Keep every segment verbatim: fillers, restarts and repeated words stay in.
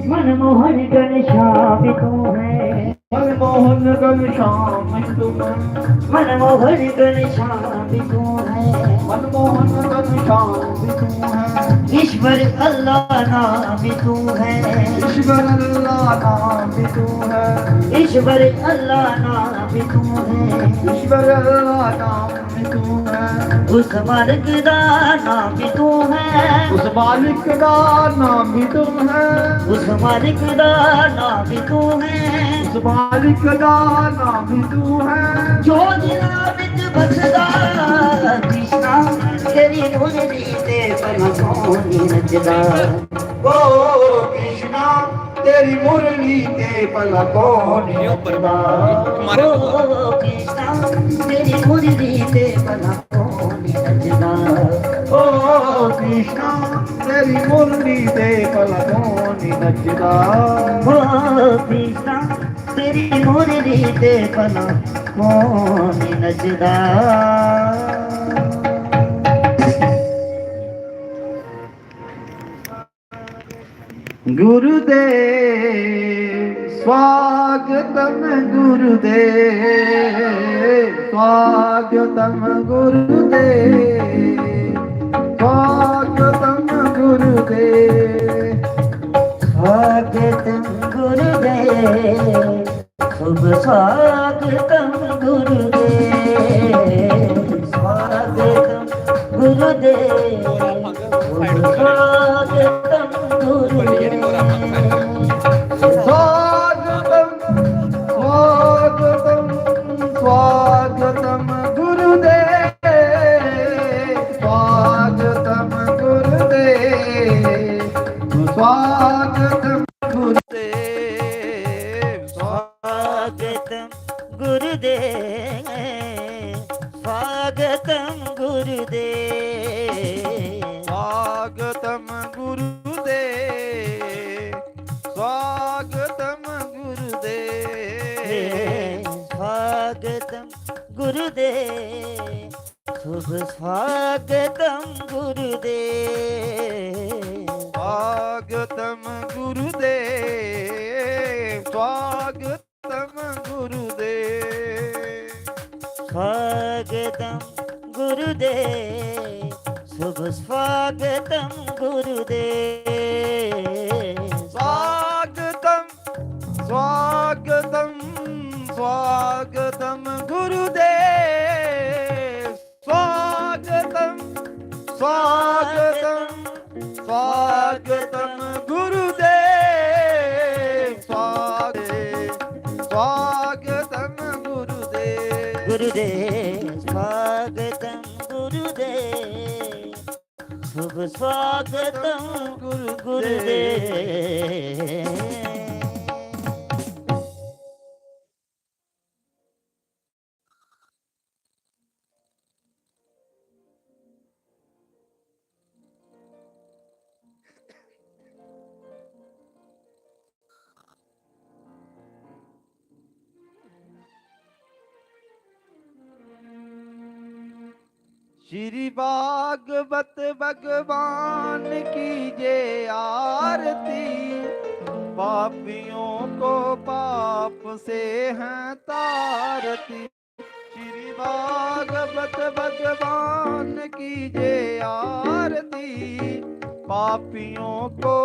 मनमोहन घनश्याम तू है। मनमोहन घनश्याम तू है। मनमोहन घनश्याम तू है। मनमोहन घनश्याम तू है। ईश्वर अल्लाह नाम तू है। ईश्वर अल्लाह नाम तू है। ईश्वर अल्लाह नाम तू है। ईश्वर अल्लाह नाम तू है। उस मालिक दा नाम भी तू है। उस मालिक दा नाम भी तू है। उस मालिक दा नाम भी तू है। उस मालिक दा नाम भी तू है। जो दिलां विच बसदा कृष्णा, तेरी मुरली ते भला कौन नचदा। ओ कृष्णा, तेरी मुरली ते भला कौन नचदा। ओ कृष्णा, तेरी मुरली ते भला कौन नचदा। ओ कृष्णा, तेरी मुरली ते भला कौन नचदा। ओ कृष्णा, तेरी मुरली ते भला कौन नचदा। गुरुदेव स्वागतम, गुरुदेव स्वागतम, गुरुदेव स्वागतम, गुरुदेव स्वागतम, गुरुदेव शुभ स्वागतम, गुरुदेव स्वागतम, गुरुदेव स्वागतम, गुरुदेव स्वागतम, स्वागतम, स्वागतम, गुरुदेव स्वागतम, गुरुदेव स्वागतम, गुरुदेव स्वागतम, गुरुदेव स्वागतम, गुरुदेव स्वागतम, गुरुदेव स्वागतम, गुरुदेव स्वागतम, गुरुदेव शुभ स्वागतम, गुरुदेव स्वागतम, गुरुदेव स्वागतम, गुरुदेव स्वागतम, गुरुदेव शुभ स्वागतम, गुरुदेव स्वागतम, स्वागतम, स्वागतम, गुरुदेव स्वागतम, स्वागतम, स्वागतम, गुरुदेव स्वागतम, स्वागतम, गुरुदेव गुरुदेव स्वागतम, गुरुदेव शुभ स्वागतम, गुरुदेव। श्री भागवत भगवान की जय आरती, पापियों को पाप से हैं तारती। श्री भागवत भगवान की जय आरती, पापियों को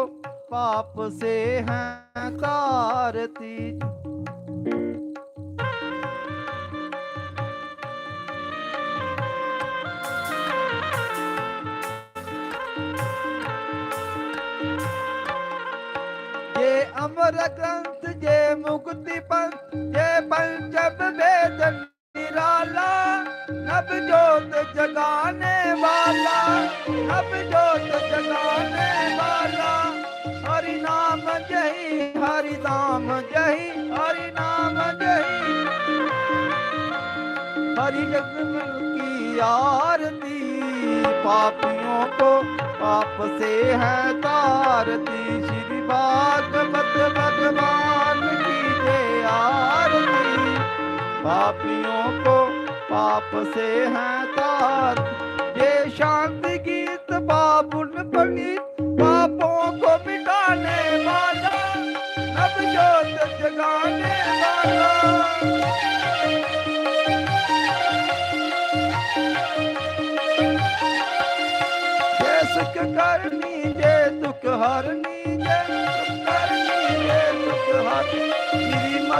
पाप से हैं तारती। ये अमर ग्रंथ, ये मुक्ति पंथ, ये पंचम वेद निराला, नव जोत जगाने वाला, नव जोत जगाने वाला। हरि नाम जय, हरि नाम जय, हरि नाम जय। हरि जगमन की आरती, पापियों को पाप से है तारती। श्री भागवत भगवान की जय आरती, पापियों को पाप से है तार। ये शांति गीत बाबुल प्रणीत,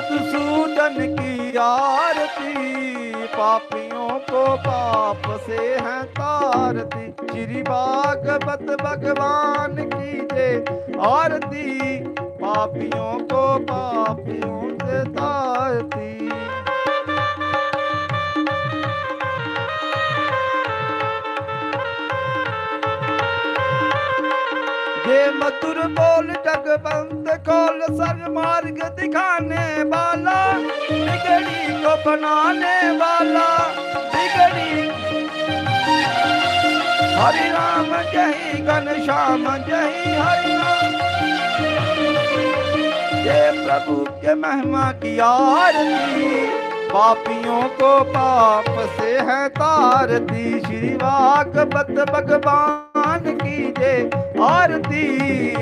मधुसूदन की आरती, पापियों को पाप से है तारती। श्री भागवत भगवान की जय आरती, पापियों को पापियों से तारती। ये मधुर बोल जगबंद खोल, सन्मार्ग दिखाने वाला, बिगड़ी को बनाने वाला, बिगड़ी। हरि राम जय घनश्याम जय हरि राम। ये प्रभु के महिमा की आरती, पापियों को पाप से है तारती। श्री भागवत भगवान की जय आरती,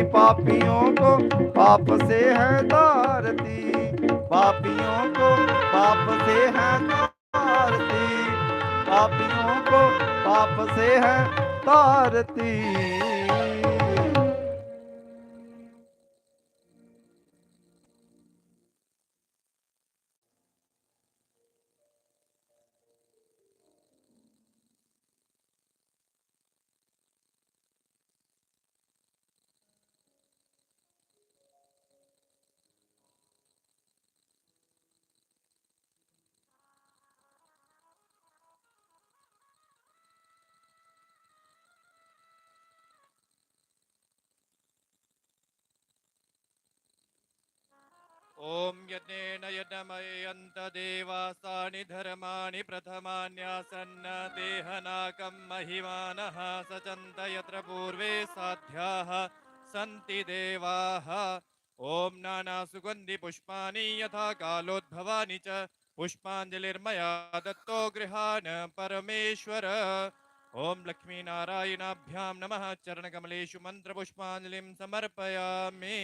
पापियों को पाप से है तारती, पापियों को पाप से है तारती, पापियों को पाप से है तारती। ॐ यज्ञेन यज्ञमयन्त देवास्तानि धर्माणि प्रथमान्यासन्न तेह नाकं महिमानः सचन्त यत्र पूर्वे साध्याः सन्ति देवाः। ॐ नानासुगन्धिपुष्पाणि यथा कालोद्भवानि च पुष्पाञ्जलिर्मया दत्तो गृहाण परमेश्वर। ॐ लक्ष्मीनारायणाभ्यां नमः। चरणकमलेषु मन्त्रपुष्पाञ्जलिं समर्पयामि।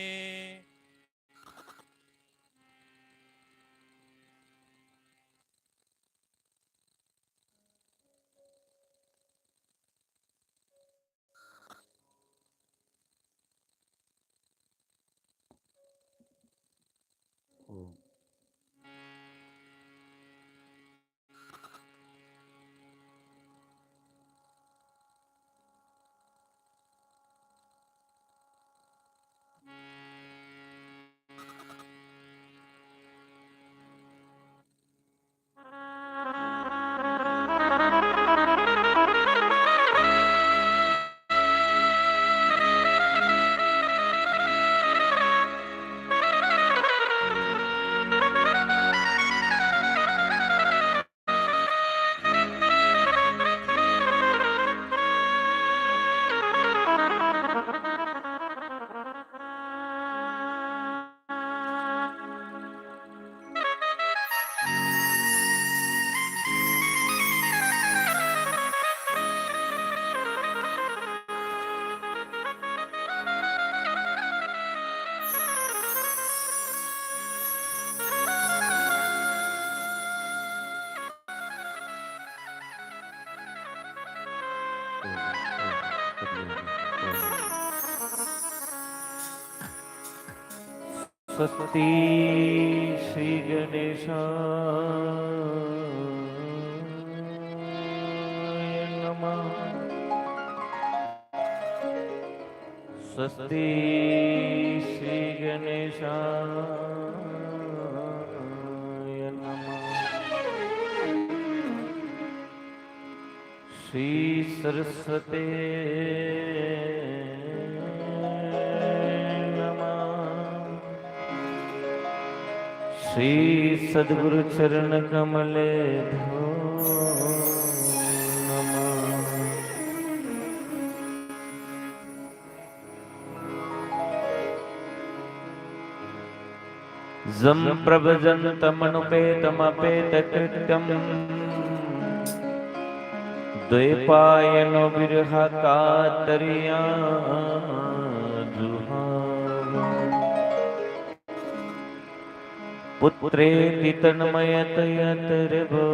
स्वस्ति श्री गणेशाय नमः। स्वस्ति श्री गणेशाय नमः। श्री सरस्वते नमः। श्री सद्गुरु चरण कमले धो नमः। जं प्रव्रजन्तमनुपेतमपेतकृत्यं। द्वैपायनो विरहकातरया जुहाव। पुत्रेति तन्मयतया तर्वो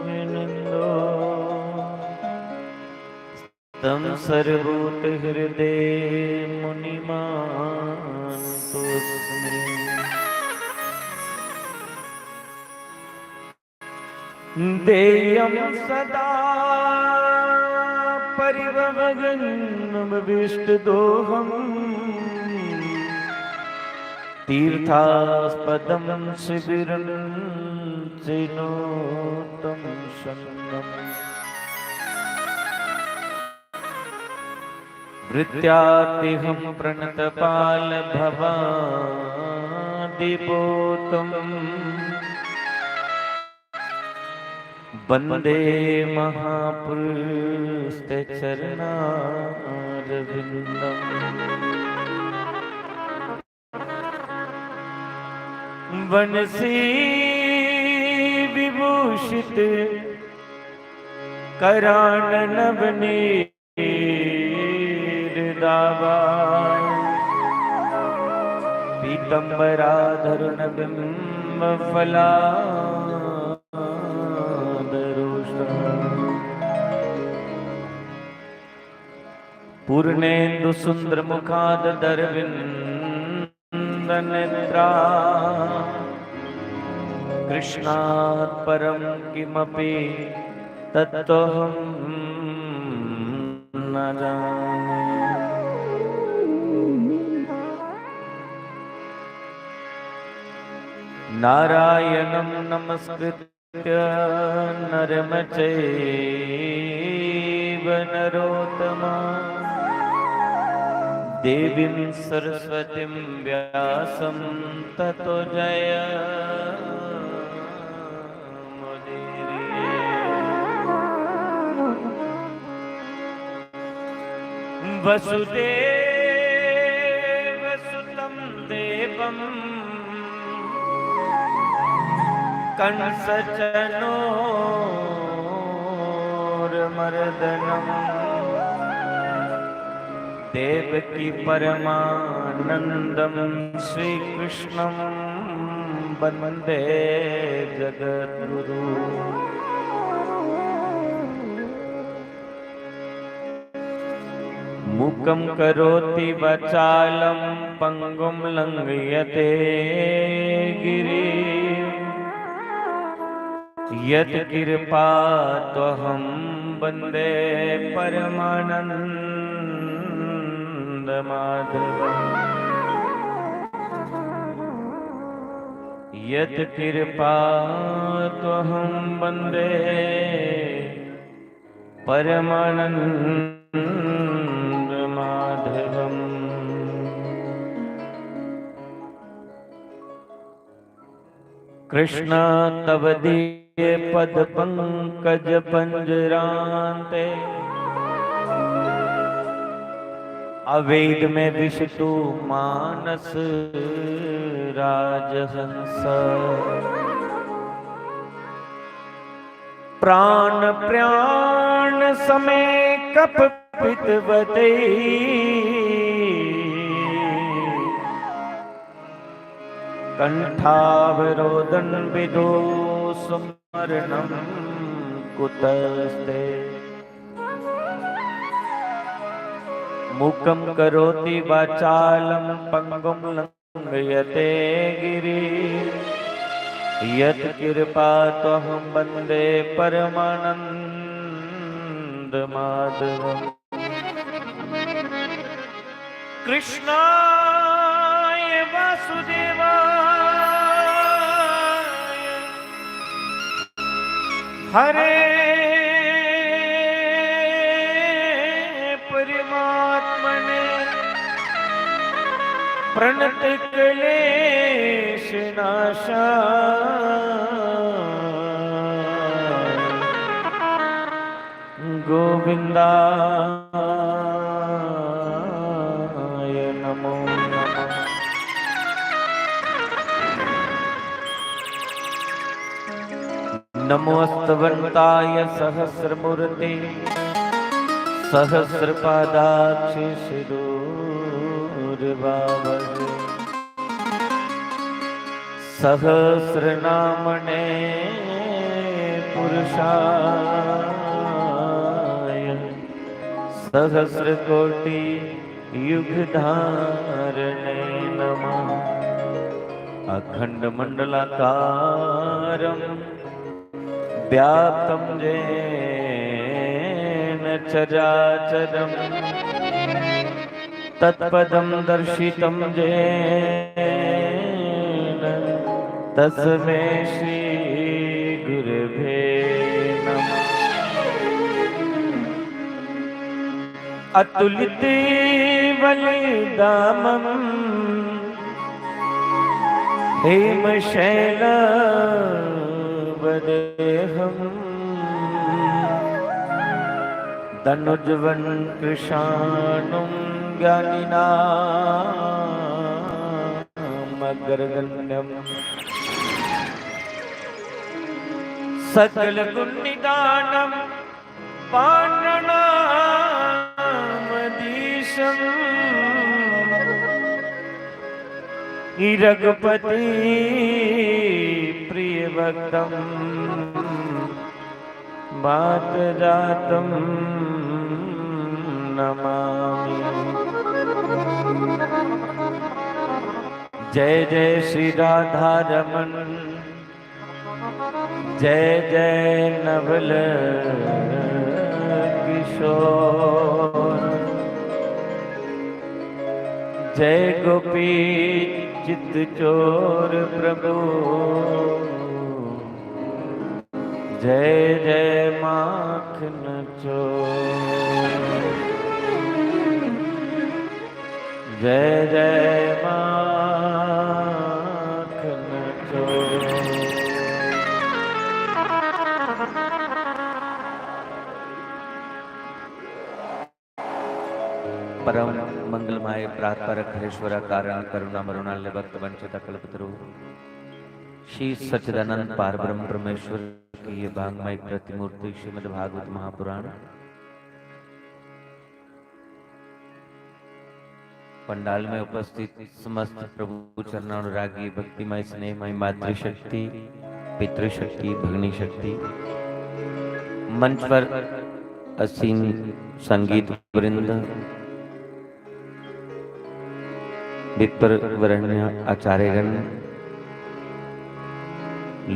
विनन्दो। तं सर्वभूतहृदये मुनिमानतोऽस्मि। देयं सदा परिभवघ्नमविष्टदोहम्। तीर्थास्पदं शिबिरं च नो तं शरणम्। भृत्याद्यहं प्रणतपालभवादिभूतम्। वन्दे महापुरुषते चरणारविन्दम्। वंशी विभूषित कराननवनीर दावा। पीतम्बराधरुण बिम्ब फलादरोषा। पूर्णेन्दु सुन्दर मुखाद दरविन्द नेत्रा। कृष्णात् परं किमपि तत्त्वहं न जाने। नारायणं नमस्कृत्य नरं चैव नरोत्तमम्। देवीं सरस्वतीं व्यासं ततो जयमुदीरये। वसुदेवसुतं देवं कंसचनोर्मर्दनम्। देवकी परमानन्दं श्रीकृष्णं वन्दे जगद्गुरुम्। मूकं करोति वाचालं पंगुं लंघयते गिरिं। यत्कृपा त्वहं वन्दे परमानन्दमाधवम्। यत्कृपा त्वहं वन्दे परमानन्दमाधवम्। कृष्ण तव दिये पद पंकज पंजरान्ते। अवेद में विषतु मानस राजहंस। प्राण प्राण समय कपपित वतई। कंठावरोधन विदो स्मरणं कुतस्ते। मूकं करोति वाचालं पंगुं लंघयते गिरिं। यत्कृपा त्वहं वन्दे परमानन्दमाधवम्। कृष्णाय वासुदेवाय हरे परमात्मने प्रणत क्लेश नाशा। गोविंदाय नमो नमः। नमोस्तवन्ताय सहस्रमूर्ति सहस्रपादाक्षि शिरोर्बाहवे। सहस्रनामणे पुरुषाय सहस्रकोटि युगधारणे नमः। अखंडमंडलाकारं व्याप्तं येन चराचरं तत्पदं दर्शितं येन तस्मै श्री गुरवे नमः। अतुलित बलिधामं हेमशैलवदेहं दनुजवनं कृशानुं ज्ञानिनामग्रगण्यम्। सकलगुणनिधानं पाणिनामधीशं रघुपति प्रियभक्तं वातजातं नमामि। जय जय श्री राधा रमन, जय जय नवल किशोर, जय गोपी चित चोर प्रभु, जय जय माखन चोर। जय जय माखन चोर। परम मंगलमय परात्पर अखिलेश्वर, कारण करुणा मरुणालय, भक्त वंचित कल्पतरु, श्री सच्चिदानंद पार ब्रह्म परमेश्वर की ये भांगमय प्रतिमूर्ति श्रीमद् भागवत महापुराण पंडाल में उपस्थित समस्त प्रभु चरणानुरागी, भक्तिमय, स्नेहमय, मातृशक्ति, पितृशक्ति, भगिनी शक्ति, मंच पर आसीन संगीत वृंद, विप्र वरण्य आचार्यगण,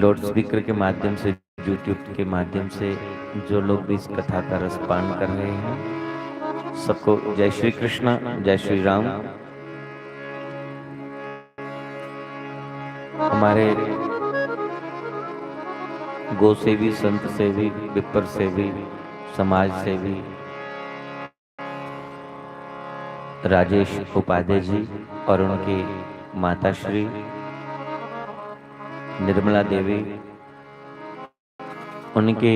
लाउड स्पीकर के माध्यम से, YouTube के माध्यम से जो लोग भी इस कथा का रसपान कर रहे हैं, सबको जय श्री कृष्णा, जय श्री राम। हमारे गो सेवी, संत सेवी, विप्र सेवी, समाज सेवी राजेश उपाध्याय जी और उनकी माता श्री निर्मला देवी, उनके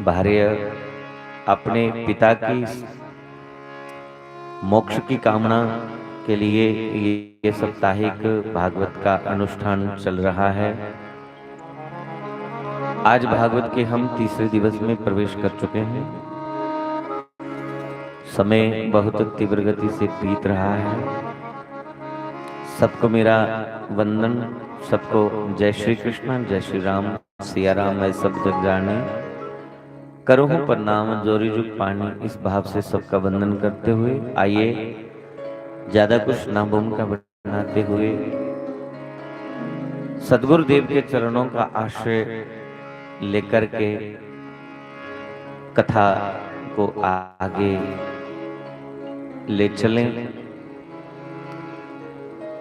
भार्य अपने पिता की मोक्ष की कामना के लिए ये साप्ताहिक भागवत का अनुष्ठान चल रहा है। आज भागवत के हम तीसरे दिवस में प्रवेश कर चुके हैं। समय बहुत तीव्र गति से बीत रहा है। सबको मेरा वंदन, सबको जय श्री कृष्ण, जय श्री राम, सिया राम है सब जग जानी। करो हूँ प्रणाम जोरी जुग पानी। इस भाव से सबका वंदन करते हुए आइए, ज्यादा कुछ ना भूमिका बनाते हुए सदगुरुदेव के चरणों का आश्रय लेकर के कथा को आगे ले चलें।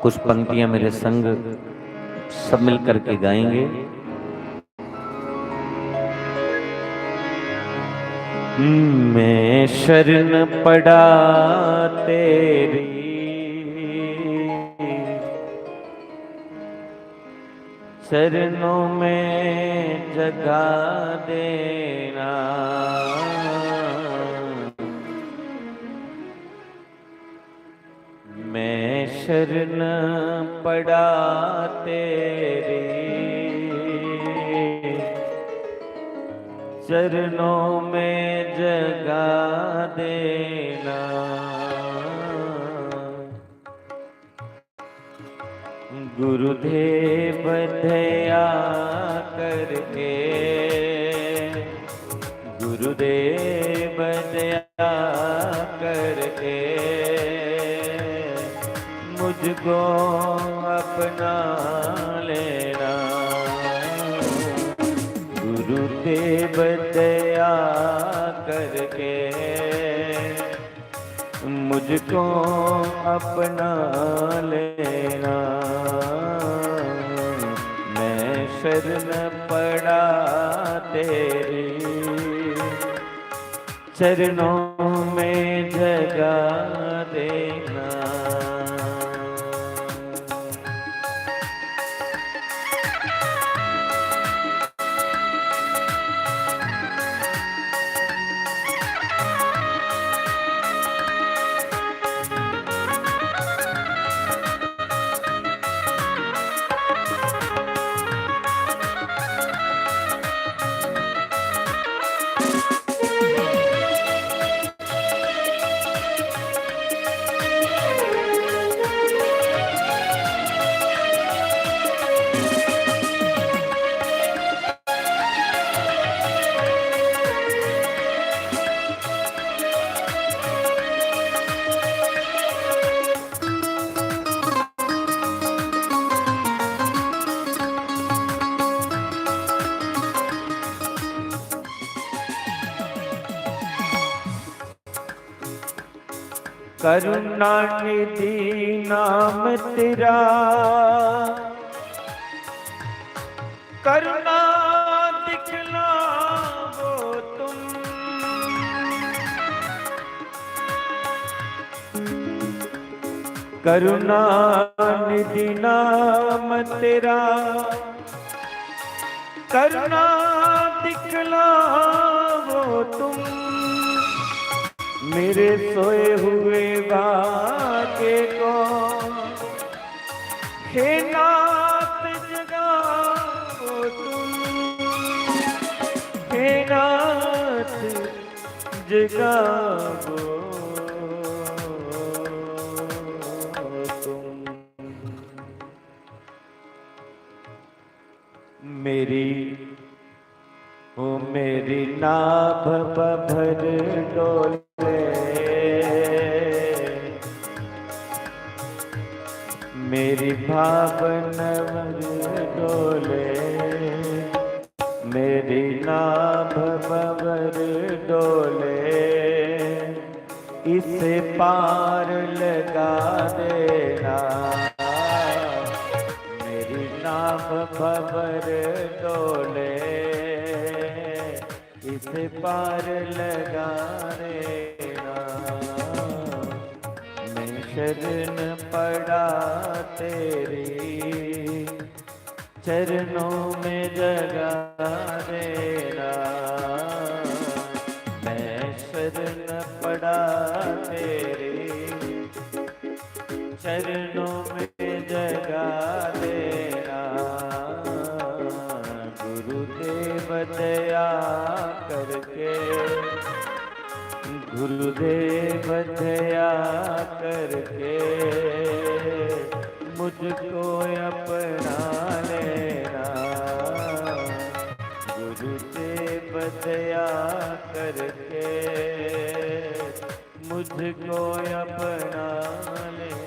कुछ पंक्तियां मेरे संग सब मिल करके गाएंगे। मैं शरण पड़ा तेरी, चरणों में जगा देना। मैं शरण पड़ा तेरी, चरणों में जगा देना। गुरुदेव दया करके, गुरुदेव दया करके मुझको अपना लेना। गुरुदेव दया करके मुझको अपना लेना। मैं शरण पड़ा तेरी, चरणों में जगा देना। करुणा निधि नाम तेरा, करुणा दिखलावो तुम। करुणा निधि नाम तेरा, करुणा दिखलावो तुम। मेरे सोए हुए भाग्य को हे नाथ जगावो तुम, हे नाथ जगावो तुम। मेरी, ओ मेरी नाभ भंवर डोले, मेरी भाव भंवर डोले, मेरी नाभ भंवर डोले, इसे पार लगा देना। मेरी नाव भंवर डोले, इसे पार लगा देना। मैं शरण पड़ा तेरी, चरणों में जगा देना। मैं शरण पड़ा तेरी, चरणों में जगा देना। गुरुदेव दया करके, गुरुदेव दया करके मुझको अपना लेना। गुरुदेव दया करके मुझको अपना लेना।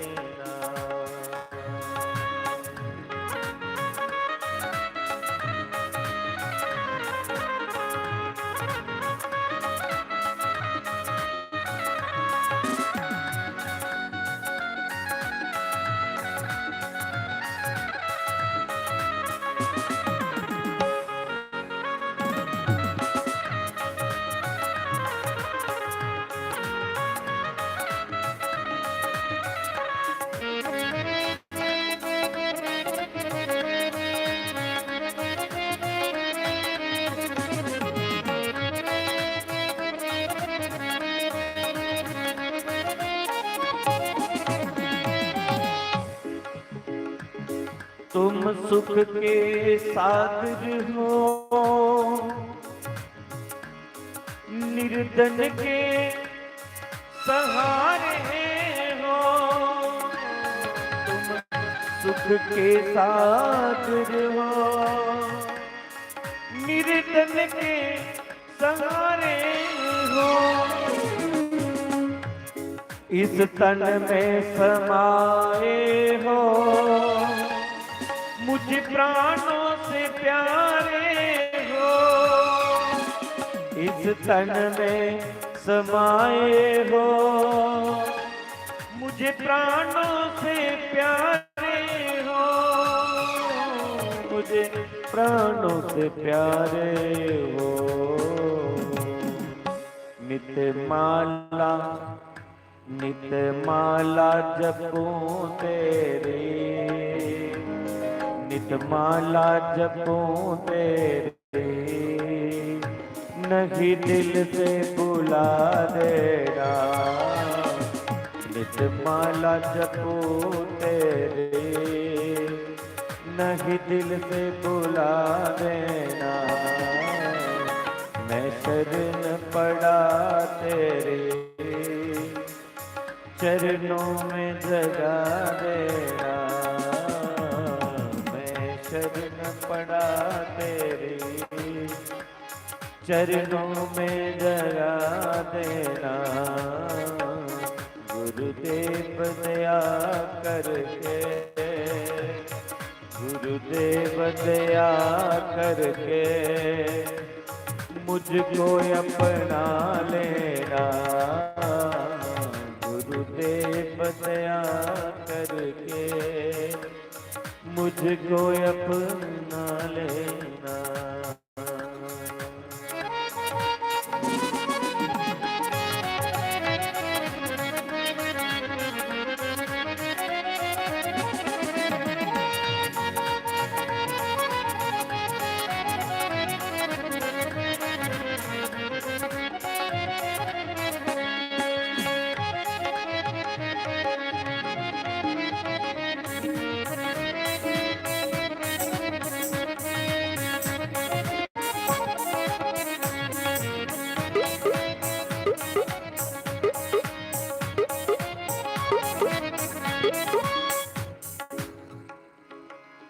तुम सुख के सागर हो, निर्धन के सहारे हो। तुम सुख के सागर हो, निर्धन के सहारे हो। इस तन में समाए हो, मुझ प्राणों से प्यारे हो। इस तन में समाए हो, मुझे प्राणों से प्यारे हो, मुझे प्राणों से प्यारे हो। नित माला, नित माला जपूं तेरी, नित माला जपूं तेरी, नहीं दिल से भुला देना। नित माला जपूं तेरी, नहीं दिल से भुला देना। मैं शरण पड़ा तेरी, चरणों में जगा देना। मैं शरण पड़ा तेरी, चरणों में जगा देना। गुरुदेव दया करके, गुरुदेव दया करके मुझको अपना लेना। गुरुदेव दया करके मुझको अपना लेना।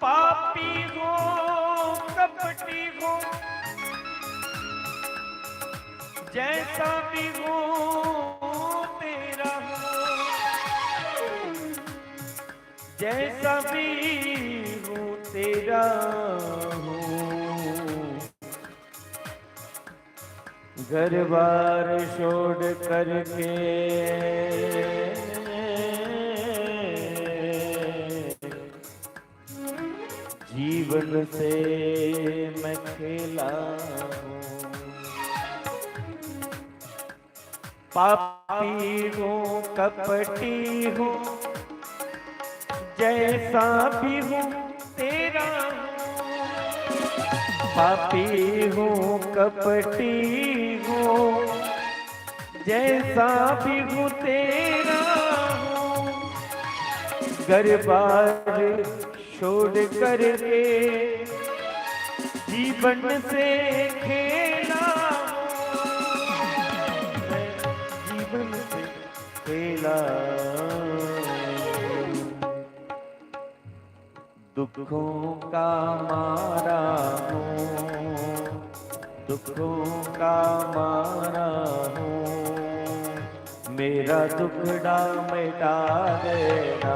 पापी हूँ, कपटी हूँ, जैसा भी हूँ तेरा हूँ, जैसा भी हूँ तेरा हूँ। घर बार छोड़ करके जीवन से मैं खेला हूँ। पापी हूँ, कपटी हूँ, जैसा भी हूँ तेरा हूँ। पापी हूँ, कपटी हूँ, जैसा भी हूँ तेरा हूँ। घर बार छोड़ करके जीवन से खेला हूँ, मैं जीवन से खेला। दुखों का मारा हूँ, दुखों का मारा हूँ, मेरा दुखड़ा मिटा देना।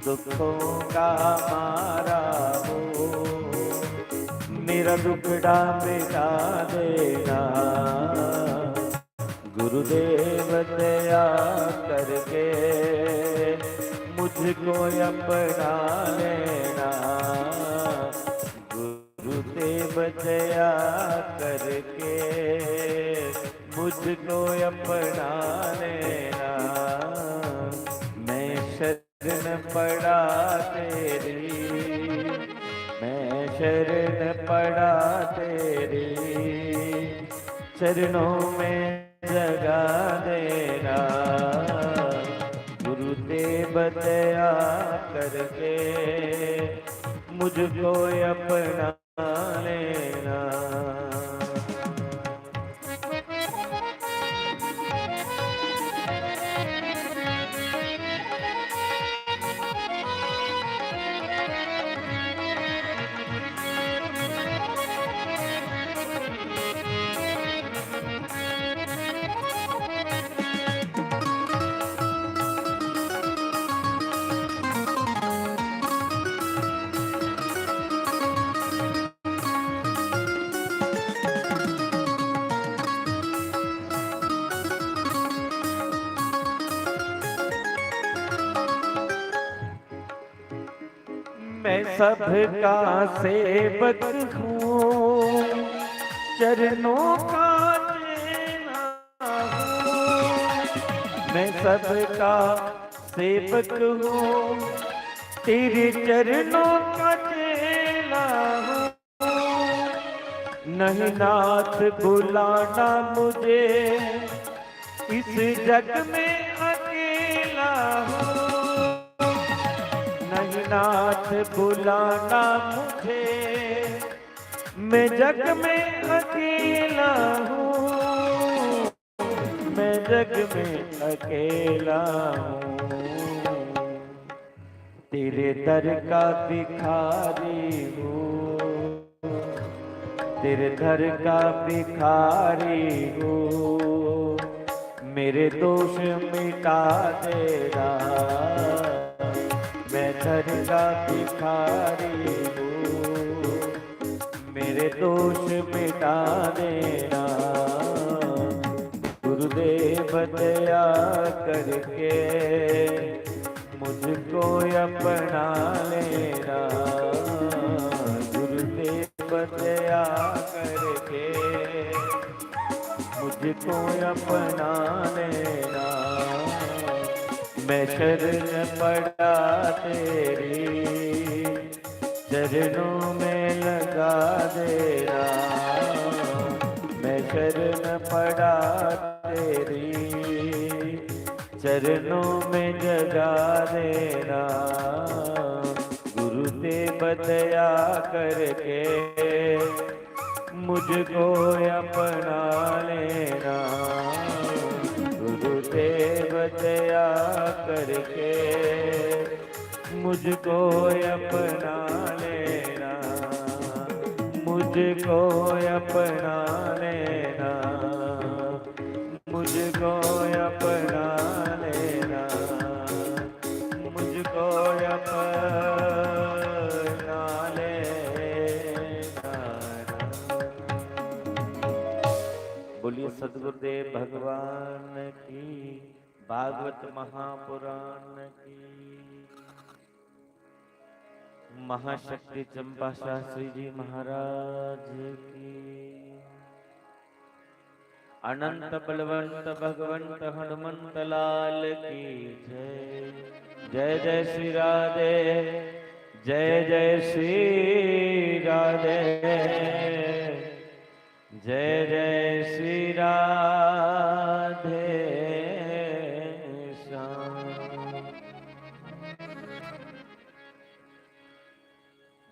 दुखों का मारा हूँ, मेरा दुखड़ा मिटा देना। गुरुदेव दया करके मुझको अपना लेना। गुरुदेव दया करके मुझको अपना लेना। मैं शरण पड़ा तेरी, मैं शरण पड़ा तेरी, चरणों में जगा देना। गुरुदेव दया करके मुझको अपना लेना। मैं सबका सेवक हूँ, चरणों का चेला हूँ। मैं सबका सेवक हूँ, तेरे चरणों का चेला हूँ। नहीं नाथ बुलाना मुझे, इस जग में अकेला हूँ। नहीं नाथ बुलाना मुझे, मैं जग में अकेला हूँ, मैं जग में अकेला हूँ। तेरे दर का भिखारी हूँ, तेरे दर का भिखारी हूँ, मेरे दोष मिटा दे राम। मैं दर का भिखारी हूँ, मेरे दोष मिटा दे राम। गुरुदेव दया करके मुझको अपना ले राम। गुरुदेव दया करके मुझको अपना ले राम। मैं शरण पड़ा तेरी, चरणों में लगा दे राम। मैं शरण पड़ा तेरी, चरणों में जगा दे राम। गुरुदेव दया करके मुझको अपना ले राम। गुरुदेव दया करके मुझको अपना ले राम। मुझको अपना ले राम। मुझको अपना ले राम। मुझको अपना ले राम। बोलिए सदगुरुदेव भगवान की, भागवत महापुराण की, महाशक्ति चंपा शास्त्री जी महाराज की, अनंत बलवंत भगवंत हनुमंत लाल की जय। जय जय श्री राधे, जय जय श्री राधे, जय जय श्री राधे श्याम।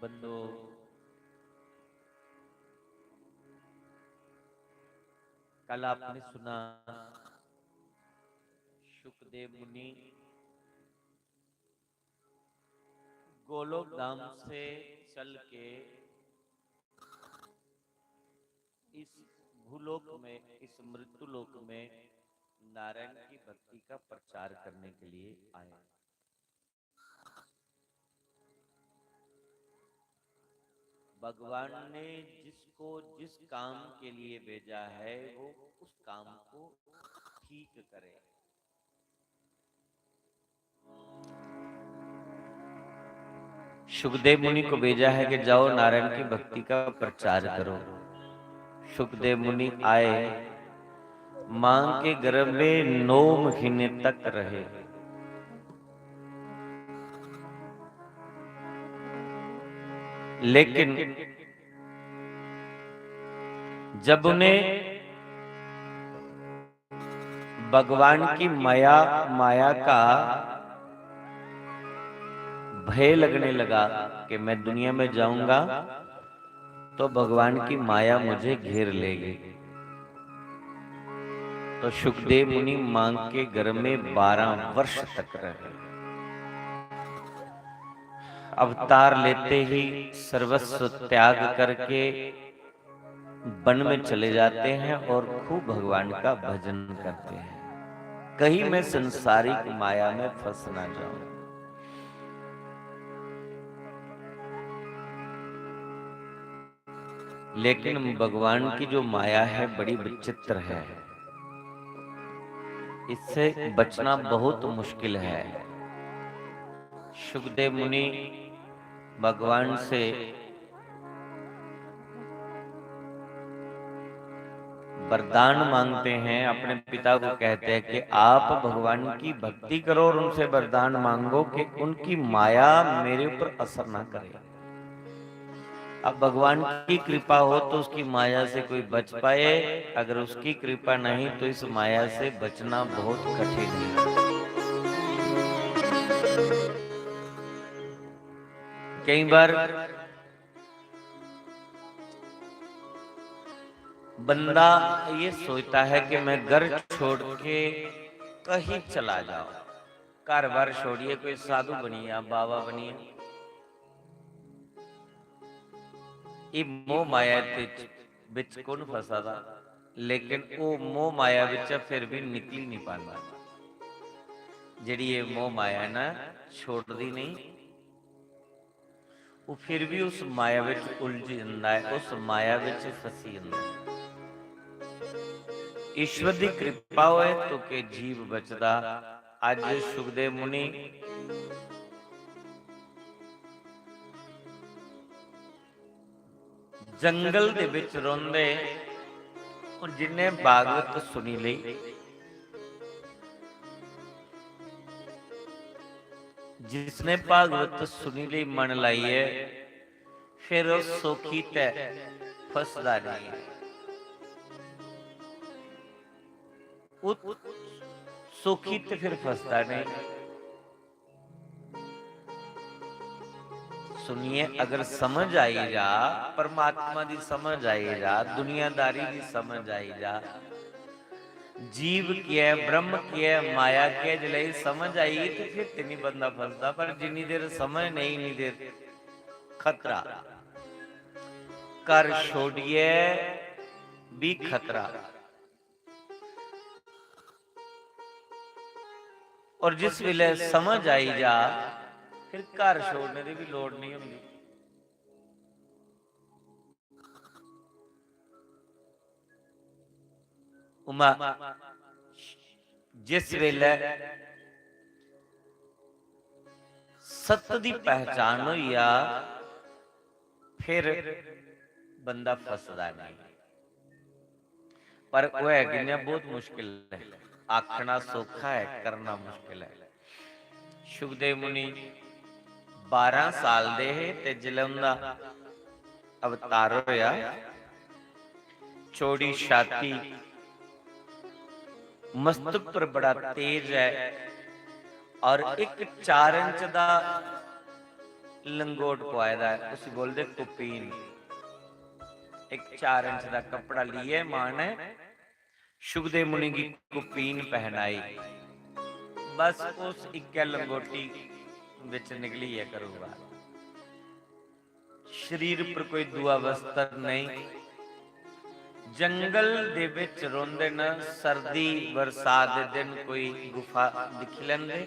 बंधो, कल आपने सुना सुखदेव मुनि गोलोक धाम से चल के इस भूलोक में, इस मृत्युलोक में नारायण की भक्ति का प्रचार करने के लिए आए। भगवान ने जिसको जिस काम के लिए भेजा है, वो उस काम को ठीक करे। सुखदेव मुनि को भेजा है कि जाओ नारायण की भक्ति का प्रचार करो। सुखदेव मुनि आए, मां के गर्भ में नौ महीने तक रहे। लेकिन जब उन्हें भगवान की माया, माया का भय लगने लगा कि मैं दुनिया में जाऊंगा तो भगवान की माया मुझे घेर लेगी। तो सुखदेव मुनि मां के गर्भ में बारह वर्ष तक रहे। अवतार लेते ही सर्वस्व त्याग करके वन में चले जाते हैं और खूब भगवान का भजन करते हैं। कहीं मैं संसारिक माया में फंस ना जाऊं। लेकिन भगवान की जो माया है, बड़ी विचित्र है, इससे बचना बहुत मुश्किल है। सुखदेव मुनि भगवान से वरदान मांगते हैं, अपने पिता को कहते हैं कि आप भगवान की भक्ति करो और उनसे वरदान मांगो कि उनकी माया मेरे ऊपर असर ना करे। अब भगवान की कृपा हो तो उसकी माया से कोई बच पाए, अगर उसकी कृपा नहीं तो इस माया से बचना बहुत कठिन है। कई बार बंदा ये सोचता है कि मैं घर छोड़ के कहीं चला जाऊं, घर बार छोड़िए कोई साधु बनिए, बाबा बनिए। ये मोह माया दे विच कौन फसा दा, लेकिन वो मोह माया विच फिर भी निकली नहीं पाता। जेड़ी ये मोह माया है ना, छोड़दी नहीं। वो फिर भी उस माया विच उलझ जांदा है, उस माया विच फसी जांदा है। ईश्वर दी कृपा होए तो के जीव बचदा। अज सुखदेव मुनि जंगल दे विच रोंदे, हुण जिन्ने भागवत सुनी लेई, जिसने भागवत सुनी लेई मन लाइए, फिर ओह सोखी ते फसदा नहीं। उत-, सोखी ते फिर फसदा नहीं। सुनिए, अगर समझ आई जा, परमात्मा दी समझ आई जा, दुनियादारी दी समझ आई जा, जीव केह् ऐ, ब्रह्म केह् ऐ, माया केह् ऐ, जिसलै एह् समझ आई ते फिर ते निं बंदा फसदा, पर जिन्नी देर समझ नेईं, इन्नी देर खतरा। घर छोड़ियै बी खतरा। और जिस बेल्लै समझ आई जा, फिर घर छोड़ने दी भी लोड़ नहीं होंदी। उमा, जिस बेल्लै सत्य दी पहचान होई जा, फिर बंदा फसदा नहीं। पर होऐ कि'यां, बहुत मुश्किल है। आखना सौखा है, करना मुश्किल है। सुखदेव मुनि बारां साल दे हे ते जिसलै उं'दा अवतार होया, चौड़ी छाती, मस्तक पर बड़ा तेज है और एक चार इंच दा लंगोट पवाए दा है, उसी बोलदे कुपीन। एक चार इंच दा कपड़ा लेइयै मां ने सुखदेव मुनि गी कुपीन पहनाई। बस उस इक्कै लंगोटी बिच निकली है घरूं बाहर। शरीर पर कोई दूआ वस्त्र नहीं। जंगल दे विच रौंह्दे न, सर्दी बरसात दे दिन कोई गुफा दिक्खी लैंदे।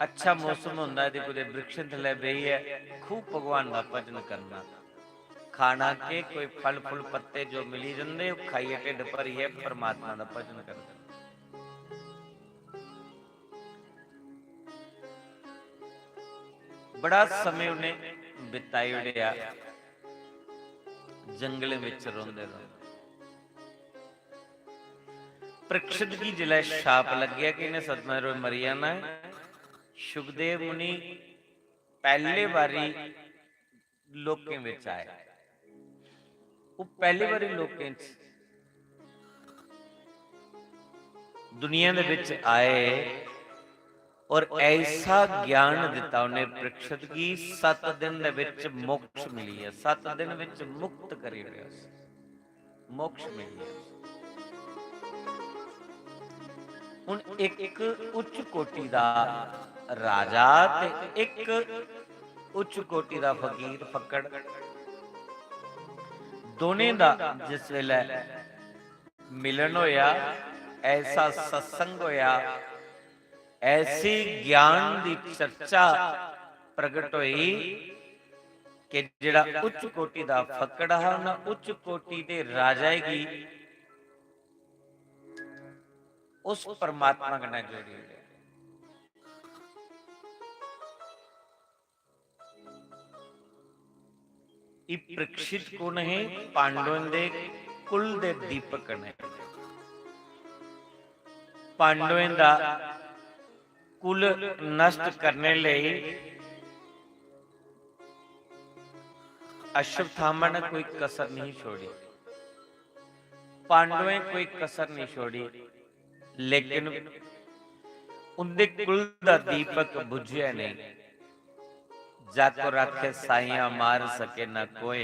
अच्छा मौसम होंदा ऐ ते कुतै वृक्ष थल्लै बेहियै खूब भगवान दा भजन करना। खाना के, कोई फल फुल पत्ते जो मिली जंदे, ओह् खाइयै ढिड्ड भरियै परमात्मा दा भजन करना। बड़ा समय उ'नें बिताई ओड़ेआ जंगलें बिच रौंह्दे रौंह्दे। परीक्षित गी जिसलै शाप लग्गेआ कि इ'नें सतमें रोज मरी जाना ऐ, सुखदेव मुनि पैह्ले बारी लोकें बिच आए। ओह् पैह्ली बारी लोकें च दुनिया दे बिच आए और ऐसा ज्ञान दिता उन्हें परीक्षित गी, सत्त दिन दे बिच मोक्ष मिली है, सत्त दिन बिच मुक्त करी ओड़ेआ उसी, मोक्ष मिली है। हुन इक उच्च कोटि दा राजा ते इक उच्च कोटि दा फकीर फक्कड़, दोनें दा जिस वेले मिलन होया, ऐसा सत्संग होया, ऐसी ज्ञान दी चर्चा प्रगट होई कि जेड़ा उच्च कोटि दा फक्कड़ हा, उन्हें उच्च कोटि दे राजा गी उस परमात्मा कन्नै जोड़ी ओड़ेआ। ਇਹ ਪਰੀਕਸ਼ਿਤ ਕੌਣ ਹੈ? ਪਾਂਡਵਾਂ ਦੇ ਕੁਲ ਦੇ ਦੀਪਕ ਨੇ। ਪਾਂਡਵਾਂ ਦਾ ਕੁਲ ਨਸ਼ਟ ਕਰਨੇ ਲਈ ਅਸ਼ਵਥਾਮਾ ਨੇ ਕੋਈ ਕਸਰ ਨਹੀਂ ਛੋੜੀ, ਪਾਂਡਵਾਂ ਕੋਈ ਕਸਰ ਨਹੀਂ ਛੋੜੀ, ਲੇਕਿਨ ਉਹਦੇ ਕੁਲ ਦਾ ਦੀਪਕ ਬੁਝਿਆ ਨਹੀਂ। "जा को राखे साइयां मार सके न कोय,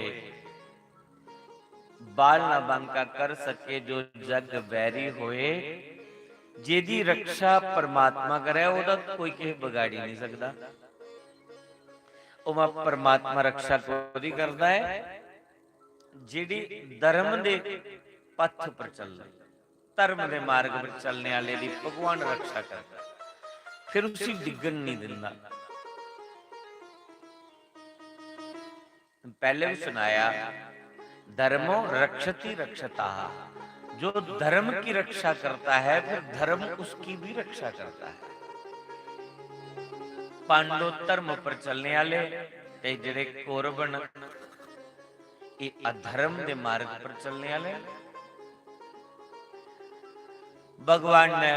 बाल न बांका कर सके जो जग बैरी होए।" ਜਿਹਦੀ ਰਕਸ਼ਾ ਪਰਮਾਤਮਾ ਕਰੇ, ਉਹਦਾ ਕੋਈ ਕਿਸੇ ਵਿਗਾੜੀ ਨਹੀਂ ਸਕਦਾ। ਉਹ ਮਾ ਪਰਮਾਤਮਾ ਰਕਸ਼ਾ ਉਹਦੀ ਕਰਦਾ ਹੈ, ਜਿਹੜੀ ਧਰਮ ਦੇ ਪਥ ਉੱਪਰ ਚੱਲਦਾ, ਧਰਮ ਦੇ ਮਾਰਗ ਉੱਪਰ ਚੱਲਣ ਵਾਲੇ ਦੀ ਭਗਵਾਨ ਰਕਸ਼ਾ ਕਰਦਾ, ਫਿਰ ਉਸੇ ਡਿੱਗਣ ਨਹੀਂ ਦਿੰਦਾ। पहले भी सुनाया, "धर्मो रक्षति रक्षता।" जो धर्म की रक्षा करता है, फिर धर्म उसकी भी रक्षा करता है। पांडव धर्म पर चलने वाले ते जेड़े कौरव न, ये अधर्म दे मार्ग पर चलने वाले। भगवान ने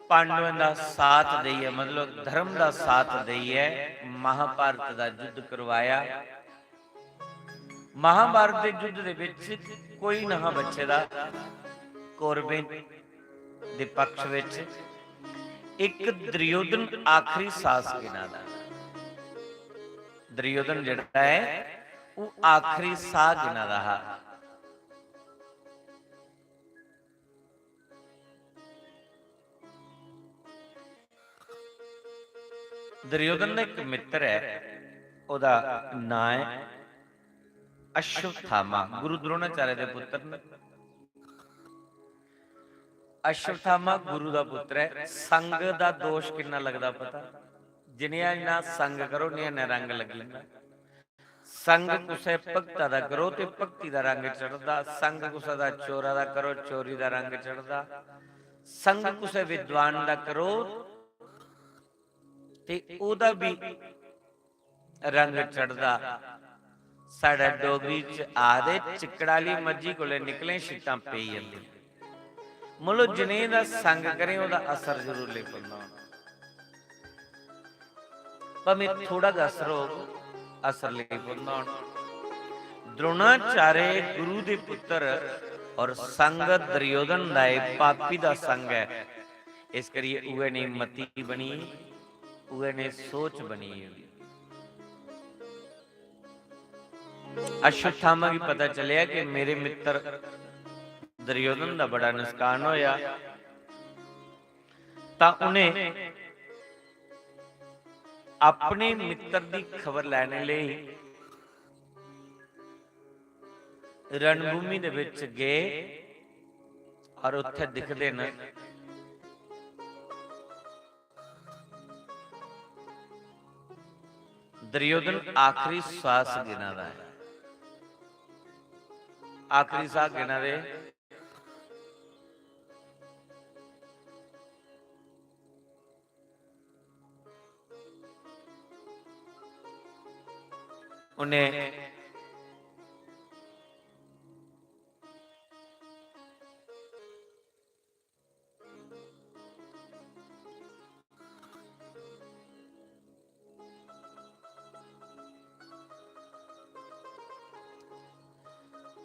पांडवें दा साथ देइयै, मतलब धर्म दा साथ देइयै महाभारत दा युद्ध करवाया। महाभारत दे युद्ध दे विच कोई नहा बचे दा कौरवें दे पक्ष विच। एक दुर्योधन आखिरी सांस गिना दा। दुर्योधन जेड़ा है, वो आखिरी साह गिना दा हा। दुर्योधन दा एक मित्र है, ओदा नां है अश्वत्थामा, गुरु द्रोणाचार्य दे पुत्र न। अश्वत्थामा गुरु दा पुत्र है। संग दा दोष किन्ना लगदा पता? जिन्नियां इन्ना संग करो, उन्नियां इन्ना रंग लग्गी जंदा। संग कुसै भक्ता दा करो ते भक्ति दा रंग चढ़दा, संग कुसै दा चोरा दा करो, चोरी दा रंग चढ़दा, संग कुसै विद्वान दा करो ते ओह्दा बी रंग चढ़दा। साढ़े डोगरी च आखदे, "चिक्कड़ आह्ली मज्झी कोले निकले, छिट्टां पेई जंदियां।" मुल्लो, जनेह् दा संग करें, ओह्दा असर जरूर लेई पौंदा होना। भामें थोह्ड़ा गै असर होग, असर लेई पौंदा होना। द्रोणाचार्य गुरु दे पुत्र और संग दुर्योधन दा एह् पापी दा संग ऐ। इस करियै उ'ऐ नेही मति बनी, उ'ऐ नेही सोच बनी। अश्वत्थामा गी पता चलेआ कि मेरे मित्र दुर्योधन दा बड़ा नुकसान होया, तां उ'नें अपने मित्र दी खबर लैने लेई रणभूमि दे बिच गे और उत्थे दिखदे न दुर्योधन आखिरी सांस गिना दा है। आखिरी सांस गिना दे। उन्हें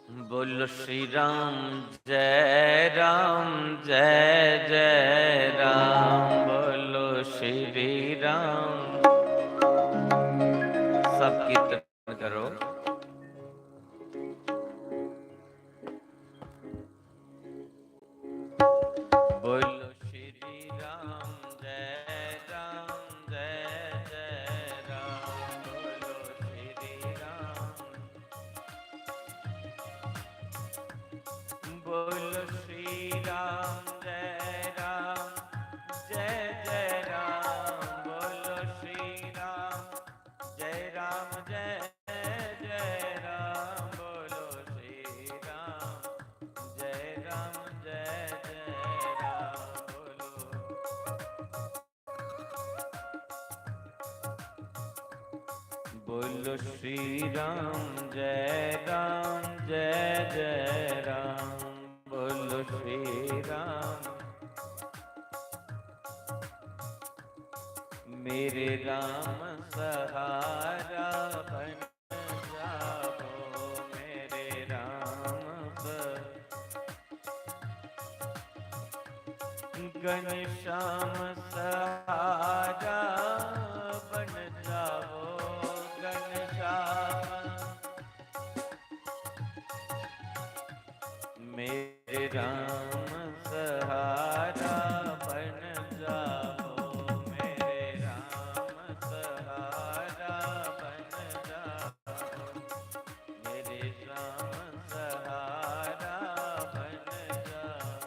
बोलो श्री राम, जय राम, जय जय राम। बोलो श्री राम। सब कीर्तन करो। बोलो श्री राम, जय राम, जय जय राम। बोलो श्री राम। बोलो श्री राम, जय राम, जय जय राम। बोलो श्री राम, जय राम, जय बोलो श्री राम, जय राम, जय जय राम। बोलो श्री राम। मेरे राम सहारा बन जावो, मेरे राम स-, घनश्याम सहारा बन जावो, घनश्याम। मेरे राम सहारा बन जावो, मेरे राम सहारा बन जावो, मेरे राम सहारा बन जावो।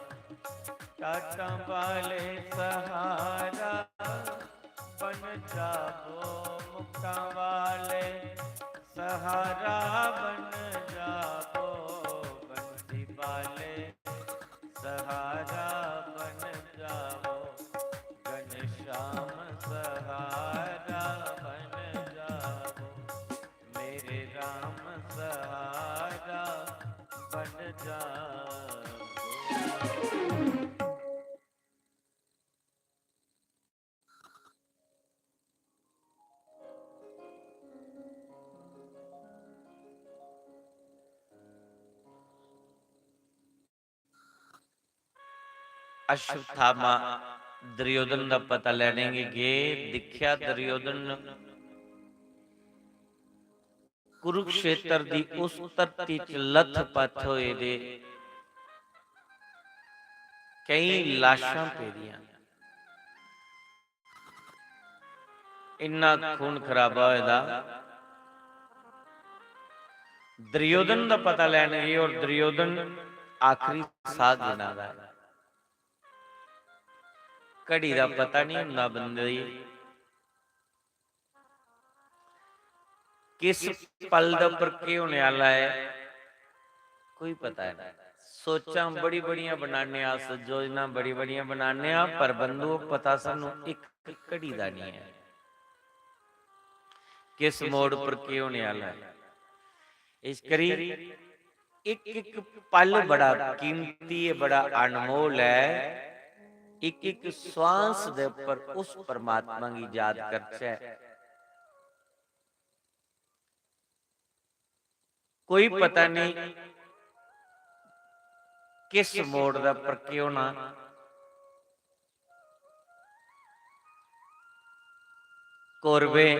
टाटां वाले सहारा बन जावो, मुक्तां वाले सहारा बन जावो, बंसी वाले सहारा बन जावो, घनश्याम सहारा बन जावो, मेरे राम सहारा बन जावो। अश्वत्थामा दुर्योधन दा पता लैने गी गे, दिक्खेआ दुर्योधन कुरुक्षेत्र दी उस धरती च लथपथ होए दे केई लाशां पेदियां। इन्ना खून खराबा होए दा। दुर्योधन दा पता लैने गी, और दुर्योधन आखिरी साह गिना दा ऐ। घड़ी दा पता नहीं होंदा बंदे गी, किस पल दे उप्पर केह् होने आह्ला ऐ, कोई पता नहीं। सोचां बड़ी-बड़ियां बनाने अस, योजनां बड़ी-बड़ियां बनाने आं, पर बंधुओ, पता सानू इक घड़ी दा नहीं ऐ, किस मोड़ पर केह् होने आह्ला ऐ। इस करी इक-इक पल बड़ा कीमती ऐ, बड़ा अनमोल ऐ। इक-इक श्वास दे उप्पर उस परमात्मा गी याद करचै। कोई पता नहीं किस मोड़ दा पर केह् होना। कौरवें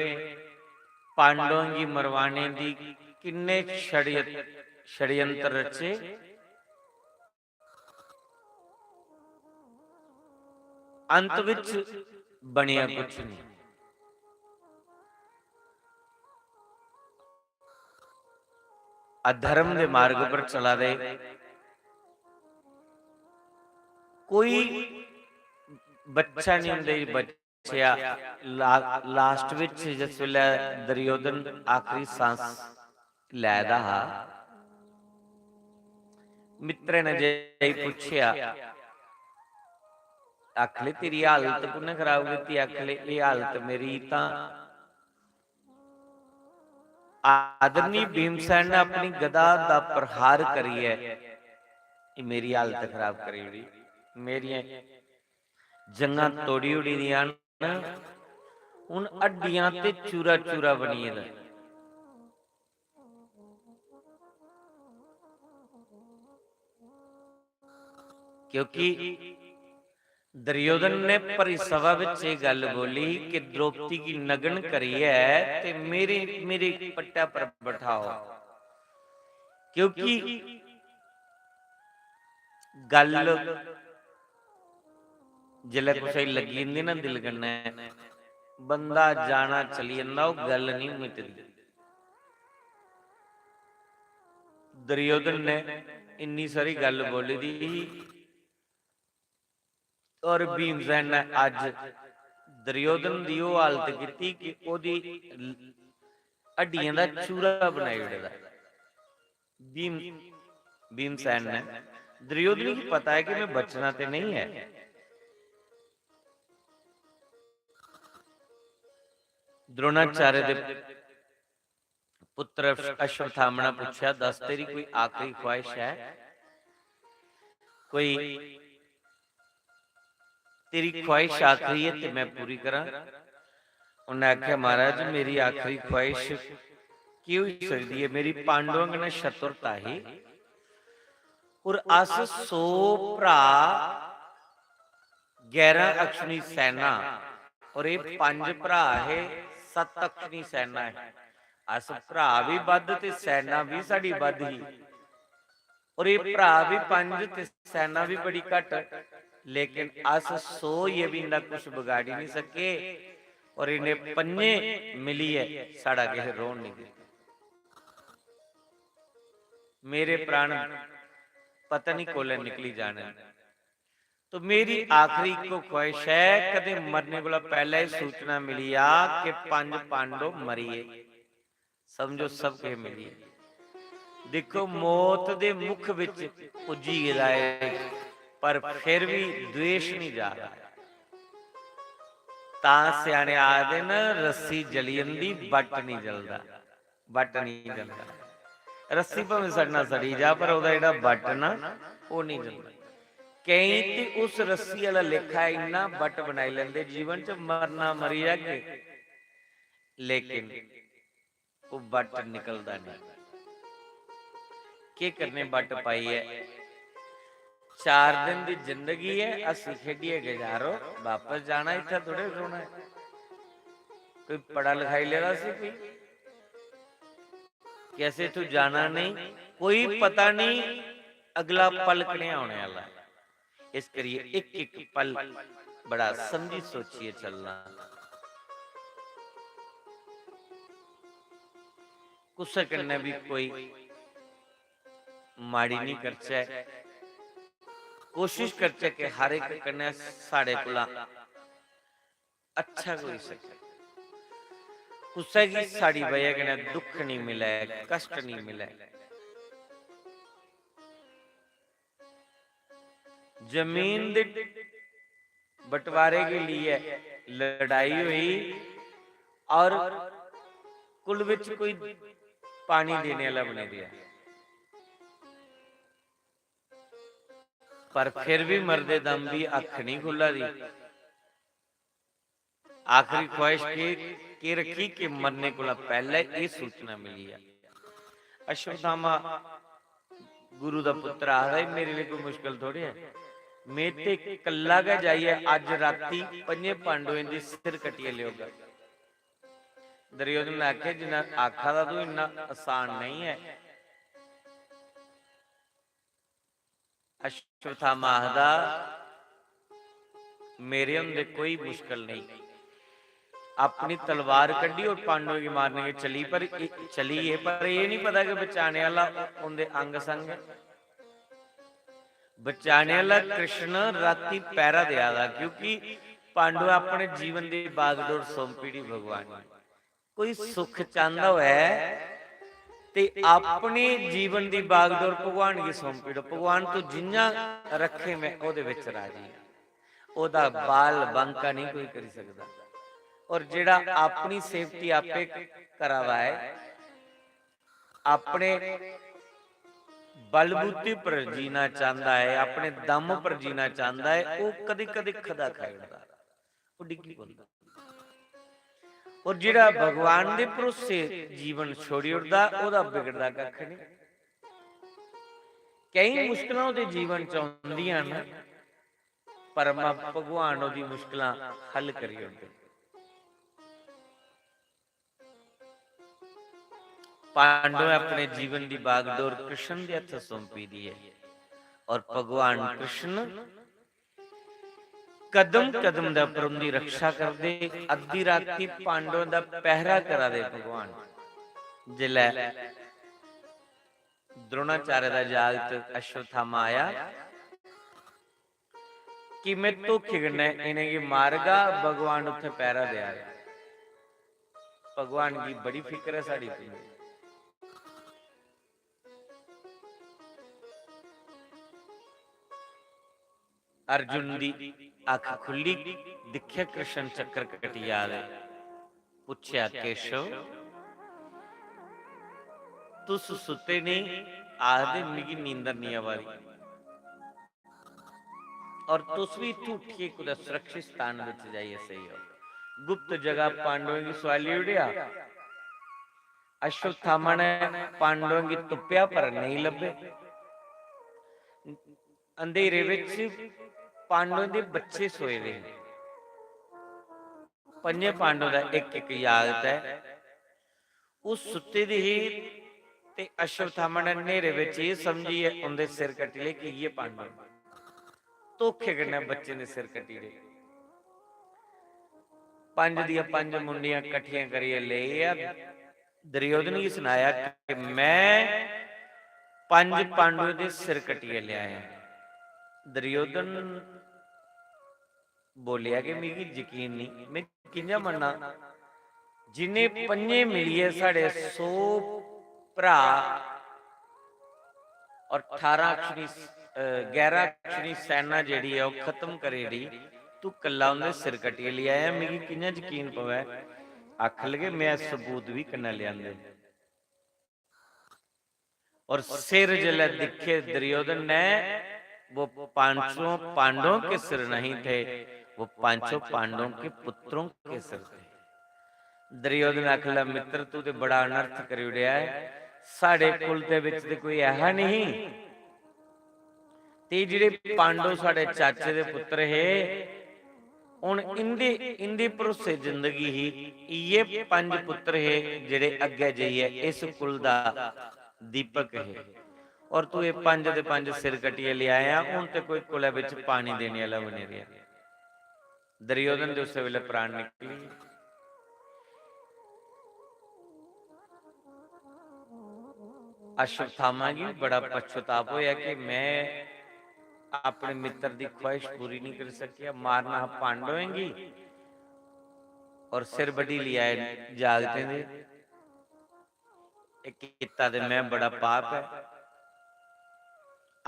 पांडवों गी मरवाने दी किन्ने षड्य-, षड्यंत्र रचे, अंत विच बनेआ कुछ नहीं। अधर्म दे मार्ग पर चला दे, कोई बच्चा नहीं उंदे बच्चेआ। ला-, last विच जिस वेले दुर्योधन आखिरी सांस लै दा हा, मित्रै ने जाई पुच्छेआ, आखले, "तेरी हालत कु'न्नै खराब कीती?" आखले, "एह् हालत मेरी तां आदरणीय भीमसेन ने अपनी गदा दा प्रहार करियै एह् मेरी हालत खराब करी ओड़ी, मेरियां जंघां तोड़ी ओड़ी दियां न, हून हड्डियां ते चूरा चूरा बनी गेदा।" क्योंकि दुर्योधन ने भरी सभा विच एह् गल्ल बोली कि द्रौपदी गी नग्न करियै ते मेरे, मेरे पट्टै पर बठाओ, क्योंकि गल्ल जिसलै कुसै गी लग्गी जंदी ना दिल कन्नै, बंदा जाना चली जंदा, ओह् गल्ल नहीं मिटदी। दुर्योधन ने इन्नी सारी गल्ल बोली दी ही और भीमसेन ने अज्ज दुर्योधन दी ओह् हालत कीती कि ओह्दी हड्डियें दा चूरा बनाई ओड़े दा। भीम, भीमसेन ने, दुर्योधन गी पता है कि मैं बचना ते नहीं है। द्रोणाचार्य दे पुत्र अश्व-, अश्वत्थामा ने पूछेआ, "दस, तेरी कोई आखिरी ख्वाहिश है? कोई तेरी ख्वाहिश आखिरी है ते मैं पूरी करां?" उन्नै आखेआ, "महाराज, मेरी आखिरी ख्वाहिश केह् होई सकदी ऐ? मेरी पांडवें कन्नै शत्रुता ही, और अस सौ भ्रा, ग्यारह अक्षनी सेना, और एह् पंज भ्रा हे, सत्त अक्षनी सेना ही। अस भ्रा बी बद्ध ते सेना बी साढ़ी बद्ध ही, और एह् भ्रा बी पंज ते सेना बी बड़ी घट्ट, लेकिन अस सौ होइयै बी इंदा कुछ बगाड़ी नहीं सके, और इ'नें पंजे मिलियै साढ़ा किश रौह्न नहीं दित्ता। मेरे प्राण पता नहीं कोले निकली जाने न। तो मेरी आखिरी इक्को ख्वाहिश है, कदें मरने कोला पैह्ले एह् सूचना मिली जा कि पंज पांडव मरी गे, समझो सब किश मिली गे।" दिक्खो, मौत दे मुख विच पुज्जी गेदा ऐ, पर फिर भी द्वेष नहीं जा रहा। तां स्याने आखदे न, "रस्सी जली जंदी, बट्ट नहीं जलदा।" बट्ट नहीं जलदा। रस्सी भावें सड़ना सड़ी जा, पर ओह्दा जेह्ड़ा बट्ट ना, ओह् नहीं जलदा। केईं ते उस रस्सी आह्ला लेखा इन्ना बट्ट बनाई लैंदे, जीवन च मरना मरी जागे, लेकिन ओह् बट्ट निकलदा नहीं। केह् करने बट्ट पाइयै? चार दिन दी जिंदगी ऐ, हस्सी खेडियै गजारो, बापस जाना इत्थै थोड़े रौह्ना ऐ। कोई पढ़ा लखाई लेदा सी कोई? कैसे तू जाना नहीं, कोई पता नहीं अगला पल कनेहा होने आह्ला ऐ। इस करियै इक इक पल बड़ा समझी सोचियै चलना। कुसै कन्नै बी कोई माड़ी नहीं करचै, कोशिश करचै कि हर इक कन्नै साढ़े कोला अच्छा कोई सकै, कुसै गी साढ़ी बजह कन्नै दुख नहीं मिलै, कष्ट नहीं मिलै। जमीन दे बंटवारे के लिए लड़ाई हुई और कुल विच कोई पानी देने वाला बनी गया, पर फिर भी मरदे दम भी अख नहीं खुल्ला दी। आखिरी ख्वाहिश के, के रखी कि मरने कोला पैह्ले एह् सूचना मिली जा। अश्वत्थामा गुरु दा पुत्र आखदा, "एह् मेरे लेई कोई मुश्कल थोड़ी ऐ। में ते कल्ला गै जाइयै अज्ज राती पंजे पांडवें दी सिर कट्टियै लेओगा।" दुर्योधन ने आखेआ, "जिन्ना आखा दा तूं, इन्ना आसान नहीं ऐ।" अश्वत्थामा आखदा, "मेरे होंदे कोई मुश्कल नहीं।" अपनी तलवार कड्ढी और पांडवें गी मारने गी चली, पर ए-, चली गे, पर एह् नहीं पता कि बचाने आह्ला उंदे अंग संग ऐ। बचाने आह्ला कृष्ण राती पैरा देआ दा, क्योंकि पांडव अपने जीवन दी बागडोर सौंपी ओड़ी भगवान गी। कोई सुख चांह्दा होऐ ते अपने जीवन दी बागडोर भगवान गी सौंपी ओड़ो। "भगवान, तू जि'यां रक्खे, में ओह्दे बिच राजी आं।" ओह्दा बाल बांका नहीं कोई करी सकदा। और जेह्ड़ा अपनी safety आपे करा दा ऐ, अपने बलबूते पर जीना चांह्दा ऐ, अपने दम पर जीना चांह्दा ऐ, ओह् कदें-कदें खदा खाई ओड़दा, ओह् डिग्गी पौंदा। और जेह्ड़ा भगवान दे भरोसे जीवन छोड़ी ओड़दा, ओह्दा बिगड़दा कक्ख नहीं। केईं मुश्कलां ओह्दे जीवन च औंदियां न, पर मां भगवान ओह्दी मुश्कलां हल करी ओड़दे। पांडवें अपने जीवन दी बागडोर कृष्ण दे हत्थ सौंपी दी ऐ और भगवान कृष्ण कदम कदम दे उप्पर उंदी रक्षा करदे। अद्धी राती पांडवें दा पैहरा करा दे भगवान। जिसलै द्रोणाचार्य दा जागत अश्वत्थामा आया कि में धोखे कन्नै इ'नेंगी मारगा, भगवान उत्थै पैहरा देआ दे। भगवान गी बड़ी फिकर ऐ साढ़ी तुं'दी। अर्जुन दी अख खु'ल्ली, दिक्खेआ कृष्ण चक्कर कट्टी जा दे। पुच्छेआ, "केशव, तुस सुत्ते नेईं, आखदे मिगी नींदर निं आवा दी। और तुस बी इत्थूं उट्ठियै कुतै सुरक्षित स्थान बिच जाइयै सेई जाओ। गुप्त जगह पांडवें गी सोआली ओड़ेआ। अश्वत्थामा ने पांडवें गी तुप्पेआ पर नेईं लब्भे। अंधेरे बिच पांडवें दे बच्चे सोए दे हे। पंजे पांडवें दा इक इक जागत ऐ। ओह् सुत्ती दी ही ते अश्वत्थामा ने न्हेरे बिच एह् समझियै उं'दे सिर कट्टी ले कि इ'यै पांडव। धोखे कन्नै बच्चें दे सिर कट्टी ले। पंज दियां पंज मुंडियां कट्ठियां करियै लेई आ। दुर्योधन गी सनाया कि मैं पंज पांडवें दे सिर कट्टियै लेआया। दुर्योधन बोलेआ कि मिगी यकीन नहीं, मैं कि'यां मन्नां? जिन्ने पंजे मिलियै साढ़े सौ भ्राऽ और ठारां अक्षनी, अ, ग्यारह अक्षनी सेना जेह्ड़ी ऐ, ओह् खत्म करी ओड़ी। तू कल्ला उं'दे सिर कट्टियै लेई आया, मिगी कि'यां यकीन पवै? आखन लगे, "मैं सबूत बी कन्नै लेआंदे।" और सिर जिसलै दिक्खे दुर्योधन ने, वो पांचों पांडवों के सिर नहीं थे, वो पांचों पांडवों के पुत्रों के सिर थे। दुर्योधन आखन लगा, "मित्र, तू ते बड़ा अनर्थ करी ओड़ेआ ऐ, साढ़े कुल दे बिच ते कोई ऐहा नहीं।" ते जेह्ड़े पांडव साढ़े चाचे दे पुत्र हे, हुन इंदे, इंदे भरोसे जिंदगी ही। इ'यै पंज पुत्र हे जेह्ड़े अग्गै जाइयै इस कुल दा दीपक हे। और तू एह् पंज दे पंज सिर कट्टियै लेआया, हुन ते कोई कुलै बिच पानी देने आह्ला बी नेईं रेहा। दुर्योधन दे उस्सै बेल्लै प्राण निकली गे। अश्वत्थामा गी बड़ा पश्चाताप होया कि मैं अपने मित्र दी ख्वाहिश पूरी नहीं करी सकेआ। मारना हा पांडवें गी और सिर बड्ढी लेआ जागतें दे। एह् कीता ते मैं बड़ा पाप ऐ।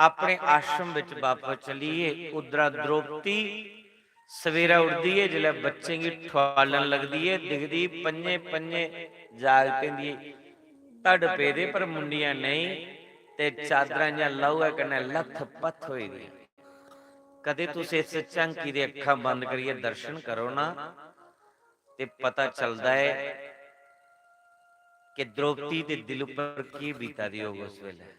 अपने आश्रम बिच बापस चलिए, उद्धरा द्रौपदी सवेरै उठदी ऐ, जिसलै बच्चें गी ठुआलन लगदी ऐ, दिखदी पंजे पंजे जागतें दी धड़ पेदे पर मुंडियां नेईं, ते चादरां इ'यां लहूए कन्नै लत्थ-पत्थ होई दियां। कदें तुस इस झांकी दे अक्खां बंद करियै दर्शन करो ना, ते पता चलदा ऐ कि द्रौपदी दे दिल उप्पर केह् बीता दी होग उस बेल्लै।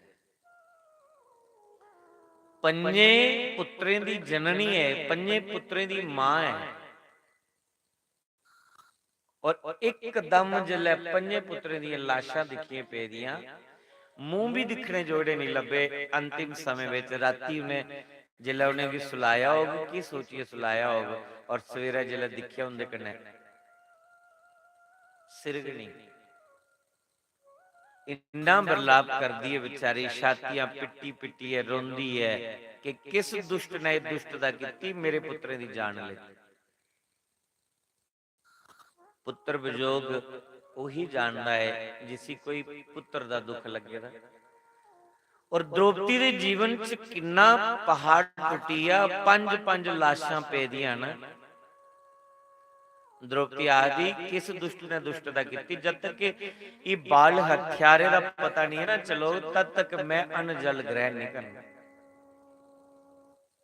पंजें पुत्रें दी जननी ऐ, पंजें पुत्रें दी मां ऐ। और इकदम जिसलै पंजें पुत्रें दियां लाशां दिक्खियां पेदियां, मूंह बी दिक्खने जोगड़े निं लब्भे। अंतिम समें बिच रातीं उ'नें जिसलै उ'नेंगी सुलाया होग, केह् सोचियै सुलाया होग, और सवेरै जिसलै दिक्खेआ उं'दे कन्नै सिर गै निं। इन्ना बरलाप करदी ऐ बेचारी, छातियां पिट्टी पिट्टियै रोंदी ऐ कि किस दुष्ट ने एह् दुष्टता कीती, मेरे पुत्तरें दी जान लेती। पुत्तर वियोग ओही जानदा ऐ जिसी कोई पुत्तर दा दुख लग्गे दा। और द्रौपदी दे जीवन च किन्ना पहाड़ टुट्टी गेआ, पंज पंज लाशां पेदियां न। द्रौपदी आखदी, "किस दुष्ट ने दुष्टता कीती? जब तक कि एह् बाल हत्यारे दा पता नहीं है ना चलो, तब तक मैं अन्न जल ग्रहण नहीं करना।"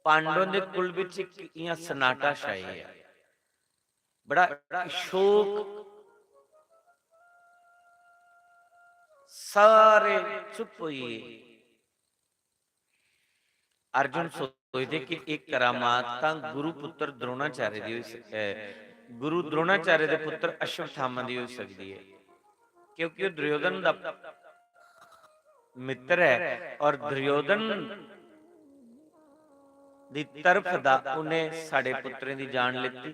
पांडवों दे कुल बिच इक इयां सन्नाटा छाई गया, बड़ा शोक, सारे चुप होई गे। अर्जुन सोचदे कि एह् करामात तां गुरु पुत्र द्रोणाचार्य दी होई सक-, ऐ, गुरु द्रोणाचार्य दे पुत्र अश्वत्थामा दी होई सकदी ऐ, क्योंकि ओह् दुर्योधन दा मित्र ऐ और दुर्योधन दी तरफ दा उन्हें साढ़े पुत्रें दी जान लेती।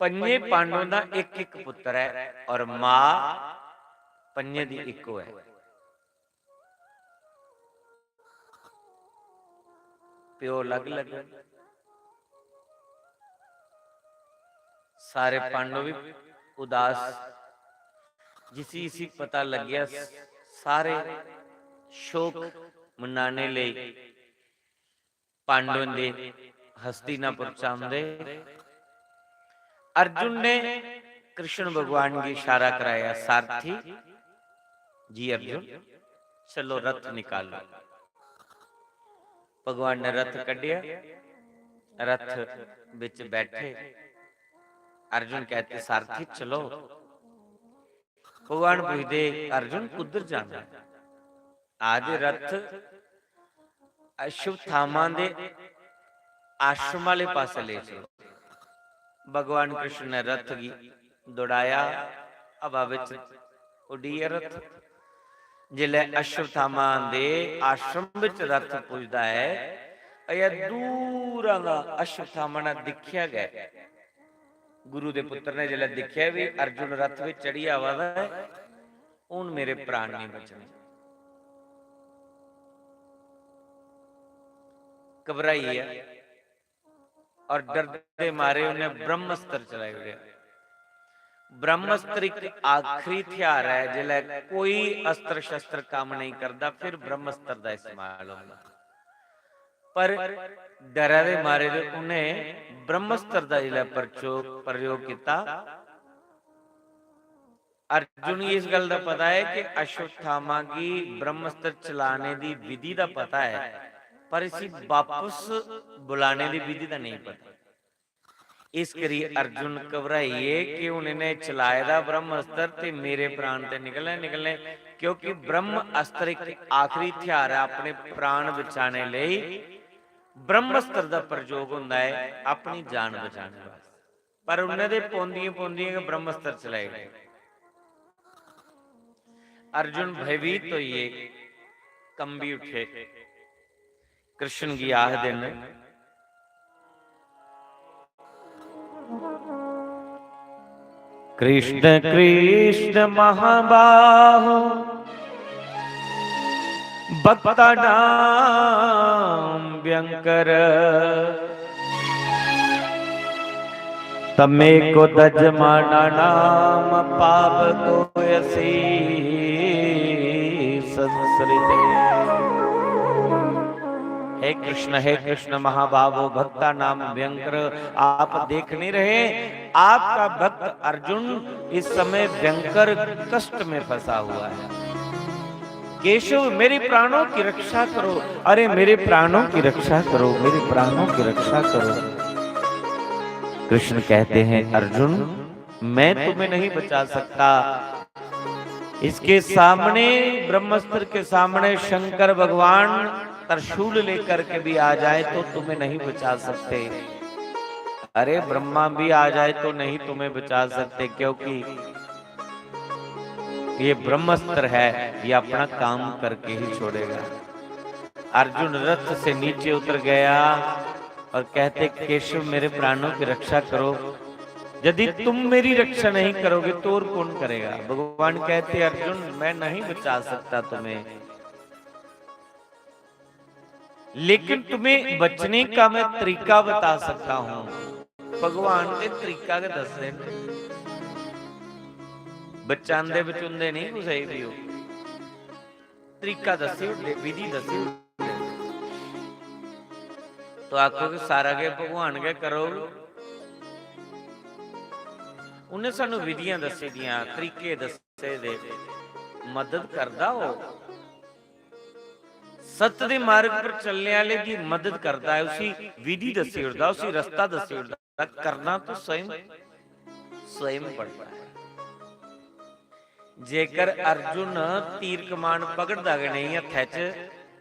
पंजे पांडवें दा इक इक पुत्र ऐ और मां पंजे दी इक्को ऐ। प्यो अलग अलग न। सारे पांडव भी उदास, जिसी इसी पता लग्गेआ, सारे शोक मनाने लेई पांडवें दे हस्तिनापुर च आंदे। अर्जुन ने कृष्ण भगवान गी इशारा कराया, "सारथी जी अर्जुन, चलो रथ निकालो।" भगवान ने रथ कड्ढेआ, रथ बिच बैठे। अर्जुन कहते, "सारथी चलो।" भगवान पुछदे, "अर्जुन कुद्धर जाना है?" आखदे, "रथ अश्वत्थामा दे आश्रम आह्ले पासै लेई चलो।" भगवान कृष्ण ने रथ गी दौड़ाया, हवा बिच उड्डी गेआ रथ। जिसलै अश्वत्थामा दे आश्रम बिच रथ पुजदा ऐ, अजें दूरा दा अश्वत्थामा ने दिक्खेआ गै, गुरु दे पुत्र ने जिसलै दिक्खेआ भी अर्जुन रथ बिच चढ़ी आवा दा ऐ, हून मेरे प्राण नहीं बचने। घबराई गेआ और डरदे मारे उन्हें ब्रह्मस्त्र चलाई ओड़ेआ। ब्रह्मस्त्र एक आखिरी हथियार है, जिसलै कोई अस्त्र शस्त्र काम नहीं करता, फिर ब्रह्मस्त्र का इस्तेमाल होता। पर डरै दे मारे दे उन्हें ब्रह्मस्त्र का जिसलै प्रचो-, प्रयोग किया, अर्जुन गी इस गल का पता है कि अश्वत्थामा की ब्रह्मस्त्र चलाने की विधि का पता है, पर इसी वापस बुलाने की विधि का नहीं पता। इस करी अर्जुन घबराइए कि हून इन्हें चलाए दा ब्रह्म अस्त्र ते मेरे प्राण ते निकलने, निकलने, क्योंकि ब्रह्म अस्त्र एक आखिरी हथियार है अपने प्राण बचाने लेई। ब्रह्म अस्त्र का प्रयोग होंदा है अपनी जान बचाने वास्ते। पर उन्हें दे पौंदियां पौंदियां गै ब्रह्म अस्त्र चलाई गए। अर्जुन भयभीत होइए कंबी उठे। कृष्ण गी आखदे न, कृष्ण कृष्ण महाबाहो भक्ता नाम व्यंकर। तमेको दजमाना नाम पावको असी संसरिते। हे कृष्ण, हे कृष्ण महाबाहो भक्ता नाम व्यंकर, आप देख नहीं रहे, आपका भक्त अर्जुन इस समय व्यंकर कष्ट में फंसा हुआ है। केशव, मेरे प्राणों की रक्षा करो, अरे मेरे प्राणों की रक्षा करो, मेरे प्राणों की रक्षा करो। कृष्ण कहते हैं, अर्जुन, मैं तुम्हें नहीं बचा सकता। इसके सामने, ब्रह्मास्त्र के सामने शंकर भगवान त्रिशूल लेकर के भी आ जाए तो तुम्हें नहीं बचा सकते। अरे, ब्रह्मा भी आ जाए तो नहीं तुम्हें बचा सकते, क्योंकि ये ब्रह्मास्त्र है, ये अपना काम करके ही छोड़ेगा। अर्जुन रथ से नीचे उतर गया और कहते, केशव, मेरे प्राणों की रक्षा करो, यदि तुम मेरी रक्षा नहीं करोगे तो और कौन करेगा? भगवान कहते, अर्जुन, मैं नहीं बचा सकता तुम्हें, लेकिन तुम्हें बचने का मैं तरीका बता सकता हूं। भगवान ने तरीका के दसदे न, बचांदे बचुंदे नहीं कुसै गी भी। ओह् तरीका दस्सी ओड़दे, विधि दस्सी ओड़दे। तो आखो कि सारा गै भगवान गै करो। उन्हें सानू विधियां दस्सी दियां, तरीके दस्से दे, मदद करदा ओह्। सत्य दे मार्ग पर चलने आह्ले दी मदद करदा ऐ, उसी विधि दस्सी ओड़दा, उसी रस्ता दस्सी ओड़दा। करना तो स्वयं, स्वयं पड़ता है। जेकर अर्जुन तीर कमान पकड़दा गै नेईं हत्थै च,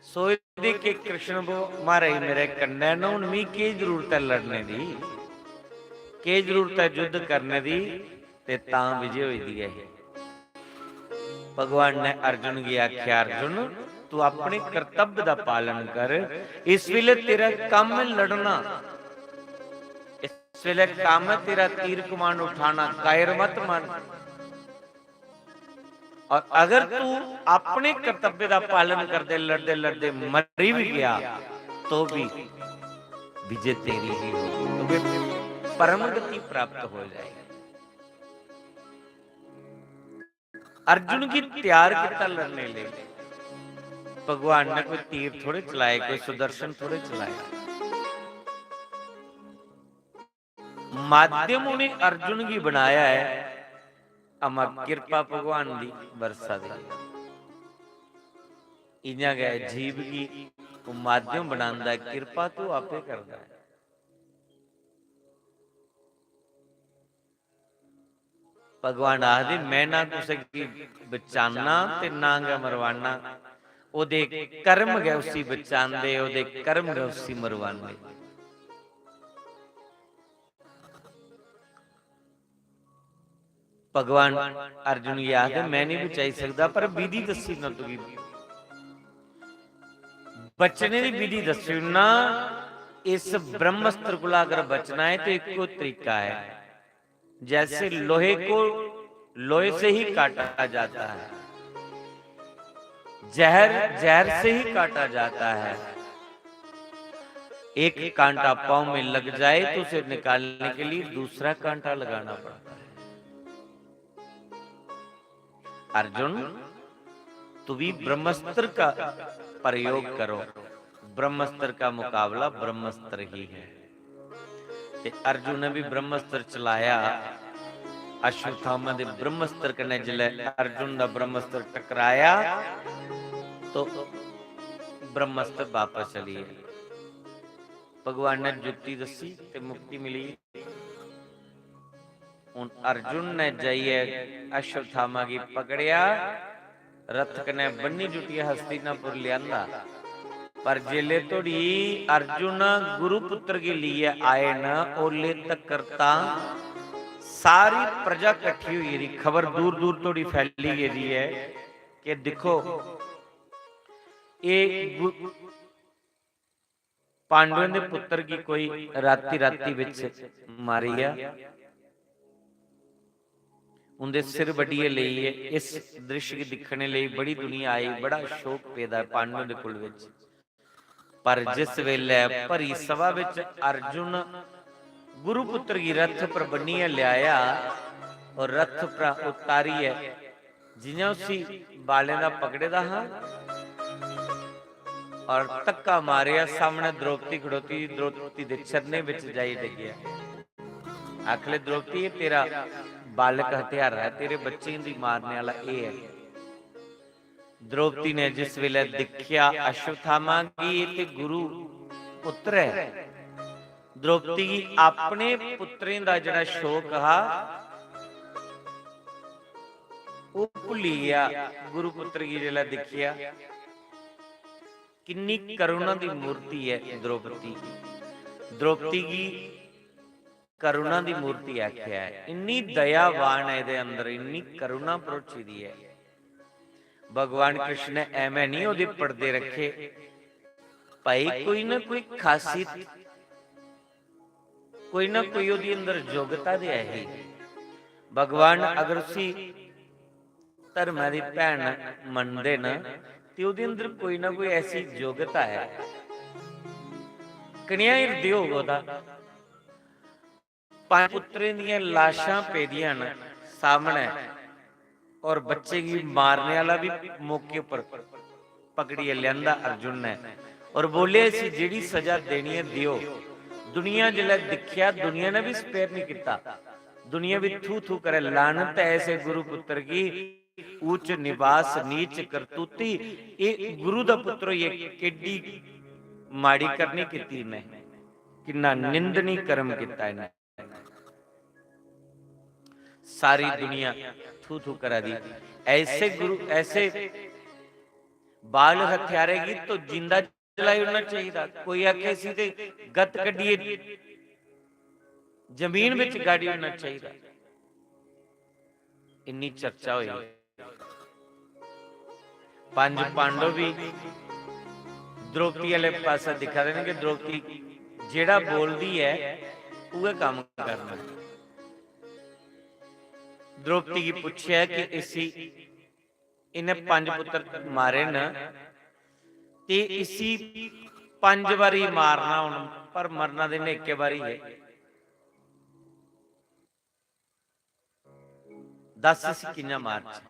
सोचदे कि कृष्ण भो-, महाराज मेरे कन्नै न, हून मिगी केह् जरूरत ऐ लड़ने दी, केह् जरूरत ऐ युद्ध करने दी, ते तां विजय होई दी ऐ। भगवान ने अर्जुन गी आखेआ, अर्जुन, तू अपने कर्तव्य दा पालन कर। इस वेले तेरा कम्म ऐ लड़ना, इस वेले कम्म ऐ तेरा तीर कमान उठाना, कायर मत मन। और अगर तू अपने कर्तव्य का पालन करते लड़ते लड़ते मरी भी गया, तो भी विजय तेरी ही होगी, तुम्हें परम गति प्राप्त हो जाएगी। अर्जुन गी तैयार किया लड़ने लिए। भगवान ने कोई तीर थोड़े चलाए, कोई सुदर्शन थोड़े चलाए। माध्यम उन्हें अर्जुन गी बनाया है, अमा किरपा भगवान दी बरसा दी। इ'यां गै जीव गी ओह् माध्यम बनांदा ऐ, किरपा तू आपे करदा ऐ। भगवान आखदे, "मैं ना कुसै गी बचाना ते ना गै मरवाना।" ओह्दे कर्म गै उसी बचांदे, ओह्दे कर्म गै उसी मरवांदे। भगवान अर्जुन गी आखदे, "मैं नहीं बचाई सकदा, पर विधि दस्सी ना तुगी, बचने दी विधि दस्सी ना। इस ब्रह्मास्त्र कोला अगर बचना है तो इक्को तरीका है, जैसे लोहे को लोहे से ही काटा जाता है, जहर जहर से ही काटा जाता है। एक कांटा पाँव में लग जाए तो उसे निकालने के लिए दूसरा कांटा लगाना पड़ता है।" अर्जुन, तू भी ब्रह्मास्त्र का प्रयोग करो, ब्रह्मास्त्र का मुकाबला ब्रह्मास्त्र ही है। ते अर्जुन ने भी ब्रह्मास्त्र चलाया। अश्वत्थामा दे ब्रह्मास्त्र कन्नै जिसलै अर्जुन दा ब्रह्मास्त्र टकराया, तो ब्रह्मास्त्र वापस चली गया। भगवान ने जुक्ति दस्सी ते मुक्ति मिली। हुन अर्जुन ने जाइयै अश्वत्थामा गी पकड़ेआ, रथ कन्नै बन्नी जुटियै हस्तिनापुर लेआंदा। पर जेल्लै धोड़ी अर्जुन गुरुपुत्र गी लेइयै आए न, ओल्ले तक्कर तां सारी प्रजा कट्ठी होई गेदी, खबर दूर दूर धोड़ी फैली गेदी ऐ कि दिक्खो, एह् गु-, पांडवें दे पुत्तर गी कोई राती राती बिच मारी गेआ। उंदे सिर बड्ढियै लेई गे। इस दृश्य गी दिक्खने लेई बड़ी दुनिया आई, बड़ा शोक पेदा ऐ पांडवें दे कुल बिच। पर जिस वेले भरी सभा बिच अर्जुन गुरुपुत्र गी रथ पर बन्नियै लेआया और रथ परा उतारियै जि'यां उसी बालें दा पकड़े दा हा और धक्का मारेआ, सामने द्रौपदी खड़ोती, द्रौपदी दे चरणें बिच जाई डिग्गेआ। आखले, "द्रौपदी, एह् तेरा बालक हत्यारा ऐ, तेरे बच्चें दी मारने आह्ला एह् ऐ।" द्रौपदी ने जिस वेले दिक्खेआ अश्वत्थामा गी, "एह् ते गुरु पुत्र ऐ।" द्रौपदी गी अपने पुत्रें दा जेह्ड़ा शोक हा, ओह् भुल्ली गेआ। गुरु पुत्र गी जिसलै दिक्खेआ, किन्नी करुणा दी मूर्ति ऐ द्रौपदी। द्रौपदी गी करुणा दी मूर्ति आखेआ ऐ। इन्नी दयावान ऐ एह्दे अंदर, इन्नी करुणा भरोची दी ऐ। भगवान कृष्ण ने ऐवें निं ओह्दे पर्दे रक्खे। भाई, कोई ना कोई खासियत, कोई ना कोई ओह्दे अंदर योग्यता ते ऐ ही। भगवान अगर उसी धर्मै दी भैन मनदे न ते ओह्दे अंदर कोई ना कोई ऐसी योग्यता ऐ। कनेहा हिरदे होग ओह्दा? पंज पुत्तरें दियां लाशां पेदियां न सामनै, और बच्चे गी मारने आह्ला बी मौके पर पकड़ियै लेआंदा अर्जुन ने, और बोलेआ, "इसी जेह्ड़ी सजा देनी ऐ, देओ।" दुनिया जिसलै दिक्खेआ, दुनिया ने बी स्पेयर निं कीता। दुनिया बी थू थू करे, "लानत ऐ ऐसे गुरु पुत्तर गी, ऊच निवास नीच करतूती।" एह् गुरु दा पुत्तर होइयै केड्डी माड़ी करनी कीती इन्नै, किन्ना निंदनी कर्म कीता इन्नै। सारी दुनिया थू थू करा दी। ऐसे गुरु, ऐसे बाल हत्यारे गी तो जिंदा जलाई ओड़ना चाहिदा। कोई आखे इसी ते गत कड्ढियै जमीन बिच गाड़ी ओड़ना चाहिदा। इन्नी चर्चा होई। पंज पांडव भी द्रौपदी आह्ले पासै दिक्खा दे न कि द्रौपदी जेह्ड़ा बोलदी ऐ, उ'ऐ कम्म करना। द्रौपदी गी पुच्छेआ कि इसी, इन्नै पंज पुत्तर मारे न ते इसी पंज बारी मारना हून, पर मरना ते इन्नै इक्कै बारी ऐ। दस, इसी कि'यां मारचै?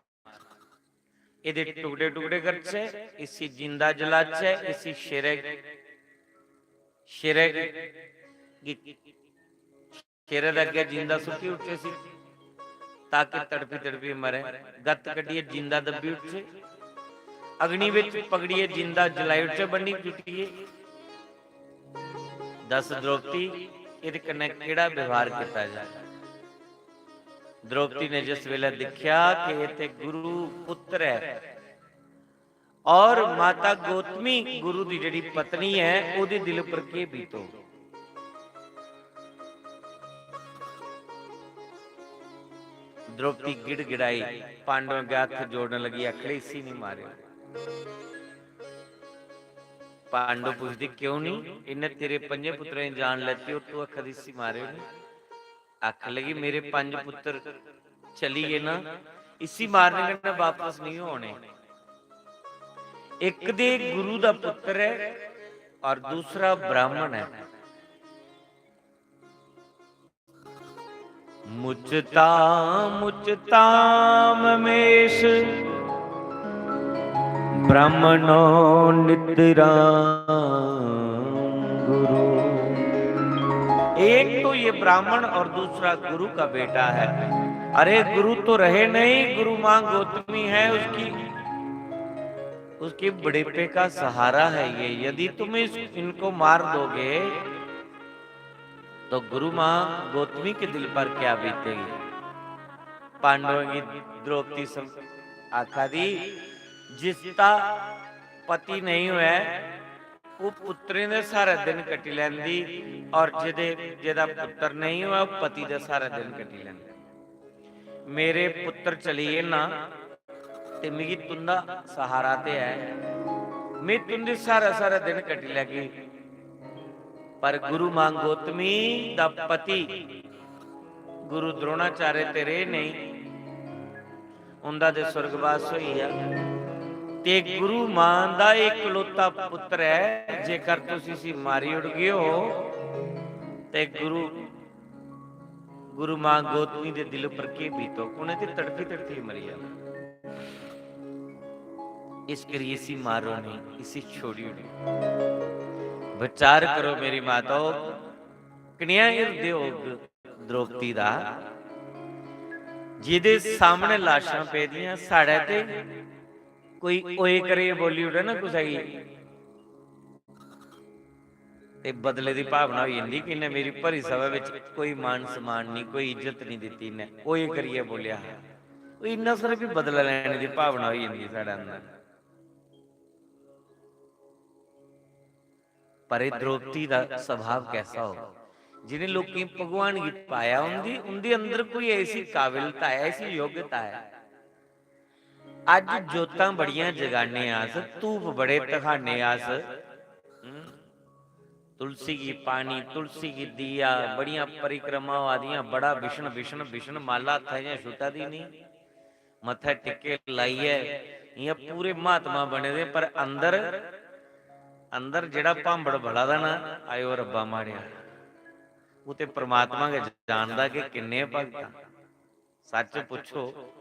एह्दे टुकड़े टुकड़े करचै, इसी जिंदा जलाचै, इसी शेरै, शेरै गी, शेरै दे अग्गें जिंदा सुट्टी ओड़चै इसी। ताकि तड़फी तड़फी मरे, गत्त कड्ढियै जिंदा दब्बी उठचे, अग्नि बिच पकड़ियै जिंदा जलाई उठचे, बन्नी टुट्टियै। दस द्रौपदी, एह्दे कन्नै केह्ड़ा व्यवहार कीता जा? द्रौपदी ने जिस बेल्लै दिक्खेआ कि एह् ते गुरु पुत्र ऐ, और माता गौतमी गुरु दी जेह्ड़ी पत्नी ऐ, ओह्दे दिल पर केह् बीतोग? द्रौपदी गिड़गिड़ाई, पांडवें अग्गें हत्थ जोड़न लगी, आखड़ी, "इसी नहीं मारेओ।" पांडव पुछदे, "क्यों नहीं? इन्हें तेरे पंजे पुत्रें दी जान लैती और तू आखा दी इसी मारेओ नहीं।" आखन लगी, "मेरे पंज पुत्र चली गए ना, इसी मारने कन्नै वापस नहीं होने। एक दे गुरु दा पुत्र है और दूसरा ब्राह्मण है।" मुचता मुचताममेष ब्राह्मणो नितरां गुरु। एक तो ये ब्राह्मण और दूसरा गुरु का बेटा है। अरे, गुरु तो रहे नहीं, गुरु माँ गौतमी है, उसकी, उसके बुढ़ापे का सहारा है ये। यदि तुम इस, इनको मार दोगे तो गुरु माँ गौतमी के दिल पर क्या बीतेगी? पांडवों की द्रौपदी सम-, आखा दी, जिसका पति नहीं हुआ, वो पुत्रें दे सहारे दिन कटी लैंदी, और जिदे, जिदा पुत्र नहीं हुआ, वो पति दे सहारे दिन कटी लैंदी। मेरे पुत्र चली गे ना, ते मिगी तुंदा सहारा ते है, में तुंदे सहारे सहारे दिन कट्टी लैगी। पर गुरु मां गौतमी दा पति गुरु द्रोणाचार्य ते रेह् नेईं, उंदा ते सुर्गवास होई गेआ। ते गुरु मां दा इकलौता पुत्र ऐ, जेकर तुस इसी मारी ओड़गे ओ, ते गुरु गुरु मां गौतमी दे दिल उप्पर केह् बीतोग? उ'नें ते तड़फी तड़फी मरी जाना। इस करियै इसी मारो नेईं, इसी छोड़ी ओड़ो। विचार करो मेरी माताओ, कनेहा हिरदे होग द्रौपदी दा, जेह्दे सामने लाशां पेदियां, साढ़े ते कोई ओए करियै बोली ओड़े ना कुसै गी, ते बदले दी भावना होई जंदी कि इन्नै मेरी भरी सभा बिच कोई मान सम्मान निं, कोई इज्जत निं दित्ती इन्नै, ओए करियै बोलेआ हा। ओह् इन्ना सारा भी बदला लैने दी भावना होई जंदी साढ़े अंदर। पर एह् द्रौपदी दा स्वभाव कैसा हो, जिनें लोकें भगवान गी पाया, उंदी, उंदे अंदर कोई ऐसी काबिलता है, ऐसी योग्यता है। अज्ज जोतां बड़ियां जगाने अस, धूप बड़े धखाने अस। हम्म? तुलसी गी पानी, तुलसी गी दिया, बड़ियां परिक्रमा होआ दियां, बड़ा विष्णु, विष्णु, विष्णु माला हत्था च छुट्टा दी निं। मत्थै टिक्के लाइयै इ'यां पूरे महात्मा बने दे, पर अंदर, अंदर जेह्ड़ा भांबड़ बला दा ना, आयो रब्बा माड़ेआ, ओह् ते परमात्मा गै जानदा कि किन्ने भगत आ। सच पुच्छो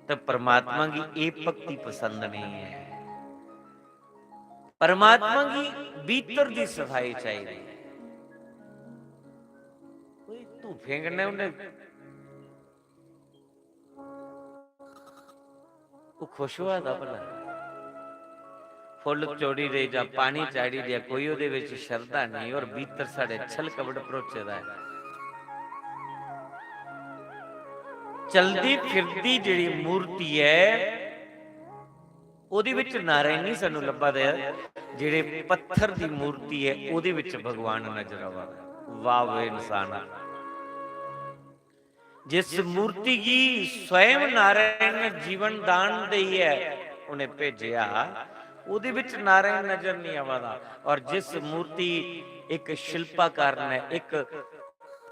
ते परमात्मा गी एह् भक्ति पसंद नेईं ऐ। परमात्मा गी भीतर दी सफाई चाहिदी। कोई धूफें कन्नै उन्नै ओह् खुश होआ दा भला? फुल्ल चोड़ी दे जां पानी चाढ़ी देआ, कोई ओह्दे बिच शरधा नेईं, और भीतर साढ़े छल कपट भरोचे दा ऐ। चलदी फिरदी जेह्ड़ी मूर्ति ऐ, ओह्दे बिच नारायण निं सानूं लब्भा दा ऐ, जेह्ड़े पत्थर दी मूर्ति ऐ, ओह्दे बिच भगवान नजर आवा दा ऐ। वाह वे इंसान। जिस मूर्ति गी स्वयं नारायण ने जीवन दान देइयै उ'नें भेजेआ, ओह्दे बिच नारायण नजर नहीं आवा दा। और जिस मूर्ति एक शिल्पाकार ने, एक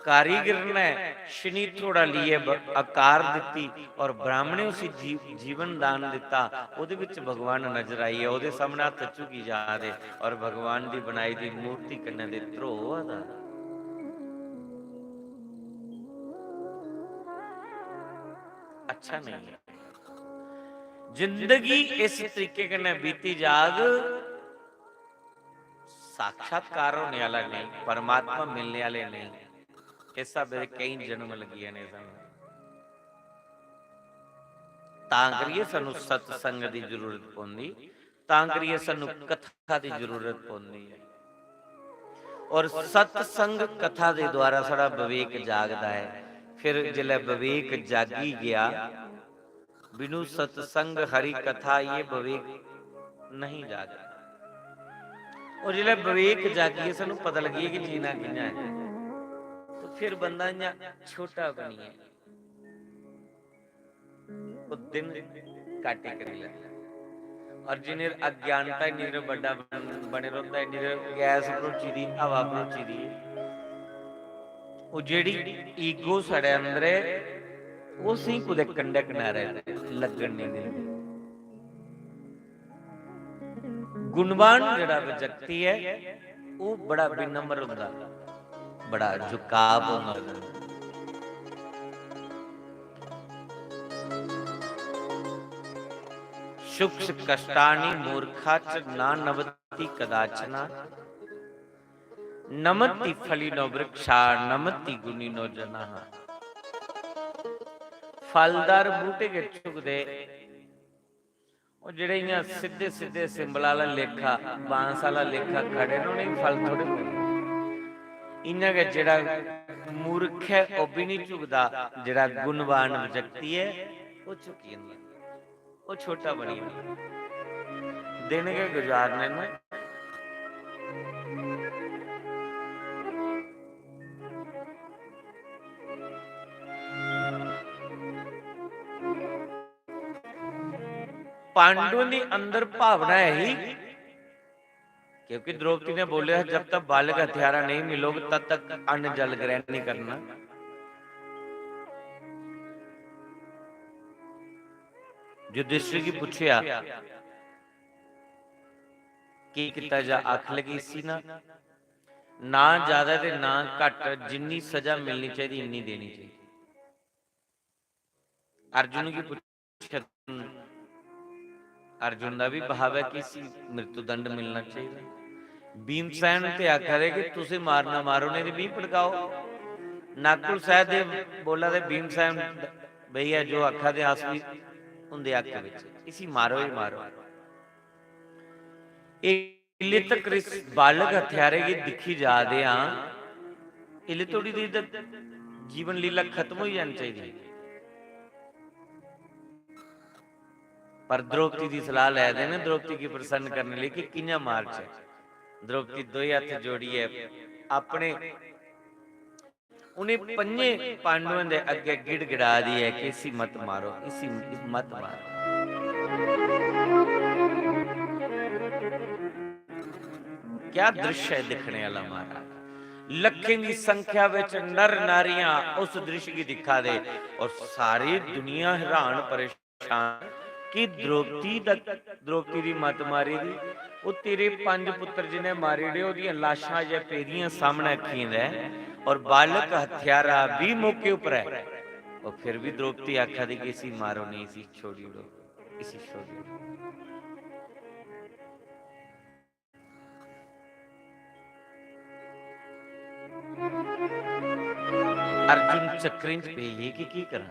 कारीगर ने शनि थोड़ा लिए ब-, आकार दित्ती और ब्राह्मणे उसी जी-, जीवन दान दित्ता, ओह्दे बिच भगवान नजर आई ऐ, ओह्दे सामने हत्थ झुकी जा दे और भगवान दी बनाई दी मूर्ति कन्नै दे ध्रोह् होआ दा। अच्छा नहीं है। जिंदगी इस तरीके कन्नै बीती जाग, साक्षात्कार होने आह्ला नेईं, परमात्मा मिलने आह्ले नेईं। इस स्हाबै दे केईं जन्म लग्गी जाने सानूं। तां करियै सानू सत्संग दी जरूरत पौंदी, तां करियै सानू कथा दी जरूरत पौंदी ऐ। और सत्संग कथा दे द्वारा साढ़ा विवेक जागदा ऐ। फिर जिसलै विवेक जागी गया, बिनु सत्संग हरि कथा ये विवेक नहीं जागदा। और जिसलै विवेक जागियै सानू पता लगियै कि जीना कि'यां ऐ, तो फिर बंदा इ'यां छोटा बनियै वो दिन काटे करी लैंदा। और जिन्ने अज्ञानता इन्नी देर बड्डा बन-, बने रौंह्दा ऐ, इन्नी देर गैस भरोची दी, हवा भरोची दी, ओह् जेह्ड़ी ईगो साढ़े अंदर ऐ, ओह् स्हेई कुतै कंढै कनारै लग्गन नेईं दिंदी। गुणवान जेह्ड़ा व्यक्ति ऐ, ओह् बड़ा विनम्र होंदा, बड़ा झुकाव होंदा। शुक्ष कष्टानि मूर्खा च ना नमति कदाचन। नमति फलिनो वृक्षा नमति गुणिनो जनः। फलदार बूह्टे गै झुकदे, ओह् जेह्ड़े इ'यां सिद्धे सिद्धे सिंबल आह्ला लेखा, बांस आह्ला लेखा खड़े न, उ'नेंगी फल थोड़े मिलदे। इ'यां गै जेह्ड़ा मूर्ख ऐ, ओह् बी निं झुकदा, जेह्ड़ा गुणवान व्यक्ति ऐ, ओह् झुकी जंदा, ओह् छोटा बनी जंदा। दिन गै गुजारने न। पांडुएं दी अंदर भावना ऐ ही, क्योंकि द्रौपदी ने बोलेआ, "जब तक बालक हत्यारा नहीं मिलोग, तब तक अन्न जल ग्रहण नहीं करना।" युधिष्ठिर गी पुच्छेआ, "की कीता जा?" आख लगी, "इसी ना, ना ज्यादा ते ना घट्ट, जिन्नी सजा मिलनी चाहिदी, इन्नी देनी चाहिदी।" अर्जुन गी पुच्छेआ, अर्जुन दा बी भाव ऐ कि इसी मृत्युदंड मिलना चाहिदा। भीमसेन ते आखा दे कि तुसें मारना मारो, नेईं ते मिगी भड़काओ। नकुल सहदेव बोला दे, "भीमसेन भैया जो आखा दे, अस भी उंदे हक बिच, इसी मारो ही मारो।" एह इसले तक इस बालक हत्यारे गी दिक्खी जा दे आं, इसले तोड़ी दी ते जीवन लीला खत्म होई जानी चाहिदी। पर द्रौपदी दी सलाह लै दे न, द्रौपदी गी प्रसन्न करने लेई कि कि'यां मारचै। द्रौपदी दोए हत्थ जोड़ियै अपने उ'नें पंजे पांडुएं दे अग्गें गिड़गिड़ा दी ऐ कि इसी मत मारो, इसी मत मारो। क्या दृश्य है दिक्खने आह्ला महाराज। लक्खें दी संख्या विच नर नारियां उस दृश्य गी दिक्खा दे और सारी दुनिया हैरान परेशान कि द्रौपदी दा, द्रौपदी दी मत मारी दी। ओह् तेरे पंज पुत्तर जिन्हें मारी ओड़े, ओह्दियां लाशां अजें पेदियां सामनै अक्खियें दे, और बालक हत्यारा बी मौके उप्पर ऐ। ओह् फिर बी द्रौपदी आखा दी कि इसी मारो नहीं, इसी छोड़ी ओड़ो, इसी छोड़ी ओड़ो। अर्जुन चक्करें च पेई गे कि की करां?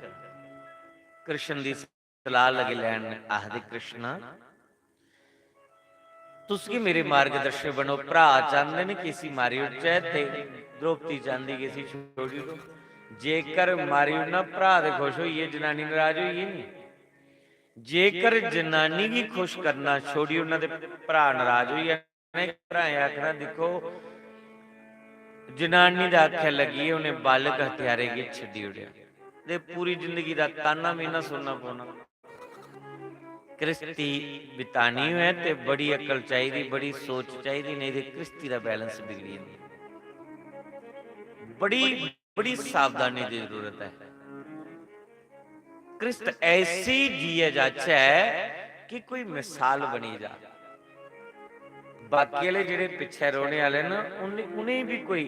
कृष्ण दी सलाह लगी लैन, आखदे, "कृष्णा, तुस गै मेरे मार्गदर्शक बनो।" भ्राऽ चांह्दे न कि इसी मारी ओड़चै ते द्रौपदी चांह्दी कि इसी छोड़ी ओड़ो। जेकर मारी ओड़ना, भ्राऽ ते खुश होइयै, जनानी नराज होई गेई नी। जेकर जनानी गी खुश करना, छोड़ी ओड़ना, ते भ्राऽ नराज होई जाना। भ्राएं आखना, "दिक्खो, जनानी दा आखै लग्गी, उ'नें बालक हत्यारे गी छड्डी ओड़ेआ।" ते पूरी जिंदगी दा ताना मीना सुनना पौना। गृहस्थी बितानी होऐ ते बड़ी अकल चाहिदी, बड़ी सोच चाहिदी, नेईं ते गृहस्थी दा balance बिगड़ी जंदा। बड़ी, बड़ी सावधानी दी जरूरत ऐ। गृहस्थ ऐसी जियै जाचै कि कोई मिसाल बनी जा। बाकी आह्ले जेह्ड़े पिच्छें रौह्ने आह्ले न, उ'नें, उ'नेंगी बी कोई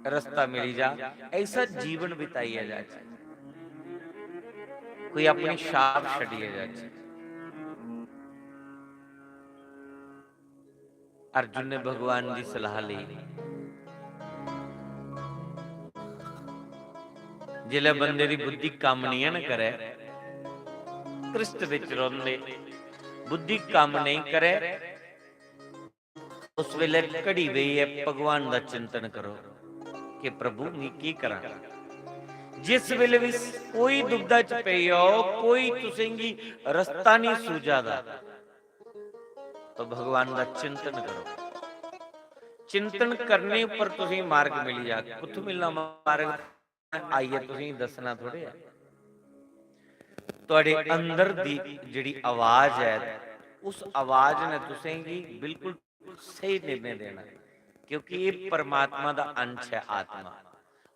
रस्ता मिली जा, ऐसा जीवन बिताइयै जाचै, कोई अपनी छाप छड्डियै जाचै। अर्जुन ने भगवान दी सलाह लेई। जिसलै बंदे दी बुद्धि कम्म निं ऐ ना करै, संतृष्ट विच रौंदे, बुद्धि कम्म नेईं करे, उस वेले घड़ी बेहियै भगवान दा चिंतन करो कि प्रभु, मैं की करां। जिस वेले भी कोई दुविधा च पेई जाओ, कोई तुसेंगी रस्ता नहीं सूझा दा, तो भगवान दा चिंतन करो। चिंतन करने उपर तुसेंगी मार्ग मिली जाग। कुत्थों मिलना मार्ग? आइयै तुसेंगी दस्सना थोड़े ऐ। थुआढ़े अंदर दी जेह्ड़ी आवाज ऐ, उस आवाज ने तुसेंगी बिल्कुल स्हेई निर्णय देना, क्योंकि ये परमात्मा दा अंश ऐ आत्मा।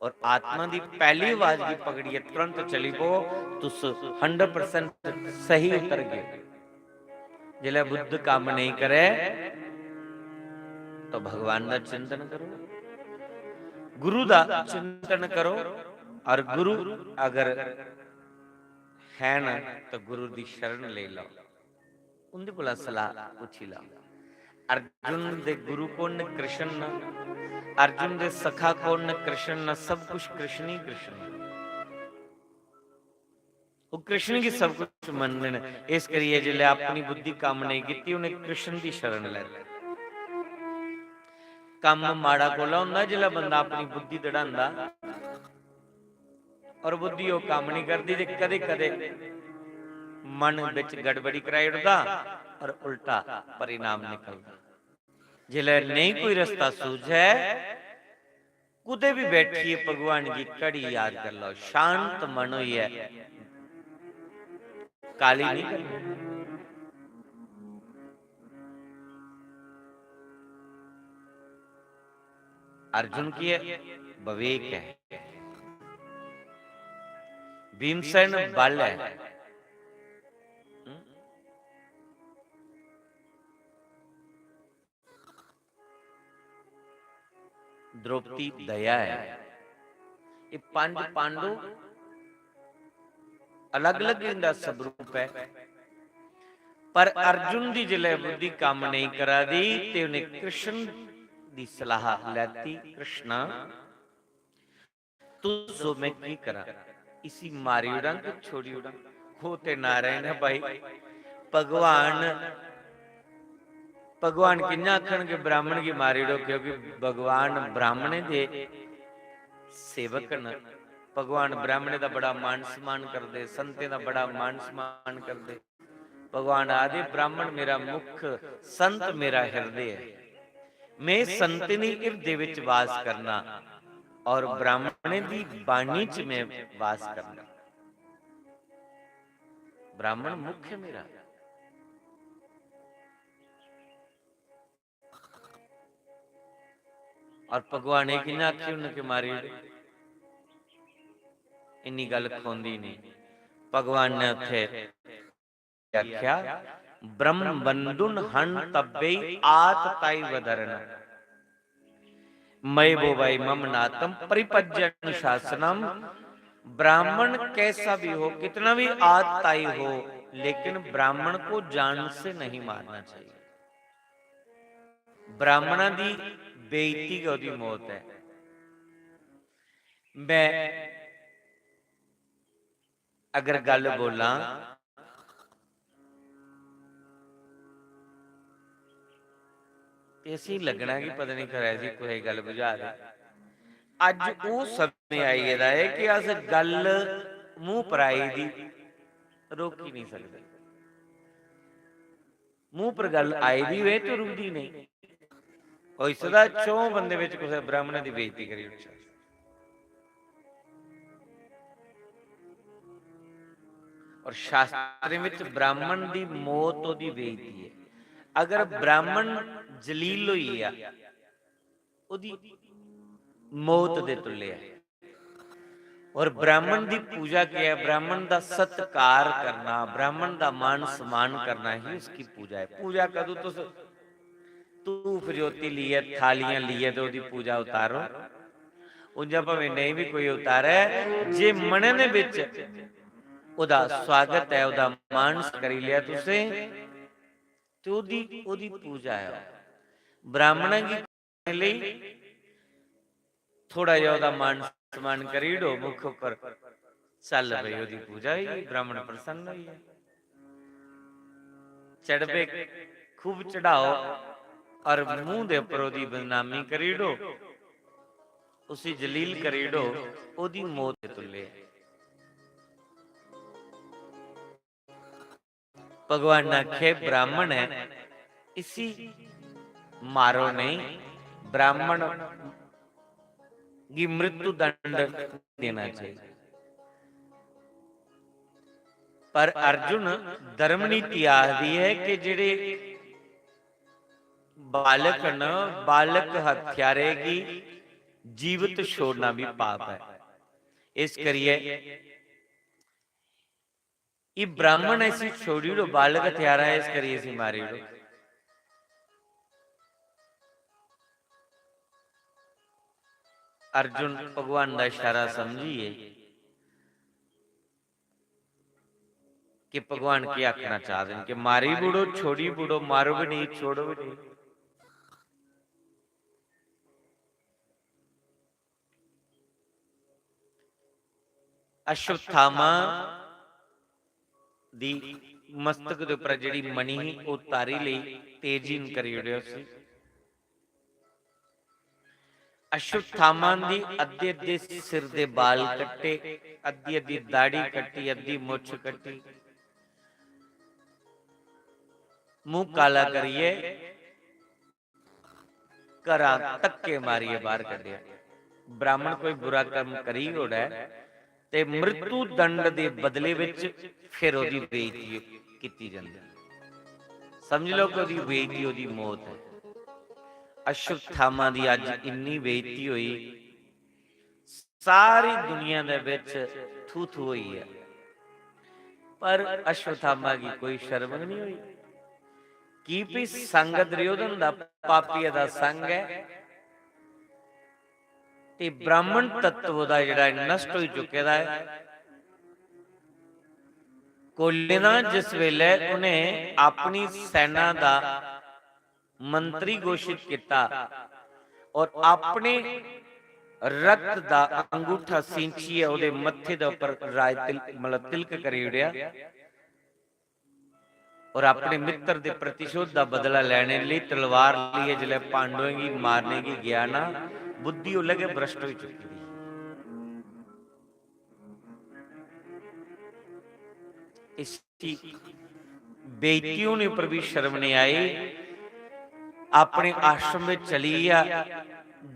और आत्मा दी पैह्ली आवाज गी पकड़ियै तुरंत चली पो, तुस हंड्रेड परसेंट स्हेई उतरगे। जिसलै बुद्ध कम्म नेईं करै, तो भगवान दा चिंतन करो, गुरु दा चिंतन करो। और गुरु अगर है ना, तो गुरु दी शरण ले लैओ, उं'दे कोला सलाह पुच्छी लैओ। अर्जुन दे गुरु कौन न? कृष्ण न। अर्जुन दे सखा कौन न? कृष्ण न। सब कुछ कृष्ण ही कृष्ण न। ओह् कृष्ण गी सब कुछ मनदे न। इस करियै जिसलै अपनी बुद्धि कम्म नेईं कीती, उ'नें कृष्ण दी शरण लैती। कम्म माड़ा कोला होंदा जिसलै बंदा अपनी बुद्धि दड़ांदा, और बुद्धि ओह् कम्म नेईं करदी ते कदें-कदें मन बिच गड़बड़ी कराई ओड़दा और उल्टा परिणाम निकलदा। जिसलै नेईं कोई रस्ता सूझै, कुतै बी बैठियै भगवान गी घड़ी याद कर लैओ, शांत मन होइयै। काली नहीं करनी। अर्जुन की है? विवेक है। भीमसेन बल है। हम्म? द्रौपदी दया है। ये पंज पांडव अलग-अलग इनका स्वरूप है, पर अर्जुन दी जिसलै बुद्धि कम्म नेईं करा दी ते उ'नें कृष्ण दी सलाह लैती, कृष्णा, तुस दस्सो, मैं की करां? इसी मारी ओड़ां कि छोड़ी ओड़ां? ओह् ते नारायण ऐ भाई। भगवान, भगवान कि'यां आखन कि ब्राह्मण गी मारी ओड़ो, क्योंकि भगवान ब्राह्मणें दे सेवक न। भगवान ब्राह्मणें दा बड़ा मान सम्मान करदे, संतें दा बड़ा मान सम्मान करदे। भगवान आखदे, "ब्राह्मण मेरा मुख, संत मेरा हिरदे है।" मैं संतें दे हिरदे विच वास करना और ब्राह्मणें दी बाणी च मैं वास करना। ब्राह्मण मुख है मेरा। और भगवान ने कि'यां आखी उ'नें कि मारी ओड़े? इन्नी गल्ल खोंदी नहीं। भगवान ने उत्थे आख्या, "ब्रह्म बंधुन हंतव्यई आतताई वधरण। मय वो वाई मम नातम परिपज्य अनुशासनम।" ब्राह्मण कैसा भी हो, कितना भी आतताई हो, लेकिन ब्राह्मण को जान से नहीं मारना चाहिए। ब्राह्मणा दी बेइज्जती गै ओह्दी मौत ऐ। मैं अगर गल्ल बोलां ते असेंगी लग्गना कि पता नहीं खरै जी कुसै दी गल्ल बुझा दे। अज्ज ओह् समें आई गेदा ऐ कि अस गल्ल मूंह पर आई दी रोकी नहीं सकदे। मूंह पर गल्ल आई दी होए ते रुकदी नहीं। होई सकदा चौं बंदे बिच कुसै ब्राह्मणै दी बेइज्जती करी ओड़चै। और शास्त्रें विच ब्राह्मण दी मौत ओह्दी बेइज्जती ऐ। अगर ब्राह्मण जलील होई गेआ, ओह्दी मौत दे तुल्य ऐ। और ब्राह्मण दी पूजा केह् ऐ? ब्राह्मण दा सत्कार करना, ब्राह्मण दा मान सम्मान करना ही उसकी पूजा ऐ। पूजा कदूं तुस धूफ ज्योति लेइयै, थालियां लेइयै ते ओह्दी पूजा उतारो। उं'जा भामें नेईं बी कोई उतारै, जे मनै दे बिच ओह्दा स्वागत ऐ, ओह्दा मान करी लेआ तुसें, ते ओह्दी, ओह्दी पूजा ऐ। ब्राह्मणें गी लेई थोड़ा जेहा ओह्दा मान सम्मान करी ओड़ो मुख उप्पर, चल भई ओह्दी पूजा होई गेई, ब्राह्मण प्रसन्न होई गेआ। चढ़वे खूब चढ़ाओ और मुंह दे उप्पर ओदी बदनामी करी ओड़ो, उसी जलील करी ओड़ो, ओदी मौत दे तुल्ले ऐ। भगवान ने आखे, ब्राह्मण ऐ, इसी मारो नहीं, ब्राह्मण गी मृत्यु दंड देना चाहिए। पर अर्जुन, धर्म नीति आखदी है कि जेह्ड़े बालक न, बालक हत्यारे गी जीवत छोड़ना भी पाप है। इस करियै एह् ब्राह्मण ऐ, इसी छोड़ी ओड़ो, बालक हत्यारा ऐ, इस करियै इसी मारी ओड़ो। अर्जुन भगवान दा इशारा समझियै कि भगवान केह् आखना चाह दे न कि मारी बुड़ो, छोड़ी बुड़ो, मारो भी नहीं, छोड़ो भी नहीं। अश्वत्थामा दी मस्तक दे उप्पर जेह्ड़ी मणि ही, ओह् तारी लेई, तेजहीन करी ओड़ेआ उसी। अश्वत्थामा दी अद्धे अद्धे सिर दे बाल कट्टे, अद्धी अद्धी दाढ़ी कट्टी, अद्धी मुच्छ कट्टी, मूंह काला करियै घरा धक्के मारियै बाहर कड्ढेआ। ब्राह्मण कोई बुरा कम्म करी ओड़ै ते मृत्यु दंड दे बदले विच फिर ओदी बेइज्जती कीती जंदी। समझ लो कि ओदी बेइज्जती, ओदी मौत है। अश्वत्थामा दी अज्ज इन्नी बेइज्जती होई, सारी दुनिया दे विच थू थू होई है, पर अश्वत्थामा गी कोई शर्म नहीं हुई। की भी संग दुर्योधन दा, पापिया दा संग है, ते ब्राह्मण तत्व दा जेह्ड़ा नष्ट होई चुके दा है। कोले दा जिस वेले उन्हें अपनी सेना दा मंत्री घोषित किया और अपने रक्त दा अंगूठा सींचियै ओदे मत्थे दे उप्पर राज तिल-, मतलब तिलक करी ओड़ेआ और अपने मित्र दे प्रतिशोध दा बदला लैने लेई तलवार लेइयै जिसलै पांडवें गी मारने गी गया ना, बुद्धि उसलै गै भ्रष्ट होई चुकी दी। इसी बेइज्जती होने पर भी शर्म नहीं आई। अपने आश्रम में चली गया,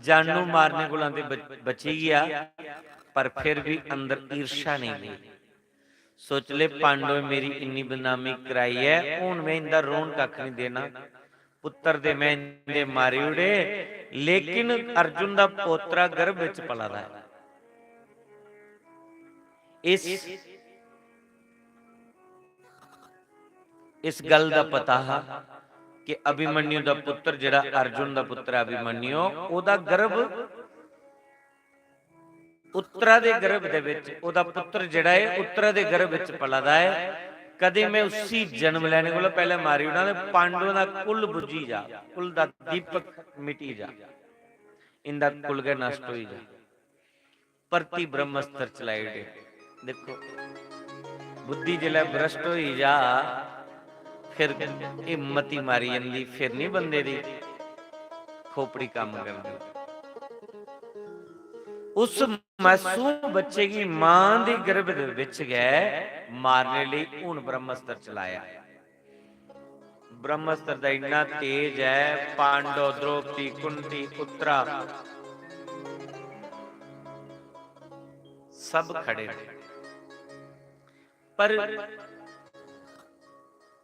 जानू मारने कोला ते बच-, बची गया, पर फिर भी अंदर ईर्ष्या नहीं गई। सोच ले, पांडवें मेरी इन्नी बदनामी कराई है, हुन मैं इंदा रोन कक्ख नहीं देना। पुत्र दे मैं इंदे मारी ओड़े, लेकिन अर्जुन दा पोतरा गर्भ विच पला दा है। इस, इस गल दा पता हा कि अभिमन्यु दा पुत्र, जेड़ा अर्जुन दा पुत्र अभिमन्यु, ओदा गर्भ उत्तरा दे गर्भ दे विच, ओदा पुत्र जेड़ा है उत्तरा दे गर्भ विच पला दा है। कदे मैं उसी जन्म लैने कोला पैहले मारी ओड़ां ते पांडवें दा कुल बुझी जा, कुल दा दीपक मिटी जा, इंदा कुल गै नष्ट होई जा। परती ब्रह्मास्त्र चलाई ओड़े। देखो, बुद्धि जिसलै भ्रष्ट होई जा, फिर हिम्मत ही मारी जंदी, फिर नहीं बंदे दी खोपड़ी कम्म करदी। उस मासूम बच्चे गी मां दे गर्भ दे विच गै मारने लेई हुन ब्रह्मास्त्र चलाया। ब्रह्मास्त्र दा इन्ना तेज है, पांडव, द्रौपदी, कुंती, उत्तरा सब खड़े ने। पर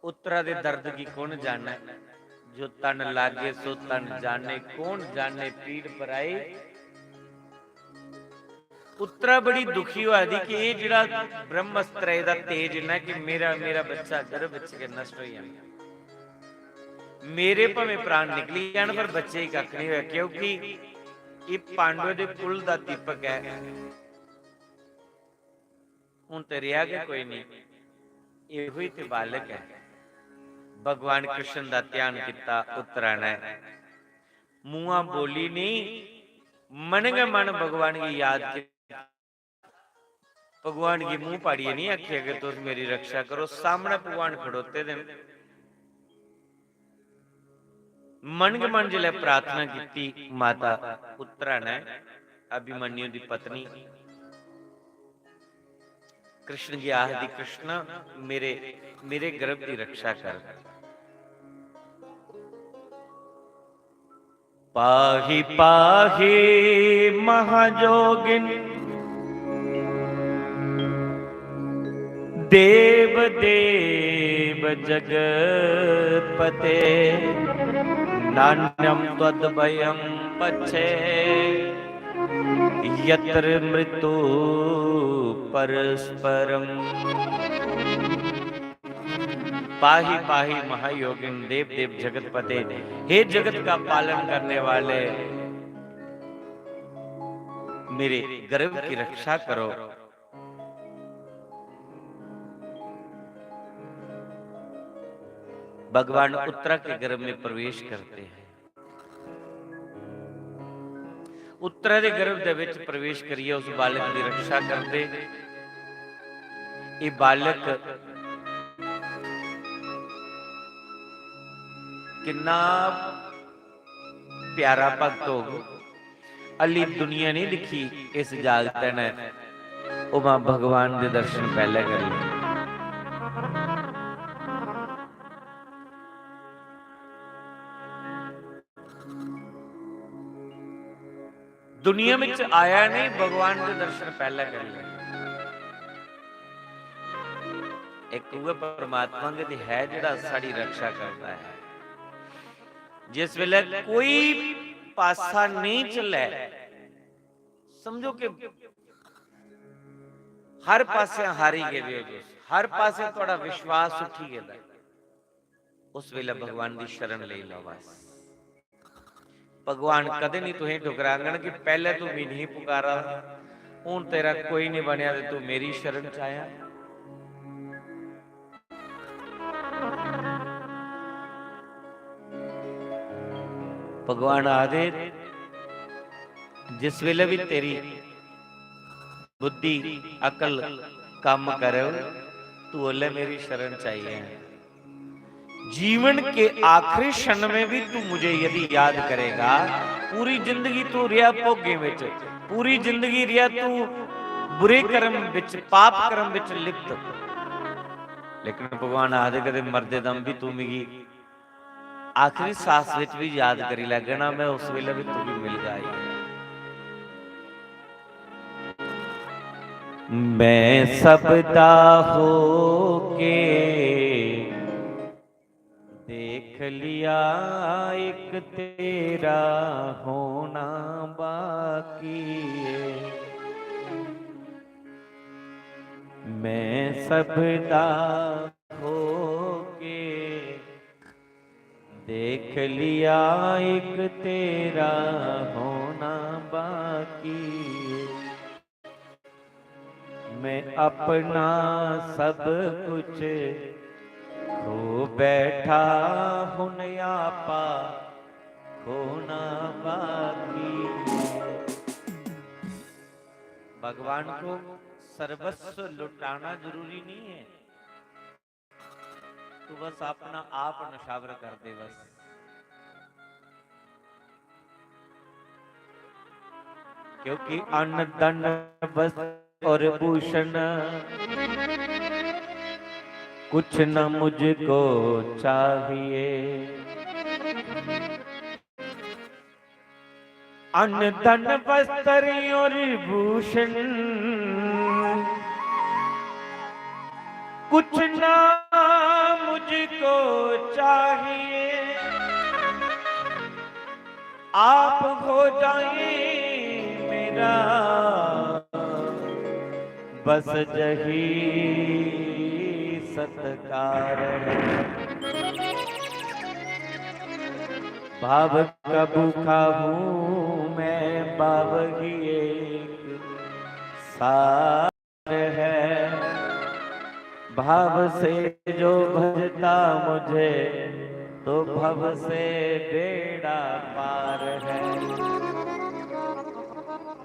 उत्तरा दे दर्द गी कौन जाने? जो तन लागे सो तन जाने, कौन जाने पीड़ पराई। उत्तरा बड़ी दुखी होआ दी कि एह् जेह्ड़ा ब्रह्मास्त्र ऐ, एह्दा तेज इन्ना कि मेरा, मेरा बच्चा गर्भ च गै नष्ट होई जाना। मेरे भामें प्राण निकली जान, पर बच्चे गी कक्ख नहीं होया, क्योंकि एह् पांडवें दे कुल दा दीपक ऐ। हुन ते रेहा गै कोई नहीं, एहो ही ते बालक ऐ। भगवान कृष्ण दा ध्यान किता उत्तरा ने, मुंहा बोली नहीं, मन गै मन भगवान गी याद किता। भगवान गी मुंह पाड़ियै नहीं आखेआ कि तुस मेरी रक्षा करो, सामने भगवान खड़ोते दे न। मन गै मन जिसलै प्रार्थना कीती माता उत्तरा ने, अभिमन्यु दी पत्नी, कृष्ण गी आखदी, "कृष्ण, मेरे, मेरे गर्भ दी रक्षा कर।" पाहि पाहि महायोगिन, देव देव जगतपते। नान्यम त्वद्भयम पच्छे यत्र मृत्यु परस्परम। पाहि पाहि महायोगिन, देव देव जगतपते, हे जगत का पालन करने वाले, मेरे गर्भ की रक्षा करो। भगवान उत्तरा के गर्भ में प्रवेश करते हैं। उत्तरा दे गर्भ दे विच प्रवेश करियै उस बालक दी रक्षा करदे। ये बालक किन्ना प्यारा भक्त होग। अली दुनिया नहीं दिखी इस जागतै ने, ओह् मां भगवान दे दर्शन पैह्ले करी ले। दुनिया विच आया नहीं, भगवान दे दर्शन पैह्ले करी ले। इक उ'ऐ परमात्मा गै ते है जेह्ड़ा साढ़ी रक्षा करदा है। जिस वेले कोई पासा नहीं चलै, समझो कि हर पासे हारी गेदे हो तुस, हर पासे थुआढ़ा विश्वास उठी गेदा है, उस वेले भगवान दी शरण लेई लैओ बस। भगवान कदें नहीं तुसें ठुकरांगन कि पैह्ले तू मी नहीं पुकारा, हून तेरा कोई नहीं बनेआ ते तू मेरी शरण च आया। भगवान आखदे, जिस वेले भी तेरी बुद्धि, अकल काम करे, तू ओले मेरी शरण च आई है। जीवन के आखिरी क्षण में भी तू मुझे यदि याद करेगा, पूरी जिंदगी तू रिया भोगें विच, पूरी जिंदगी रिया तू बुरे कर्म विच, पाप कर्म विच लिप्त, लेकिन भगवान आखदे, कदे मरदे दम भी तू मिगी आखिरी सांस विच भी याद करी लैगा ना, मैं उस वेले भी तुगी मिलगा ही। मैं सबदा होके देख लिया, एक तेरा होना बाकी है। मैं सबदा होके देख लिया, एक तेरा होना बाकी है। मैं अपना सब कुछ खो बैठा, हुन आपा खोना बाकी है। भगवान को सर्वस्व लुटाना जरूरी नहीं है। तू बस अपना आप नशावर कर दे बस। क्योंकि अन्न धन वस्त्र और भूषण कुछ न मुझको चाहिए। अन्न धन वस्त्र और भूषण कुछ ना मुझको चाहिए, आप हो जाए मेरा बस जही सत्कार है। भाव का भूखा हूँ मैं, भाव ही एक सार है। भाव से जो भजता मुझे, तो भव से बेड़ा पार है।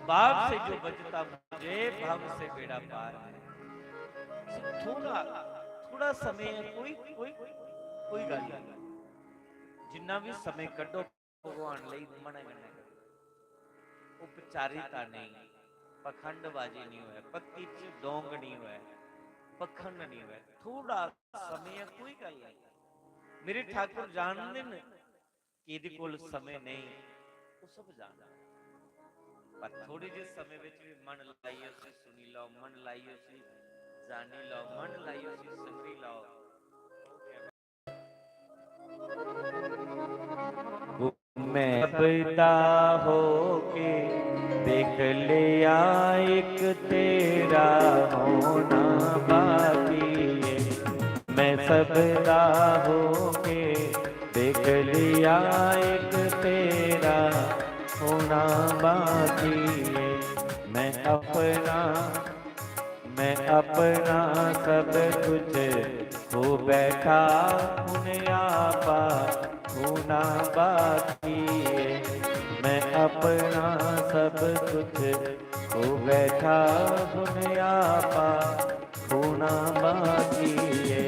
भाव से जो भजता मुझे, भव से बेड़ा पार है। थोड़ा, थोड़ा समय है, कोई, कोई, कोई गल्ल नहीं। जिन्ना भी समें कड्ढो भगवान लेई मनै कन्नै कड्ढो। उपचारिता नेईं, पखंडबाजी नेईं होऐ, पक्की च डोंग नेईं होऐ, पखंड नेईं होऐ, थोड़ा समें ऐ, कोई गल्ल नेईं। मेरे ठाकुर जानदे न कि एह्दे कोल समें नेईं, ओह् सब जानदे। पर थोड़े जे समें बिच भी मन लाइयै उसी सुनी लैओ, मन लाइयै उसी जानी लैओ, मन लाइयै उसी समझी लैओ। मैं सबदा होके देख लिया, एक तेरा होना बाकी है। मैं सबदा होके देख लिया, एक तेरा होना बाकी है। मैं अपना, मैं अपना सब कुछ खो बैठा, हुन आपा खोना बाकी है। मैं अपना सब कुछ खो बैठा, हुन आपा खोना बाकी है।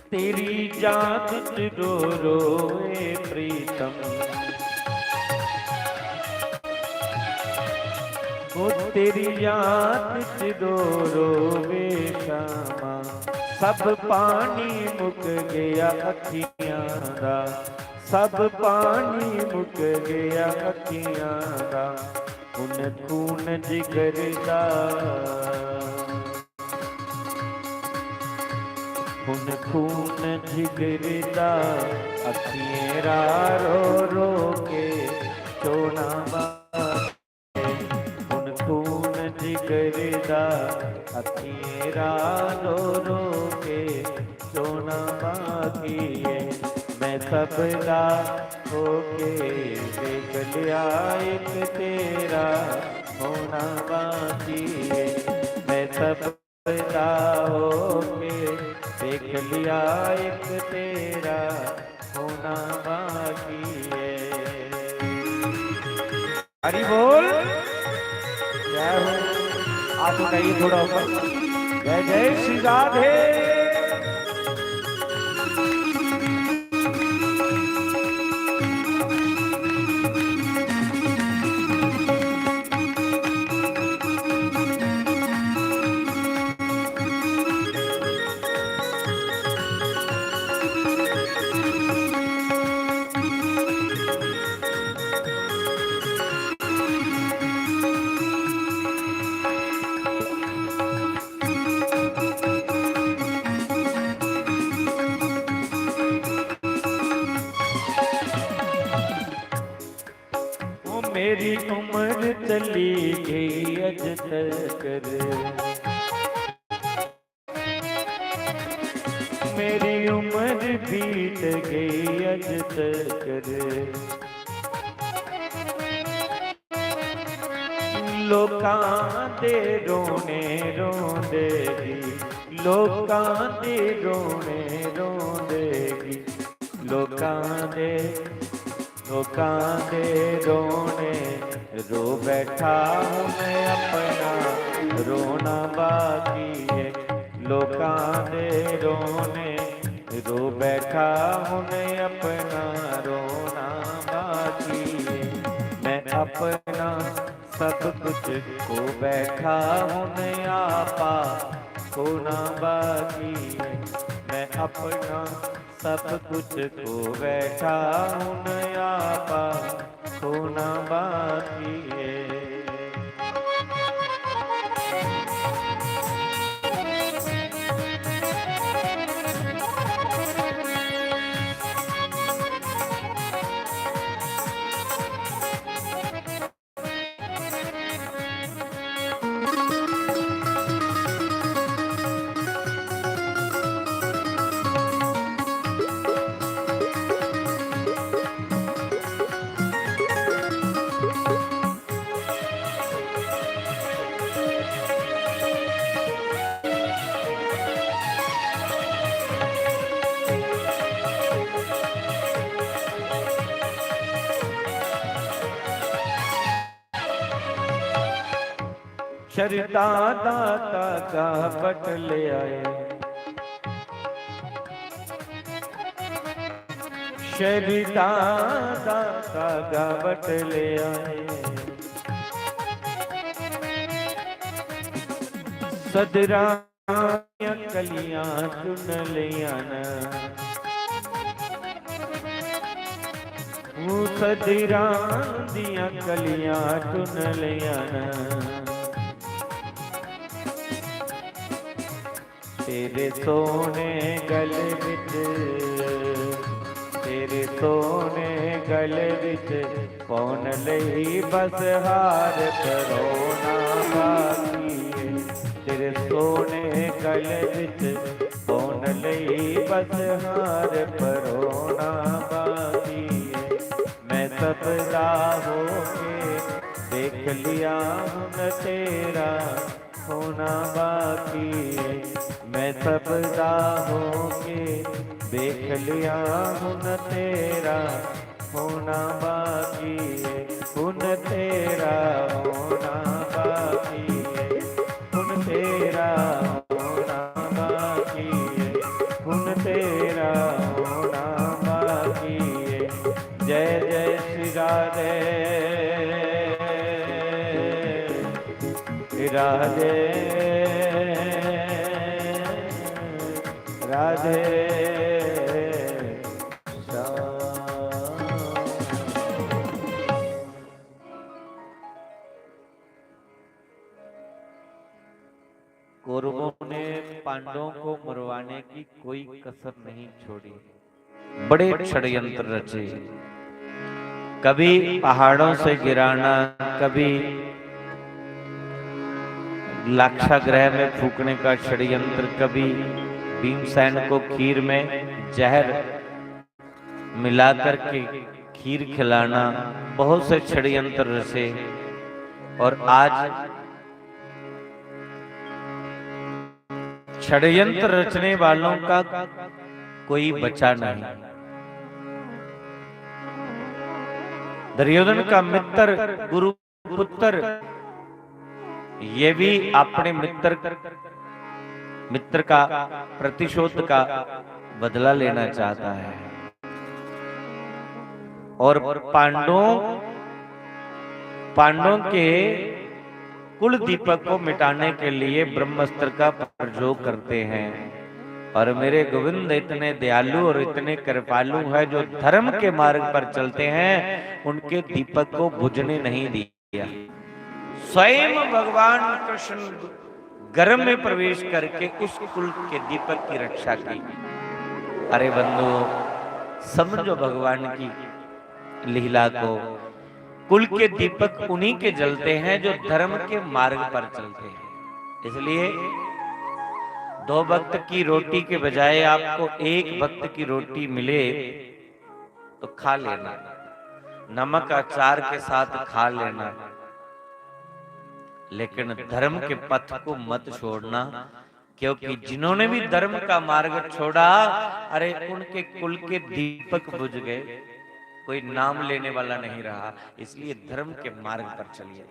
तेरी याद च रो रोए प्रीतम, ओ तेरी याद च रो रोवे शामा। सब पानी मुक गया अखियां दा, सब पानी मुक गया अखियां दा, हुन खून जिगर दा। हुन खून जिगर दा, अखियें रा रो रो के चोना बाकी। हुन खून जिगर दा, अखियें रा रो रो के चोना बाकी है। मैं सबदा होके देख लिया, एक तेरा होना बाकी है। मैं सबदा होके देख लिया, एक तेरा होना बाकी है। हरि बोल। जय हो। आप उठाइए थोड़ा ऊपर। जय जय श्री राधे। ओ मेरी उम्र चली गई अज तकर, मेरी उम्र बीत गई अज तकर। लोकां दे रोने रोंदे गी, लोकां दे रोने रोंदे गी, लोकां दे, लोकां दे रोने रो बैठा हुन, अपना रोना बाकी है। लोकां दे रोने रो बैठा हुन, अपना रोना बाकी है। मैं अपना सब कुछ खो बैठा हुन, आपा खोना बाकी है। मैं अपना सब कुछ खो बैठा हुन, आपा खोना बाकी है। शरदा दा धागा बट ले आए, शरदा दा धागा बट ले आए। सदरां दियां कलियां चुन लियां न, सदरां दियां कलियां चुन लियां न। तेरे सोने गले विच, तेरे सोने गले विच पाउण लई बस हार परोना बाकी ऐ। तेरे सोने गले विच पाउण लई बस हार परोना बाकी ऐ। मैं सबदा होके देख लिया हुण तेरा होना बाकी ऐ। मैं सबदा होके देख लिया हुण तेरा होना बाकी ऐ, हुण तेरा होना बाकी ऐ, हुण तेरा होना बाकी ऐ, हुण तेरा होना बाकी ऐ। जय जय श्री राधे राधे राधे श्याम। कौरवों ने पांडवों को मरवाने की कोई कसर नहीं छोड़ी। बड़े षड्यंत्र रचे, कभी पहाड़ों से गिराना, कभी लाक्षागृह में फूकने का षड्यंत्र, कभी भीमसेन को खीर में जहर मिलाकर के खीर खिलाना, बहुत से षड्यंत्र रचे। और आज षड्यंत्र रचने वालों का कोई बचा नहीं। दुर्योधन का मित्र गुरु पुत्र, ये भी अपने मित्र, मित्र का प्रतिशोध का बदला लेना चाहता है। और पांडवों, पांडवों के कुल दीपक को मिटाने के लिए ब्रह्मास्त्र का प्रयोग करते हैं। और मेरे गोविंद इतने दयालु और इतने कृपालु हैं, जो धर्म के मार्ग पर चलते हैं, उनके दीपक को बुझने नहीं दिया। स्वयं भगवान कृष्ण गर्भ में प्रवेश करके उस कुल के दीपक की रक्षा की। अरे बंधु, समझो भगवान की लीला को। कुल के दीपक उन्हीं के जलते हैं जो धर्म के मार्ग पर चलते हैं। इसलिए दो वक्त की रोटी के बजाय आपको एक वक्त की रोटी मिले तो खा लेना, नमक अचार के साथ खा लेना, लेकिन धर्म के पथ को मत छोड़ना, क्योंकि जिन्होंने भी धर्म का मार्ग छोड़ा, अरे, उनके कुल के दीपक बुझ गए, कोई नाम लेने वाला नहीं रहा। इसलिए धर्म के मार्ग पर चलिए,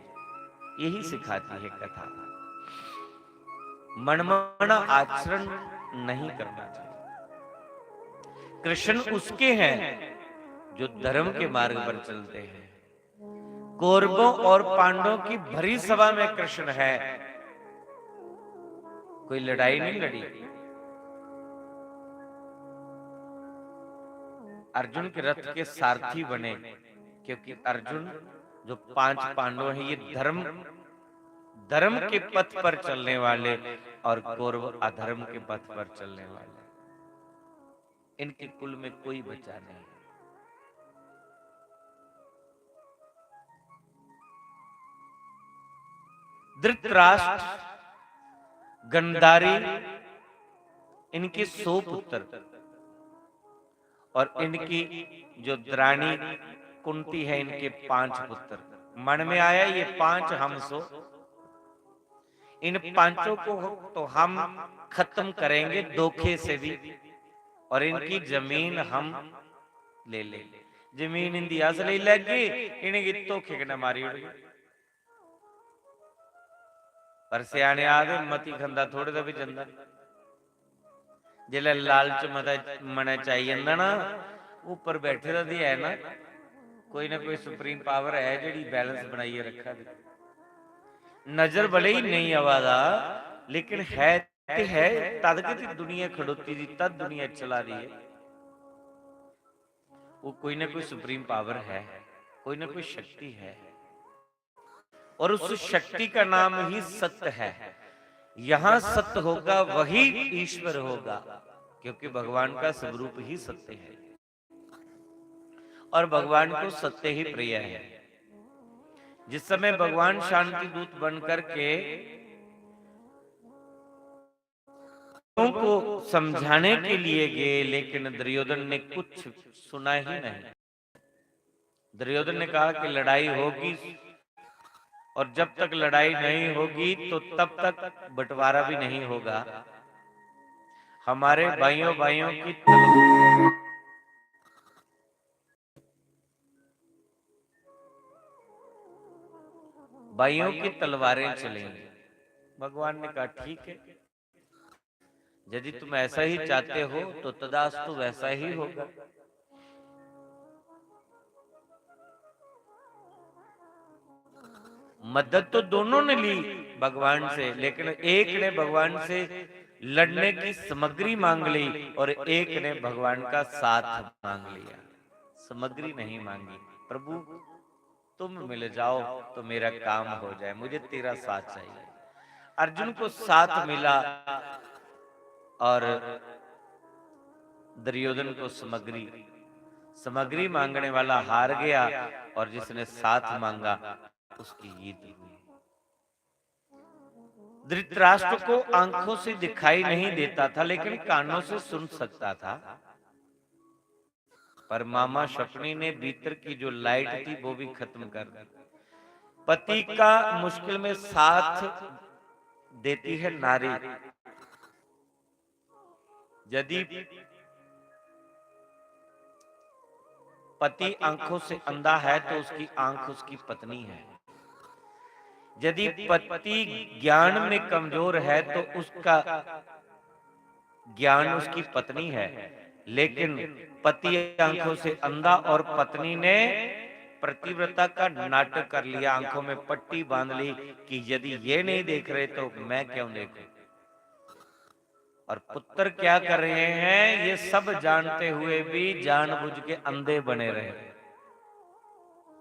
यही सिखाती है कथा। मनमाना आचरण नहीं करना चाहिए। कृष्ण उसके हैं जो धर्म के मार्ग पर चलते हैं। कौरवों और पांडवों की भरी सभा में कृष्ण है, कोई लड़ाई नहीं लड़ी। अर्जुन के रथ के सारथी बने, क्योंकि अर्जुन जो पांच पांडव हैं, ये धर्म, धर्म के पथ पर चलने वाले और कौरव अधर्म के पथ पर चलने वाले। इनके कुल में कोई बचा नहीं। धृतराष्ट्र, गंधारी, इनके सौ पुत्र और इनकी जो दरानी कुंती है, इनके पांच पुत्र। मन में आया, ये पांच हम सौ, इन पांचों को तो हम खत्म करेंगे धोखे से भी, और इनकी जमीन हम ले लेंगे। जमीन इंदी अस ले लैगे, इनेंगी धोखे कन्नै मारी ओड़गे। पर स्याने आखदे, मती खंदा थोड़े दा बी जंदा। जिसलै लालच मता मनै च आई जंदा ना, उप्पर बैठे दा ते है ना, कोई ना कोई सुप्रीम पावर है जेह्ड़ी बैलेंस बनाइयै रक्खा दी। नजर भले ही नेईं आवा दा, लेकिन है ते है। तद गै ते दुनिया खड़ोती दी, तद दुनिया चला दी है। वो कोई ना कोई सुप्रीम पावर है, कोई ना कोई शक्ति है। और उस शक्ति का नाम ही सत्य है। यहाँ सत्य होगा, वही ईश्वर होगा, क्योंकि भगवान का स्वरूप ही सत्य है। और भगवान को सत्य ही प्रिय है। जिस समय भगवान शांति दूत बन करके लोगों को समझाने के लिए गए, लेकिन दुर्योधन ने कुछ सुना ही नहीं। दुर्योधन ने कहा कि लड़ाई होगी, और जब तक लड़ाई नहीं होगी तो तब तक बंटवारा भी नहीं होगा। हमारे भाइयों भाइयों की तल-, भाइयों की तलवारें चलेंगी। भगवान ने कहा, ठीक है, यदि तुम ऐसा ही चाहते हो तो तदास्तु, वैसा ही होगा। मदद तो दोनों ने ली भगवान से, लेकिन एक ने भगवान से लड़ने की सामग्री मांग ली और एक ने भगवान का साथ मांग लिया। सामग्री नहीं मांगी। प्रभु, तुम मिल जाओ तो मेरा काम हो जाए, मुझे तेरा साथ चाहिए। अर्जुन को साथ मिला और दुर्योधन को सामग्री। सामग्री मांगने वाला हार गया और जिसने साथ मांगा, उसकी जीत हुई। धृतराष्ट्र को आंखों से दिखाई नहीं देता था, लेकिन कानों से सुन सकता था। पर मामा शकुनी ने भीतर की जो लाइट थी, वो भी खत्म कर दी। पति का मुश्किल में साथ देती है नारी। यदि पति आंखों से अंधा है तो उसकी आंख उसकी पत्नी है। यदि पति ज्ञान में कमजोर है तो उसका ज्ञान उसकी पत्नी है, लेकिन पति आंखों से अंधा और पत्नी ने पतिव्रता का नाटक कर लिया, आंखों में पट्टी बांध ली कि यदि ये नहीं देख रहे तो मैं क्यों देखूं। और पुत्र क्या कर रहे हैं, ये सब जानते हुए भी जानबूझ के अंधे बने रहे।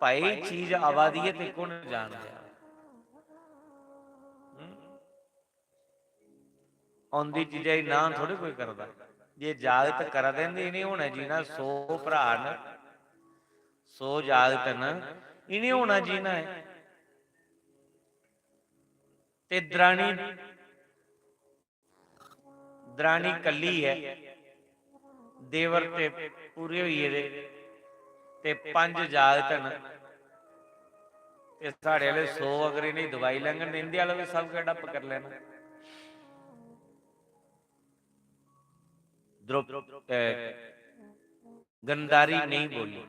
भाई, चीज आवा दी है ते कु'न जान गया? हम्म? औंदी चीजा गी नां थोड़े कोई करदा। जे जागत करा दे न ते इ'नें होना जीना, सौ भ्रा न, सौ जागत न, इ'नें होना जीना है। ते दरानी, दरानी कल्ली है, देवर ते पूरे होई गेदे, ते पंज जागत न। ते साढ़े आह्ले सौ अगर इ'नेंगी दबाई लैङन ते इं'दे आह्ला बी सब किश ठप्प करी लैना। द्रौप-, अ, गंधारी नहीं बोली,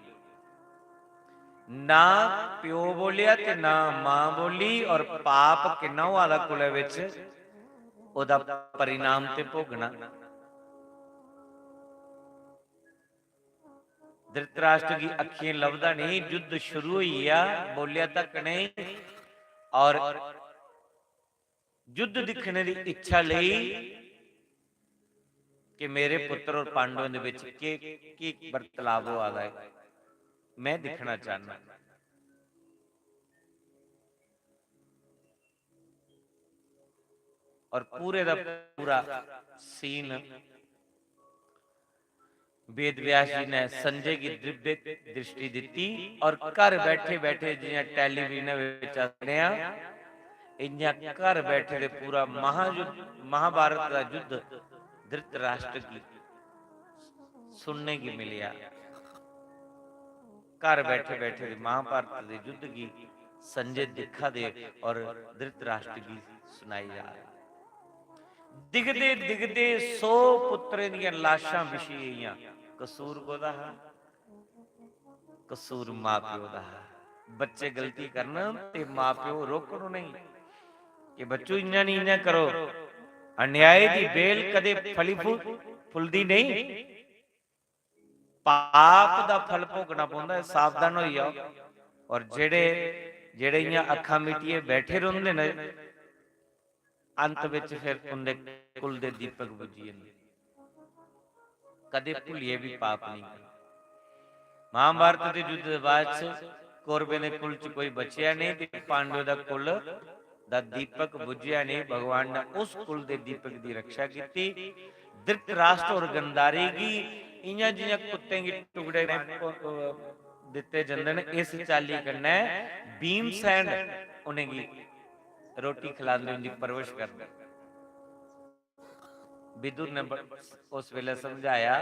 ना प्यो बोलेआ ते ना मां बोली, और पाप किन्ना होआ दा कुलै बिच, ओह्दा परिणाम ते भोगना। धृतराष्ट्र गी अक्खियें लभदा नहीं, युद्ध शुरू होई गेआ, बोलेआ तक नहीं, और युद्ध दिक्खने दी इच्छा लेई कि मेरे पुत्र और पांडवें दे बिच केह्, केह् बर्ताव होआ दा ऐ, मैं दिक्खना चाहना। और पूरे दा पूरा सीन वेद व्यास जी ने संजय गी दिव्य दृष्टि दित्ती और घर बैठे बैठे जियां टेलीविजन विच अस सुनने आं, इयां घर बैठे दे पूरा महायुद्ध, महाभारत का युद्ध धृतराष्ट्र की सुनने की मिलिया। घर बैठे बैठे दे महाभारत दे युद्ध की संजय दिखा दे और धृतराष्ट्र की सुनाई जा रही। दिखदे दिखदे सौ पुत्तरें दियां लाशां बिछी गेइयां। कसूर कोदा हा? कसूर मां प्यो दा हा। बच्चे गलती करन ते मां प्यो रोकन उ'नेंगी। कि बच्चू, इ'यां निं, इ'यां करो। अन्याय दी बेल कदे फली फु-, फुलदी नेईं। पाप दा फल भोगना पौंदा ऐ, सावधान होई जाओ। और जेह्ड़े, जेह्ड़े इ'यां अक्खां मीटियै बैठे रौंह्दे न, अंत बिच फिर उं'दे कुल दे दीपक बुझी जंदे। कदे भुल्लियै बी पाप नेईं करना। महाभारत दे युद्ध दे बाद च कौरवें दे कुल च कोई बचेआ नेईं ते पांडवें दा कुल दा दीपक बुझेआ नेईं। भगवान ने उस कुल दे दीपक दी रक्षा कीती। धृतराष्ट्र और गंधारी गी इ'यां जि'यां कुत्तें गी टुकड़े ने प-, अ, दित्ते जंदे न, इस चाल्ली कन्नै भीमसेन उ'नेंगी रोटी खलांदे, उं'दी परवरिश करदे। विदुर ने ब-, उस बेले समझाया,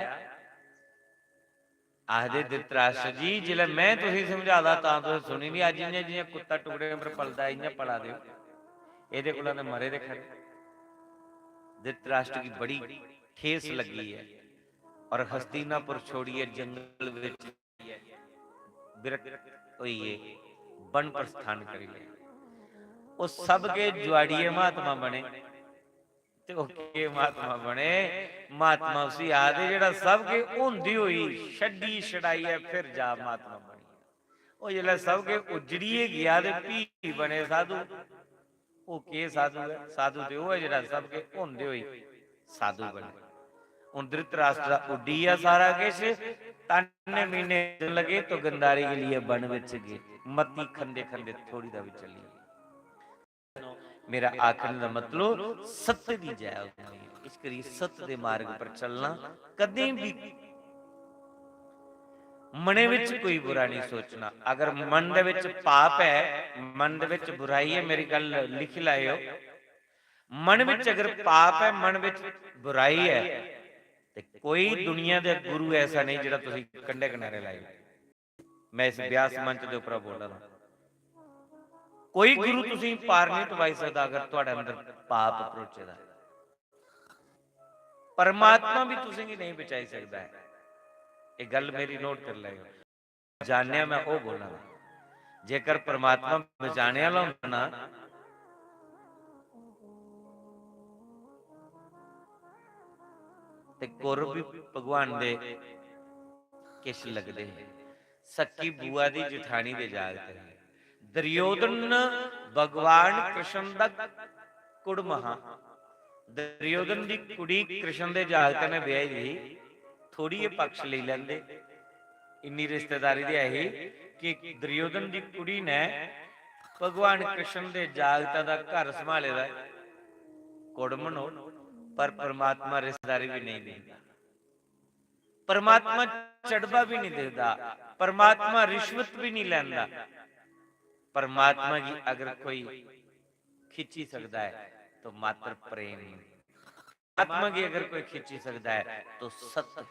आखदे, "धृतराष्ट्र जी, जिसलै में तुसेंगी समझादा तां तुसें सुनी निं, अज्ज इ'यां जि'यां कुत्ता टुकड़ें पर पलदा ऐ, इ'यां पला दे ओ। एह्दे कोला ते मरे दे खरे।" धृतराष्ट्र गी बड़ी ठेस लग्गी ऐ और हस्तिनापुर छोड़ियै जंगल बिच विरक्त होइयै वन प्रस्थान करी लेआ। ओह् सब के जुआड़िये महात्मा बने। ते ओह् केह् महात्मा बने? महात्मा उसी आखदे जेह्ड़ा सब के होंदे होई छड्डी छड़ाइयै फिर जा महात्मा बनी। ओह् जिसलै सब के उजड़ियै गेआ ते फ्ही बने साधु। ओह् केह् साधु ऐ? साधु ते ओह् ऐ जेह्ड़ा सब के होंदे होई साधु बने। हून धृतराष्ट्र दा उड्डी गेआ सारा किश, ताने मीने लगे तो गंधारी के लिए वन बिच गे। मती खंदे खंदे थोड़ी दा बी चली गे। मेरा आखने दा मतलब सत्य दी जय होनी है। इस करियै सत्य दे मार्ग पर चलना, कदें भी मनै विच कोई बुरा नहीं सोचना। अगर मन दे विच पाप है, मन दे विच बुराई है, मेरी गल्ल लिखी लैओ। मन विच अगर पाप है, मन विच बुराई है, ते कोई दुनिया दे गुरु ऐसा नहीं जेह्ड़ा तुसी कंढे किनारे लाई। मैं इस ब्यास मंच दे उप्परा बोला दा। कोई गुरु तुसेंगी पार नहीं टपाई सकदा अगर थुआड़े अंदर पाप भरोचे दा ऐ। परमात्मा भी तुसेंगी नहीं बचाई सकदा ऐ। ये गल्ल मेरी नोट करी लैओ। जानेआ मैं ओह् बोला दा। जेकर परमात्मा बचाने आह्ला होंदा ना, ते कौरव भी भगवान दे किश लगदे हे। सक्की बुआ दी जठानी दे जागत हे। दुर्योधन भगवान कृष्ण दा कुड़म हा। दुर्योधन दी कुड़ी कृष्ण दे जागत ने ब्याही दी ही। थोड़ी जे पक्ष लेई लैंदे। इन्नी रिश्तेदारी ते ऐ ही कि दुर्योधन दी कुड़ी ने भगवान कृष्ण दे जागता दा घर संभाले दा ऐ। कुड़मन हो, पर परमात्मा रिश्तेदारी भी नहीं दिखदा। परमात्मा चढ़वा भी नहीं दिखदा, परमात्मा रिश्वत भी नहीं लैंदा। परमात्मा गी अगर कोई खिच्ची सकदा है तो मात्र प्रेम। परमात्मा गी अगर कोई खिच्ची सकदा है तो सत्य।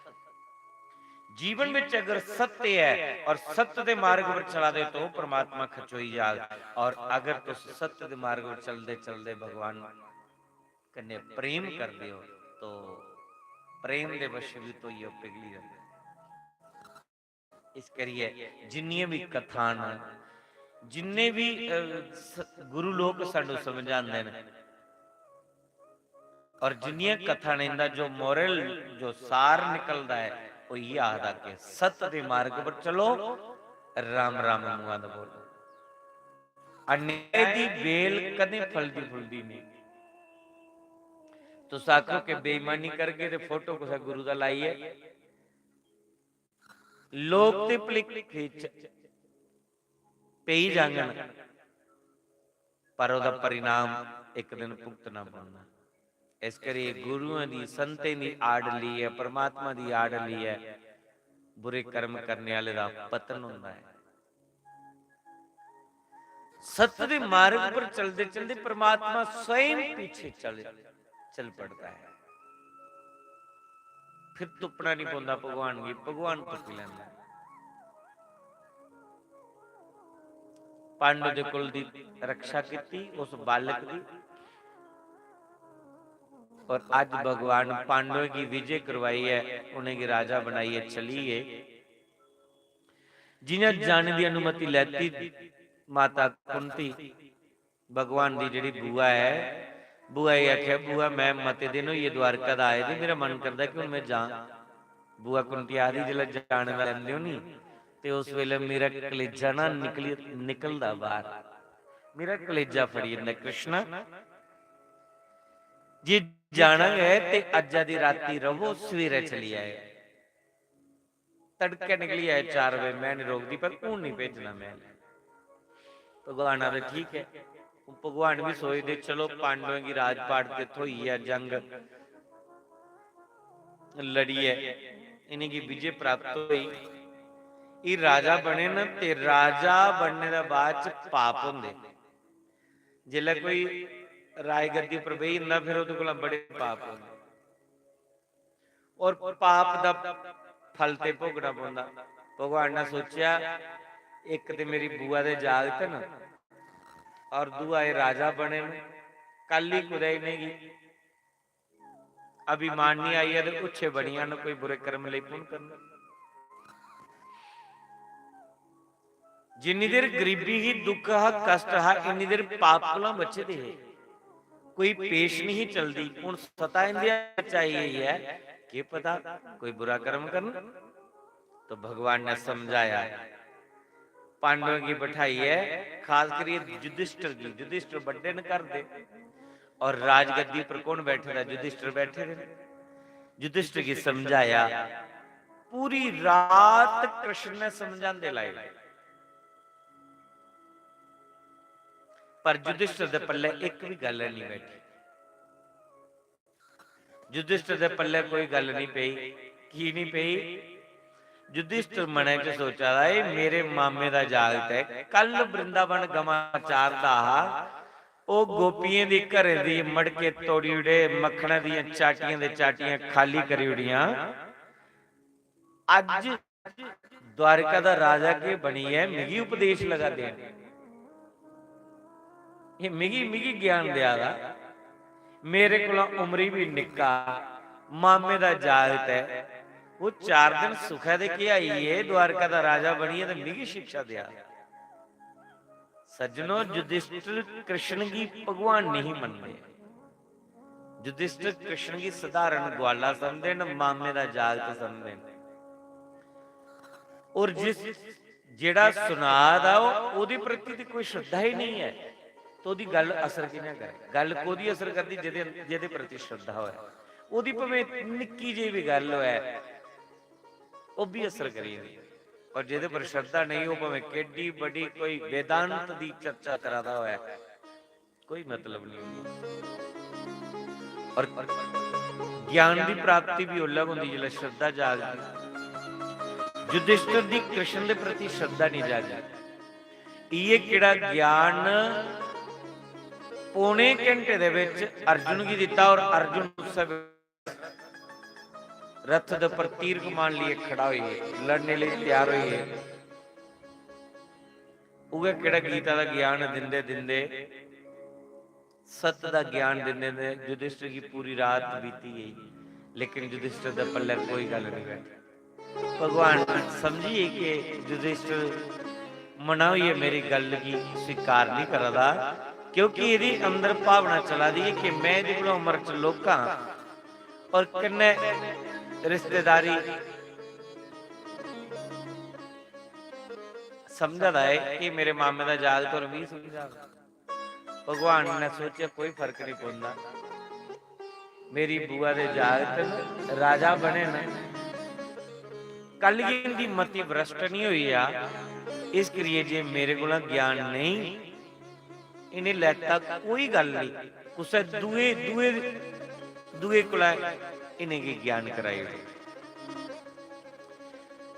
जीवन विच अगर सत्य है और सत्य दे मार्ग पर चला दे तो परमात्मा खचोई जाग। और अगर तुस सत्य दे मार्ग पर चलदे चलदे भगवान कन्नै प्रेम करदे हो तो प्रेम दे वशीभूत होइयै ओह् पिघली जंदे। इस करियै जिन्नियां बी कथां न, जिन्ने बी, अ, स-, गुरु लोक सानू समझांदे न, और जिन्नियां कथां न, इंदा जो moral, जो सार निकलदा ऐ, ओह् इ'यै आखदा कि सत्य दे मार्ग पर चलो, राम राम मुआं दा बोलो। अन्याय दी बेल कदें फलदी फुलदी नेईं। तुस आखो कि बेईमानी करगे ते फोटो कुसै गुरु दा लाइयै, लोक ते भलेखे च पेई जाङन, पर ओह्दा परिणाम इक दिन भुगतना पौना। इस करियै गुरुएं दी, संतें दी आड़ लेइयै, परमात्मा दी आड़ लेइयै बुरे कर्म करने आह्ले दा पतन होंदा ऐ। सत्य दे मार्ग पर चलदे चलदे परमात्मा स्वयं पीछे चल, चल पड़दा ऐ। फिर तुप्पना नहीं पौंदा भगवान गी, भगवान तुप्पी लैंदा। पांडु दे कुल दी रक्षा कीती उस बालक दी, और अज भगवान पांडुएं गी विजय करवाइयै उनेंगी राजा बनाइयै चली गे। जियां जाने दी अनुमति लैती माता कुंती, भगवान दी जेह्ड़ी बुआ ऐ, बुआ गी आखेआ, "बुआ, में मते दिन होई गे द्वारका दा आए दे, मेरा मन करदा कि हून में जां।" बुआ कुंती आखदी, "जिसलै जाने दा लैंदे ओ नी, ते उस बेल्लै मेरा कलेजा ना निकली, निकलदा बाह्र, मेरा कलेजा फड़ी जंदा, कृष्णा, जे जाना गै ते अज्जा दी राती रवो, सवेरै चली आए।" तड़कै निकली आए चार बजे, में निं रोकदी, पर हून निं भेजना में। भगवान आखदे, "ठीक ऐ।" भगवान बी सोचदे, "चलो, पांडवें गी राजपाट ते थ्होई गेआ, जंग लड़ियै इ'नेंगी विजय प्राप्त होई।" एह् राजा बने न, ते राजा बनने दे बाद च पाप होंदे। जिसलै कोई राजगद्दी पर बेही जंदा, फिर ओह्दे कोला बड़े पाप होंदे। और पाप दा फल ते भोगना पौंदा। भगवान ने सोचेआ, इक ते मेरी बुआ दे जागत न और दूआ एह् राजा बने न, कल ही कुतै इ'नेंगी अभिमान निं आई जा ते उच्छे बनी जान, कोई बुरे कर्म लेई पुन्न करन। जिन्नी देर गरीबी ही, दुख हा, कष्ट हा, इन्नी देर पाप कोला बचे दे हे, कोई पेश नहीं चलदी। हुन सता इंदे हत्थ च आई गई ऐ, केह् पता कोई बुरा कर्म करन। तो भगवान ने समझाया, पांडवें गी बठाइयै, खास करियै युधिष्ठिर गी, युधिष्ठिर बड्डे न घर दे, और राजगद्दी पर कौन बैठे दा? युधिष्ठिर बैठे दे। युधिष्ठिर गी समझाया, पूरी रात कृष्ण ने समझांदे लाई, पर युधिष्ठिर दे पल्ले इक भी गल्ल नहीं बैठी। युधिष्ठिर दे पल्ले कोई गल्ल नहीं पेई। की नहीं पेई? युधिष्ठिर मनै च सोचा दा, "एह् मेरे मामे दा जागत ऐ, कल वृंदावन गमां चारदा हा, ओह् गोपियें दी घरें दी मटके तोड़ी ओड़े, मक्खनै दियां चाटियां दे चाटियां खाली करी ओड़ियां। अज्ज द्वारका दा राजा केह् बनियै मिगी उपदेश लगा देन, एह् मिगी, मिगी ज्ञान देआ दा, मेरे कोला उमरी बी निक्का, मामे दा जागत ऐ, ओह् चार दिन सुखै दे केह् आई गे, द्वारका दा राजा बनियै ते मिगी शिक्षा देआ दा।" सज्जनो, युधिष्ठिर कृष्ण गी भगवान नहीं मनदे। युधिष्ठिर कृष्ण गी सधारण ग्वाला समझदे न, मामे दा जागत समझदे न। और जिस, जेह्ड़ा सुना दा, ओह्, ओह्दे प्रति ते कोई श्रद्धा ही नहीं ऐ, तो ओह्दी गल्ल असर कि'यां करै? गल्ल कोह्दी असर करदी? जेह्दे, जेह्दे प्रति श्रद्धा होऐ। ओह्दी भामें निक्की जेही बी गल्ल होऐ, ओह् बी असर करी जंदी। और जेह्दे पर श्रद्धा नेईं, ओह् भामें केड्डी बड्डी कोई वेदांत दी चर्चा करा दा होऐ, कोई मतलब नहीं होंदा। और ज्ञान दी प्राप्ति भी उसलै होंदी जिसलै श्रद्धा जागदी। युधिष्ठिर दी कृष्ण दे प्रति श्रद्धा नहीं जागी। इ'यै केह्ड़ा ज्ञान पौने घंटे दे बिच अर्जुन गी दित्ता और अर्जुन उस्सै रथ दे उप्पर तीर कमान लेइयै खड़ा होई गे, लड़ने लेई त्यार होई गे। उ'ऐ केह्ड़ा गीता दा ज्ञान दिंदे दिंदे, सत्य दा ज्ञान दिंदे दिंदे युधिष्ठिर गी पूरी रात बीती गेई, लेकिन युधिष्ठिर दे पल्ले कोई गल्ल नहीं बैठी। भगवान समझिए कि युधिष्ठिर मना होइयै मेरी गल्ल गी स्वीकार नहीं करा दा, क्योंकि एह्दी अंदर भावना चला दी है कि मैं एह्दे कोला उम्र च लौह्का आं और कन्नै रिश्तेदारी समझा दा ऐ कि मेरे मामे दा जागत और मिगी समझा दा। भगवान ने सोचेआ, कोई फर्क नहीं पौंदा, मेरी बुआ दे जागत न, राजा बने न, कल गी इंदी मति भ्रष्ट नहीं होई जा, इस करियै जे मेरे कोला ज्ञान नहीं, इ'नें लैता कोई गल्ल नहीं, कुसै दुए, दुए, दुए कोला इ'नेंगी ज्ञान कराई ओड़ो।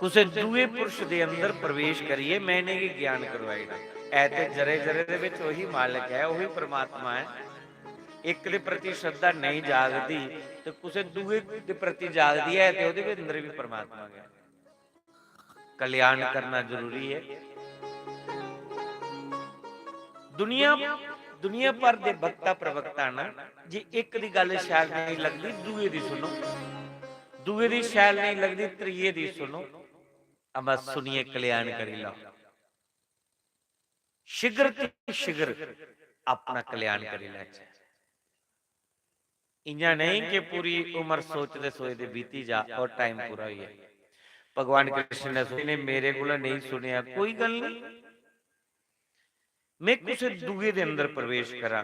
कुसै दुए पुरुष दे अंदर प्रवेश करियै मैं इ'नेंगी ज्ञान करवाई ओड़ां। ऐ ते जरे जरे दे बिच ओही मालक ऐ, ओही परमात्मा ऐ। इक दे प्रति श्रद्धा नेईं जागदी ते कुसै दुए दे प्रति जागदी ऐ ते ओह्दे बी अंदर बी परमात्मा गै। कल्याण करना जरूरी ऐ। दुनिया, दुनिया भर दे वक्ता प्रवक्ता न, जे इक दी गल्ल शैल नेईं लगदी, दुए दी सुनो, दुए दी शैल नेईं लगदी, त्रिये दी सुनो, अबा सुनियै कल्याण करी लैओ। शीघ्र ते शीघ्र अपना कल्याण करी लैचै। इ'यां नेईं कि पूरी उम्र सोचदे सोचदे बीती जा और टाइम पूरा होई जाए। भगवान कृष्ण ने सोची ने मेरे कोला नेईं सुनेआ, कोई गल्ल नहीं, मैं कुसै दूए दे अंदर प्रवेश करां।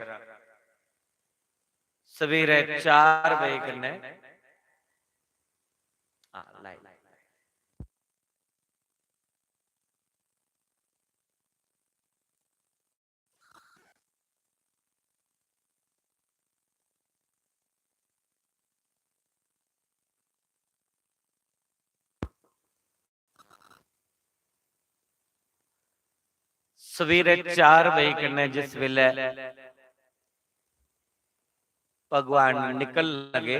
सवेरे चार बजे कन्नै, हां, लाई। सवेरे चार बजे कन्नै जिस बेल्लै भगवान निकलन लगे,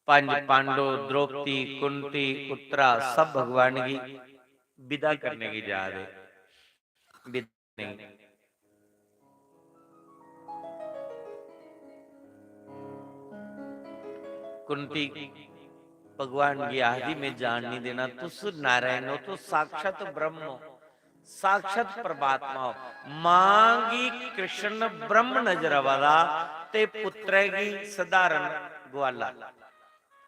पंज पांडव, द्रौपदी, कुंती, उत्तरा, सब भगवान गी विदा करने गी जा रहे। विदा नहीं। कुंती भगवान गी आखदी, "मैं जान नहीं देना, तुस नारायण हो, तुस साक्षात ब्रह्म हो।" साक्षात परमात्मा हो। मां गी कृष्ण ब्रह्म नजर आवा दा ते पुत्रै गी सधारण ग्वाला।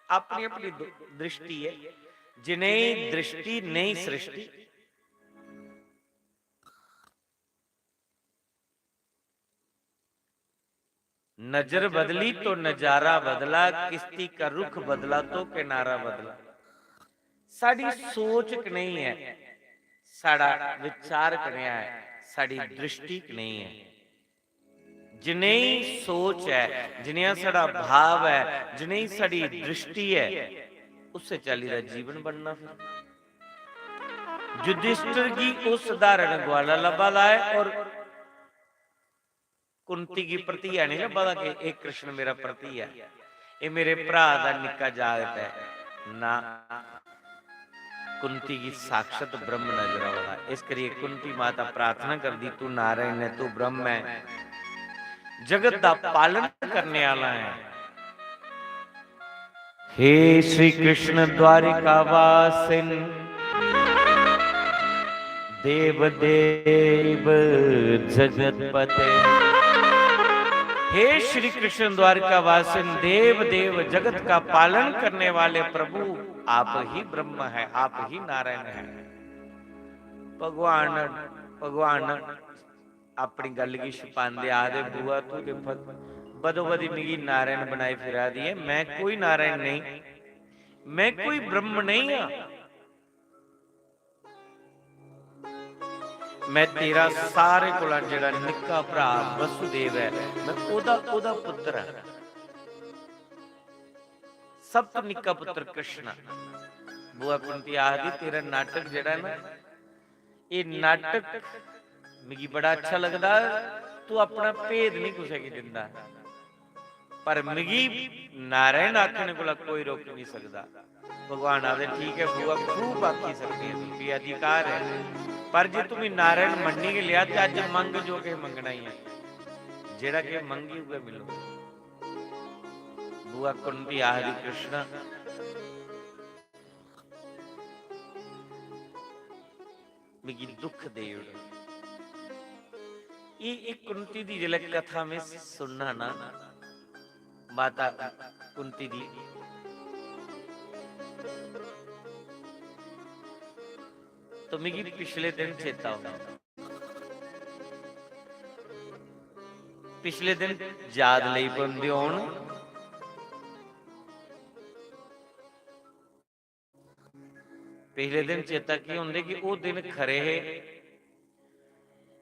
अपनी अपनी दु-, दृष्टि है, जिनेही दृष्टि नेही सृष्टि। नजर बदली तो नजारा बदला, किश्ती का रुख बदला तो किनारा बदला। साड़ी सोच कनेही ऐ, साड़ा विचार कनेहा ऐ, साड़ी दृष्टि कनेही ऐ। जनेही सोच ऐ, जनेहा साड़ा भाव ऐ, जनेही साड़ी दृष्टि ऐ, उस्सै चाल्ली दा जीवन बनना। फिर युधिष्ठिर गी ओह् सधारण ग्वाला लब्भा दा ऐ और कुंती गी भरतिया नहीं लब्भा दा कि एह् कृष्ण मेरा भरतिया ऐ, एह् मेरे भ्रा दा निक्का जागत ऐ। ना, कुंती गी साक्षात ब्रह्म नजर आवा दा। इस करियै कुंती माता प्रार्थना करदी, "तू नारायण ऐ, तू ब्रह्म ऐ, जगत दा पालन करने आह्ला ऐ।" हे श्री कृष्ण द्वारिका वासिन, देव देव जगतपते। हे श्री कृष्ण द्वारिका वासिन, देव देव जगत का पालन करने वाले प्रभु, आप ही ब्रह्म है, आप ही नारायण है। भगवान, भगवान अपनी गल्ल गी छपांदे आखदे, "बुआ, तू ते फ-, बदो बदी मिगी नारायण बनाई फिरा दी ऐ। मैं कोई नारायण नहीं, मैं कोई ब्रह्म नहीं हां। मैं तेरा सारे कोला जेड़ा निक्का भ्रा वसुदेव ऐ, मैं ओदा, ओदा पुत्र हां।" सब तो निक्का पुत्र कृष्ण। बुआ कुंती आखदी, "तेरा नाटक जेड़ा ना, एह् नाटक मिगी बड़ा अच्छा लगदा, तू अपना भेद नहीं कुसै गी दिंदा, पर मिगी नारायण आखने कोला कोई रोकी नहीं सकदा।" भगवान आखदे, "ठीक ऐ बुआ, खूब आखी सकदी ऐ तू, तुगी अधिकार ऐ, पर जे तू मिगी नारायण मन्नी गै लेआ ते अज्ज मंग जो किश मंगना ही ऐ, जेड़ा किश मंगी उ'ऐ मिलग।" बुआ कुंती आखदी, "कृष्णा, मिगी दुख देई ओड़।" एह्, एह् कुंती दी जिसलै कथा में सुनना ना, माता कुंती दी, तो मिगी पिछले दिन चेता औंदा। पिछले दिन याद लेई पौंदे होन। पिछले दिन चेता की होंदे कि ओह् दिन खरे हे,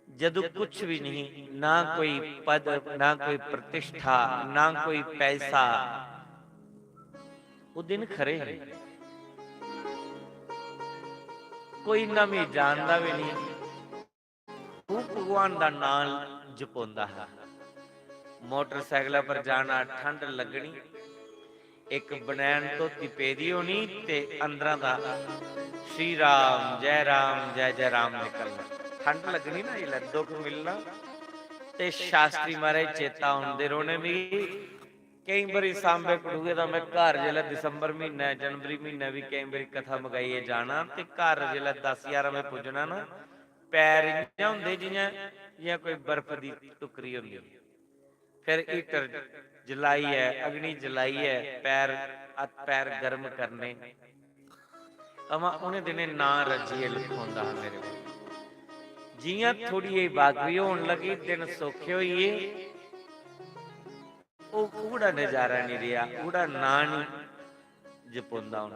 जदू कुछ भी नहीं, ना कोई पद, ना कोई प्रतिष्ठा, ना कोई पैसा। ओह् दिन खरे हे। कोई इन्ना मिगी जानदा भी नहीं। खूब भगवान दा नां जपोंदा हा। मोटरसाइकला पर जाना, ठंड लग्गनी, इक बनैन धोती पेदी होनी ते अंदरा दा श्री राम, जय राम, जय जय राम निकलना। ठंड लग्गनी ना, जिसलै दुख मिलना, ते शास्त्री महाराज चेता औंदे रौह्ने मिगी। केईं बारी सांबे कठुए दा में घर जिसलै दिसंबर म्हीनै, जनवरी म्हीनै बी केईं बारी कथा मगाइयै जाना, ते घर जिसलै दस ग्यारह बजे पुज्जना ना, पैर इ'यां होंदे जि'यां, जि'यां कोई बर्फ दी टुकड़ी होंदी। फिर हीटर जलाइयै, अग्नि जलाइयै पैर, हत्थ पैर गर्म करने। अमा उ'नें दिनें नां रज्जियै लखोंदा हा मेरे कोल। जि'यां थोड़ी जेही बागवी होन लगी, दिन सौखे होई गे, ओह् ओह्ड़ा नजारा निं रेहा, ओह्ड़ा नां निं जपोंदा हून।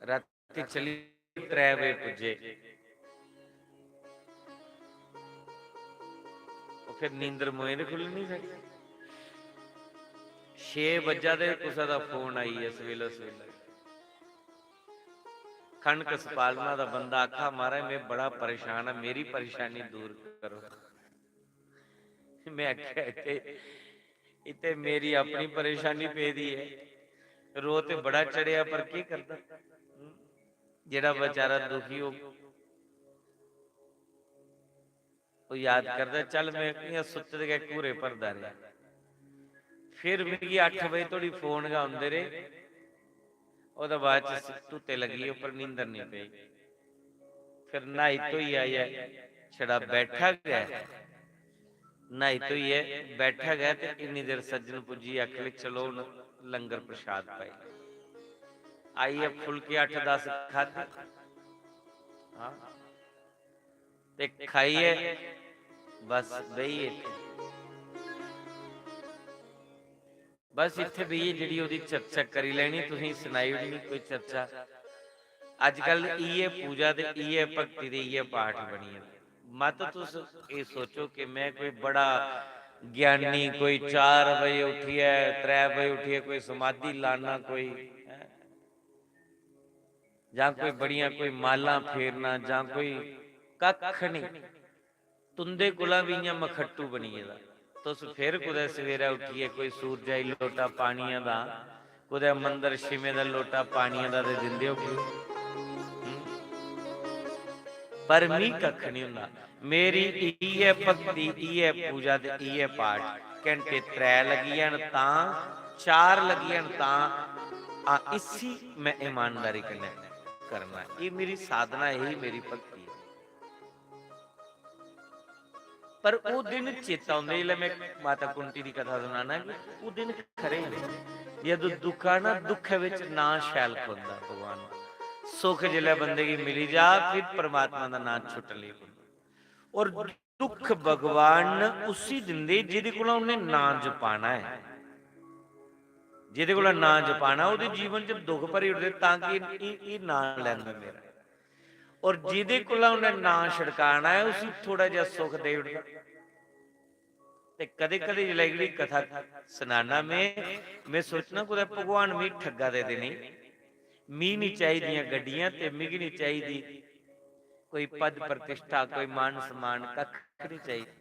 रातीं चली त्रै बजे पुज्जे, ओह् फिर नींदर मोए दे खु'ल्लनी साढ़ी। छे बज्जा दे कुसै दा फोन आई गेआ सवेला सवेला। खन कसपालमा दा बंदा आखा, "महाराज, में बड़ा परेशान आं, मेरी परेशानी दूर करो।" में आखेआ, "इत्थै, इत्थै मेरी अपनी परेशानी पेदी ऐ, रो ते बड़ा चढ़ेआ, पर केह् करदा? जेह्ड़ा बेचारा दुखी हो, ओह् याद करदा, चल, में इ'यां सुत्ते दे गै घूरे भरदा रेहा।" फिर मिगी अट्ठ बजे धोड़ी फोन गै औंदे रेह्। ओह्दे बाद च धुत्ते लग्गी गे, उप्पर नींदर निं पेई। फिर न्हाई धोइयै आइयै छड़ा बैठा गै, न्हाई धोइयै बैठा गै ते इन्नी देर सज्जन पुज्जी, आखन लगे, "चलो, हून लंगर प्रसाद पाई लैओ।" आइयै फुलके अट्ठ दस खाद्धे। हां। ते खाइयै बस बेही गे। बस इत्थै बेहियै जेह्ड़ी ओह्दी चर्चा करी लैनी, तुसेंगी सनाई ओड़नी कोई चर्चा। अजकल इ'यै पूजा ते इ'यै भक्ति ते इ'यै पाठ बनी गेदा। मत तुस एह् सोचो कि में कोई बड़ा ज्ञानी, कोई चार बजे उट्ठियै, त्रै बजे उट्ठियै कोई समाधि लाना, कोई, हैं? जां कोई बड़ियां कोई मालां फेरना, जां कोई कक्ख निं। तुं'दे कोला बी इ'यां मखट्टू बनी गेदा। तुस फिर कुतै सवेरै उट्ठियै कोई सूरजा गी लोटा पानिया दा, कुतै मंदर शिवें दा लोटा पानिया दा ते दिंदे होगे। हं? पर मी कक्ख निं होंदा। मेरी इ'यै भक्ति, इ'यै पूजा ते इ'यै पाठ। घैंटे त्रै लग्गी जान तां, चार लग्गी जान तां, आ, इसी में ईमानदारी कन्नै करना। एह् मेरी साधना, एही मेरी भक्ति ऐ। पर ओह् दिन चेता औंदे, जिसलै में माता कुंती दी कथा सनाना कि ओह् दिन खरे हे, जदूं दुख आना, दुखै बिच नां शैल पौंदा भगवान दा। सुख जिसलै बंदे गी मिली जा, फिर परमात्मा दा नां छुट्टन लगी पौंदा। और दुख भगवान उसी दिंदे, जेह्दे कोला उन्नै नां जपाना ऐ। जेह्दे कोला नां जपाना, ओह्दे जीवन च दुख भरी ओड़दे, तां कि एह्, एह् नां लैंदा मेरा। और जेह्दे कोला उन्नै नां छड़काना ऐ, उसी थोड़ा जेहा सुख देई ओड़दा। ते कदें-कदें जिसलै एह्कड़ी कथा सनाना में, में सोचना, कुतै भगवान मिगी ठग्गा दे ते नेईं, मिगी निं चाहिदियां गड्डियां ते मिगी निं चाहिदी कोई पद प्रतिष्ठा, कोई मान सम्मान, कक्ख निं चाहिदा।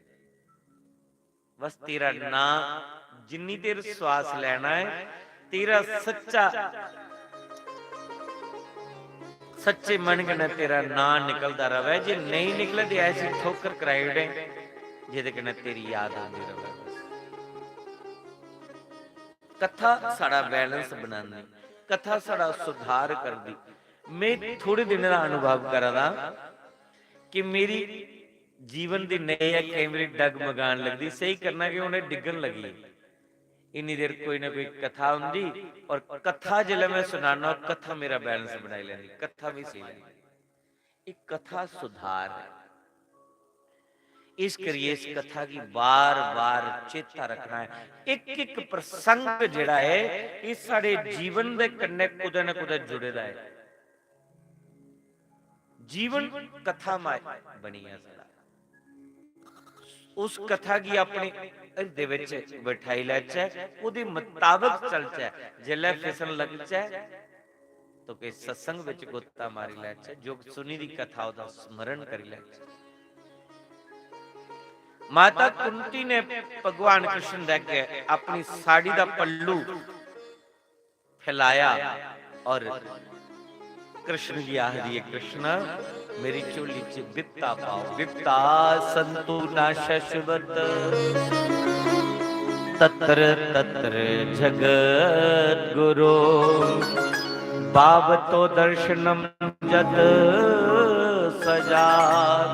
बस तेरा नां, जिन्नी देर श्वास लैना ऐ, तेरा सच्चा, सच्चे मन कन्नै तेरा नां निकलदा रवै। जे नेईं निकले ते ऐसी ठोकर कराई ओड़े, जेह्दे कन्नै तेरी याद औंदी रवै। कथा साढ़ा बैलेंस बनांदी, कथा साढ़ा सुधार करदी। में थोड़े दिनें दा अनुभव करा दा कि मेरी जीवन दी नई ऐ, केईं बारी डगमगान लगदी, स्हेई करना कि उ'नें डिग्गन लगी। इन्नी देर कोई ना कोई कथा होंदी, और कथा जिसलै में सनाना, ओह् कथा मेरा बैलेंस बनाई लैंदी, कथा बी स्हेई लैंदी। एह् कथा सुधार ऐ। इस करियै इस कथा गी बार-बार चेता रखना ऐ। इक-इक प्रसंग जेह्ड़ा ऐ, एह् साढ़े जीवन दे कन्नै कुतै ना कुतै जुड़े दा ऐ। जीवन कथामय बनी गेआ साढ़ा। उस कथा गी अपने हिरदे बिच बठाई लैचै, ओह्दे मताबक चलचै, जिसलै फिसन लगचै, तो कोई सत्संग बिच गोता मारी लैचै, जो सुनी दी कथा ओह्दा स्मरण करी लैचै। माता कुंती ने भगवान कृष्ण दे अग्गै अपनी साड़ी दा पल्लू फैलाया और कृष्ण गी आखदी ऐ, "कृष्ण, मेरी झोली च बिपता पाओ, बिपता संतु ना शश्वत, तत्र तत्र जगत गुरु।" भावतो दर्शनम जत सजात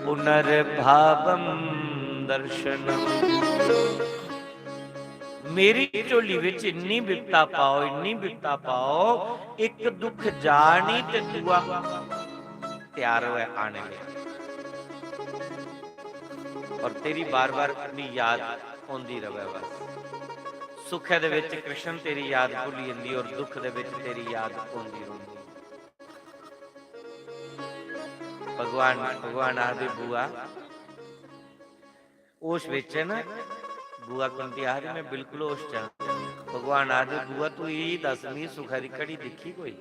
पुनर्भावम दर्शनम। मेरी झोली विच इन्नी बिपता पाओ, इन्नी बिपता पाओ, एक दुख जा नहीं ते दूआ त्यार होए आने ले। और तेरी बार बार अपनी याद आंदी रवे। बस सुखै दे विच कृष्ण तेरी याद भुल्ली जंदी और दुख दे विच तेरी याद आंदी रौंदी। भगवान भगवान आखदे, बुआ, होश विच है ना? बुआ कुंती आखदी, मैं बिल्कुल होश च आं। भगवान आखदे, बुआ, तू एह् दस, मी सुखै दी घड़ी दिक्खी कोई?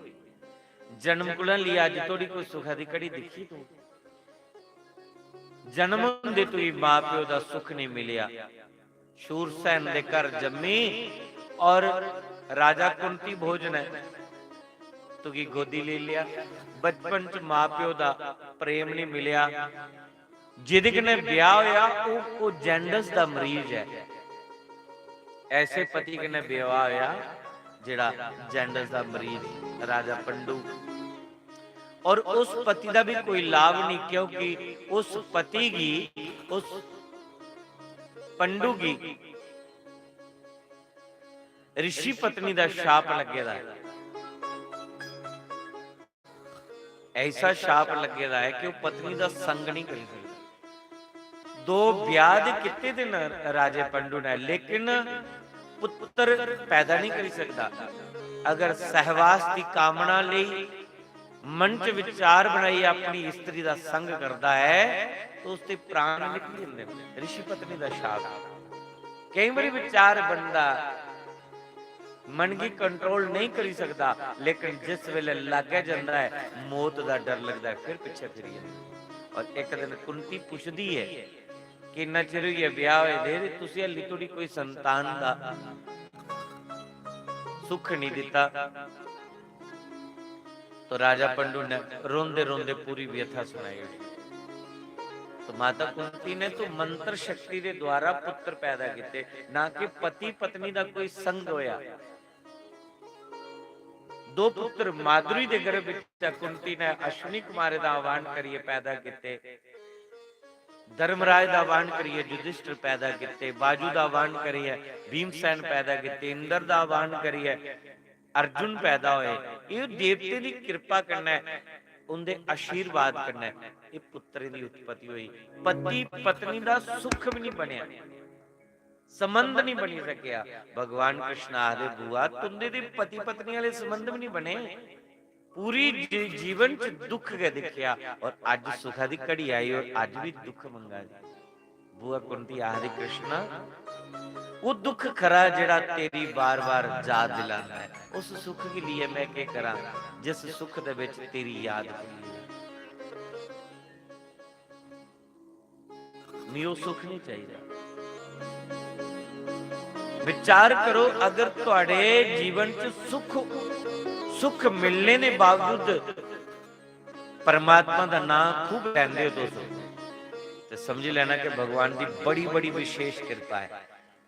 जन्म कोला लेइयै अज्ज धोड़ी कोई सुखै दी घड़ी दिक्खी तू? जन्म होंदे तुगी मां प्यो दा सुख नहीं मिलेआ। शूरसेन दे घर जम्मी और राजा कुंती भोज ने तुगी गोदी लेई लेआ। बचपन च मां प्यो दा प्रेम नहीं मिलेआ। जेह्दे कन्नै ब्याह होया, ओह्, ओह् जैंडस दा मरीज ऐ। ऐसे पति कन्नै ब्याह होया जेड़ा जैंडस दा मरीज, राजा पंडु। और उस पति दा भी कोई लाभ नहीं, क्योंकि उस पति गी, उस पंडु गी ऋषि पत्नी दा शाप लग्गे दा है। ऐसा शाप लग्गे दा है कि वह पत्नी दा संग नहीं करी सकदा। दो ब्याह दे किते दे न राजे पंडु ने, लेकिन पुत्र पैदा नहीं करी सकदा। अगर सहवास की कामना ले मन च विचार बनाई अपनी स्त्री दा संग करदा है, तो उसके प्राण निकल जाते हैं। ऋषि पत्नी दा शाप। कई बारी विचार बनदा, मन गी कंट्रोल नहीं करी सकदा, लेकिन जिस वेले लाग्गै जंदा है, मौत दा डर लगदा है, फिर पिच्छे फिरी जंदा। और एक दिन कुंती पुछदी है कि इन्ना चिर होई गेआ ब्याह होए दे, ते तुसें हल्ली धोड़ी कोई संतान दा सुख नहीं दिता। तो राजा पंडु ने रोंदे रोंदे पूरी व्यथा सुनाई। तो माता कुंती ने तो मंत्र शक्ति के द्वारा पुत्र पैदा किते, ना कि पति पत्नी का कोई संग होया। दो पुत्र माधुरी के गर्भ विच कुंती ने अश्विनी कुमार का आह्वान करिए पैदा किते, धर्मराज का आह्वान करिए युधिष्ठिर पैदा किते, बाजू का आह्वान करिए भीमसेन पैदा किते, इंद्र का आह्वान करिए अर्जुन पैदा होए। ये देवते की कृपा कन्नै, उंदे आशीर्वाद कन्नै ये पुत्तरें की उत्पत्ति हुई। पति पत्नी का सुख भी नहीं बनया, संबंध नहीं बनी सकिया। भगवान कृष्ण आखदे, बुआ, तुंदे ते पति पत्नी वाले संबंध भी नहीं बने। पूरी जी-, जीवन च दुख गै दिक्खेआ और अज सुखा दी घड़ी आई और अज भी दुख मंगा दी। बुआ कुंती आखदी, कृष्णा, वो दुख खरा जेड़ा तेरी बार-बार याद दिलांदा है। उस सुख के लिए मैं के करां, जिस सुख दे विच तेरी याद भुल्ली है। मी वो सुख नहीं चाहिए। विचार करो, अगर तुहाडे जीवन च सुख, सुख मिलने के बावजूद परमात्मा का नाम खूब लैंदे हो तुस, ते समझी लेना कि भगवान की बड़ी, बड़ी विशेष कृपा है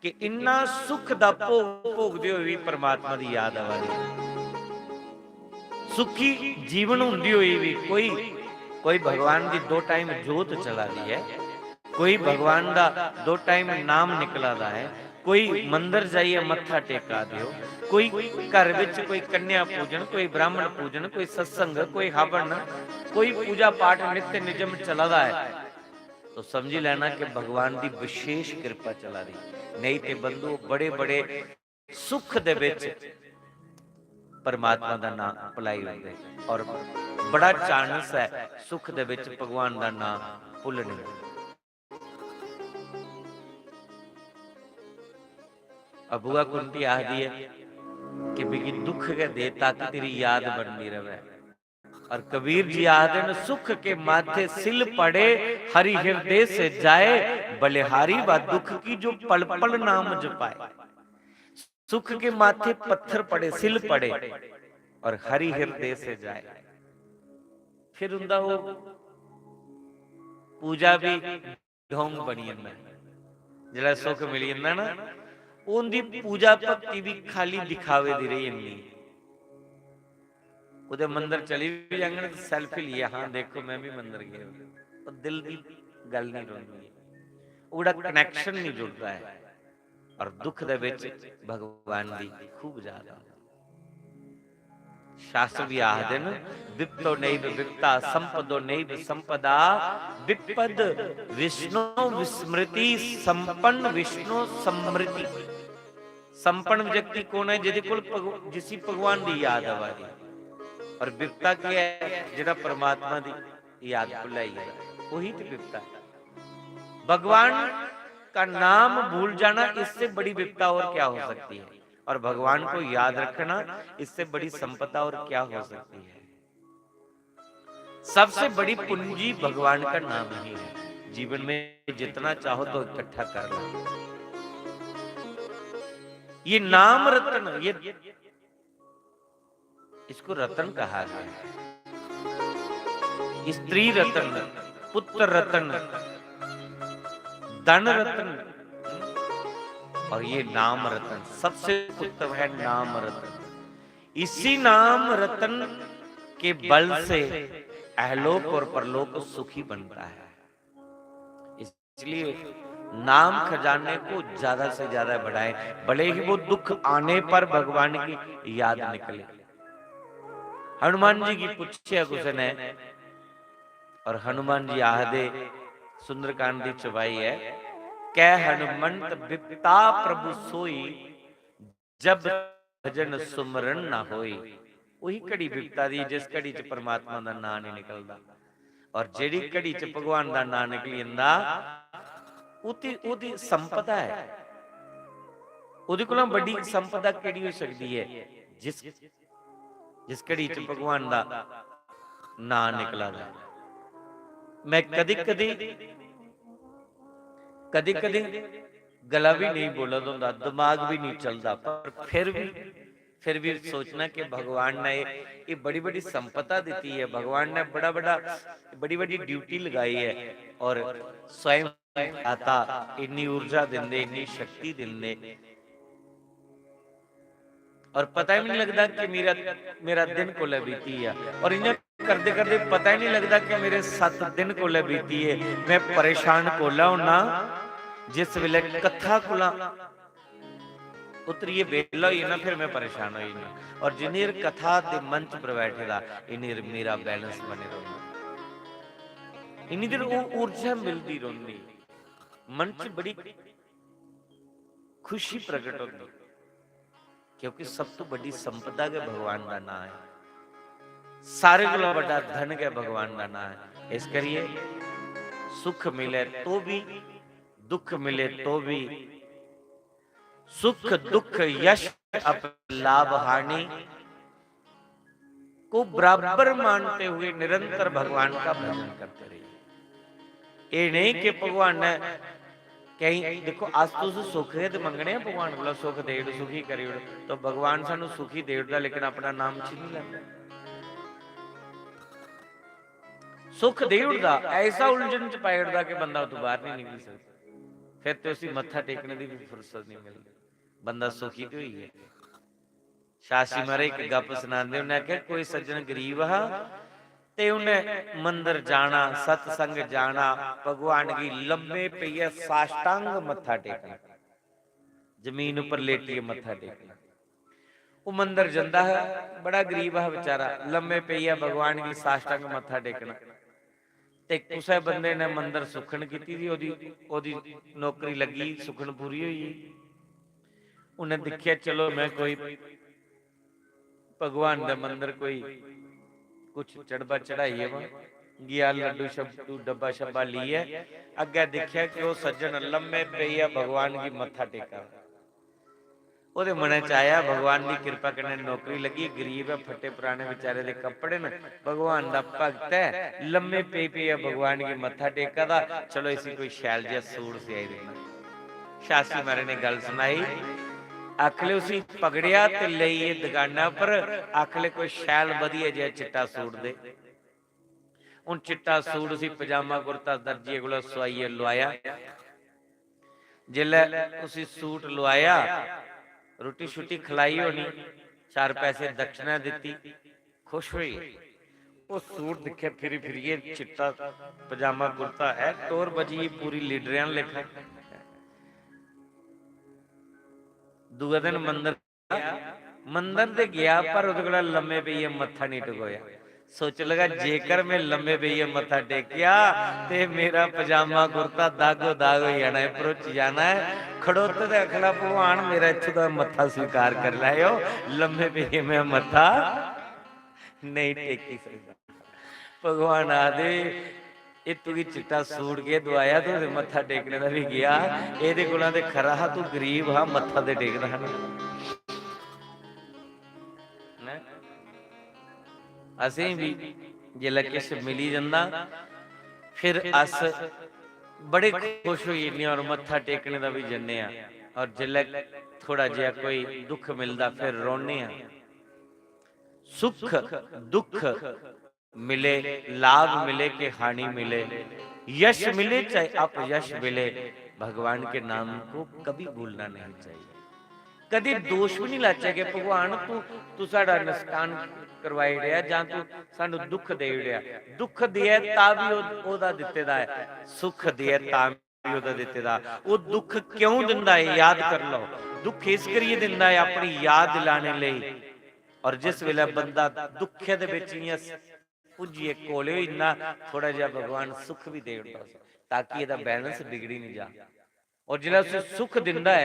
कि इन्ना सुख का भोग भोगदे हुए भी परमात्मा की याद आवा दी। सुखी जीवन होंदी हुई भी कोई, कोई भगवान की दो टाइम जोत चला दी है, कोई भगवान का दो टाइम नाम निकला दा है, कोई मंदिर जाइए मत्था टेका दे हो, कोई घर विच कोई कन्या पूजन, कोई ब्राह्मण पूजन, कोई सत्संग, कोई हवन, कोई पूजा पाठ नित्य निजम चला दा है, तो समझी लेना कि भगवान की विशेष कृपा चला रही। नहीं ते बंधु, बड़े बड़े सुख दे विच परमात्मा का नाम भुलाई ओड़दे और बड़ा चांस है सुख दे विच भगवान का नाम भुलने। अबुआ कुंती आखदी है कि मिगी दुख गै दे, ताकि तेरी याद बनदी रवै। और कबीर जी आखदे न, सुख के माथे सिल पड़े, हरि हृदय से जाए बलिहारी, वा दुख की जो पल पल नाम जपाए। सुख के माथे पत्थर पड़े, सिल पड़े, और हरि हृदय से जाए। फिर उंदा वो पूजा भी ढोंग बनी जंदा है। जिसलै सुख मिली जंदा ना, उंदी पूजा भक्ति भी खाली दिखावे दी रेही जंदी। कुतै मंदर चली बी जाङन ते सेल्फी लेइयै, "हां, देखो, मैं भी मंदर गेआ।" ओह् दिल दी गल्ल नहीं रौंह्दी ऐ, ओह् जेह्ड़ा कनैक्शन नहीं जुड़दा ऐ। और दुख दे विच भगवान दी खूब याद आंदी। शास्त्र भी आखदे न, "वित्तो नैव वित्ता, संपदो नैव संपदा, विपद विष्णु विस्मृति, संपन्न विष्णु स्मृति।" संपन्न व्यक्ति कौन है? जिसदे कोल भग-, जिसी भगवान दी याद आवा दी, और विपता क्या है? जेह्ड़ा परमात्मा दी याद भुलाई है, वही तो विपता है। भगवान का नाम भूल जाना, इससे बड़ी विपता और क्या हो सकती है? और भगवान को याद रखना, इससे बड़ी संपदा और क्या हो सकती है? सबसे बड़ी पूंजी भगवान का नाम ही है। जीवन में जितना चाहो तो इकट्ठा कर लो। ये नाम रत्न, ये, इसको रत्न कहा गया है। स्त्री रत्न, पुत्र रत्न, धन रत्न और ये नाम रत्न, सबसे उत्तम है नाम रत्न। इसी नाम रत्न के बल से अहलोक और परलोक सुखी बनता है। इसलिए नाम खजाने को ज्यादा से ज्यादा बढ़ाएं, भले ही वो दुख आने पर भगवान की याद निकले। हनुमान जी की पूछे कुछ ने, और हनुमान जी आखदे, सुंदरकांड की चौपाई है, "कह हनुमंत बिपता प्रभु सोई, जब भजन सुमरन ना होई।" वही घड़ी बिपता दी, जिस घड़ी च परमात्मा दा नां नहीं निकलदा, और जेड़ी घड़ी च भगवान दा नां निकली जंदा, उती, उती संपदा है। ओदे कोला बड़ी संपदा केड़ी होई सकदी है? जिस, जिस घड़ी च भगवान दा नां निकला दा। मैं कदी-कदी, कदी-कदी गला भी नहीं बोला दा होंदा, दिमाग भी नहीं चलदा, पर फिर भी, फिर भी सोचना कि भगवान ने ये, ये बड़ी बड़ी संपदा दी है, भगवान ने बड़ा बड़ा, बड़ी बड़ी ड्यूटी लगाई है, और स्वयं दाता इन्नी ऊर्जा दिंदे, इन्नी शक्ति दिंदे, और पता ही नहीं लगता कि मेरा, मेरा दिन कोले बीती है। और इ'यां करदे करदे पता ही नहीं लगता कि मेरे सत्त दिन कोले बीती है। मैं परेशान कोला होना, जिस वेले कथा कोला उतरियै बेला होई ना, फिर मैं परेशान होई ना। और जिन्नी देर कथा दे मंच पर बैठे दा, इन्नी देर मेरा बैलेंस बने रौंह्दा, इन्नी देर ओह् ऊर्जा मिलदी रौंह्दी। मन च बड़ी खुशी प्रगट होंदी, क्योंकि सब तो बड़ी संपदा गै भगवान दा नां है। सारे कोला बड़ा धन गै भगवान दा नां है। इस करिए सुख मिले तो भी, दुख मिले तो भी, सुख दुख यश अप लाभ हानि को बराबर मानते हुए निरंतर भगवान का भजन करते रहिए। ये नहीं कि भगवान ने कहीं, देखो, अस तुस सुख गै ते मंगने आं भगवान कोला, "सुख देई ओड़, सुखी करी ओड़।" तो भगवान सानू सुखी देई ओड़दा, लेकिन अपना नाम छीनी लैंदा। सुख देई ओड़दा, ऐसा उलझन च पाई ओड़दा कि बंदा उत्थों बाहर नहीं निकली सकदा। फिर ते उसी मत्था टेकने दी भी फुर्सत नहीं मिलदी, बंदा सुखी ते होई गेआ। शास्त्री महाराज इक गप्प सनांदे, उ'नें आखेआ, कोई सज्जन गरीब हा ते उ'नें मंदर जाना, सत्संग जाना, भगवान गी लम्मे पेइयै साष्टांग मत्था टेकना, जमीन उप्पर लेटियै मत्था टेकना। ओह् मंदर जंदा हा, बड़ा गरीब हा बेचारा, लम्मे पेइयै भगवान गी साष्टांग मत्था टेकना। ते कुसै बंदे ने मंदर सुक्खन कीती दी, ओह्दी, ओह्दी नौकरी लग्गी, सुक्खन पूरी होई गेई। उन्नै दिक्खेआ, चलो, मैं कोई भगवान दा मंदर कोई कुछ चढ़बा चढ़ाई आवां। गेआ लड्डू शड्डू, डब्बा शब्बा लेइयै अग्गै दिक्खेआ कि ओह् सज्जन लम्मे पेइयै भगवान गी मत्था टेका दा। ओह्दे मनै च आया, भगवान दी किरपा कन्नै नौकरी लग्गी, गरीब ऐ, फट्टे पराने बेचारे दे कपड़े न, भगवान दा भक्त ऐ, लम्मे पेई पेइयै भगवान गी मत्था टेका दा, चलो इसी कोई शैल जेहा सूट सिआई दिन्ना। शास्त्री महाराज ने गल्ल सनाई, आखले उसी पकड़ेआ ते लेइयै दकाना पर, आखले कोई शैल बधिया जेहा चिट्टा सूट दे। हून चिट्टा सूट उसी पजामा कुर्ता दर्जिये कोला सुआइयै लुआया। जिसलै उसी सूट लुआया, रुट्टी शुट्टी खलाई होनी, चार पैसे दक्षिणा दित्ती, खुश होई। ओह् सूट दिक्खेआ, फिरी फिरियै चिट्टा पजामा कुर्ता ऐ, टौह्र बची गेई पूरी लीडरें आह्ला लेखा। दूए दिन मंदर गेआ, मंदर ते गेआ, पर ओह्दे कोला लम्मे पेइयै मत्था निं टकोआ। सोच लगा, जेकर में लम्मे पेइयै मत्था टेकेआ ते मेरा पजामा कुर्ता दागो दाग होई जाना ऐ, भरोची जाना ऐ। खड़ोते ते आखना, भगवान, मेरा इत्थूं दा मत्था स्वीकार करी लैओ, लम्मे पेइयै में मत्था नेईं टेकी सकदा। भगवान आखदे, "एह् तुगी चिट्टा सूट केह् दोआया, तूं ते मत्था टेकने दा बी गेआ, एह्दे कोला ते खरा हा तूं गरीब हा, मत्था ते टेकदा हा ना।" हैं? असें बी जिसलै किश मिली जंदा, फिर अस बड़े खुश होई जन्ने आं और मत्था टेकने दा बी जन्ने आं, और जिसलै थोड़ा जेहा कोई दुख मिलदा, फिर रोन्ने आं। सुख दुख मिले, लाभ मिले कि हानि मिले, यश मिले चाहे अपयश मिले, भगवान के नाम को कभी भूलना नहीं चाहिए। कदी दोष भी नहीं लाचे कि भगवान तू, तू साढ़ा नुकसान करवाई ओड़ेआ जां तू सानू दुख देई ओड़ेआ। दुख देऐ तां भी ओह-, ओहदा दित्ते दा ऐ, सुख देऐ तां भी ओहदा दित्ते दा। ओह दुख क्यों दिंदा है, याद कर लो। दुख इस करियै दिंदा है, अपनी याद दिलाने लेई। और जिस वेले बंदा दुखै दे विच इयां पुज्जियै कोले होई, इन्ना थोड़ा जिहा भगवान सुख भी दे ओड़दा उसी, ताकि एहदा बैलेंस बिगड़ी नहीं जा। और जिसलै उसी सुख दिंदा ऐ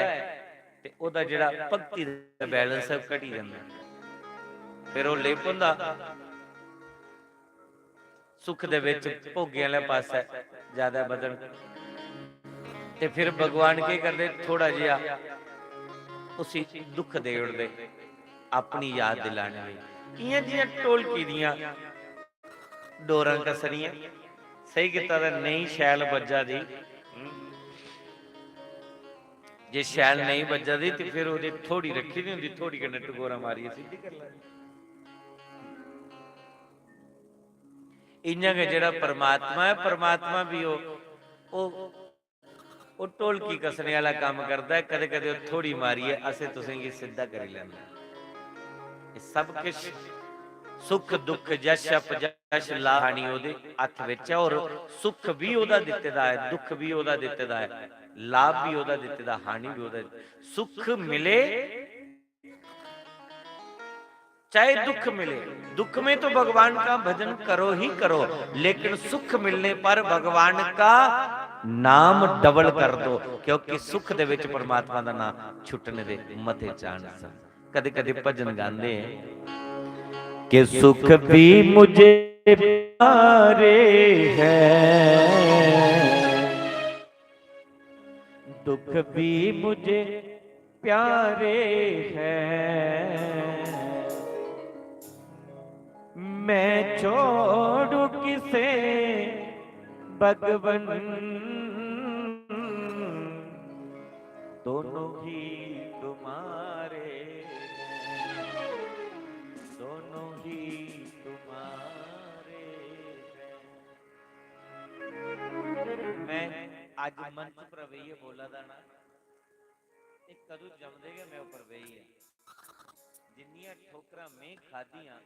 ते ओहदा जेहड़ा भक्ति दा बैलेंस है, ओह घटी जंदा। फिर ओह लेई पौंदा सुख दे विच, भोगें आह्ले पासै ज्यादा बधन। ते फिर भगवान केह् करदे, थोड़ा जिहा उसी दुख देई ओड़दे अपनी याद दिलाने लेई। इयां जियां ढोलकी दियां डोरां कसनियां, सही कीता तां नेईं शैल बज्जा दी। जे शैल नेईं बज्जा दी ते फिर ओह्दी थोड़ी रक्खी दी होंदी, थोड़ी कन्नै टगोरा मारियै सिद्धी करी लैनी। इ'यां गै जेह्ड़ा परमात्मा ऐ, परमात्मा बी ओह्, ओह्, ओह् ढोलकी कसने आह्ला कम्म करदा ऐ। कदें-कदें ओह् थोड़ी मारियै असें तुसें गी सिद्धा करी लैंदा ऐ। एह् सब किश सुख दुख, यश अपयश, लाभ हानि ओह्दे हत्थ बिच ऐ। और सुख बी ओह्दा दित्ते दा ऐ, दुख बी ओह्दा दित्ते दा ऐ, लाभ बी ओह्दा दित्ते दा, हानि बी ओह्दा। सुख मिले चाहे दुख मिले, दुख में तो भगवान का भजन करो ही करो, लेकिन सुख मिलने पर भगवान का नाम डबल कर दो, क्योंकि सुख दे विच परमात्मा दा नाम छुटने दे मते चांस। कदे कदे भजन गांदे हैं कि सुख भी मुझे प्यारे हैं, दुख भी मुझे प्यारे हैं। मैं छोड़ू किसे भगवन, दोनों ही तुम्हारे हैं, दोनों ही तुम्हारे हैं। मैं अज मंच पर बेहियै बोला दा ना, ते कदूं जमदे गै मैं उप्पर बेही गेआ। जिन्नियां ठोकरां में खाधियां,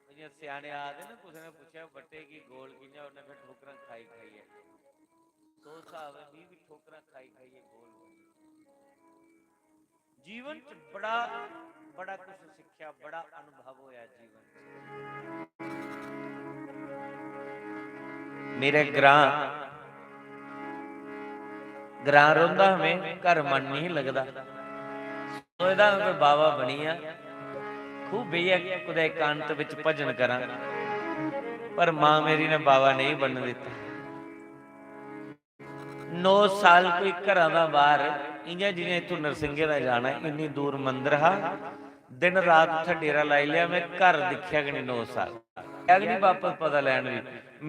जियां स्याने आखदे ना, कुसै ने पुच्छेआ बट्टे गी गोल कि'यां, उन्नै फिर ठोकरां खाई खाइयै। सौ स्हाब ऐ, मी बी ठोकरां खाई खाइयै गोल बने। जीवन च बड़ा, बड़ा कुछ सिक्खेआ, बड़ा अनुभव होया जीवन च। मेरे ग्रां, ग्रां रौंह्दा हा में, घर मन नेईं लगदा। सोचदा हा कोई बाबा बनी जा, खूब बेहियै कुतै एकांत बिच भजन करां, पर मां मेरी ने बाबा नेईं बनन दित्ता। नौ साल कोई घरा दा बाहर, इ'यां जि'यां इत्थूं नरसिंघे दा जाना, इन्नी दूर मंदर हा। दिन रात उत्थै डेरा लाई लेआ में, घर दिक्खेआ गै निं नौ साल। आया गै निं बापस पता लैन बी।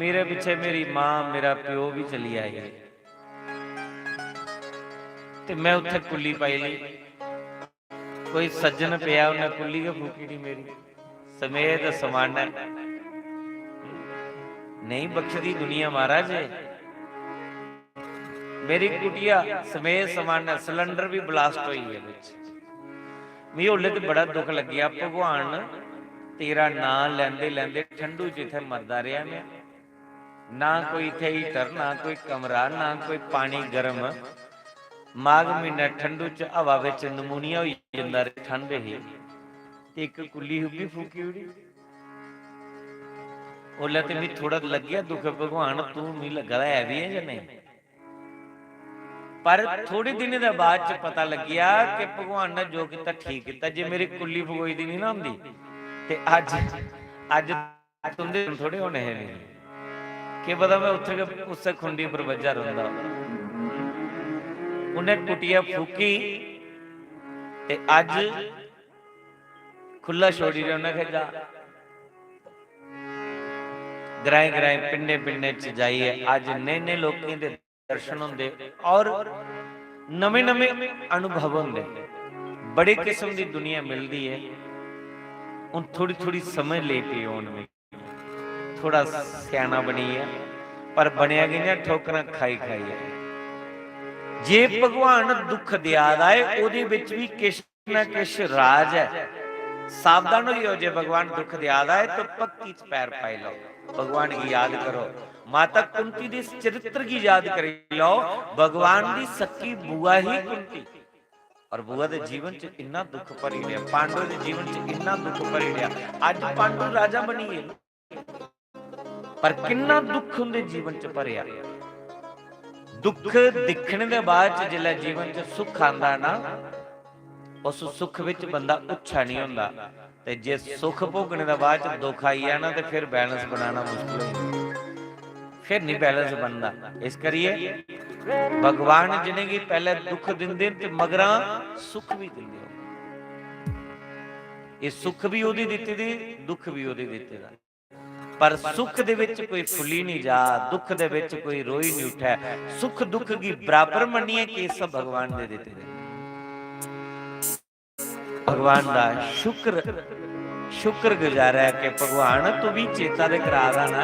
मेरे पिच्छे मेरी मां, मेरा प्यो बी चली आए। ते में उत्थै कुल्ली पाई लेई। कोई सज्जन पेआ, उन्नै कुल्ली गै फूकी ओड़ी मेरी। समेत समानै नेईं बख्शदी दुनिया महाराज। मेरी कुटिया समेत समानै, सिलेंडर बी ब्लास्ट होई गे बिच। मिगी उसलै ते बड़ा दुख लग्गेआ, भगवान तेरा नां लैंदे लैंदे ठंडू च इत्थै मरदा रेहा में। ना कोई इत्थै हीटर, ना कोई कमरा, ना कोई पानी गर्म। माघ म्हीनै ठंडू च हवा बिच नमूनिया होई जंदा रेहा, ठंड ही। ते इक कुल्ली उब्बी फूकी ओड़ी। ओल्लै ते मिगी थोह्ड़ा लग्गेआ दुख, भगवान तूं मिगी लग्गा दा ऐ बी ऐ जां नेईं। पर थोह्ड़े दिनें दे बाद च पता लग्गेआ कि भगवान ने जो कीता ठीक कीता। जे मेरी कुल्ली फकोई दी निं ना होंदी ते अज्ज, अज्ज तुं'दे दिन थोह्ड़े होने हे मिगी। केह् पता में उत्थै गै उस्सै खुंडी पर बज्झा रौंह्दा। उ'न्नै कुट्टियै फूकी ते अज्ज खु'ल्ला छोड़ी ओड़ेआ उ'न्नै खेजा। ग्राएं ग्राएं, पिंडें पिंडें च जाइयै अज्ज नेह् नेह् लोकें दे दर्शन होंदे और नमें नमें अनुभव होंदे। बड़े किस्म दी दुनिया मिलदी ऐ। हून थोड़ी थोड़ी समझ लेई पेई हून मिगी, थोड़ा स्याना बनी गेआ, पर बनेआ कि'यां? ठोकरां खाई खाइयै। जे भगवान दुख देआ दा ऐ, ओह्दे बिच बी किश ना किश राज ऐ। सावधान होई जाओ, जे भगवान दुख देआ दा ऐ तो पक्की च पैर पाई लैओ, भगवान गी याद करो। माता कुंती दे इस चरित्र गी याद करी लैओ। भगवान दी सक्की बुआ ही कुंती, और बुआ दे जीवन च इन्ना दुख भरी ओड़ेआ, पांडव दे जीवन च इन्ना दुख भरी ओड़ेआ। अज्ज पांडव राजा बनी गे, पर किन्ना दुख उं'दे जीवन च भरेआ। दुख दिक्खने दे बाद च जिसलै जीवन च सुख आंदा ना, उस सुख बिच बंदा उच्छा निं होंदा। ते जे सुख भोगने दे बाद च दुख आई जाए ना, ते फिर बैलेंस बनाना मुश्कल होई जंदा, फिर निं बैलेंस बनदा। इस करियै भगवान जि'नेंगी पैह्लें दुख दिंदे न ते मगरा सुख बी दिंदे न। एह् सुख बी ओह्दी दित्ती दी, दुख बी ओह्दी दित्ती दा। पर सुख दे विच कोई फुल्ली निं जा, दुख दे विच कोई रोई निं उठै। सुख दुख गी बराबर मन्नियै केस सब भगवान दे दित्ते दे। भगवान दा शुक्र, शुक्र गुजार ऐ कि भगवान तू भी चेता दे करा दा ना,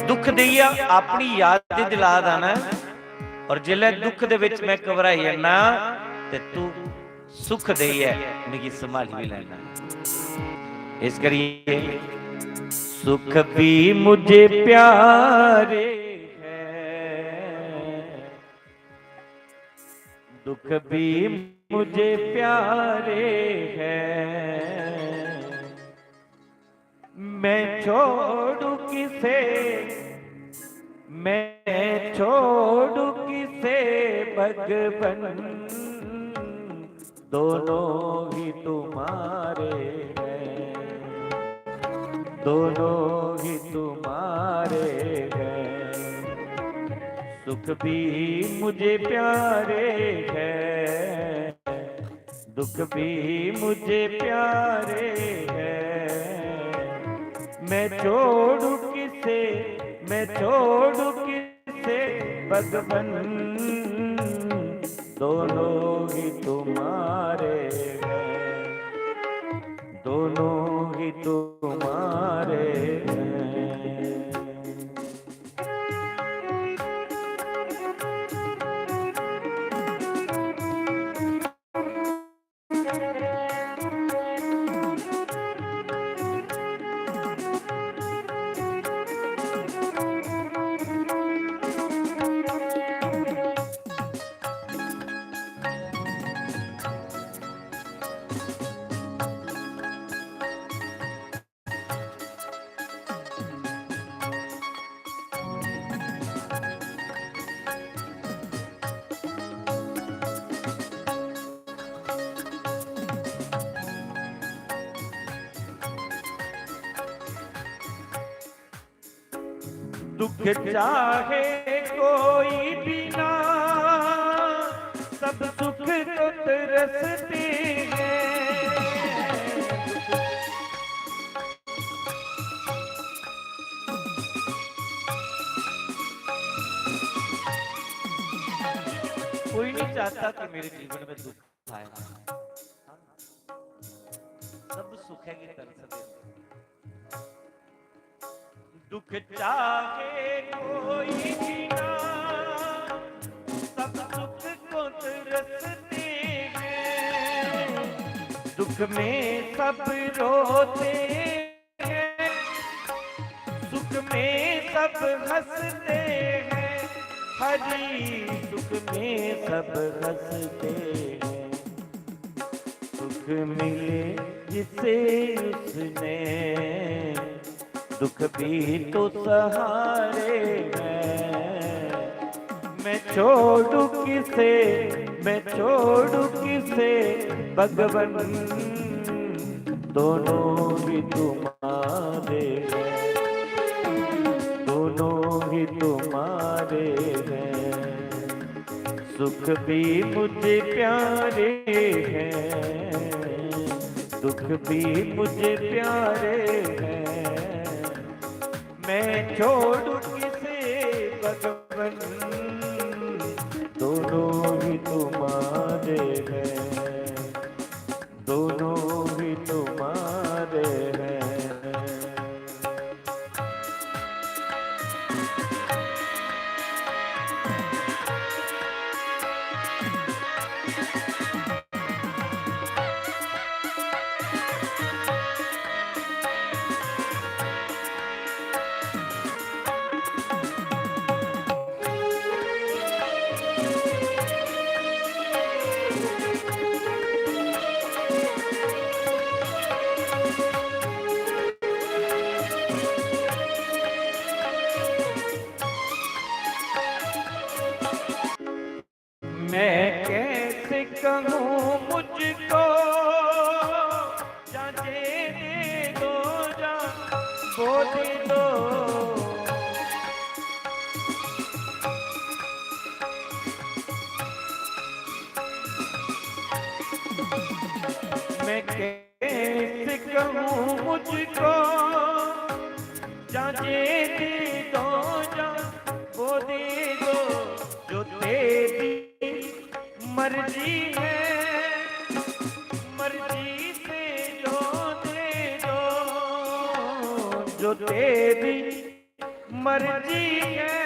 दुख देइयै अपनी याद दिला दा ना। और जिसलै दुख दे विच मैं घबराई जन्ना ते तू सुख देइयै मिगी संभाली भी लैना। इस करियै सुख भी मुझे प्यारे है, दुख भी मुझे प्यारे है। मैं छोड़ू किसे, मैं छोड़ू किसे भगवन, दोनों ही तुम्हारे हैं, दोनों ही तुम्हारे हैं। सुख भी मुझे प्यारे हैं, दुख भी मुझे प्यारे हैं। मैं छोड़ू किसे, मैं छोड़ू किसे भगवन, दोनों ही तुम्हारे हैं, दोनों ही तुम्हारे हैं। दुख चाहे कोई भी ना, सब सुख को तरसते हैं। कोई नहीं चाहता कि मेरे जीवन में दुख आए। सब सुख है कि तरसते हैं। दुख चाहे कोई भी ना, सब सुख को तरसते हैं। दुख में सब रोते हैं, सुख में सब हंसते हैं, हरी सुख में सब हंसते हैं। सुख मिले जिसे उसने, दुख भी तो सहारे हैं। मैं छोड़ू किसे, मैं छोड़ू किसे, भगवन दोनों ही तुम्हारे हैं, दोनों ही तुम्हारे हैं। सुख भी मुझे प्यारे हैं, दुख भी मुझे प्यारे हैं। मैं छोड़ू किसे भगवन, दोनों ही तुम्हारे हैं, दोनों ही तुम्हारे हैं। मैं कैसे कहूँ मुझको, जा जे दे दो, जा वो दे दो। मैं कैसे कहूँ मुझको, जा जे दे दो, जा वो दे दो, जो तेरी मर्जी है, मर्जी से जो दे दो, जो तेरी मर्जी है,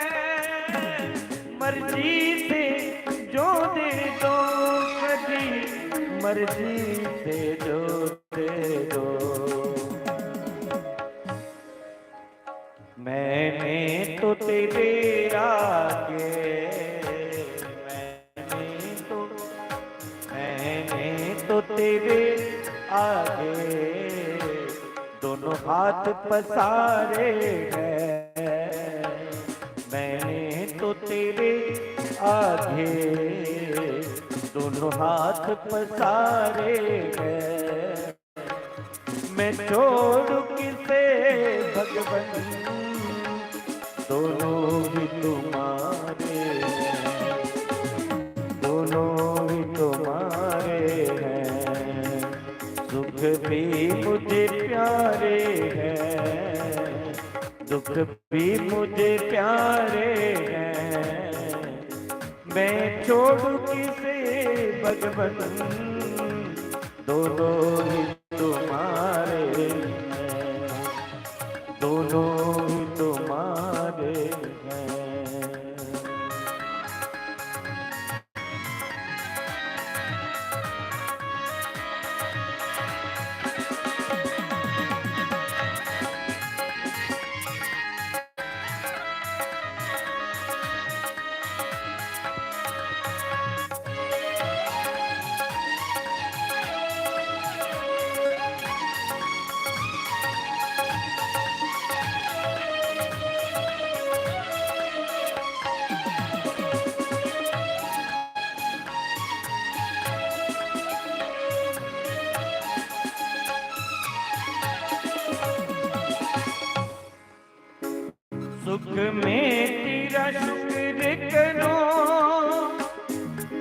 मर्जी से जो दे दो, कभी मर्जी से जो दे दो। मैंने तो तेरे आगे, मैंने तो, मैंने तो तेरे आगे दोनों हाथ पसारे हैं। मैंने तो तेरे आगे दोनों हाथ पसारे हैं। मैं छोड़ू किसे भगवन, दोनों ही तुम्हारे हैं, दोनों ही तुम्हारे हैं। सुख भी मुझे प्यारे हैं, दुख भी मुझे प्यारे हैं। मैं छोड़ू किसे भगवन, दोनों ही तुम्हारे हैं, दोनों ही तुम्हारे हैं। सुख में तेरा शुक्र करो,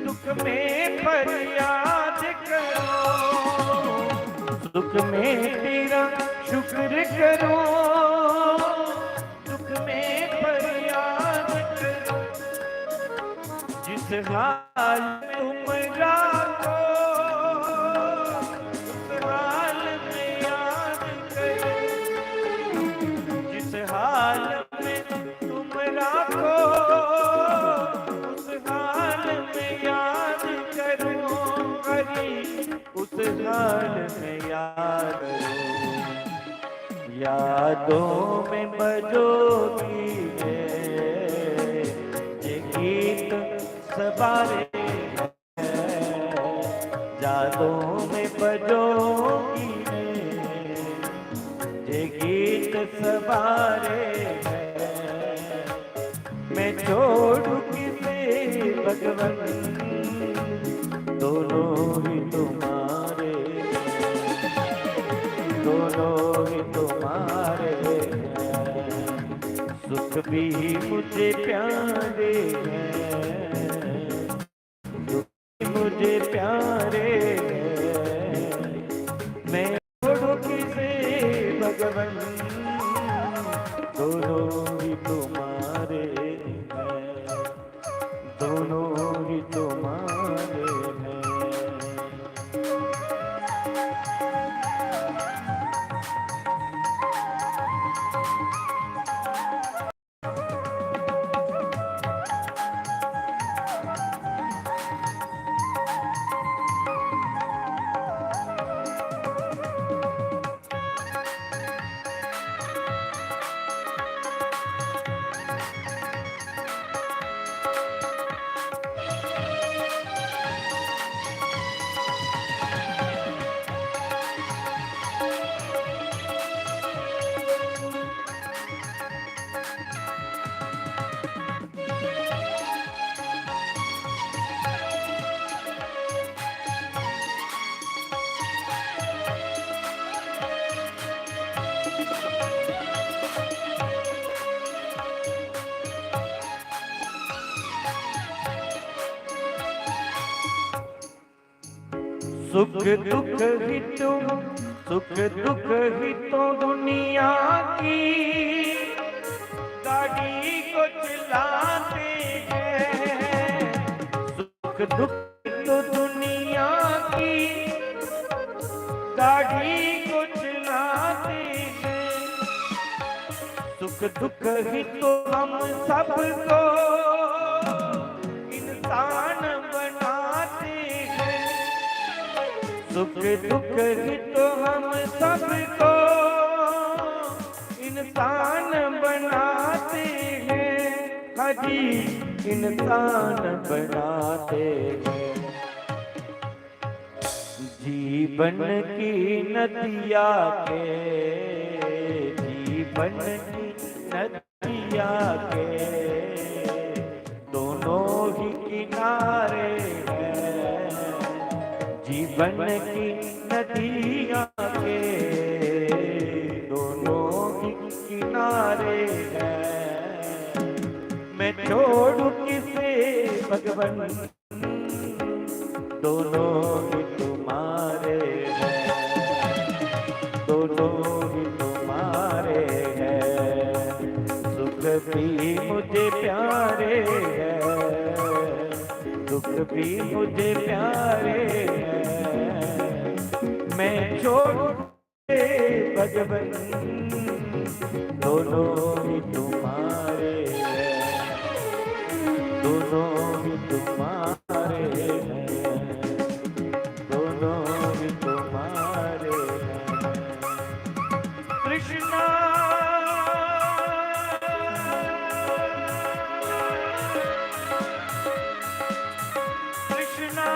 दुख में फरियाद करो। सुख में तेरा शुक्र करो, दुख में फरियाद करो। जिस हाल में तुम राखो, उस हाल में याद करो। जिस हाल में तुम राखो, उस हाल में याद करो। हरी, उस हाल में यादों में बजोगी है ये गीत सवारे हैं, यादों में बजोगी है ये गीत सवारे हैं। मैं छोड़ू किसे भगवन, दोनों ही तुम्हारे, दोनों ही तुम्हारे हैं। सुख भी मुझे प्यारे हैं, दुख भी मुझे प्यारे हैं। मैं छोड़ू किसे भगवन, दोनों ही तुम्हारे हैं, दोनों ही तुम्हारे हैं। सुख दुख ही तुम, सुख दुख ही तो दुनिया की गाड़ी को चलाते हैं। सुख दुख ही तो दुनिया की गाड़ी को चलाते हैं। सुख दुख ही तो हम सबको इंसान बनाते हैं। सुख दुख ही तो हम सबको इंसान बनाते हैं। हाँ जी, इंसान बनाते हैं। जीवन की नदिया के, जीवन की नदिया के दोनों ही किनारे हैं। जीवन की नदिया के दोनों ही किनारे हैं। मैं छोड़ू किसे भगवन, दोनों ही तुम्हारे हैं, दोनों ही तुम्हारे हैं। सुख भी मुझे प्यारे हैं, दुख भी मुझे प्यारे हैं। मैं छोड़ू भगवन, दोनों ही तुम्हारे हैं, दोनों ही तुम्हारे हैं, दोनों ही तुम्हारे हैं। कृष्णा, कृष्णा।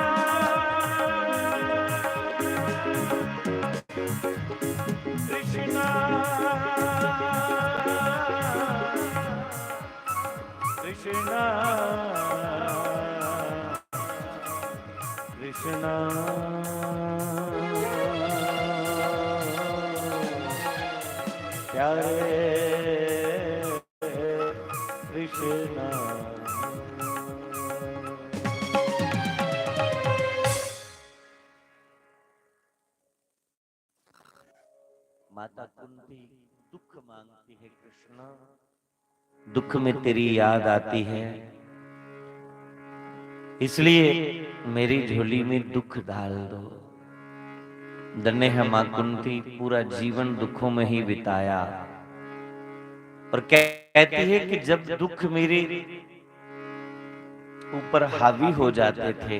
कृष्णा, कृष्णा, कृष्णा, प्यारे कृष्णा। माता कुंती दुख मांगती है, कृष्णा, दुख में तेरी याद आती है, इसलिए मेरी झोली में दुख डाल दो। धन्य है माँ कुंती, पूरा जीवन दुखों में ही बिताया। और कहती है कि जब दुख मेरे ऊपर हावी हो जाते थे,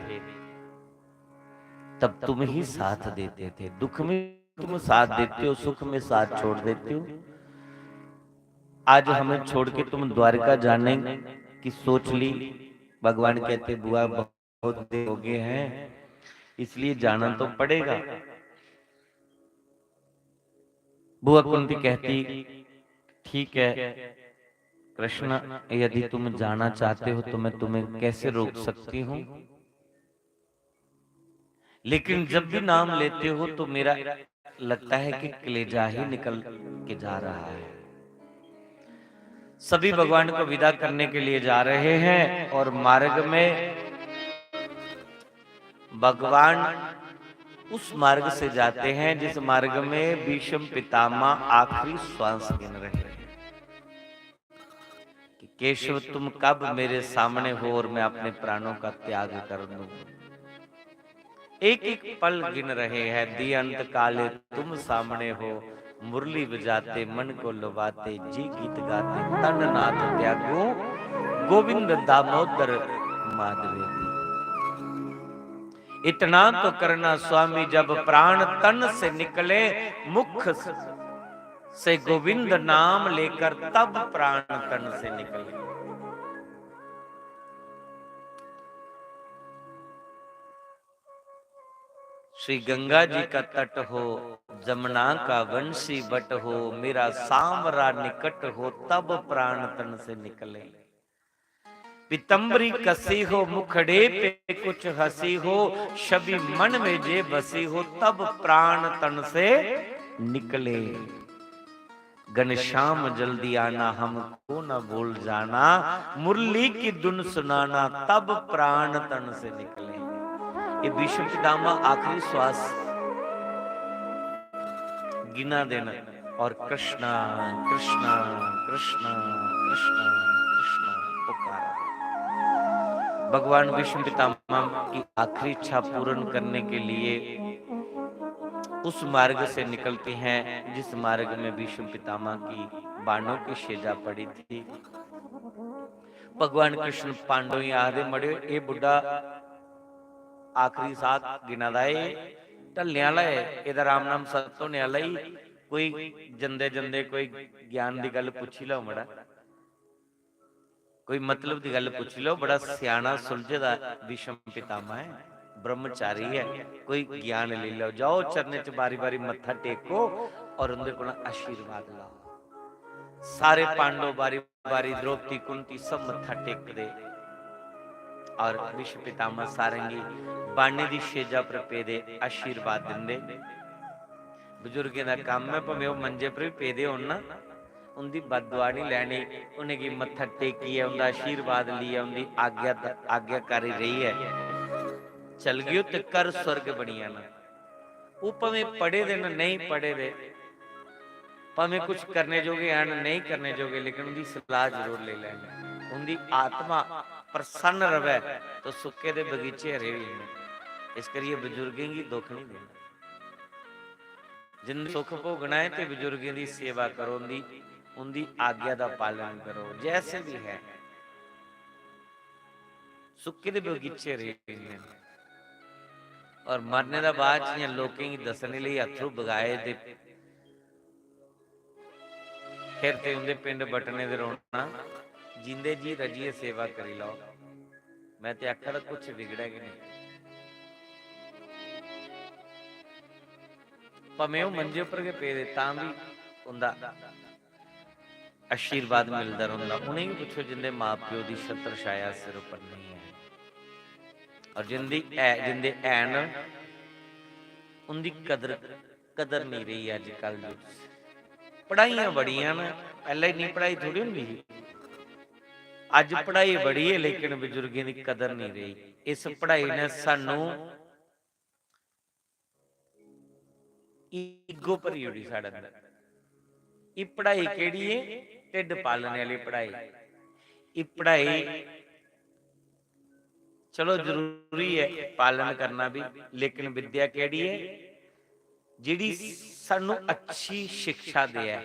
तब तुम ही साथ देते थे। दुख में तुम साथ देते हो, सुख में साथ छोड़ देते हो। आज हमें छोड़ के तुम द्वारिका जाने की सोच ली। भगवान कहते, बुआ, बहुत देर हो गए हैं, इसलिए जाना तो पड़ेगा। बुआ कुंती कहती, ठीक है कृष्ण, यदि तुम जाना चाहते हो तो मैं तुम्हें कैसे रोक सकती हूँ? लेकिन जब भी नाम लेते हो तो मेरा लगता है कि कलेजा ही निकल के जा रहा है। सभी भगवान को विदा करने के लिए जा रहे हैं और मार्ग में भगवान उस मार्ग से जाते हैं जिस मार्ग में भीष्म पितामह आखिरी श्वास गिन रहे हैं कि केशव, तुम कब मेरे सामने हो और मैं अपने प्राणों का त्याग कर दूं। एक एक पल गिन रहे हैं, दी अंत काले तुम सामने हो, मुरली बजाते मन को लुभाते, जी गीत गाते, तन नाथ त्यागो गोविंद दामोदर माधवे दी। इतना तो करना स्वामी, जब प्राण तन से निकले, मुख से गोविंद नाम लेकर तब प्राण तन से निकले। श्री गंगा जी का तट हो, जमुना का वंशी बट हो, मेरा सांवरा निकट हो, तब प्राण तन से निकले। पीतम्बरी कसी हो, मुखड़े पे कुछ हंसी हो, छवि मन में जे बसी हो, तब प्राण तन से निकले। घनश्याम जल्दी आना, हमको न भूल जाना, मुरली की धुन सुनाना, तब प्राण तन से निकले। ये भीष्म पितामह आखिरी श्वास गिना देना और कृष्णा, कृष्णा, कृष्णा, कृष्णा, कृष्णा पुकारा। भगवान भीष्म पितामह की आखिरी इच्छा पूर्ण करने के लिए उस मार्ग से निकलते हैं जिस मार्ग में भीष्म पितामह की बाणों की शेजा पड़ी थी। भगवान कृष्ण पांडवें गी आखदे, मड़ेओ, एह् बुड्ढा आखिरी साह गिना दा ऐ, ढलने आह्ला ऐ, एह्दा राम नाम सत्त होने आह्ला ई, कोई जंदे जंदे कोई ज्ञान दी गल्ल पुच्छी लैओ मड़ा, कोई मतलब दी गल्ल पुच्छी लैओ, बड़ा स्याना सुलझे दा भीष्म पितामह ऐ, ब्रह्मचारी ऐ, कोई ज्ञान लेई लैओ, जाओ चरणें च बारी बारी मत्था टेको और उं'दे कोला आशीर्वाद लैओ। सारे पांडव बारी बारी, द्रौपदी, कुंती सब मत्था टेकदे और भीष्म पितामह सारें गी बाणें दी शेजा पर पेदे आशीर्वाद दिंदे। बजुर्गें दा कम्म ऐ, भामें ओह् मंजे पर बी पेदे होन ना, उं'दी बददुआ निं लैनी, उ'नेंगी मत्था टेकियै उं'दा आशीर्वाद लेइयै उं'दी आज्ञा, आज्ञाकारी रेहियै चलगेओ ते घर स्वर्ग बनी जाना। ओह् भामें पढ़े दे न, नेईं पढ़े दे, भामें कुछ करने जोगे हैन, नेईं करने जोगे, लेकिन उं'दी सलाह जरूर लेई लैनी। उं'दी आत्मा प्रसन्न रवै तो सुक्के दे बगीचे हरे होई जंदे। इस करियै बजुर्गें गी दुख निं देना। जिंदगी सुख भोगना ऐ ते बजुर्गें दी सेवा करो, उं'दी, उं'दी आज्ञा दा पालन करो, जैसे भी है। सुक्के दे बगीचे रेह् न। और मरने दा बाद च इ'यां लोकें गी दस्सने लेई अत्थरू बगाए ते फिर ते उं'दे पिंड बट्टने दे रौना, जींदे जी रजियै सेवा करी लैओ। मैं ते आखा दा कुछ बिगड़ै गै नेईं। भामें ओह् मंजे उप्पर गै पेदे, तां बी उं'दा आशीर्वाद मिलदा रौंह्दा। उ'नेंगी पुच्छो जिं'दे मां प्यो दी छत्र छाया सिर उप्पर नेईं ऐ, और जिं'दी ऐ, जिं'दे हैन, उं'दी कदर, कदर नेईं रेही अज्जकल दी। पढ़ाइयां बड़ियां न, पैह्लें इन्नी पढ़ाई थोड़ी होंदी ही। अज्ज पढ़ाई बड़ी ऐ, लेकिन बजुर्गें दी कदर नेईं रेही। इस पढ़ाई ने सानू ईगो भरी ओड़ी साढ़े अंदर। एह् पढ़ाई केह्ड़ी ऐ? ढिड्ड पालने आह्ली पढ़ाई। एह् पढ़ाई चलो जरूरी ऐ पालन करना भी, लेकिन विद्या केह्ड़ी ऐ? जेह्ड़ी सानू अच्छी शिक्षा देऐ।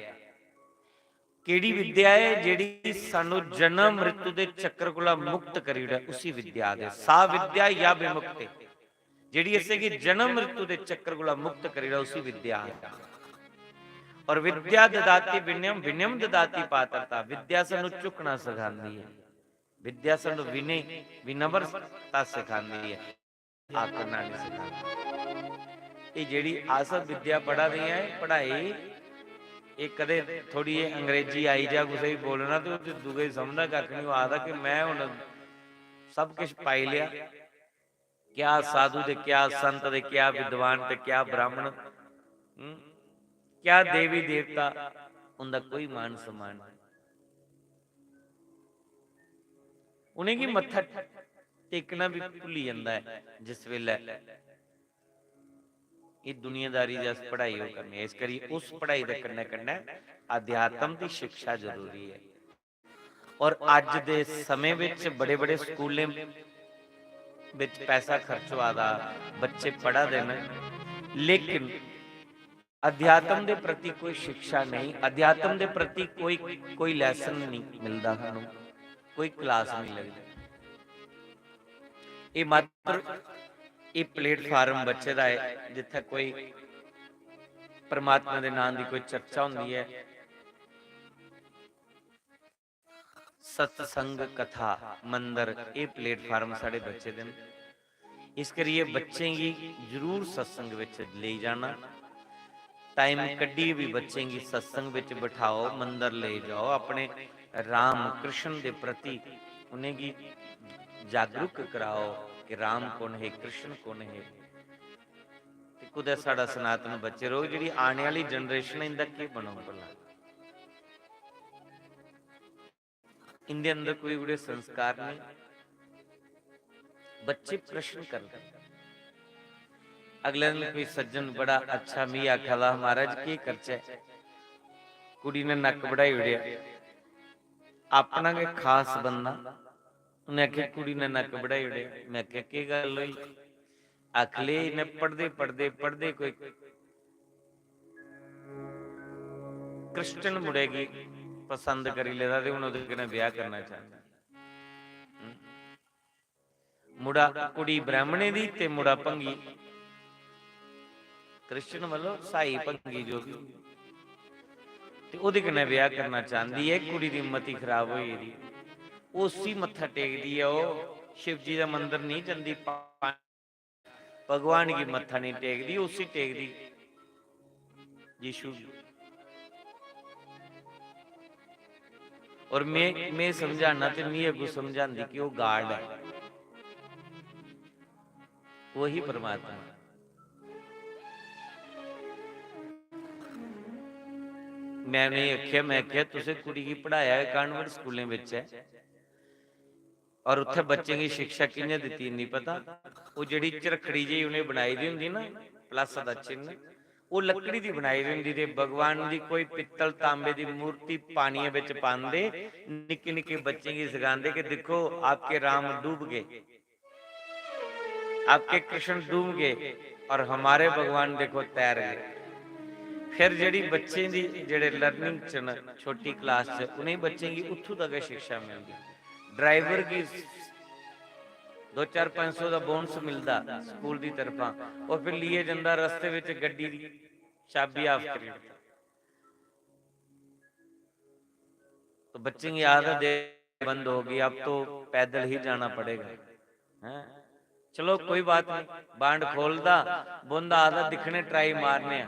केह्ड़ी विद्या ऐ जेह्ड़ी सानू जन्म मृत्यु दे चक्कर कोला मुक्त करी ओड़ै, उसी विद्या आखदे। सा विद्या या विमुक्ति। जेह्ड़ी असेंगी जन्म मृत्यु दे चक्कर कोला मुक्त करी रहा, उसी विद्या आखदे। और विद्या ददाति विनयम, विनयम ददाति पात्रता। विद्या सानू झुकना सिखांदी है, विद्या सानू विनय, विनम्रता सिखांदी है, आकड़ना नहीं सिखांदी। ये जेह्ड़ी अस विद्या पढ़ा दे हैं, पढ़ाई, ये कदे थोड़ी ये अंग्रेजी आई जा कुसै गी बोलना, ते ओह् ते दूए गी समझदा कक्ख नहीं। ओह् आखदा कि मैं हुन सब किश पाई लेआ, क्या साधु ते क्या संत ते क्या विद्वान ते क्या ब्राह्मण, हम्म? क्या देवी देवता, उंदा कोई मान सम्मान नहीं। उ'नेंगी मत्था टेकना भी भुल्ली जंदा ऐ जिस बेल्लै एह् दुनियादारी दी अस पढ़ाई ओह् करने आं। इस करियै उस पढ़ाई दे कन्नै कन्नै अध्यात्म दी शिक्षा जरूरी ऐ। और अज्ज दे समें बिच बड़े-बड़े स्कूलें बिच पैसा खर्च होआ दा, बच्चे पढ़ा दे न, लेकिन अध्यात्म दे प्रति कोई शिक्षा नहीं, अध्यात्म दे प्रति कोई, कोई lesson नहीं मिलदा सानू, कोई class नहीं लगदी। ये मात्र ये platform बच्चे दा है जित्थै कोई परमात्मा दे नाम दी कोई चर्चा होंदी है। सत्संग, कथा, मंदर, एह् platform साढ़े बच्चे दे न। इस करियै बच्चें गी जरूर सत्संग बिच लेई जाना। Time कड्ढियै भी बच्चें गी सत्संग बिच बठाओ, मंदर लेई जाओ, अपने राम कृष्ण दे प्रति उ'नेंगी जागरूक कराओ कि राम कु'न हे, कृष्ण कु'न हे। ते कुतै साढ़ा सनातन बचे रौह्ग, जेह्ड़ी आने आह्ली generation ऐ, इं'दा केह् बनग भला? इं'दे अंदर कोई ओह्ड़े संस्कार नेईं। बच्चे प्रश्न करदे। अगले दिन कोई सज्जन बड़ा अच्छा मिगी आखा दा, "महाराज, केह् करचै? कुड़ी ने नक्क बढ़ाई ओड़ेआ।" अपना गै खास बंदा, उ'न्नै आखेआ, "कुड़ी ने नक्क बढ़ाई ओड़ेआ।" में आखेआ, "केह् गल्ल होई?" आखले इ'न्नै पढ़दे, पढ़दे, पढ़दे कोई क्रिश्चियन मुड़े गी पसंद करी लेदा ते हून ओह्दे कन्नै ब्याह् करना चांह्दी। हम्म। मुड़ा, कुड़ी ब्राह्मणे दी ते मुड़ा भंगी। क्रिश्चियन मतलब साई भंगी जो बी। ते ओह्दे कन्नै ब्याह् करना चांह्दी ऐ, कुड़ी दी मति खराब होई गेदी। उसी मत्था टेकदी ऐ ओह्, शिवजी दा मंदर नेईं जंदी, पा-, भगवान गी मत्था नेईं टेकदी, उसी टेकदी यीशु गी। और में, में समझाना ते मी अग्गों समझांदी कि ओह् God ऐ, ओही परमात्मा। में उ'नेंगी आखेआ, में आखेआ, "तुसें कुड़ी गी पढ़ाया ऐ कान्वेंट स्कूलें बिच ऐ, और उत्थै बच्चें गी शिक्षा कि'यां दित्ती, इन्नी पता?" ओह् जेह्ड़ी झरखड़ी जेही उ'नें बनाई दी होंदी ना, प्लस दा चिन्ह, ओह् लकड़ी दी बनाई दी होंदी ते भगवान दी कोई पित्तल तांबे दी मूर्ति पानियै बिच पांदे, निक्के निक्के बच्चें गी सखांदे कि दिक्खो, आपके राम डूब गए, आपके कृष्ण डूब गए और हमारे भगवान देखो तैर गए। फिर जेह्ड़ी बच्चें दी, जेह्ड़े learning च न, छोटी class च, उ'नें बच्चें गी उत्थूं दा गै शिक्षा मिलदी। Driver गी दो चार पंज सौ दा bonus मिलदा स्कूल दी तरफा, ओह् फिर लेइयै जंदा, रस्ते बिच गड्डी दी चाबी off करी ओड़दा। तो बच्चें गी आदत दे बंद होगी, अब तो पैदल ही जाना पड़ेगा। हैं? चलो, कोई बात नहीं, बांड खोलदा, बौंदा, आखदा, "दिक्खने, try मारने आं।"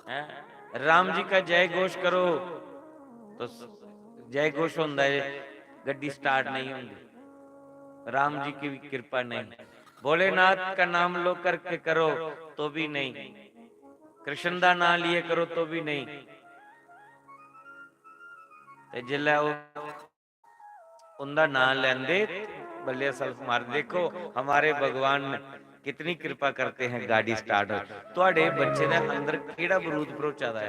हैं? "राम जी का जय घोष करो।" तो स-, जय घोष होंदा है, गड्डी start नहीं होंदी, राम जी की भी कृपा नहीं। "भोलेनाथ का नाम लो करके करो", तो भी नहीं। "कृष्ण दा नाम लिए करो", तो भी नहीं। ते जिसलै ओह् उंदा नां लैंदे, बल्ले self मार, "देखो, हमारे भगवान ने कितनी कृपा करते हैं, गाड़ी start हो।" थुआड़े बच्चे दे अंदर केह्ड़ा बरूद भरोचा दा ऐ,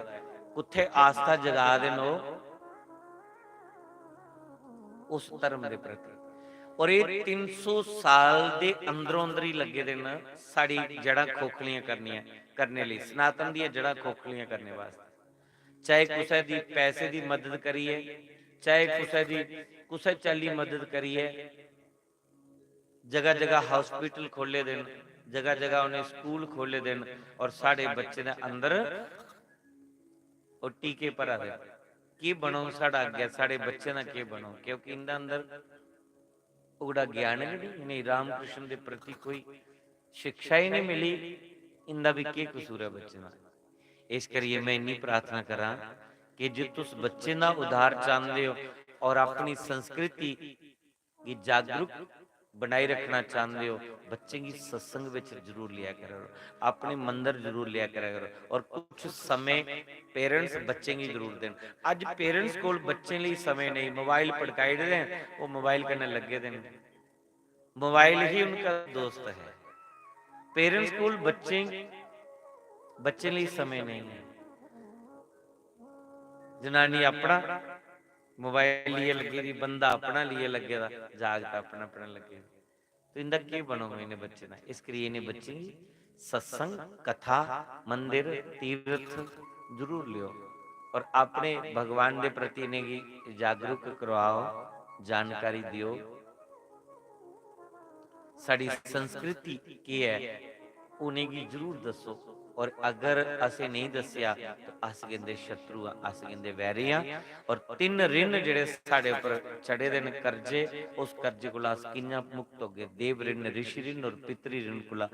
कुत्थै आस्था जगा दे न ओह् उस धर्म दे प्रति। और एह् तिन्न सौ साल दे अंदरों अंदर ही लग्गे दे न साढ़ी जड़ां खोखलियां करनियां, करने लेई, सनातन दियां जड़ां खोखलियां करने वास्तै। चाहे कुसै दी पैसे दी मदद करियै, चाहे कुसै दी, कुसै चाल्ली मदद करियै, जगह जगह hospital खोले दे न, जगह जगह उ'नें स्कूल खोले दे न और साढ़े बच्चें दे अंदर ओह् टीके भरा दे न। केह् बनोग साढ़ा अग्गें, साढ़े बच्चें दा केह् बनोग? क्योंकि इं'दे अंदर ओह्कड़ा ज्ञान गै निं, इ'नें रामकृष्ण दे प्रति कोई शिक्षा ही निं मिली, इं'दा बी केह् कसूर ऐ बच्चें दा? इस करियै में इन्नी प्रार्थना करां कि जे तुस बच्चें दा उद्धार चांह्दे ओ और अपनी संस्कृति गी जागरूक बनाई रखना चांह्दे ओ, बच्चें गी सत्संग बिच जरूर लिया करो, अपने मंदर जरूर लिया करा करो। और कुछ समय पेरेंट्स बच्चें गी जरूर देन। अज्ज पेरेंट्स कोल बच्चें लेई समय नेईं, मोबाइल पड़काई ओड़दे न, ओह् मोबाइल कन्नै लग्गे दे न। मोबाइल ही उनका दोस्त है। पेरेंट्स कोल बच्चें, बच्चें लेई समय नेईं है। जनानी अपना मोबाइल लेइयै लग्गी दी, बंदा अपना लेइयै लग्गे दा, जागत अपना अपना लग्गे दा। तो इंदा केह् बनोग इ'नें बच्चें दा? इस करियै इ'नें बच्चें गी सत्संग, कथा, मंदिर, तीर्थ जरूर लेओ और अपने भगवान दे प्रति इ'नेंगी जागरूक करवाओ, जानकारी देओ। साढ़ी संस्कृति केह् ऐ, उ'नेंगी जरूर दस्सो। और अगर असें नेईं दस्सेआ, तो अस गै इंदे शत्रु आं, अस गै इंदे वैरी आं। और तिन्न ऋण जेह्ड़े साढ़े उप्पर चढ़े दे न, कर्जे, उस कर्जे कोला अस कि'यां मुक्त होगे? देव ऋण, ऋषि ऋण और पितृ ऋण कोला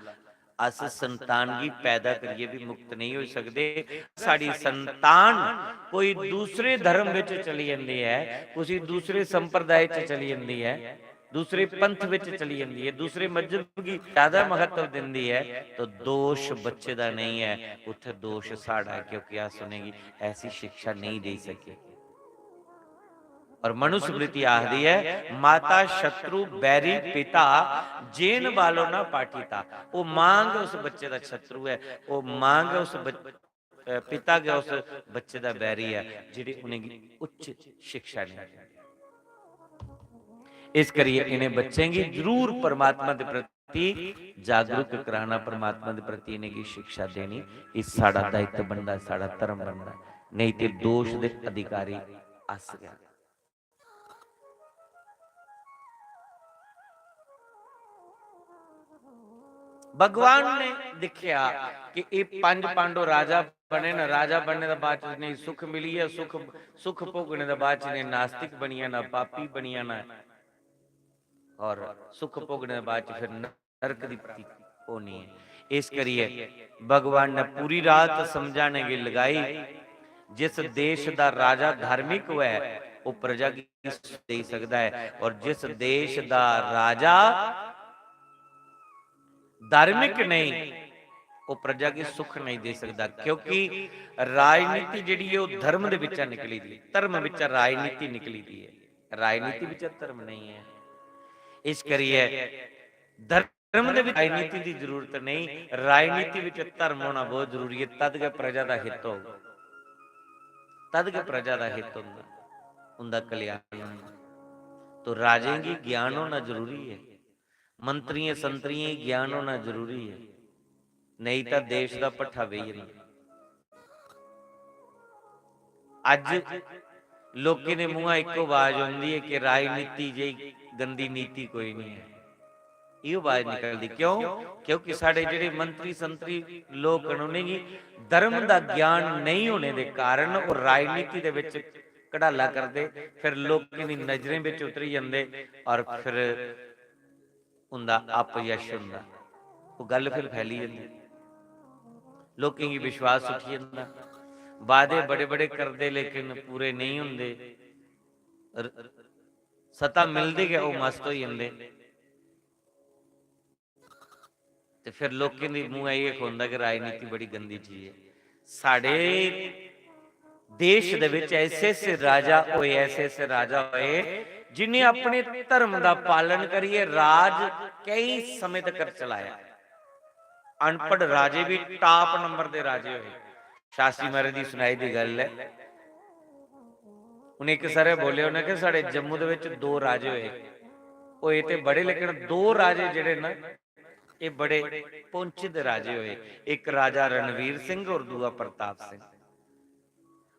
अस संतान गी पैदा करियै बी मुक्त नेईं होई सकदे। साढ़ी संतान कोई दूसरे धर्म बिच चली जंदी ऐ, कुसी दूसरे संप्रदाय च चली जंदी ऐ, दूसरे पंथ बिच चली जंदी ऐ, दूसरे मजहब गी ज्यादा महत्व दिंदी ऐ, तो दोष बच्चे दा नेईं ऐ, उत्थै दोष साढ़ा ऐ, क्योंकि अस उ'नेंगी ऐसी शिक्षा नेईं देई सके। और मनुस्मृति आखदी ऐ, "माता शत्रु बैरी पिता, जेन बालो ना पाठिता।" ओह् मां गै उस बच्चे दा शत्रु ऐ, ओह् मां गै उस बच-, अ, पिता गै उस बच्चे दा बैरी ऐ, जेह्ड़ी उ'नेंगी उच्च शिक्षा नेईं दिंदी। इस करियै इ'नें बच्चें गी जरूर परमात्मा दे प्रति जागरूक कराना, परमात्मा दे प्रति इ'नेंगी शिक्षा देनी, एह् साढ़ा दायित्व बनदा, साढ़ा धर्म बनदा। नेईं ते दोश दे अधिकारी अस गै। भगवान ने दिक्खेआ कि एह् पंज पांडव राजा बने न, राजा बनने दे बाद च इ'नेंगी सुख मिली ऐ, सुख, सुख भोगने दे बाद च इ'नें नास्तिक बनी जाना, पापी बनी जाना और सुख भोगने दे बाद च फिर नरक दी प्राप्ति होनी ऐ। इस करियै भगवान ने पूरी रात समझाने गी लगाई, जिस देश दा राजा धार्मिक होऐ, ओह् प्रजा गी सुख देई सकदा ऐ, और जिस देश दा राजा धार्मिक नेईं, ओह् प्रजा गी सुख नेईं देई सकदा, क्योंकि राजनीति जेह्ड़ी ऐ, ओह् धर्म दे बिच्चा निकली दी, धर्म बिच्चा राजनीति निकली दी ऐ, राजनीति बिच्चा धर्म नेईं ऐ। इस करियै धर्म धर्म दे विच राजनीति दी जरूरत नेईं, राजनीति विच धर्म होना बहुत जरूरी ऐ, तद गै प्रजा दा हित होग, तद गै प्रजा दा हित होंदा, उंदा कल्याण होंदा। तो राजें गी ज्ञान होना जरूरी ऐ, मंत्रियें संत्रियें गी ज्ञान होना जरूरी ऐ, नेईं तां देश दा भट्ठा बेही जाना। अज्ज लोकें दे मुंहा इक्को आवाज औंदी ऐ कि राजनीति जेही गंदी नीति कोई नहीं ऐ। एह् आवाज निकलदी। क्यों? क्योंकि साढ़े जेह्ड़े मंत्री संत्री लोक न, उ'नेंगी धर्म दा ज्ञान नेईं होने दे कारण ओह् राजनीति दे बिच घड़ाला करदे, फिर लोकें दी नजरें बिच उतरी जंदे और फिर उं'दा अपयश होंदा, ओह् गल्ल फिर फैली जंदी, लोकें गी विश्वास उठी जंदा। वादे बड़े-बड़े करदे लेकिन पूरे नेईं होंदे। र-, सत्ता मिलदे गै ओह् मस्त होई जंदे। ते फिर लोकें दे मुंहै एह् होंदा कि राजनीति बड़ी गंदी चीज ऐ। साढ़े देश दे विच ऐसे ऐसे राजा होए, ऐसे ऐसे राजा होए जिन्हें अपने धर्म दा पालन करियै राज केई समें तकर चलाया। अनपढ़ राजे भी top number दे राजे होए। शास्त्री महाराज दी सुनाई दी गल्ल ऐ। उ'नें इक सरे बोले, उ'नें आखेआ, "साढ़े जम्मू दे विच दो राजे होए, होए ते बड़े, लेकिन दो राजे जेह्ड़े न, एह् बड़े पहुंचे दे राजे होए। इक राजा रणवीर सिंह और दूआ प्रताप सिंह।"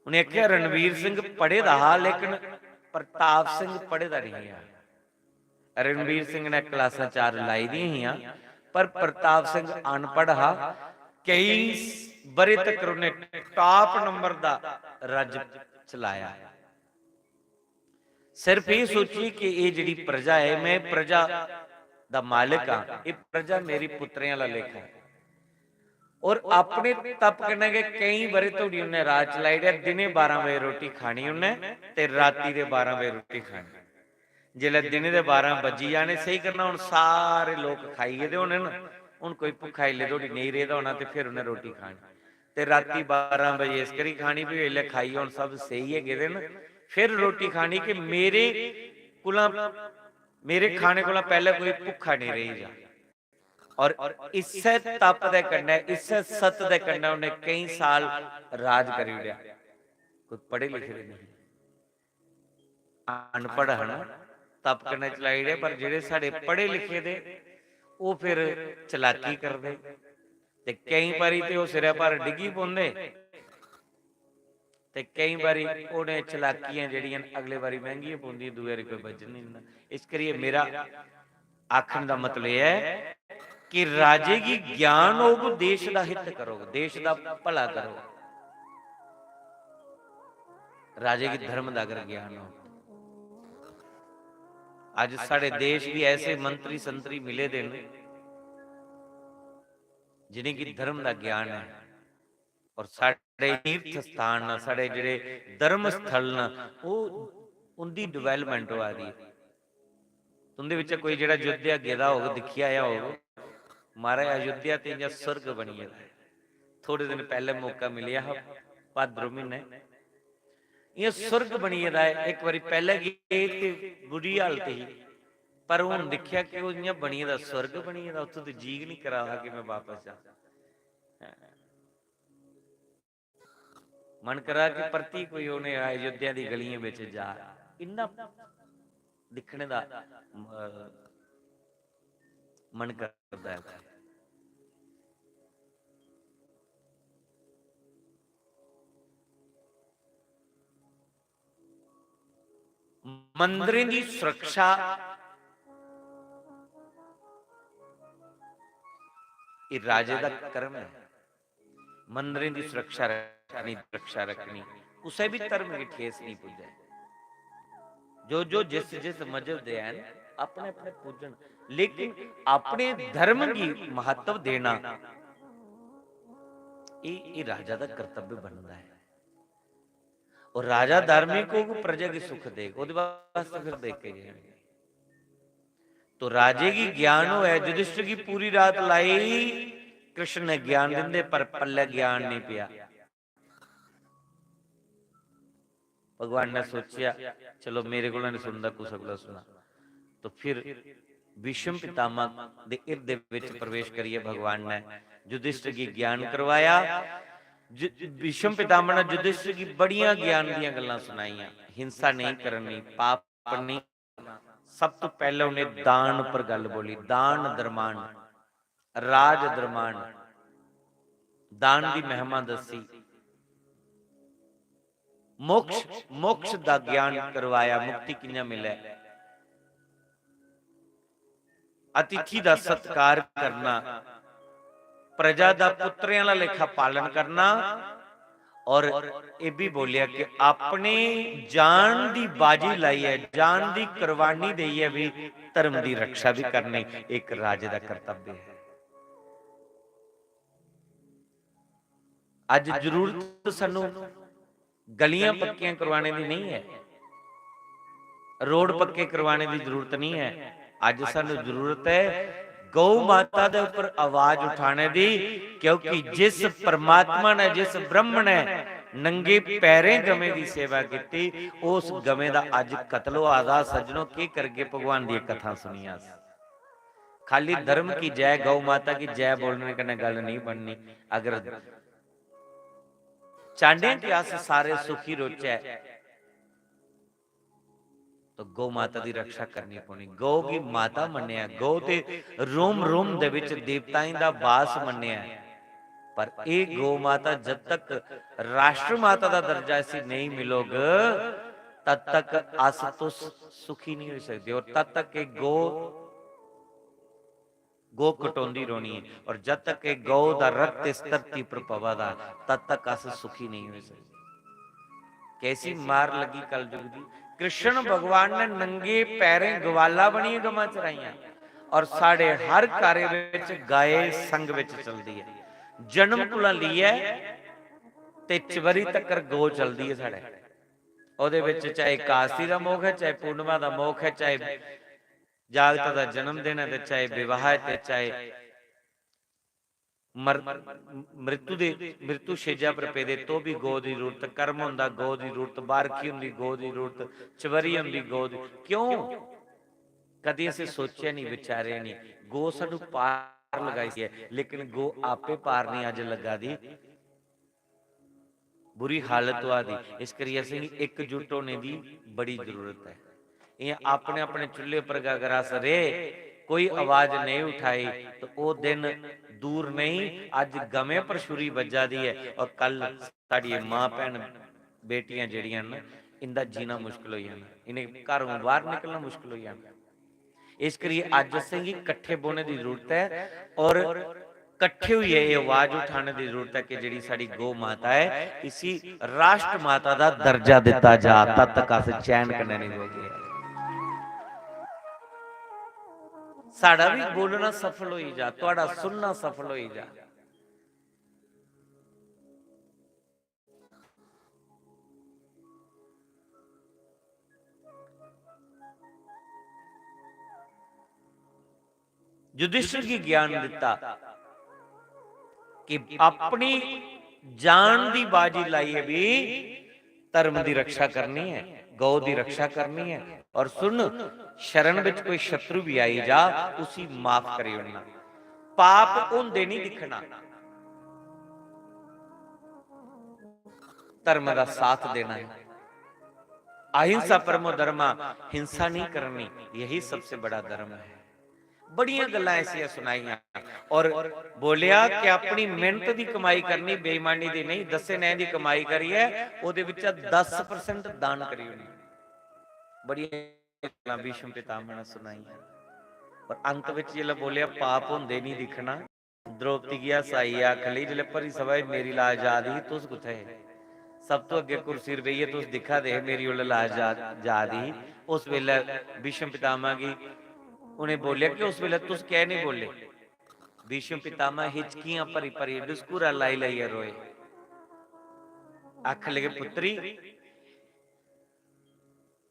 उ'नें आखेआ, "रणवीर सिंह पढ़े दा हा, लेकिन प्रताप सिंह पढ़े दा नेईं हा।" रणवीर सिंह ने क्लासां चार लाई दियां हियां, पर प्रताप सिंह अनपढ़ हा। कई बरे तक उन्हें टॉप नंबर दा राज्य चलाया। सिर्फ ये सोचिए कि ये जेह्ड़ी प्रजा है, मैं प्रजा दा मालिक हां, ये प्रजा मेरी पुत्रें आह्ला लेखा है। और अपने तप कन्नै गै केईं बरे धोड़ी उन्नै राज चलाई ओड़ेआ। दिनें बारां बजे रोटी खानी उन्नै ते राती दे बारां बजे रोटी खानी। जिसलै दिनें दे बारां बज्जी जाने, सेही करना, हुन सारे लोक खाई गेदे होने न, हुन कोई भुक्खा इल्ले धोड़ी नेईं रेह्दा होना, ते फिर उन्नै रोटी खानी। ते राती बारां बजे इस करी खानी, भी इसलै खाइयै हुन सब सेई गै गेदे न, फिर रोटी खानी कि मेरे कोला, मेरे खाने कोला पैह्ले कोई भुक्खा नेईं रेही जा। और इस्सै तप दे कन्नै, इस्सै सत दे कन्नै उन्नै केईं साल राज करी ओड़ेआ। कोई पढ़े लिखे दे नहीं, अनपढ़ हा ना, तप कन्नै चलाई ओड़ेआ, पर जेह्ड़े साढ़े पढ़े लिखे दे, ओह् फिर चलाकी करदे। ते केईं बारी ते ओह् सिरै पर डिग्गी पौंदे, ते केईं बारी उ'नें चलाकियां जेह्ड़ियां न, अगले बारी मैंह्गियां पौंदियां, दूए बारी कोई बजन निं दिंदा। इस करियै मेरा आखने दा मतलब एह् ऐ कि राजे गी ज्ञान होग, देश दा हित करोग, देश दा भला करोग, राजे गी धर्म दा अगर ज्ञान हो। अज्ज साढ़े देश गी ऐसे मंत्री संतरी मिले दे न जिनेंगी धर्म दा ज्ञान है, और साढ़े तीर्थ स्थान न, साढ़े जेह्ड़े धर्म स्थल न, ओह्, उंदी development होआ दी ऐ। तुंदे बिच्चा कोई जेह्ड़ा अयोध्या गेदा होग, दिक्खी आया होग, महाराज, अयोध्या ते इ'यां स्वर्ग बनी गेदा ऐ। थोड़े दिन पैह्ले मौका मिलेआ हा, भाद्रो म्हीने, इ'यां स्वर्ग बनी गेदा ऐ। इक बारी पैह्ले गे ते बुरी हालत ही, पर हून दिक्खेआ कि ओह् इ'यां बनी गेदा, स्वर्ग बनी गेदा, उत्थूं ते जी गै निं करा दा कि में बापस जां। मन करा कि परतियै कोई उ'नें अयोध्या दी गलियें बिच जा, इन्ना दिक्खने दा, अ, मन करदा ऐ। मंदरें दी सुरक्षा एह् राजे दा कर्म ऐ। मंदरें दी सुरक्षा रक्खनी, रक्षा रक्खनी, कुसै बी धर्म गी ठेस नेईं पुज्जै। जो जो जिस जिस मजहब दे हैन, अपने अपने पूजन, लेकिन अपने धर्म गी महत्व देना, एह्, एह् राजा दा कर्तव्य बनदा ऐ। और राजा धार्मिक होग, प्रजा गी सुख देग, ओह्दे वास्तै फिर देख के गए। तो राजे गी ज्ञान होऐ, युधिष्ठिर गी पूरी रात लाई, कृष्ण ने ज्ञान दिंदे, पर पल्ले ज्ञान नहीं पिया। भगवान ने सोचेआ, "चलो, मेरे कोला नहीं सुनदा, कुसै कोला सुना।" तो फिर भीष्म पितामह दे हिरदे विच प्रवेश करियै भगवान ने युधिष्ठिर गी ज्ञान करवाया। जु-, भीष्म पितामह ने युधिष्ठिर गी बड़ियां ज्ञान दियां गल्लां सुनाइयां, हिंसा नहीं करनी, पाप नहीं करना। सब तो पहले उन्हें दान पर गल बोली, दान दरमान, राज दरमान, दान दी महिमा दसी, मोक्ष, मोक्ष दा ज्ञान करवाया, मुक्ति कि'यां मिलै, अतिथि दा सत्कार करना, प्रजा दा पुत्रें आह्ला लेखा पालन करना, और एह् बी बोलेआ कि अपनी जान दी बाजी लाइयै, जान दी कुर्बानी देइयै बी धर्म दी रक्षा बी करनी इक राजे दा कर्तव्य ऐ। अज्ज जरूरत सानू गलियां पक्कियां करवाने दी नहीं है, रोड पक्के करवाने दी जरूरत नहीं है। अज्ज सानू जरूरत है गौ माता दे ऊपर आवाज उठाने दी, क्योंकि जिस परमात्मा ने, जिस ब्रह्म ने नंगे पैरें गवें दी सेवा कीती, उस गवें दा अज्ज कत्ल होआ दा। सज्जनो, केह् करगे भगवान दी कथा सुनियै अस? खाली धर्म की जय, गौ माता की जय बोलने कन्नै गल्ल नहीं बननी। अगर चाहने कि अस सारे सुखी रौह्चै, तो गौ माता दी रक्षा करनी पौनी। गौ गी माता मन्नेआ, गौ ते रोम रोम दे विच देवताएं दा वास मन्नेआ। पर एह् गौ माता जद तक राष्ट्र माता दा दर्जा इसी नेईं मिलोग, तद तक अस तुस सुखी नहीं होई सकदे। और तद तक एह् गौ गौ कटोंदी रौहनी है। और जद तक एक गौ दा रक्त इस धरती पर पवा दा, तद तक अस सुखी नहीं हो सकते। कैसी मार लगी कलयुग दी। कृष्ण भगवान ने नंगे पैरें ग्वाला बनियै गवां चराइयां और साढ़े हर कार्य विच गाय संग विच चलदी है। जन्म कोला लेइयै ते चबरी तकर गौ चलदी है साढ़े। ओहदे विच चाहे एकादशी दा मोख है, चाहे पूर्णिमा दा मोख है, चाहे जागत दा जन्म दिन है, ते चाहे विवाह है, ते चाहे मर-, मृत्यु दे, मृत्यु शेजा पर पेदे, तो भी गौ दी जरूरत, कर्म होंदा गौ दी जरूरत, बारखी होंदी गौ दी जरूरत, चबरी होंदी गौ दी। क्यों? कदी असें सोचेआ नहीं, विचारेआ नहीं। गौ सानू पार लगाई है, लेकिन गौ आपे पार नहीं अज लगा दी। बुरी हालत होआ दी। इस करियै असेंगी इकजुट होने दी बड़ी जरूरत है। इ'यां अपने अपने चुल्हे पर गै अगर अस रेह्, कोई आवाज नहीं उठाई, तो ओह् दिन दूर नहीं, अज्ज गवें पर छुरी बज्जा दी ऐ और कल साढ़ियां मां भैन बेटियां जेह्ड़ियां न, इं'दा जीना मुश्कल होई जाना, इ'नें घरों बाहर निकलना मुश्कल होई जाना। इस करियै अज्ज असेंगी कट्ठे बौह्ने दी जरूरत ऐ और कट्ठे होइयै एह् आवाज उठाने दी जरूरत ऐ कि जेह्ड़ी साढ़ी गौ माता ऐ, इसी राष्ट्र माता दा दर्जा दित्ता जा, तद तक अस चैन कन्नै नहीं बौह्गे। साढ़ा बी बोलना सफल होई जा, थुआढ़ा सुनना सफल होई जा। युधिष्ठिर गी ज्ञान दित्ता कि अपनी जान दी बाजी लाइयै भी धर्म दी रक्षा करनी है, गौ दी रक्षा करनी है। और सुन, शरण विच कोई शत्रु भी आई जा, उसी माफ करी ओड़ना। पाप होंदे नहीं दिखना, धर्म का साथ देना है। अहिंसा परमो धर्मा, हिंसा नहीं करनी, यही सबसे बड़ा धर्म है। बड़ियां गल्लां ऐसियां सुनाइयां और बोलिया कि अपनी मेहनत दी कमाई करनी, बेईमानी दी नहीं, दस्से नैं दी कमाई करियै ओहदे विचा दस percent दान करी ओड़नी। बड़ियां गल्लां भीष्म पितामह ने सुनाइयां। और अंत विच जिसलै बोलिया, "पाप होंदे नहीं दिखना।" द्रौपदी गी हसाइयै आखन लगी, "जिसलै भरी सभा च मेरी लाश जा दी ही, तुस कुत्थै हे? सब तो अग्गें कुर्सी पर बेहियै तुस दिक्खा दे हे, मेरी उसलै लाश जा, जा दी ही।" उस बेल्लै भीष्म पितामह गी उ'नें बोलेआ कि उस बेल्लै तुस कैं नहीं बोले? भीष्म पितामह हिचकियां भरी भरी, डुसकूरा लाई लाइयै रोए। आखन लगे, "पुत्री,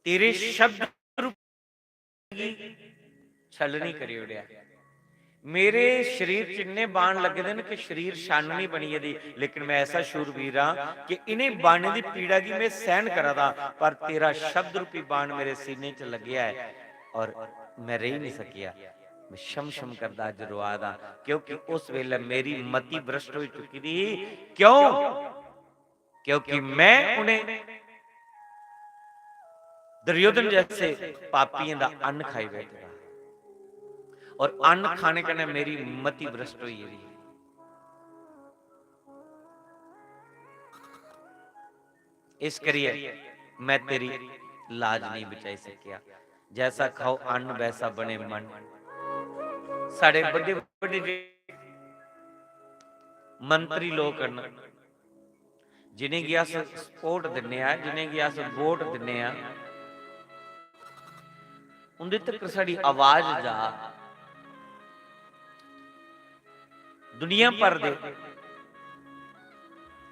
तेरे शब्द रूप गी छलनी करी ओड़ेआ। मेरे शरीर च इन्ने बाण लग्गे दे न कि शरीर छाननी बनी गेदी, लेकिन मैं ऐसा शूरवीर हां कि इ'नें बाणें दी पीड़ा गी मैं सहन करा दा, पर तेरा शब्द रूपी बाण मेरे सीने च लग्गेआ ऐ और मैं रेही नहीं सकेआ। मैं छम छम करदा अज्ज रोआ दा, क्योंकि उस वेले मेरी मति भ्रष्ट होई चुकी दी ही।" क्यों? क्योंकि मैं उन्हें दुर्योधन जैसे पापियें दा अन्न खाई बैठे दा, और अन्न खाने कन्नै मेरी मति भ्रष्ट होई गेदी। इस करियै मैं तेरी लाज नहीं बचाई सकेआ। जैसा खाओ अन्न, वैसा बने मन। साढ़े बड़े बड़े जे मंत्री लोक न, जिनेंगी अस support दिन्ने आं, जिनेंगी अस वोट दिन्ने आं, उंदे तक साढ़ी आवाज जा। दुनिया भर दे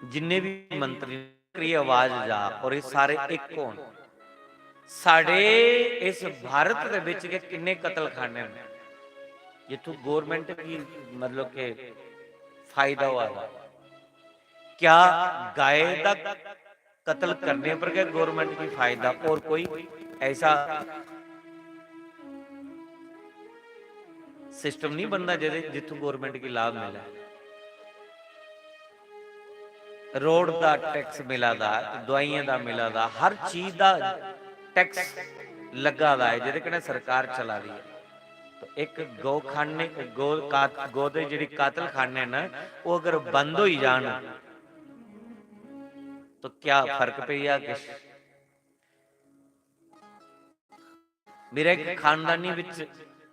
जिन्ने भी मंत्री, तक आवाज जा और एह् सारे इक होन। साढ़े इस भारत दे बिच गै किन्ने कतलखाने न जित्थों government गी, मतलब के, फायदा होआ दा। क्या गाय दा कत्ल करने पर गै government गी फायदा, और कोई ऐसा system नहीं बनना जेह्दे, जित्थों government गी लाभ मिलै? Road दा tax मिला दा, दवाइयें दा मिला दा, हर चीज दा tax लग्गा दा ऐ, जेह्दे कन्नै सरकार चला दी ऐ। तो इक गौखाने, गौ का-, गौ दे जेह्ड़े कातलखाने न, ओह् अगर बंद होई जान, तो क्या फर्क पेई जा किश? मेरा इक खानदानी बिच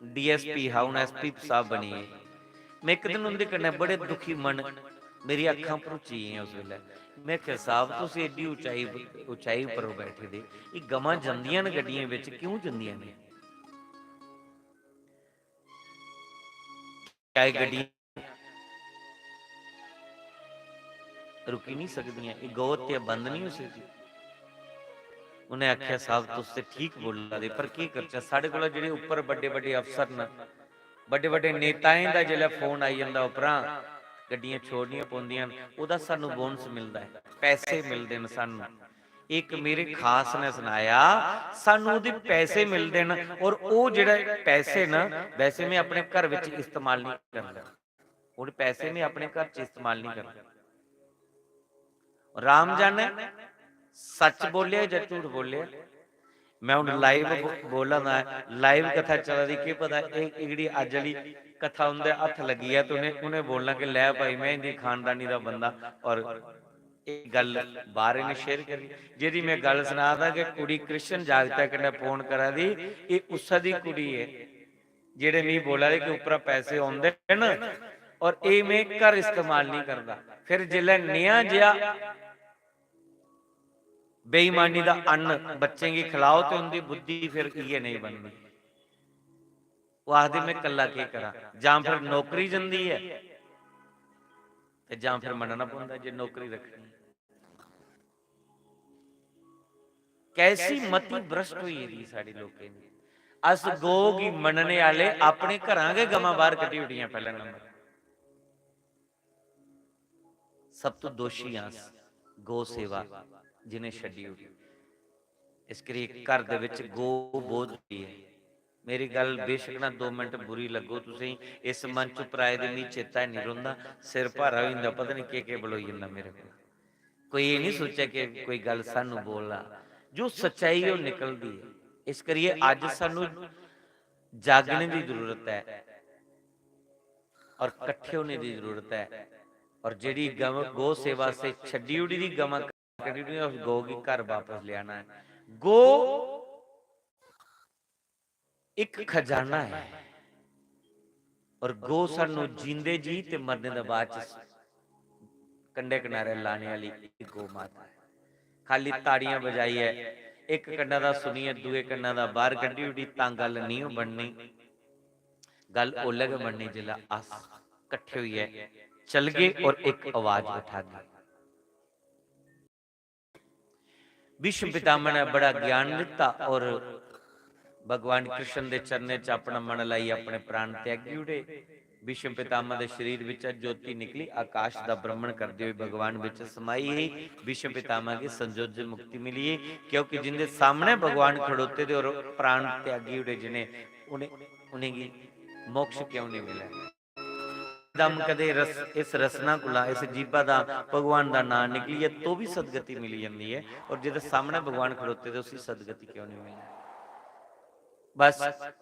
डीएसपी हा, हून एसपी साहब बनी गे। में इक दिन उं'दे कन्नै बड़े दुखी मन, मेरी अक्खां भरोची गेइयां उस बेल्लै। में आखेआ, "साहब, तुस एड्डी उचाई, उचाई उप्पर बैठे दे, एह् गमां जंदियां न गड्डियें बिच, क्यों जंदियां न? क्या एह् गड्डियां रुकी नहीं सकदियां, एह् गौ हत्या बंद नहीं होई सकदी?" उ'नें आखेआ, "साहब, तुस ते ठीक बोला दे, पर केह् करचै, साढ़े कोला जेह्ड़े उप्पर बड्डे बड्डे अफसर न, बड्डे बड्डे नेताएं दा जिसलै फोन आई जंदा उप्परा, गड्डियां छोड़नियां पौंदियां न, ओह्दा सानू बोनस मिलदा ऐ, पैसे मिलदे न सानू। इक मेरे खास ने सनाया, सानू ओह्दे पैसे मिलदे न, और ओह् जेह्ड़े पैसे न, वैसे में अपने घर बिच इस्तेमाल नहीं करदा।" उन पैसे में अपने घर च इस्तेमाल नहीं करना। राम जाने सच बोले या झूठ बोले। मैं हुन लाइव बो-, बोला दा ऐ, लाइव कथा चला दी, केह् पता एह्, एह्कड़ी अज्ज आह्ली कथा उं'दे हत्थ लग्गी ऐ ते उ'नें, उ'नें बोलना कि "लै भाई, मैं इं'दी खानदानी दा बंदा और एह् गल्ल बाह्र इ'नें शेयर करी।" जेह्दी मैं गल्ल सना दा कि कुड़ी कृष्ण जागतै कन्नै फोन करा दी, एह् उस्सै दी कुड़ी ऐ। जेह्ड़े मिगी बोला दे कि उप्परा पैसे औंदे न और एह् में घर इस्तेमाल नहीं करदा। फिर जिसलै नेहा जेहा बेईमानी दा अन्न बच्चें गी खलाओ ते उं'दी बुद्धि फिर इ'यै नेही बनदी। ओह् आखदे, "में कल्ला केह् करां?" जां फिर नौकरी जंदी ऐ ते जां फिर मन्नना पौंदा जे नौकरी रक्खनी। कैसी मति भ्रष्ट होई गेदी साढ़े लोकें दी। अस गौ गी मन्नने आह्ले अपने घरां गै गमां बाह्र कड्ढी ओड़ियां पैह्ले नंबर। सब तो दोशी आं अस, गौ सेवा जिनें छड्डी ओड़ी। इस करियै घर दे बिच गौ बोध होई ऐ। मेरी गल्ल बेशक ना दो मिंट बुरी लग्गो तुसेंगी, इस मंच उप्पर आए दे मिगी चेता निं रौंह्दा, सिर भारा होई जंदा, पता निं केह् केह् बलोई जंदा मेरे कोल। कोई एह् निं सोचै कि कोई गल्ल सानूं बोलना, जो सच्चाई ओह् निकलदी ऐ। इस करियै अज्ज सानूं जागने दी जरूरत ऐ और कट्ठे होने दी जरूरत ऐ। और जेह्ड़ी गौ, गौ सेवा से छड्डी ओड़ी दी गमां कड्ढी ओड़ियां, उस गौ गी घर बापस लेआना ऐ। गौ इक खजाना ऐ और गौ सानू जींदे जी ते मरने दे बाद च कंढे किनारे लाने आह्ली इक गौ माता ऐ। खाली ताड़ियां बजाइयै इक कन्ना दा सुनियै दूए कन्ना दा बाहर कड्ढी ओड़ी तां गल्ल नेईं बननी। गल्ल ओल्लै गै बननी जिसलै अस कट्ठे होइयै चलगे और इक आवाज उठागे। भीष्म पितामह ने बड़ा ज्ञान दिता और भगवान कृष्ण दे चरणें च अपना मन लाइयै अपने प्राण त्यागी ओड़े। भीष्म पितामह दे शरीर बिच्चा ज्योति निकली, आकाश दा भ्रमण करदे होए भगवान बिच समाई गेई। भीष्म पितामह गी संजोजन मुक्ति मिली गेई, क्योंकि जिंदे सामने भगवान खड़ोते दे और प्राण त्यागी ओड़े जिनें, उनें, उनेंगी मोक्ष क्यों नहीं मिला? दम कदे रस, इस रसना कोला, इस जीभा दा भगवान दा नां निकलियै तो भी सदगति मिली जंदी ऐ, और जेह्दे सामने भगवान खड़ोते दे उसी सदगति क्यों नहीं मिलनी? बस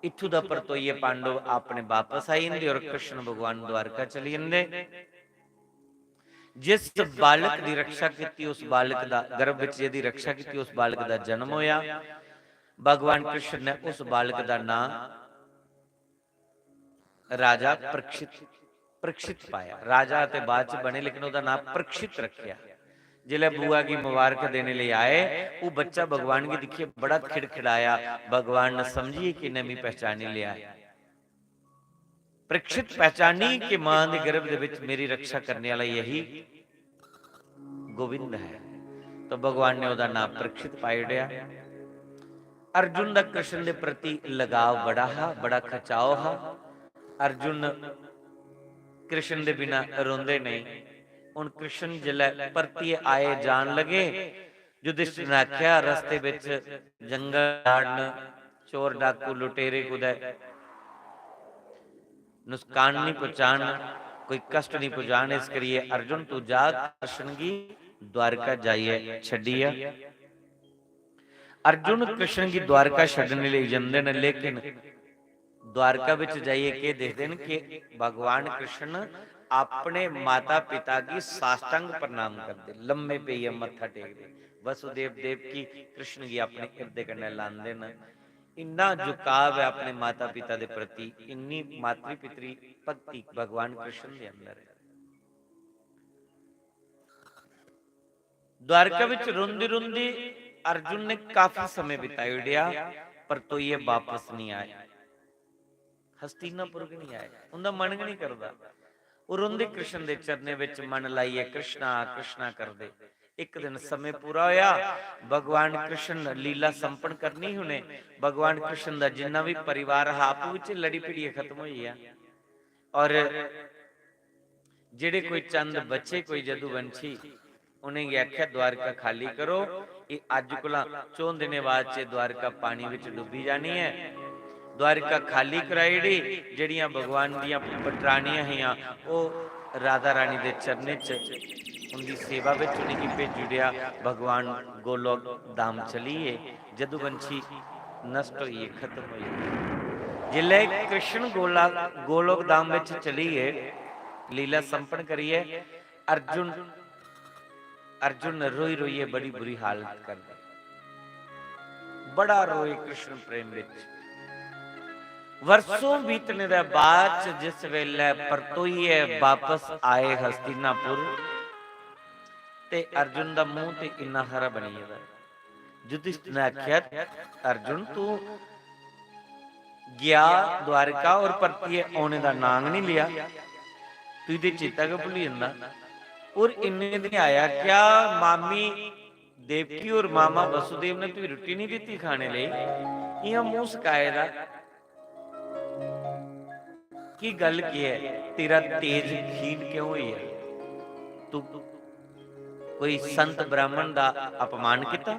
इत्थू दा परतोइयै पांडव अपने वापस आई जंदे और कृष्ण भगवान द्वारका चली जंदे। जिस बालक दी रक्षा कीती, उस बालक दा, गर्भ विच जेह्दी रक्षा कीती, उस बालक दा जन्म होया। भगवान कृष्ण ने उस बालक दा नां राजा परीक्षित, परीक्षित पाया। राजा ते बाद च बने, लेकिन ओह्दा नां परीक्षित रखेआ। जिसलै बुआ गी मुबारक देने लेई आए, ओह् बच्चा भगवान गी दिक्खियै बड़ा खिड़खिड़ाया। भगवान ने समझियै कि इन्नै मी पहचानी लेआ ऐ। परीक्षित पहचानी कि मां दे गर्भ दे विच मेरी रक्षा करने वाला यही गोविंद है। तो भगवान ने ओह्दा नां परीक्षित पाई ओड़ेआ। अर्जुन दा कृष्ण दे प्रति लगाव बड़ा हा, बड़ा खचाव हा। अर्जुन कृष्ण दे बिना रोंदे नेईं। हुन कृष्ण जिसलै परतियै आए जान लगे, युधिष्ठिर ने आखेआ, "रस्ते बिच जंगल झाड़ न, चोर डाकू लुटेरे कुदै नुकसान निं पहुंचान, कोई कष्ट निं पहुंचान, इस करियै अर्जुन तू जा, कृष्ण गी द्वारका जाइयै छड्डी आ।" अर्जुन कृष्ण गी द्वारका छड्डने लेई जंदे न, लेकिन द्वारका बिच जाइयै केह् दिखदे न कि भगवान कृष्ण अपने माता पिता गी साष्टांग प्रणाम करदे, लम्मे पेइयै मत्था टेकदे, वसुदेव देवकी कृष्ण गी अपने हिरदे कन्नै लांदे न। इन्ना झुकाव ऐ अपने माता पिता दे प्रति, इन्नी मातृ पितृ भक्ति भगवान कृष्ण दे अंदर ऐ। द्वारका विच रोंदे रोंदे अर्जुन ने काफी समय बिताई ओड़ेआ, परतोइयै वापस नहीं आए, हस्तिनापुर गै नहीं आए, उंदा मन गै नहीं करदा। ओह् रोंदे कृष्ण दे चरणें विच मन लाइयै कृष्णा कृष्णा करदे। एक दिन समय पूरा होया, भगवान कृष्ण लीला संपन्न करनी ही उ'नें। भगवान कृष्ण दा जिन्ना भी परिवार हा, आपूं विच लड़ी भिड़ियै खत्म होई गेआ। और जेड़े कोई चंद बचे, कोई जदुवंशी, उ'नेंगी आखेआ, "द्वारका खाली करो, एह् अज्ज कोला चौं दिनें बाद च द्वारका पानी विच डुब्बी जानी ऐ।" द्वारका खाली कराई ओड़ी, जेड़ियां भगवान दियां पटरानियां हियां, ओह् राधा रानी दे चरणें च उंदी सेवा विच उ'नेंगी भेजी ओड़ेआ। भगवान गोलोक धाम चली गे, जदुवंशी नष्ट होई गे, खत्म होई गे। जिसलै कृष्ण गोला-, गोलोक धाम विच चली गे, लीला संपन्न करियै, अर्जुन, अर्जुन रोई रोइयै बड़ी बुरी हालत कर दी। बड़ा रोए कृष्ण प्रेम विच। वर्षों बीतने दे बाद च जिस वेले परतोइयै वापस आए हस्तिनापुर, ते अर्जुन दा मुंह ते इन्ना हारा बनी गेदा। युधिष्ठिर ने आखेआ, "अर्जुन, तू गया द्वारका और परतियै औने दा नांऽ गै नहीं लिया, तू ते चेता गै भुल्ली जंदा। और इन्ने दिन आया, क्या मामी देवकी और मामा वसुदेव ने तुगी रुट्टी नहीं दित्ती खाने लेई? इ'यां मुंह सकाए दा। की गल्ल केह् ऐ? तेरा तेज क्षीण क्यों होई गेआ? तू कोई संत ब्राह्मण दा अपमान कीता?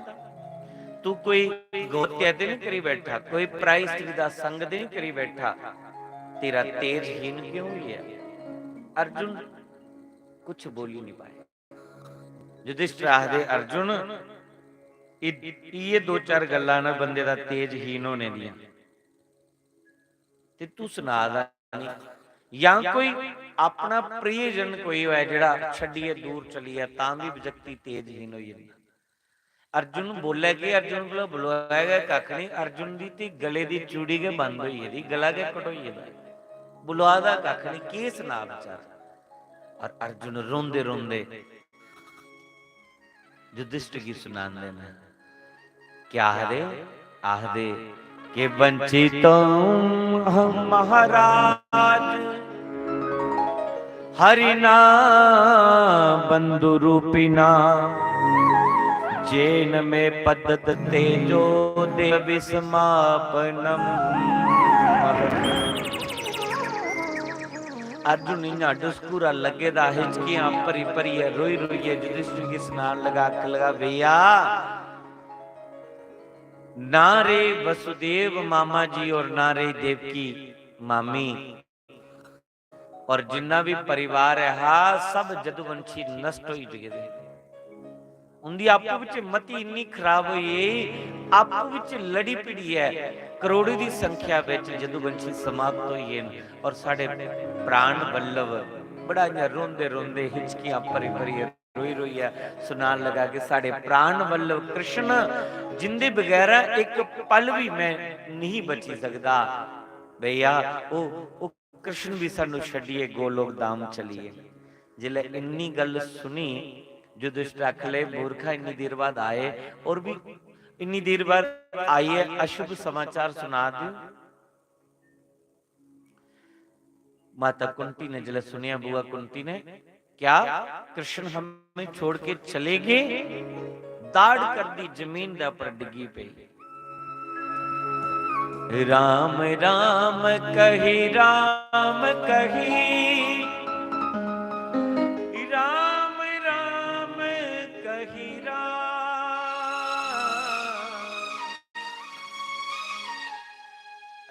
तू कोई गौ हत्या ते नहीं करी बैठा, कोई पराई स्त्री दा संग ते नहीं करी बैठा? तेरा तेज हीन क्यों होई गेआ?" अर्जुन कुछ बोली नहीं पाए। युधिष्ठिर आखदे, "अर्जुन, इद-, इ'यै दो चार गल्लां न बंदे दा तेज हीन होने दियां, ते तू सना दा नहीं।" या कोई अपना प्रियजन कोई होऐ जेड़ा छड्डियै दूर चली जा, तां भी व्यक्ति तेजहीन होई जंदा। अर्जुन बोलै कि अर्जुन कोला बुलोआ गै कक्ख नहीं, अर्जुन दी ते गले दी चूड़ी गै बंद होई गेदी, गला गै कटोई गेदा, बुलोआ दा कक्ख नहीं, केह् सना बेचारा। और अर्जुन रोंदे रोंदे युधिष्ठिर गी सुनांदे न। क्या आखदे? आखदे कि "वंचितों हम महाराज हरिणा बंधु रूपिणा, जेन में पतत तेजो देव विस्मापनम।" अर्जुन इ'यां डुसकूरा लग्गे दा, हिचकियां भरी भरियै, रोई रोइयै युधिष्ठिर गी सनान लगा, आखन लगा, "भैया, ना रे वसुदेव मामा जी और ना रे देवकी मामी, और जिन्ना भी परिवार है हा, सब जदुवंशी नष्ट होई चुके थे।" उंदी आपूं बिच मति इन्नी खराब होई गेई, आपूं बिच लड़ी भिड़ियै करोड़ों दी संख्या बिच जदुवंशी समाप्त होई गे न। और साढ़े प्राण वल्लभ बड़ा इ'यां रोंदे रोंदे, हिचकियां भरी भरियै, रोई रोइयै सुनान लगा कि "साढ़े प्राण वल्लभ कृष्ण, जिंदे बगैरा इक पल भी मैं नहीं बची सकदा भैया, ओह्, ओह् कृष्ण भी सानू छड्डियै गोलोक धाम चली गे।" जिसलै इन्नी गल्ल सुनी, युधिष्ठिर आखन लगे, "मूर्खा, इन्नी देर बाद आए और भी इन्नी देर बाद आइयै अशुभ समाचार सुना दे।" माता कुंती ने जिसलै सुनेआ, बुआ कुंती ने, "क्या कृष्ण हमें छोड़ के चले गए?" दाड़ करदी जमीन दे उपर डिग्गी पई। "राम राम कही, राम कही, राम राम कही, राम।"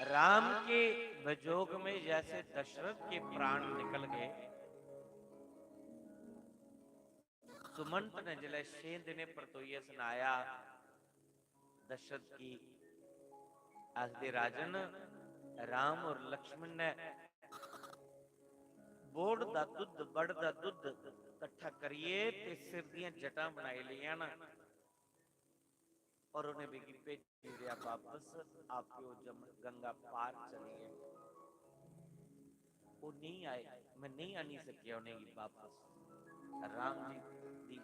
राम के विजोग में जैसे दशरथ के प्राण निकल गए, सुमंत ने जिसलै छे दिनें परतोइयै सनाया दशरथ गी, आखदे, "राजन, राम और लक्ष्मण ने बोड़ दा दुद्ध, बड़ दा दुद्ध कट्ठा करियै ते सिर दियां जटां बनाई लेइयां न।" और उन्हें मिगी भेजी ओड़ेआ वापस, आप वो जम-, गंगा पार चली गए। वो नहीं आए, मैं नहीं आनी सकेआ उ'नेंगी बापस। राम जी दी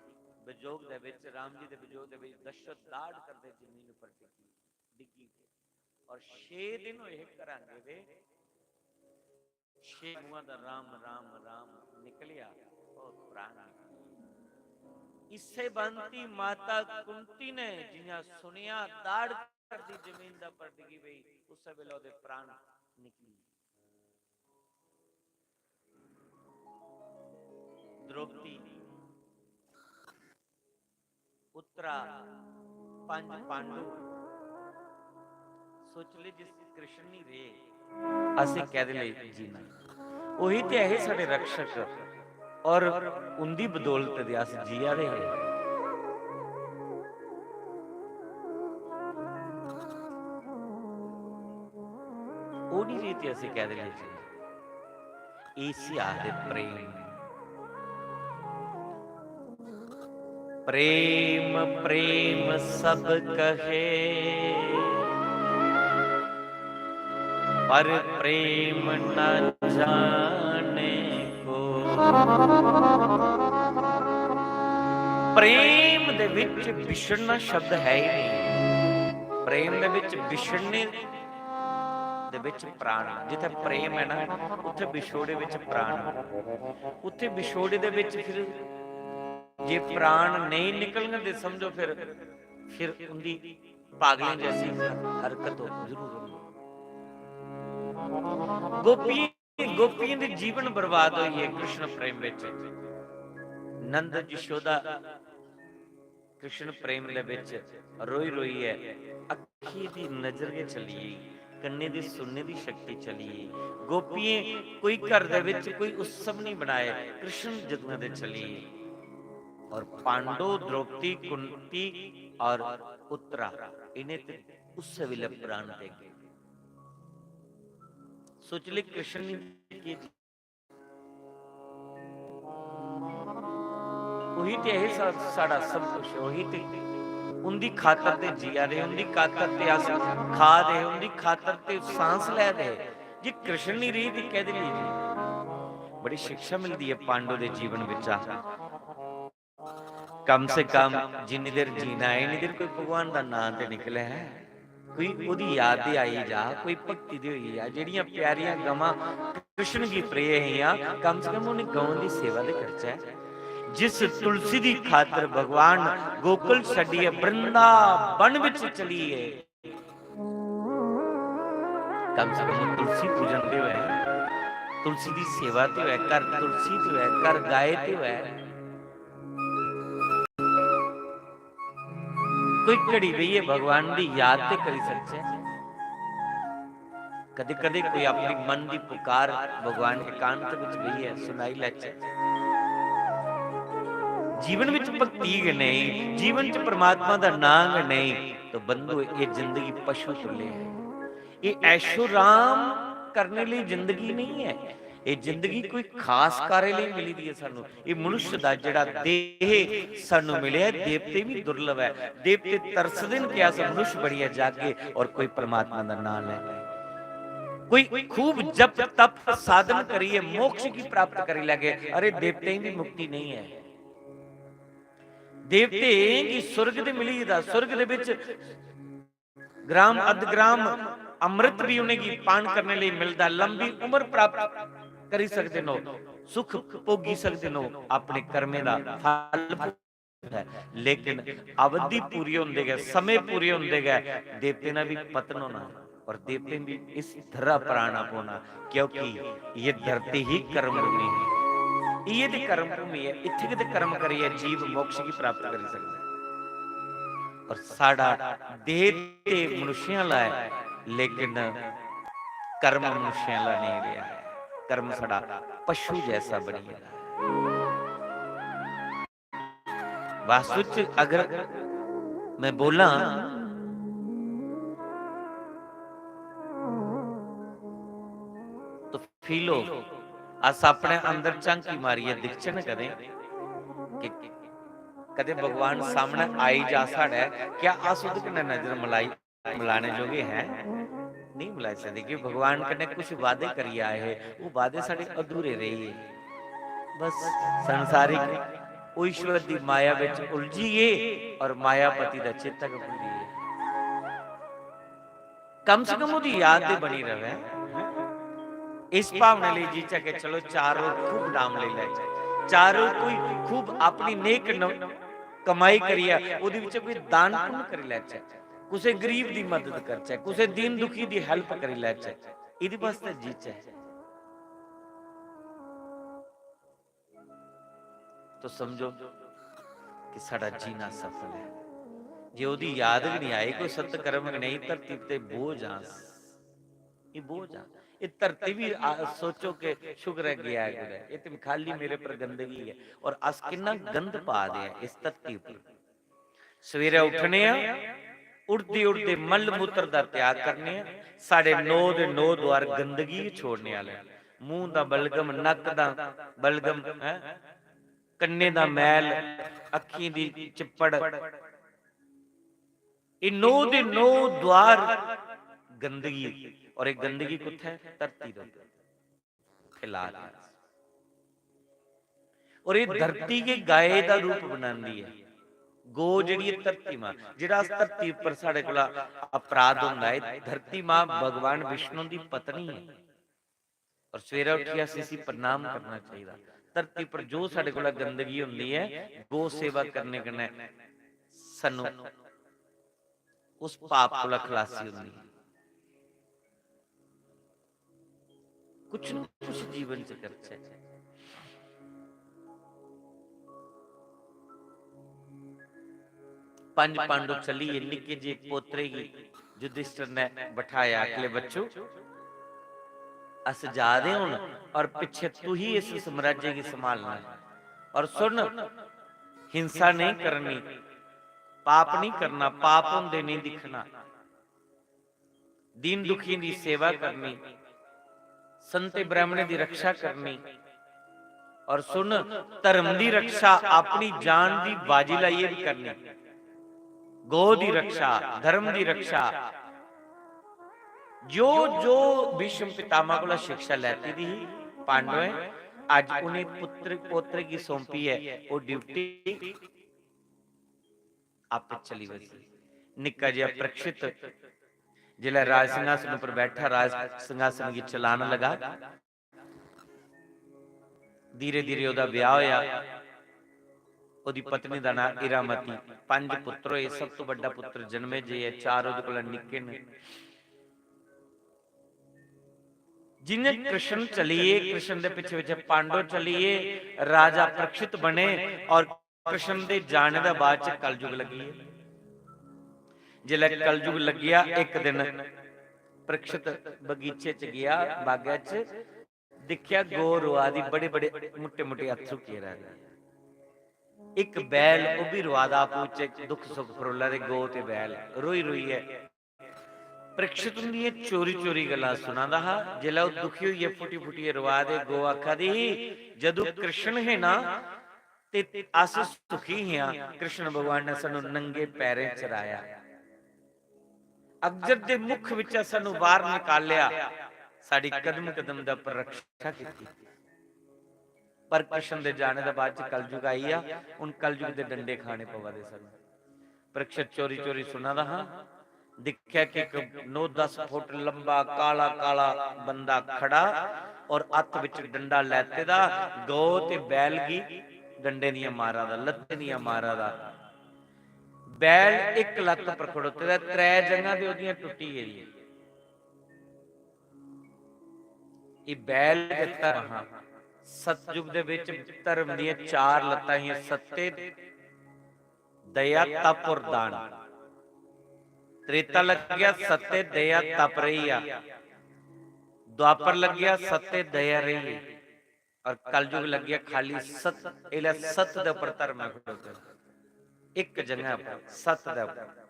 विजोग दे विच, राम जी दे विजोग दे विच दशरथ दाड़ करदे जमीन उपर डिग्गी, डिग्गी गए। और छे दिन होए हे घरां गेदे, छे मुआं दा राम, राम, राम निकलिया और प्राण निकलिया। इस्से भांति माता कुंती ने जियां सुनिया दाड़ करदी जमीन दा पर डिग्गी पई, उस्सै वेले ओहदे प्राण निकली। द्रौपदी, उत्तरा, पंज पांडु, सोच ले जिस कृष्ण नहीं रहे, असें कैदे लेई जीना? ओही ते ऐ हे साढ़े रक्षक और उंदी बदौलत ते अस जिया दे हे। ओह् नहीं रेह् ते असें कैदे लेई जीना? इसी आखदे प्रेम। प्रेम प्रेम सब कहे, पर प्रेम न जाने को। प्रेम दे विच बिछड़ना शब्द है ही नहीं। प्रेम दे विच बिछड़ने दे विच प्राण। जिथे प्रेम है ना, उत्थे विछोड़े विच प्राण। उत्थे विछोड़े दे विच फिर जे प्राण नहीं निकलन दे, समझो फिर, फिर उंदी पागलें जैसी हरकत हो जरूर होंदी। गोपी, गोपियों दे जीवन बर्बाद होई है कृष्ण प्रेम विच। नंद यशोदा कृष्ण प्रेम दे विच रोई रोई है, अखी दी नजर गै चली गेई, कन्ने दी सुनने दी शक्ति चली गेई। गोपियें कोई घर दे विच कोई उत्सव नहीं बनाए, कृष्ण जदुआं दे चली गेई। और पांडो, द्रौपदी, कुंती और उत्तरा, इन्हें ते उस वेले प्राण दे गए। सोच ले कृष्ण ने की, उही ते है सा-, साढ़ा सब कुछ, उही ते उंदी खातर ते जिया दे, उंदी खातर ते अस खा दे, उंदी खातर ते सांस लै दे। जे कृष्ण नहीं रही ते कैदे लेई जी? बड़ी शिक्षा मिलदी है पांडो दे जीवन विचा। कम से कम जिन्नी देर जीना है, इन्नी देर कोई भगवान दा नां ते निकले है, कोई ओदी याद ते आई जा, कोई भक्ति ते होई जा। जेड़ियां प्यारियां गवां कृष्ण गी प्रिय हियां, कम से कम उन्हें गवां दी सेवा ते करचै। जिस तुलसी दी खातर भगवान गोकुल छड्डियै वृंदावन विच चली गए, कम से कम तुलसी पूजन ते होए, तुलसी दी सेवा ते होए, घर तुलसी ते होए, घर गाय ते होए। कोई घड़ी बेहियै भगवान दी याद ते करी सकचै। कदे-कदे कोई अपनी मन दी पुकार भगवान एकांत विच बेहियै सुनाई लैचै। जीवन विच भक्ति गै नेईं, जीवन च परमात्मा दा नां गै नेईं, तो बंधु, ये जिंदगी पशु तुल्य है। ये ऐशो राम करने लेई जिंदगी नहीं है। ये जिंदगी कोई खास कार्य लेई मिली दी है सानू। ये मनुष्य दा जेड़ा देह सानू मिले है, देवते भी दुर्लभ है। देवते तरसदे न कि अस मनुष्य बनियै जागे और कोई परमात्मा दा नाम ले। कोई खूब जप तप साधन करिए मोक्ष की प्राप्त करी लैगे। अरे, देवतें की मुक्ति नहीं है। देवतें की स्वर्ग दे मिली दा, स्वर्ग दे विच ग्राम अध ग्राम अमृत भी उन्हें गी पान करने लिए मिलदा, लंबी उम्र प्राप्त करी सकदे नो, सुख भोगी सकदे नो, अपने कर्में दा फल भोगदा है। लेकिन अवधि पूरी होंदे गै, समय पूरे होंदे गै देवतें दा भी पतन होना और देवतें भी इस धरा पर आना पौना, क्योंकि ये धरती ही कर्म भूमि है। ये ते कर्म भूमि है, इत्थे किते कर्म करिए जीव मोक्ष की प्राप्त करी सकदा है। और साढ़ा देह ते मनुष्य आह्ला ऐ, लेकिन कर्म मनुष्य आह्ला नेईं रेहा। कर्म साढ़ा पशु जैसा बनी गेदा ऐ। वास्तु च अगर मैं बोलां, तो फील हो, अस अपने अंदर झांकी मारियै दिखचै ना कदें कि कदें भगवान सामनै आई जा साढ़ै, क्या अस ओह्दे कन्नै नजर मलाई, मलाने जोगे हैं? नेईं मलाई सकदे, क्योंकि भगवान कन्नै कुछ वादे करियै आए हे, ओह् वादे साढ़े अधूरे रेही गे। बस संसारिक, ओह् ईश्वर दी माया बिच उलझी गे और मायापति दा चेता गै भुल्ली गे। कम से कम ओह्दी याद ते बनी रवै। इस भावना लेई जीचै कि चलो चार रोज खूब नाम लेई लैचै, चार रोज कोई खूब अपनी नेक न-, कमाई करियै ओह्दे बिच कोई दान पुण्य करी लैचै, कुसै गरीब दी मदद करचै, कुसै दीन दुखी दी help करी लैचै, एह्दे वास्तै जीचै। तो समझो कि साढ़ा जीना सफल ऐ। जे ओह्दी याद गै निं आई, कोई सत्कर्म गै नेईं, धरती ते बोझ आं अस। एह् बोझ आं। एह् धरती बी आ-, सोचो कि शुक्र ऐ गेआ ऐ कुतै। एह् ते खाल्ली मेरे पर गंदगी ऐ। और अस किन्ना गंद पा दे आं इस धरती पर। सवेरै उट्ठने आं, उठदे उठदे मल मूत्र दा त्याग करने आं। साढ़े नौ दे नौ द्वार गंदगी गै छोड़ने आह्ले न। मूंह दा बलगम, नक्क दा बलगम, हैं? कन्ने दा मैल, अक्खीं दी चिप्पड़, एह् नौ दे नौ द्वार गंदगी। और एह् गंदगी कुत्थै? धरती दे उप्पर फैला दी। और एह् धरती गै गाय दा रूप बनांदी ऐ। गौ जेह्ड़ी ऐ धरती मां, जेह्ड़ा अस धरती उप्पर साढ़े कोला अपराध होंदा ऐ, धरती मां भगवान विष्णु दी पत्नी ऐ। और सवेरै उट्ठियै असें इसी प्रणाम करना चाहिदा। धरती पर जो साढ़े कोला गंदगी होंदी ऐ, गौ सेवा करने कन्नै सानू उस पाप कोला खलासी होंदी ऐ। कुछ ना कुछ जीवन च करचै। पंज पांडव चलियै निक्के जे पोतरे गी युधिष्ठिर ने बठाया, आखले, "बच्चो, अस जा दे हुन और पिच्छे तू ही इस साम्राज्य गी संभालना है। और सुन, हिंसा नहीं करनी, पाप नहीं करना, पाप होंदे नहीं दिक्खना, दीन दुखियें दी सेवा करनी, संते ब्राह्मणें दी रक्षा करनी।" और सुन, धर्म दी रक्षा अपनी जान दी बाजी लाइयै भी करनी, गौ दी रक्षा, धर्म दी रक्षा। जो जो भीष्म पितामह कोला शिक्षा लैती दी ही पांडवें, अज्ज उ'नें पुत्र पोत्र गी सौंपी ऐ ओह् ड्यूटी, आपे चली बसी। निक्का जेहा परीक्षित जिसलै राज सिंहासन उप्पर बैठा, राज सिंहासन गी चलान लगा, धीरे धीरे ओह्दा ब्याह होया। ओह्दी पत्नी दा नांऽ इरामती। पंज पुत्र होए, सब तो बड्डा पुत्र जनमेजय ऐ, चार ओह्दे कोला निक्के न। जि'यां कृष्ण चलिए, कृष्ण दे पिच्छे पिच्छे पांडव चलिए, राजा परीक्षित बने और कृष्ण दे जाने दा बाद च कलयुग लग्गी गेआ। जिसलै कलयुग लग्गेआ, इक दिन परीक्षित बगीचे च गेआ, बागै च दिक्खेआ गौ रोआ दी, बड़े बड़े मुट्टे मुट्टे अत्थरू केरा दी। इक बैल, ओह् बी रोआ दा, आपूं च दुख सुख फरोला दे, गौ ते बैल रोई रोइयै परीक्षित हुंदियां चोरी चोरी गल्लां सुना दा हा। जिसलै ओह् दुखी होइयै फुटी फुटियै रोआ दे, गौ आखा दी ही, "जदू कृष्ण हे ना ते अस सुखी हियां, कृष्ण भगवान ने सानू नंगे पैरें चराया।" अग्जर दे मुख विचा सानू बाहर निकालेआ, साडी कदम कदम दे उपर रक्षा कीती। पर कृष्ण दे जाने दे बाद च कलयुग आई आ, हुन कलयुग दे डंडे खाने पवा दे सानू। परीक्षित चोरी चोरी सुना दा हा, दिक्खेआ कि इक नौ दस फुट लंबा काला काला बंदा खड़ा और हत्थ विच डंडा लैते दा, गौ ते बैल गी डंडे दियां मारा दा, लत्तें दियां मारा दा। बैल इक लत्त पर खड़ोते दा, त्रै जंघां ते ओह्दियां टुट्टी गेदियां। एह् बैल गै धर्म हा। सतयुग दे बिच धर्म दियां चार लत्तां हियां, सत्य, दया, तप और दान। त्रेता लग्गेआ, सत्य, दया, तप रेही गेआ। द्वापर लग्गेआ, सत्य, दया रेही गेई। और कलयुग लग्गेआ खाली सत, एल्लै सत दे उपर धर्म ऐ खड़ोते दा। इक जगह पर सत दे उपर।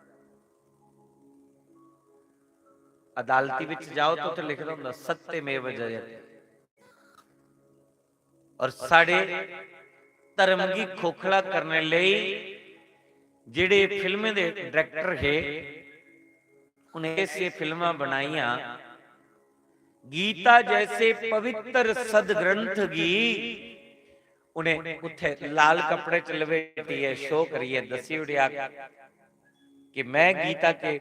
अदालती विच जाओ तो उत्थे लिखे दा होंदा, "सत्यमेव जयते।" और साढ़े धर्म गी खोखला करने लेई जेह्ड़े फिल्में दे डायरेक्टर हे, उ'नें ऐसियां फिल्मां बनाइयां, गीता जैसे पवित्र सदग्रंथ गी उ'नें उत्थै लाल कपड़े च लपेटियै शो करियै दस्सी ओड़ेआ कि मैं गीता के,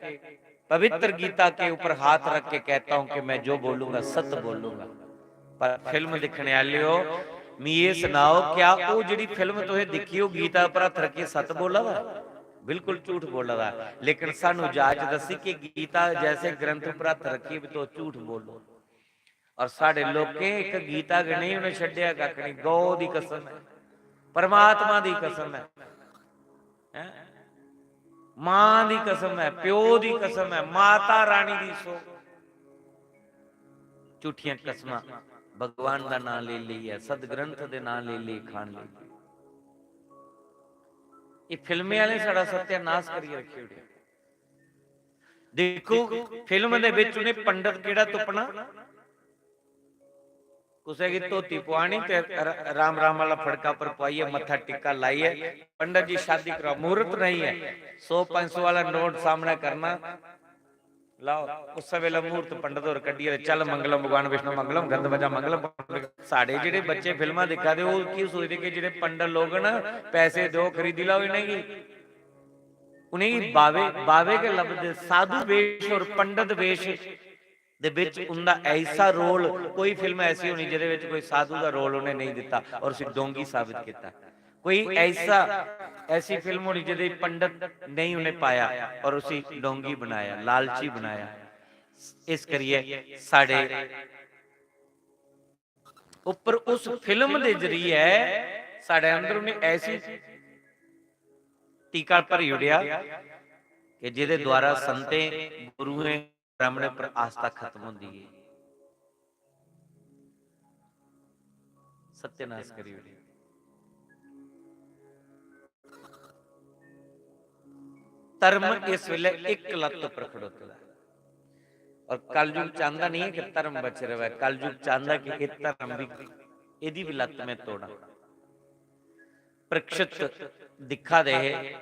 पवित्र गीता के ऊपर हाथ रख के कहता हूं कि मैं जो बोलूंगा सत बोलूंगा। पर फिल्म दिक्खने आह्लेओ, मी एह् सनाओ, क्या ओह् जेह्ड़ी फिल्म तुसें दिक्खी, ओह् गीता पर हत्थ रक्खियै सत बोला दा? बिल्कुल झूठ बोला दा। लेकिन सानू जाच दस्सी कि गीता जैसे ग्रंथ पर हत्थ रक्खियै भी तुस झूठ बोलो। और साढ़े लोकें इक गीता गै नेईं उ'नें छड्डेआ कक्ख नेईं। गौ दी कसम ऐ, परमात्मा दी कसम ऐ, हैं? मां दी कसम ऐ, प्यो दी कसम ऐ, माता रानी दी सो। झूठियां कसमां, भगवान दा नां लेई लेइयै, सदग्रंथ दे नां लेई लेई खान लेई। ये फिल्में आह्ले साढ़ा सत्यानाश करियै रक्खी ओड़ेआ। देखो, फिल्म दे विच उ'नें पंडित केह्ड़ा तुप्पना, कुसै गी धोती पुआनी ते र-, राम राम आह्ला फड़का पर पुआइयै, मत्था टिक्का लाइयै, "पंडित जी, शादी कराओ, मुहूर्त नहीं है।" सौ पंज सौ आह्ला नोट सामनै करना, लाओ, उस्सै बेल्लै मुहूर्त पंडित होर कड्ढियै ते, "चल मंगलम भगवान विष्णु मंगलम, गंध बजा मंगलम।" साढ़े जेह्ड़े बच्चे फिल्मां दिक्खा दे, ओह् की सोचदे कि जेह्ड़े पंडित लोक न, पैसे देओ, खरीदी लैओ इ'नेंगी। उ'नेंगी बावे, बावे गै लभदे, साधु वेश और पंडित वेश दे विच उंदा ऐसा रोल, कोई फिल्म ऐसी होनी जेह्दे विच कोई साधु दा रोल उ'नें नेईं दित्ता और उसी डोंगी साबित कीता। कोई ऐसा, ऐसी फिल्म होनी जेह्दे च पंडित नेईं उ'नें पाया और उसी डोंगी बनाया, लालची बनाया। इस करियै साढ़े उप्पर उस फिल्म दे जरिए साढ़े अंदर उ'नें ऐसी टीका भरी ओड़ेआ कि जेह्दे द्वारा संतें, गुरुएं, ब्राह्मणें पर आस्था खत्म होंदी है। सत्यानाश करी ओड़ेआ। धर्म इस वेले इक लत्त उप्पर खड़ोते दा है। और कलयुग चांहदा नहीं है कि धर्म बचे रहे, कलयुग चांहदा कि ये धर्म भी, एदी भी लत्त में तोड़ां। परीक्षित दिक्खा दे हे,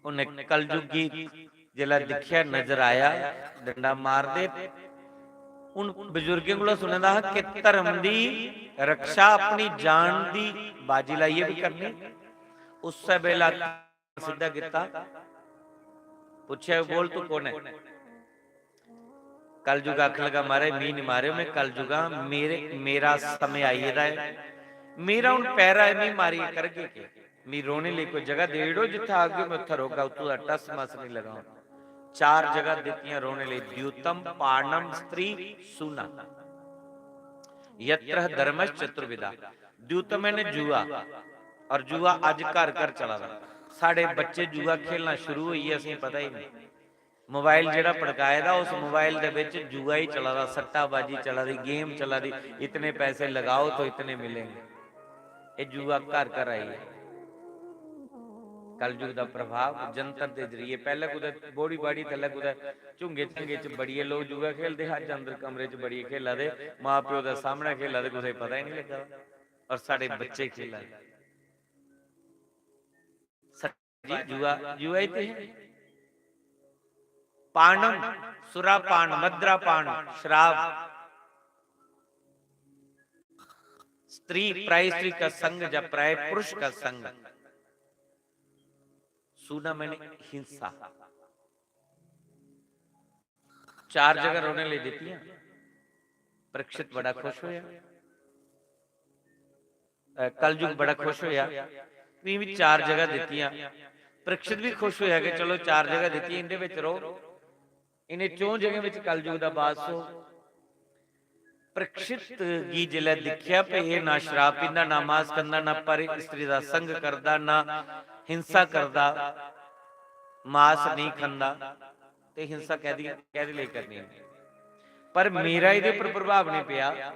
उन्हें कलयुग गी जिसलै दिक्खेआ, नजर आया, डंडा मारदे। उन बजुर्गें कोला सुने दा हा कि धर्म दी रक्षा अपनी जान दी बाजी लाइयै भी करनी। उस्सै बेल्लै सिद्धा कीता, पुच्छेआ, "बोल, तू कौन है?" कलयुग आखन लगा, "महाराज, मी निं मारेओ, में कलयुग आं, मेरे, मेरा समें आई गेदा ऐ, मेरा हून पैरा ऐ, मी मारियै करगे केह्? मी रौह्ने लेई कोई जगह देई ओड़ो, जित्थै आखगे में उत्थै रौह्गा, उत्थूं दा टस मस निं लगां।" चार जगह दित्तियां रौह्ने लेई, द्यूतम, पाणम, स्त्री, सूना। यत्र धर्मश्च चतुर्विधा। द्यूतम यानी जुआ, और जुआ अज्ज घर घर चला दा। साढ़े बच्चे जुआ खेलना शुरू होई गे, असेंगी पता ही नहीं। मोबाइल जेह्ड़ा पड़काए दा, उस मोबाइल दे बिच जुआ ही चला दा, सट्टाबाजी चला दी, गेम चला दी, इतने पैसे लगाओ तो इतने मिलेंगे। ये जुआ घर घर आई है। कलयुग दा प्रभाव जंतर दे जरिए, पैह्ले कुतै बोड़ी बाड़ी थल्लै कुतै झुंगे झंगे च बड़ियै लोक जुआ खेलदे हे, अज्ज अंदर कमरे च बड़ियै खेला दे, मां प्यो दे सामनै खेला दे, कुसै गी पता ही नहीं लग्गा दा। और साढ़े बच्चे खेला दे। सर जी, जुआ, जुआ ही ते है। पानम, सुरापान, मद्रापान, शराब, स्त्री, प्राय स्त्री का संग या प्राय पुरुष का संग, सूना मैंने हिंसा। चार जगह रोने ले देती हैं। परीक्षित बड़ा खुश होया, अ, कलयुग बड़ा खुश होया, भी, भी चार जगह दित्तियां। परीक्षित भी खुश होया कि चलो चार जगह दित्तियां, इंदे विच रहो। इन्हें चौं जगह विच कलयुग दा बास हो। परीक्षित गी जिसलै दिक्खेआ भई एह् ना शराब पींदा, ना मांस खंदा, ना पर स्त्री दा संग करदा, ना हिंसा करदा, मांस नहीं खंदा, ते हिंसा कैदी, कैदे लेई करनी? पर मेरा एह्दे पर प्रभाव नहीं पेआ।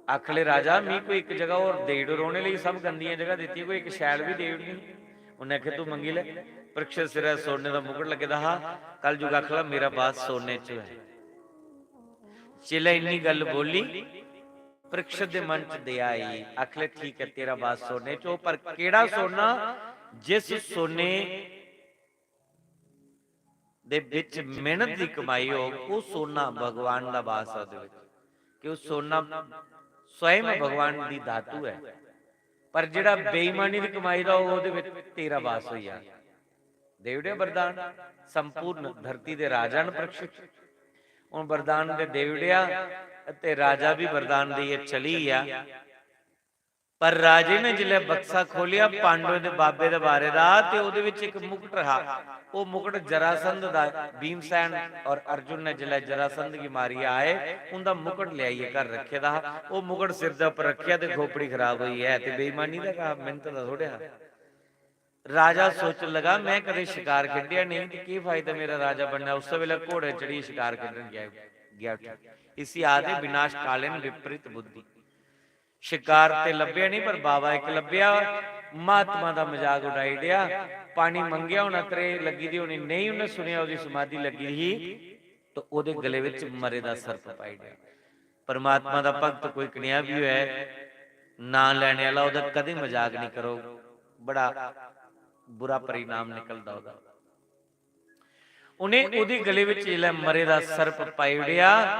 आखले, "राजा, मी कोई इक जगह होर देई ओड़ो रौह्ने लेई, सब गंदियां जगह दित्तियां, कोई इक शैल बी देई ओड़नी।" उन्नै आखेआ, "तू मंगी लै।" परीक्षित सिरै सोने दा मुकुट लग्गे दा हा। कलयुग आखला, "मेरा बास सोने च ऐ।" जिसलै इन्नी गल्ल बोली, परीक्षित दे मन च दया आई, आखले, "ठीक ऐ, तेरा बास सोने च हो, पर केड़ा सोना जिस सोने दे बिच मेहनत दी कमाई होग, ओह् सोना भगवान दा वास ऐ ओह्दे बिच, कि ओह् सोना स्वयं भगवान दी धातु ऐ। पर जेह्ड़ा बेईमानी दी कमाई दा होग, ओह्दे बिच तेरा वास होई जाना। देई ओड़ेआ वरदान, संपूर्ण धरती दे राजा न परीक्षित। हून वरदान ते देई ओड़ेआ ते राजा बी वरदान देइयै चली गेआ। पर राजे ने जिसलै बक्सा खोलेआ, पांडवें दे बाबे दे बारे दा, ते ओह्दे बिच इक मुकुट हा। ओह् मुकुट जरासंध दा, भीमसेन और अर्जुन ने जिसलै जरासंध गी मारियै आए, उं'दा मुकुट लेआइयै घर रक्खे दा हा। ओह् मुकुट सिर दे उप्पर रक्खेआ ते खोपड़ी खराब होई ऐ, ते बेईमानी दा कम्म, मेहनत दा थोड़े हा। राजा सोचन लगा, "मैं कदें शिकार खेढेआ नेईं, ते केह् फायदा मेरा राजा बनना?" उस्सै बेल्लै घोड़े चढ़ियै शिकार खेढन गेआ, गेआ उठी। इसी आखदे विनाश कालीन विपरीत बुद्धि। शिकार ते लब्भेआ नेईं, पर बाबा इक लब्भेआ, महात्मा दा मजाक उडाई ओड़ेआ। पानी मंगेआ होना, त्रेह् लग्गी दी होनी, नेईं उन्नै सुनेआ, ओह्दी समाधि लग्गी दी ही, ते ओह्दे गले बिच मरे दा सर्प पाई ओड़ेआ। परमात्मा दा भक्त कोई कनेहा बी होऐ, नां लैने आह्ला, ओह्दा कदें मजाक निं करो, बड़ा बुरा परिणाम निकलदा ओह्दा। उ'नें ओह्दे गले बिच जिसलै मरे दा सर्प पाई ओड़ेआ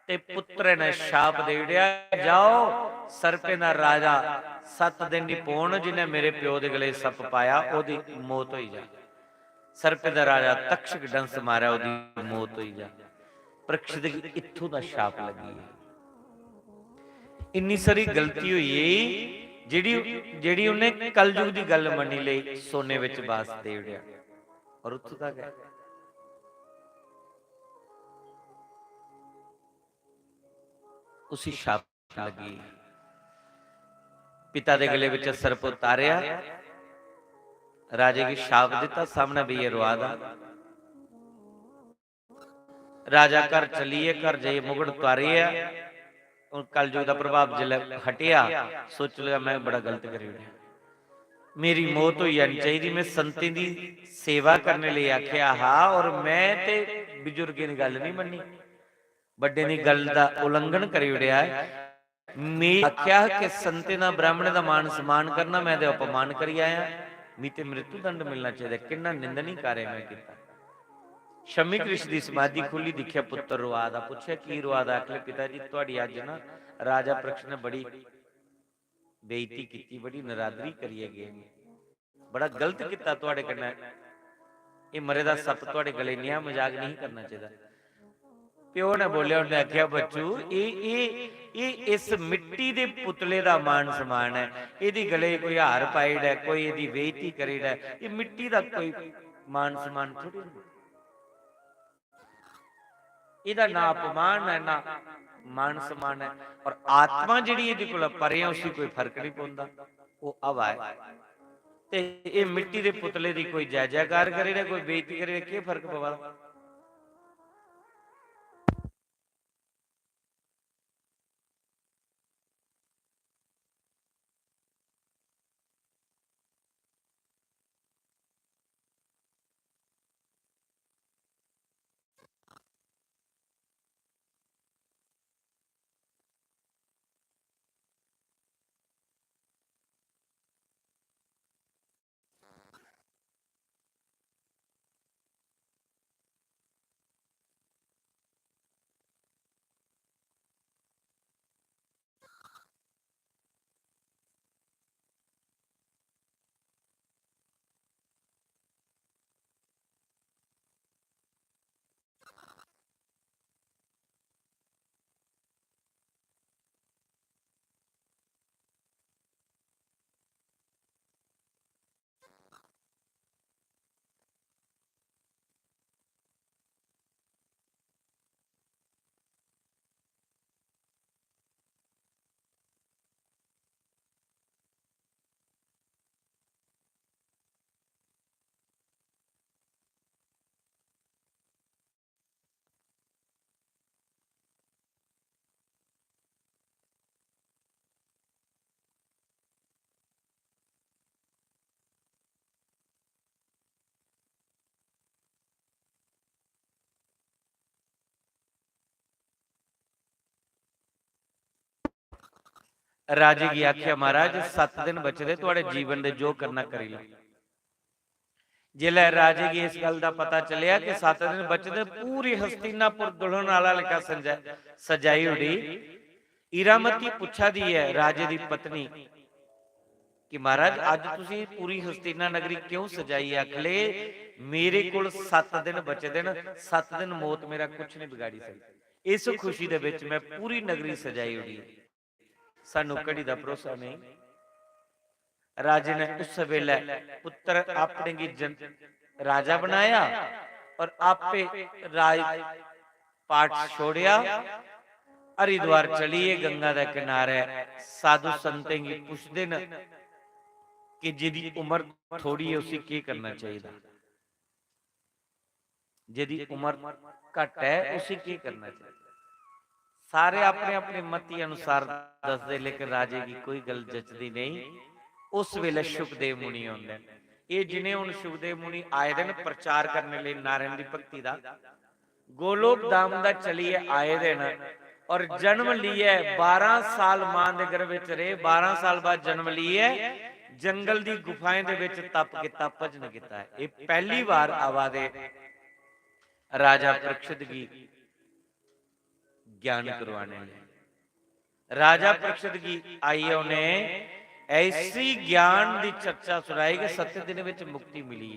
ते पुत्तरै ने शाप देई ओड़ेआ, "जाओ, सर्पें दा राजा, सत्त दिन निं पौन जिन्नै मेरे प्यो दे गले च सप्प पाया, ओह्दी मौत होई जा।" सर्पें दा राजा तक्षक डंस मारै, ओह्दी मौत होई जा। परीक्षित गी इत्थूं दा शाप लग्गी गेआ। इन्नी सारी गलती होई गेई, जेह्ड़ी, जेह्ड़ी उन्नै कलयुग दी गल्ल मन्नी लेई, सोने बिच वास देई ओड़ेआ। और उत्थूं तक ऐ। उसी शाप लग्गी। पिता दे गले बिच सर्प उतारेआ, राजे गी शाप दित्ता, सामने बेहियै रोआ दा। राजा घर चलियै, घर जाइयै मुगट तुआरेआ। हून कलयुग दा प्रभाव जिसलै हटेआ, सोचन लगा, "मैं बड़ा गलत करी ओड़ेआ, मेरी मौत होई जानी चाहिदी, मैं संतें दी सेवा करने लेई आखेआ हा और मैं ते बजुर्गें दी गल्ल नहीं मन्नी, बड्डें दी गल्ल दा उल्लंघन करी ओड़ेआ ऐ।" में आखेआ हा कि संतें दा, ब्राह्मणें दा मान सम्मान करना, मैं ते अपमान करी आया। मी ते मृत्युदंड मिलना चाहिदा, किन्ना निंदनीय कार्य मैं कीता। शमीकृष दी समाधि खु'ल्ली, दिक्खेआ पुत्तर रोआ दा, पुच्छेआ की रोआ दा? आखले, "पिता जी, थुआड़ी अज्ज ना राजा परीक्षित ने बड़ी बेइज्जती कीती, बड़ी नरादरी करियै गे।" बड़ा गलत कीता थुआड़े कन्नै। एह् मरे दा सप्प थुआड़े गले नेहा मजाक नेईं करना चाहिदा। प्यो ने बोलेआ, उन्नै आखेआ, "बच्चू, एह्, एह्, एह् इस मिट्टी दे पुतले दा मान सम्मान ऐ। एह्दी गले च कोई हार पाई ओड़ै, कोई एह्दी बेइज्जती करी ओड़ै, एह् मिट्टी दा कोई मान सम्मान थोड़ी ना।" एह्दा ना अपमान ऐ, ना मान सम्मान ऐ। और आत्मा जेह्ड़ी एह्दे कोला परे ऐ, उसी कोई फर्क निं पौंदा, ओह् हवा ऐ। ते एह् मिट्टी दे पुतले दी कोई जय जयकार करे ना, कोई बेइज्जती करे ना, केह् फर्क पवा दा? राजे गी आखेआ, "महाराज, सत्त दिन बचे दे, थुआड़े जीवन दे जो करना करी लैओ।" जिसलै राजे गी इस गल्ल दा पता चलेआ कि सत्त दिन बचे दे, पूरी हस्तिनापुर दुल्हन आह्ला लेखा संजा-, सजाई ओड़ी। इरामती पुच्छा दी ऐ राजे दी पत्नी कि महाराज, अज्ज तुसीं पूरी हस्तिना नगरी क्यों सजाई ऐ? आखले, मेरे कोल सत्त दिन बचे दे न, सत्त दिन मौत मेरा कुछ नहीं बिगाड़ी सकदी। इस खुशी दे विच मैं पूरी नगरी सजाई ओड़ी। सानू घड़ी दा भरोसा नहीं। राजे ने उस वेले पुत्र अपने गी जन-, राजा बनाया और आपे राज पाट छोड़िया, हरिद्वार चलिए, गंगा दे किनारे साधु संतें गी पुछदे न कि जिदी उम्र थोड़ी है, उसी केह करना चाहिए, जिदी उम्र घट है, उसी केह करना चाहिए। सारे अपने अपने मति अनुसार दसदे, लेकिन राजे गी कोई गल जचदी नहीं। उस वेले सुखदेव मुनि आंदे न। ये जिन्हें हुन सुखदेव मुनि आए दे न प्रचार करने लेई नारायण दी भक्ति दा, गोलोक धाम दा चलिए आए दे न और जन्म लिए, बारां साल मां दे गर्भ विच रहे, बारां साल बाद जन्म लिए, जंगल दी गुफाएं दे विच तप किता, भजन किता। ये पहली बार आवा दे राजा परीक्षित गी ज्ञान करवाने लेई। राजा परीक्षित गी आइए उन्हें ऐसी ज्ञान दी चर्चा सुनाई कि सत्त दिन विच मुक्ति मिली।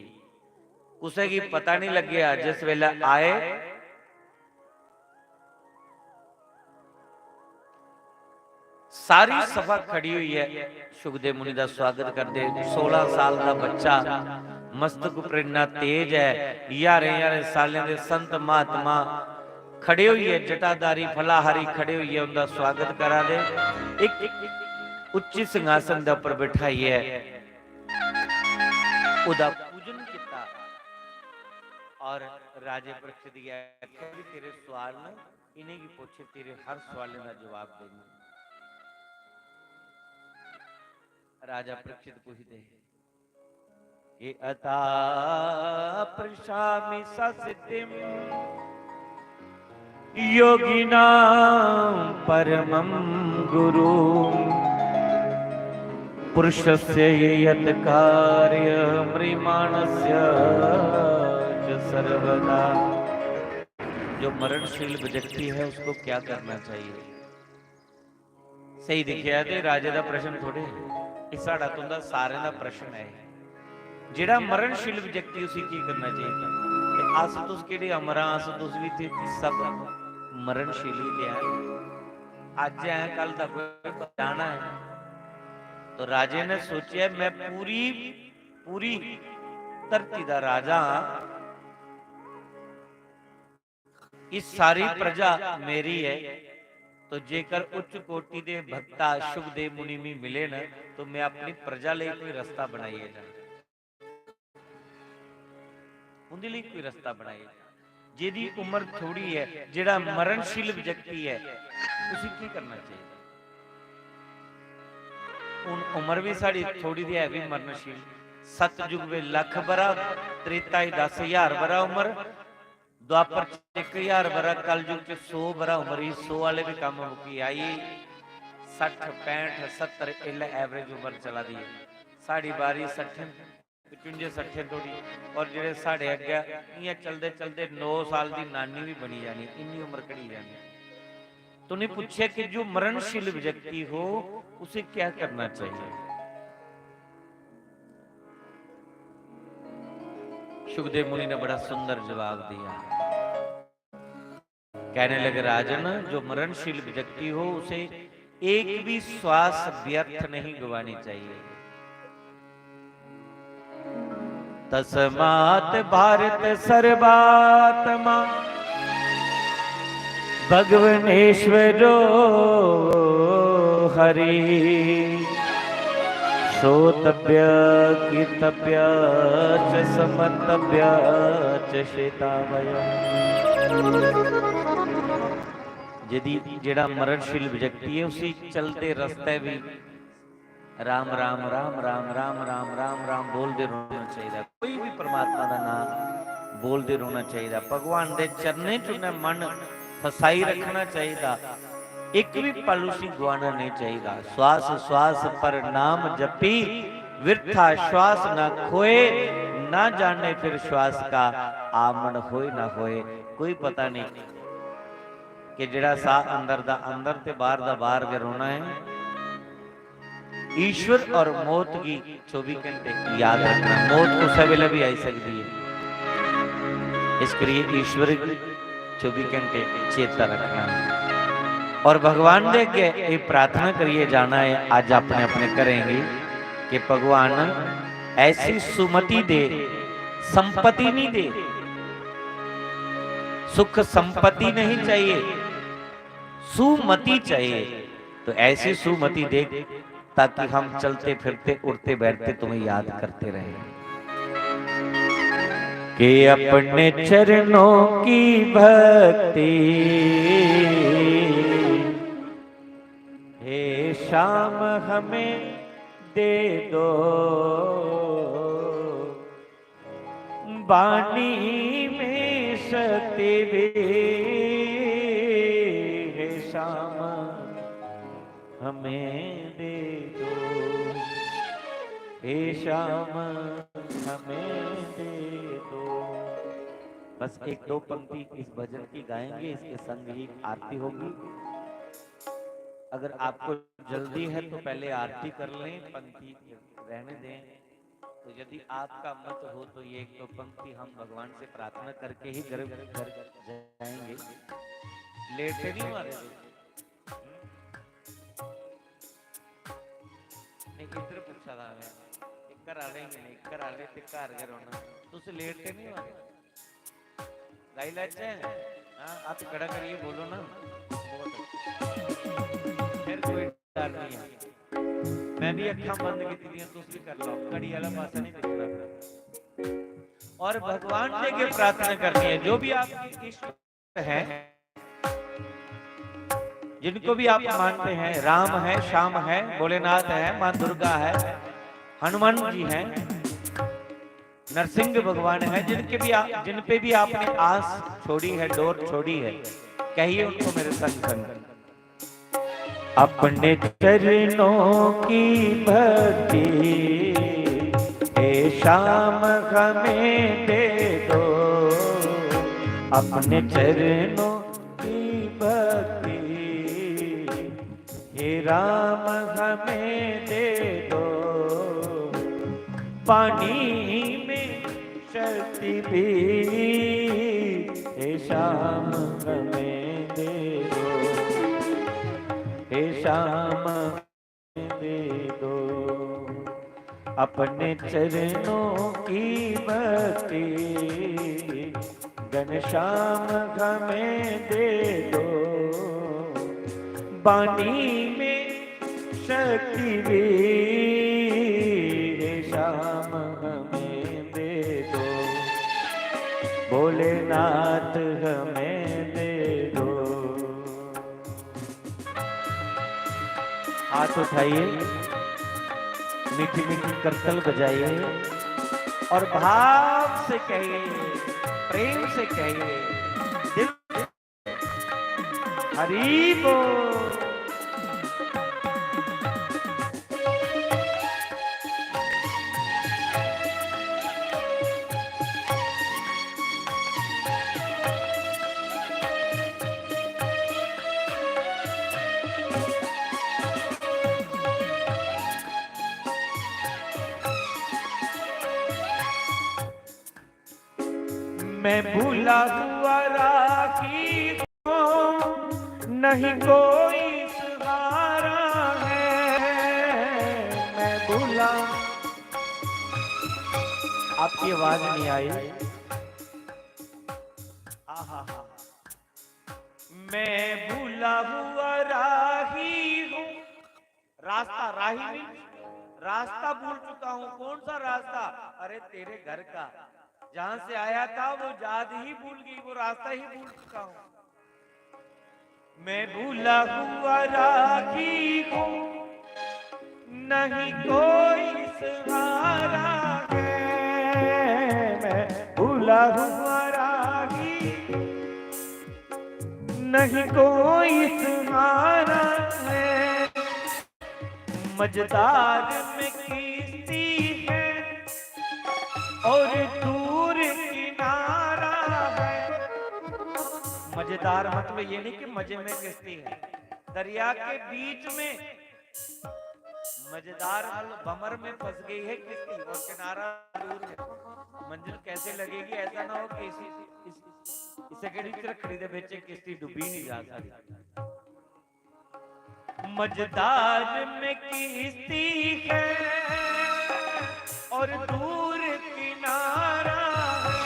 कुसै गी पता नहीं लग्गेआ, जिस वेले आए, सारी सभा खड़ी हुई है, सुखदेव मुनि दा स्वागत करदे। सोलां साल दा बच्चा, मस्तक उप्पर इन्ना तेज है, ज्हारें ज्हारें सालें दे संत महात्मा खड़े होइयै, जटाधारी फलाहारी खड़े होइयै उंदा स्वागत करा दे। इक उच्ची सिंहासन दे उप्पर बिठाइयै उदा पूजन किता और राजे परीक्षित गी आखेआ कि तेरे सवाल न, इ'नेंगी पुच्छ, तेरे हर सवालें दा जवाब देंगे। राजा परीक्षित पुछदे, ये अथा पृच्छामि ससिद्धिं योगिनां परमं गुरु। पुरुषस्य यत् कार्य म्रियमाणस्य च सर्वदा। जो मरणशील व्यक्ति है, उसको क्या करना चाहिए? सही दिखेआ ते राजे दा प्रश्न थोड़े, एह् साढ़ा तुंदा सारें दा प्रश्न ऐ। जेह्ड़ा मरणशील व्यक्ति, उसी की करना चाहिदा? ते अस तुस केह्ड़े अमर आं, अस तुस बी ते सब मरणशील ही ते हैं। अज्ज ऐ, कल दा कोई जाना ऐ। तो राजे ने सोचेआ, मैं पूरी, पूरी धरती दा राजा आं, ये सारी प्रजा मेरी है, तो जेकर उच्च कोटि दे भक्ता सुखदेव मुनि मी मिले न, तो मैं अपनी प्रजा लेई कोई रस्ता बनाइए जां, उंदे लेई कोई रस्ता बनाइए जां। जेदी उम्र थोड़ी है, जेड़ा मरणशील व्यक्ति है, उसी की करना चाहिए? हुन उम्र भी साढ़ी थोड़ी दी है भी मरणशील। सतयुग वे लख बरा, त्रेता ही दस हजार बरा उम्र, द्वापर च इक हजार बरा, कलयुग च सौ बरा उम्र ही, सौ वाले भी कम्म मुकी आई। सट्ठ, पैंठ, सत्तर इल्लै average उम्र चला दी है। साढ़ी बारी सट्ठें, पचुंजे सट्ठें धोड़ी, और जेह्ड़े साढ़े अग्गै इ'यां चलदे चलदे नौ साल दी नानी भी बनी जानी, इन्नी उम्र घटी जानी। तो उ'नें पुच्छेआ कि जो मरणशील व्यक्ति हो, उसे क्या करना चाहिए? सुखदेव मुनि ने बड़ा सुंदर जवाब दिया। कहने लगे, राजन, जो मरणशील व्यक्ति हो, उसे एक भी श्वास व्यर्थ नहीं गवानी चाहिए। तस्मात् भारत सर्वात्मा भगवनेश्वरो हरि। श्रोतव्य कीतव्य च स्मर्तव्य च शेतावयम्। यदि जेड़ा मरणशील व्यक्ति है, उसी चलते रस्ते भी राम, राम, राम, राम, राम, राम, राम, राम बोलदे रौहना चाहिए। कोई भी परमात्मा दा नाम बोलदे रौहना चाहिए। भगवान दे चरणें च उन्हें मन फसाई रखना चाहिए। एक भी पल उसी गवाना नहीं चाहिए। श्वास श्वास पर नाम जपी, विरथा श्वास न खोए, ना जाने फिर श्वास का आमन होए ना होए, कोई पता नहीं कि जेड़ा साह अंदर दा अंदर ते बाहर दा बाहर गै रौहना है। ईश्वर और मौत की चौबी घंटे याद रखना, मौत कुसै वेले भी आई सकती है, इस करिए ईश्वर की चौबी घंटे चेता रखना है। और भगवान दे अगे ये प्रार्थना करिए जाना है अज अपने अपने घरें गी कि भगवान ऐसी सुमति दे, संपत्ति नहीं दे, सुख संपत्ति नहीं चाहिए, सुमति चाहिए। तो ऐसी सुमति दे ताकि हम चलते फिरते उठते बैठते तुम्हें याद करते रहें। कि अपने चरणों की भक्ति हे श्याम हमें दे दो, बानी में शक्ति भी हे श्याम हमें दे दो, हे श्याम हमें दे दो। बस एक दो पंक्ति इस भजन की गाएंगे, इसके संग ही आरती होगी। अगर आपको जल्दी है तो पहले आरती कर लें, पंक्ति रहने दें। तो यदि आपका मत हो तो ये एक दो पंक्ति हम भगवान से प्रार्थना करके ही घर, घर जाएंगे। लेटे नहीं मारे। नहीं, इधर पूछा था मैं। घर आले ही नहीं, घर आले ते घर गै रोना। तुस लेटे नहीं मारे। गाई लैचे? हाँ, हाथ खड़ा करिए, बोलो ना। बहुत अच्छा। फिर कोई डर नहीं है। मैं भी अखां बंद की, तुम भी कर लो, घड़ी वाला पासा नहीं देखना। और भगवान से के प्रार्थना करनी है, जो भी आपकी इष्ट है, जिनको भी आप मानते हैं, राम है, श्याम है, भोलेनाथ है, माँ दुर्गा है, हनुमान जी हैं, नरसिंह भगवान है, जिनके भी आ, जिन पे भी आपने आस छोड़ी है, डोर छोड़ी है, कहिए उनको मेरे संग संग। अपने चरणों की भक्ति हे श्याम हमें दे दो, अपने चरणों की भक्ति हे राम हमें दे दो, पानी में शक्ति भी हे श्याम हमें दे दो, हे श्याम हमें दे दो, अपने चरणों की भक्ति घनश्याम हमें दे दो, बानी में शक्ति भी हे श्याम हमें दे दो, भोलेनाथ हमें दे दो। हाथ उठाइए, मीठी मीठी करतल बजाइए और भाव से कहिए, प्रेम से कहिए, दिल हरी बोल। मैं भूला हुआ राही हूँ, नहीं कोई सहारा है। मैं भूला, आपकी आवाज नहीं आई। आहा। मैं भूला हुआ राही हूँ, रास्ता, राही नहीं, रास्ता भूल चुका हूँ। कौन सा रास्ता? अरे, तेरे घर का। जहाँ से आया था, वो याद ही भूल गई, वो रास्ता ही भूल चुका हूँ। मैं भूला हुआ राही हूँ, नहीं कोई सहारा है। मैं भूला हुआ राही, नहीं कोई सहारा है। मझधार में किश्ती है और दूर किनारा है। मजेदार मतलब ये नहीं कि मजे में किश्ती है, दरिया के बीच में मजेदार मतलब भंवर में फंस गई है किश्ती और किनारा दूर है। मंजिल कैसे लगेगी, ऐसा ना हो कि इसी इस, इसे केड़ी रखड़ी दे बेचे किश्ती डुबी नहीं जा सकती। मजेदार में किश्ती है और दूर किनारा है,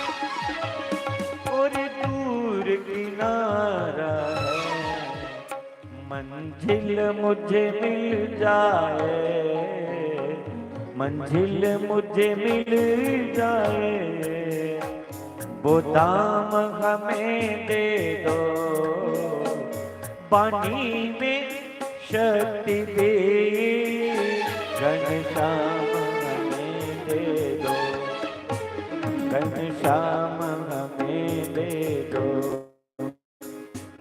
और दूर किनारा है। मंजिल मुझे मिल जाए, मंजिल मुझे मिल जाए, वो दाम हमें दे दो। पानी में शक्ति भी घनश्याम हमें दे दो, घनश्याम हमें दे दो।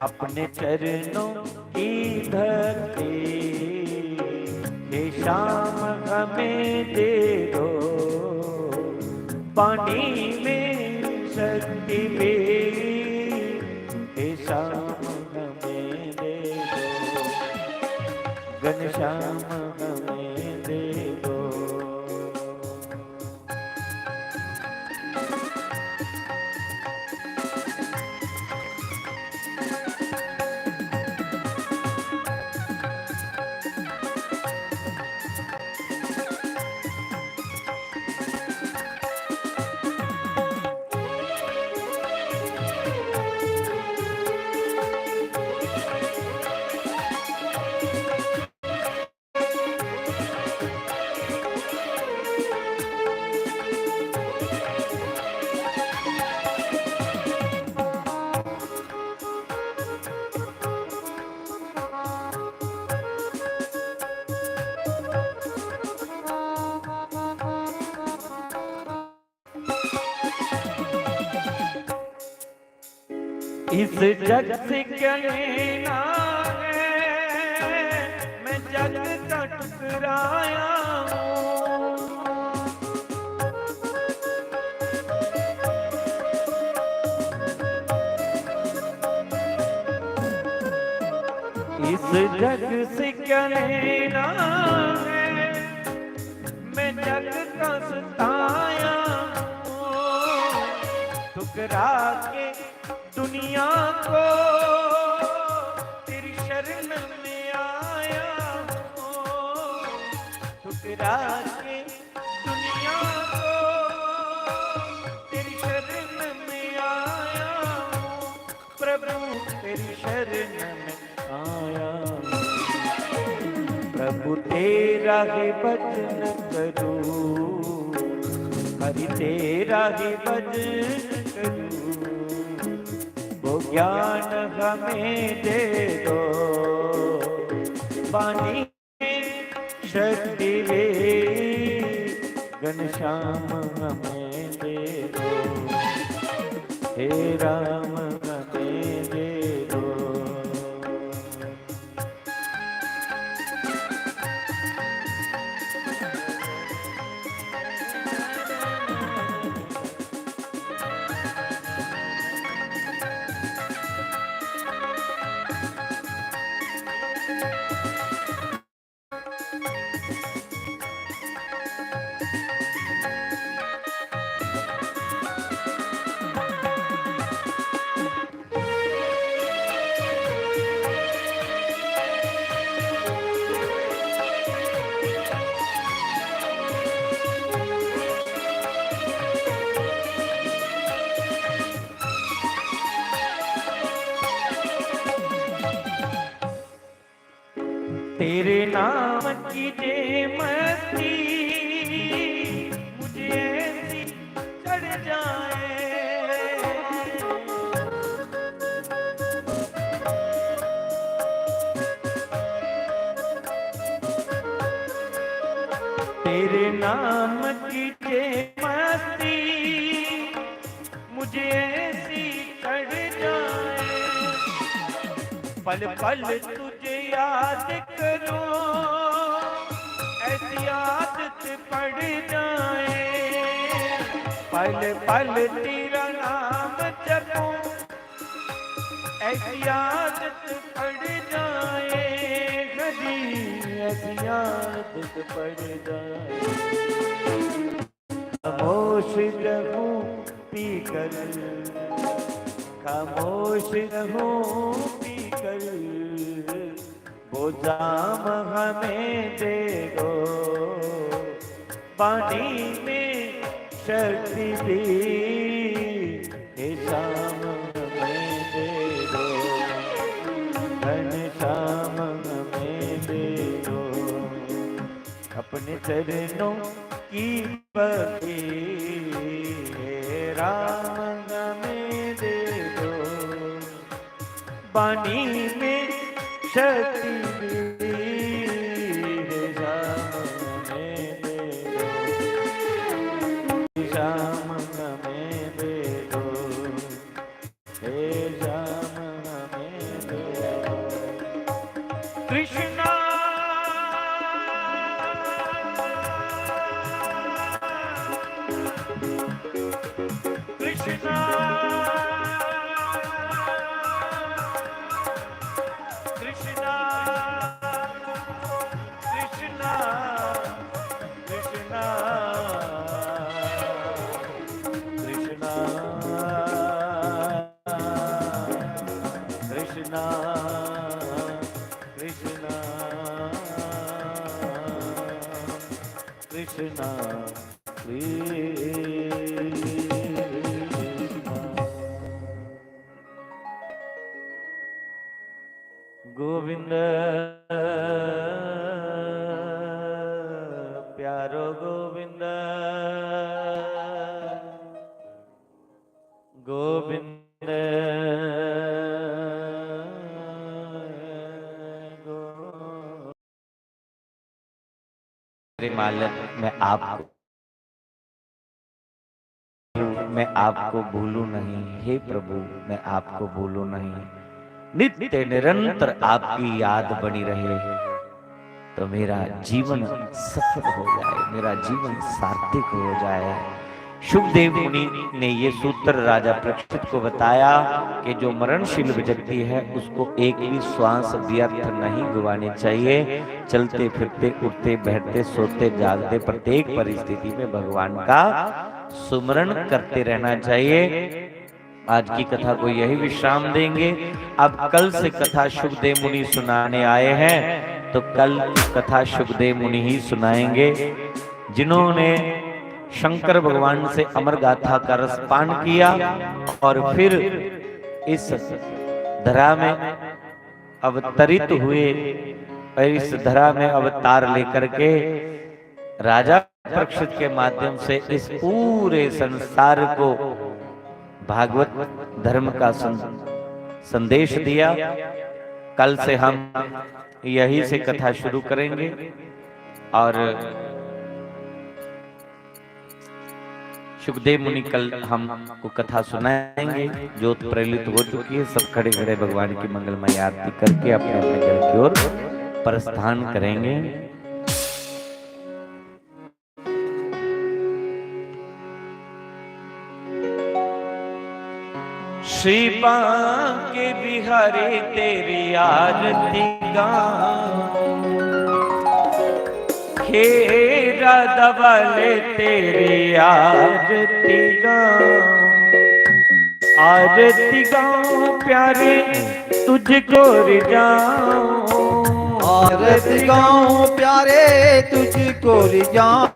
अपने चरणों की धरती हे श्याम हमें दे दो। पानी में शक्ति भी हे श्याम हमें दे दो, घनश्याम हमें दे दो। इस जग से क्या लेना है, मैं जग का टुकराया हूँ। इस जग से क्या लेना है, मैं जग का सताया हूँ। ठुकरा के दुनिया को तेरी शरण में आया हूँ। ठुकरा के दुनिया को तेरी शरण में आया हूँ। प्रभु तेरी शरण में आया हूँ। प्रभु तेरा ही भजन करूँ, हरि तेरा ही भजन करूँ। वो ज्ञान हमें दे दो, पानी शक्ति वे, घनश्याम हमें दे दो, हे राम हमें दे दो। तेरे नाम की जे मस्ती मुझे ऐसी चढ़ जाए। तेरे नाम की जे मस्ती मुझे ऐसी चढ़ जाए। पल पल तुझे याद करूं, ऐसी आदत पड़ जाए। पल पल तेरा नाम जपूं, ऐसी आदत पड़ जाए, कदी ऐसी आदत पड़ जाए। खामोश रहूं पीकर, खामोश रहूं पीकर, वो जाम हमें दे दो, पानी में शक्ति भी, हे जाम हमें दे दो, घनश्याम हमें दे दो, अपने चरणों की पकड़ी, हे राम हमें दे दो, पानी में शक्ति भी, हे जाम हमें दे दो, जाम हमें दे दो, हे जाम हमें दे दो। कृष्णा, कृष्णा, कृष्णा, कृष्णा, कृष्णा, कृष्णा, कृष्णा, कृष्णा, कृष्णा, कृष्णा। गोविंद प्यारो गोविंद, गोविंद, गो-, मेरे मालिक, मैं आपको, मैं आपको भूलूं नहीं, हे प्रभु, मैं आपको भूलूं नहीं। नित्य निरंतर आपकी याद बनी रहे, तो मेरा जीवन सफल हो जाए, मेरा जीवन सार्थक हो जाए। शुकदेव मुनि ने ये सूत्र राजा परीक्षित को बताया कि जो मरणशील व्यक्ति है, उसको एक भी श्वास व्यर्थ नहीं गंवानी चाहिए। चलते फिरते, उठते बैठते, सोते जागते, प्रत्येक परिस्थिति में भगवान का सुमरण करते रहना चाहिए। आज की कथा को यही विश्राम देंगे। अब कल से कथा शुकदेव मुनि सुनाने आए हैं, तो कल की कथा शुकदेव मुनि ही सुनाएंगे, जिन्होंने शंकर भगवान से अमर गाथा का रसपान किया और फिर इस धरा में अवतरित हुए और इस धरा में अवतार लेकर के राजा परीक्षित के माध्यम से इस पूरे संसार को भागवत धर्म का सं-, संदेश दिया। कल से हम यहीं से कथा शुरू करेंगे और शुकदेव मुनि कल हमको कथा सुनाएंगे। ज्योत प्रज्वलित हो चुकी है, सब खड़े खड़े भगवान की मंगलमय आरती करके अपने अपने घर की ओर प्रस्थान करेंगे। श्री बांके बिहारी तेरी आरती गाऊं, हे राधा वाले तेरी आरती गाऊं, आरती गाऊं प्यारे तुझको रिझाऊं, आरती गाऊं प्यारे तुझको रिझाऊं,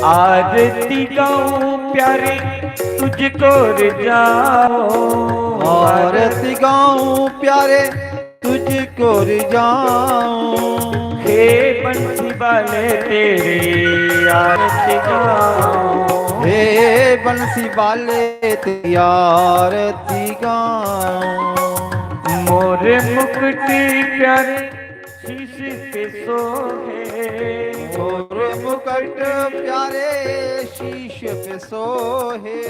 आरती गाऊं प्यारे तुझको रिझाऊं, आरती गाऊं प्यारे तुझको रिझाऊं। हे बंसी वाले तेरी आरती गाऊं, हे बंसी वाले तेरी आरती गाऊं। मोर मुकुट प्यारे शीश पे सोहे, मोर मुकुट प्यारे शीश पे सोहे।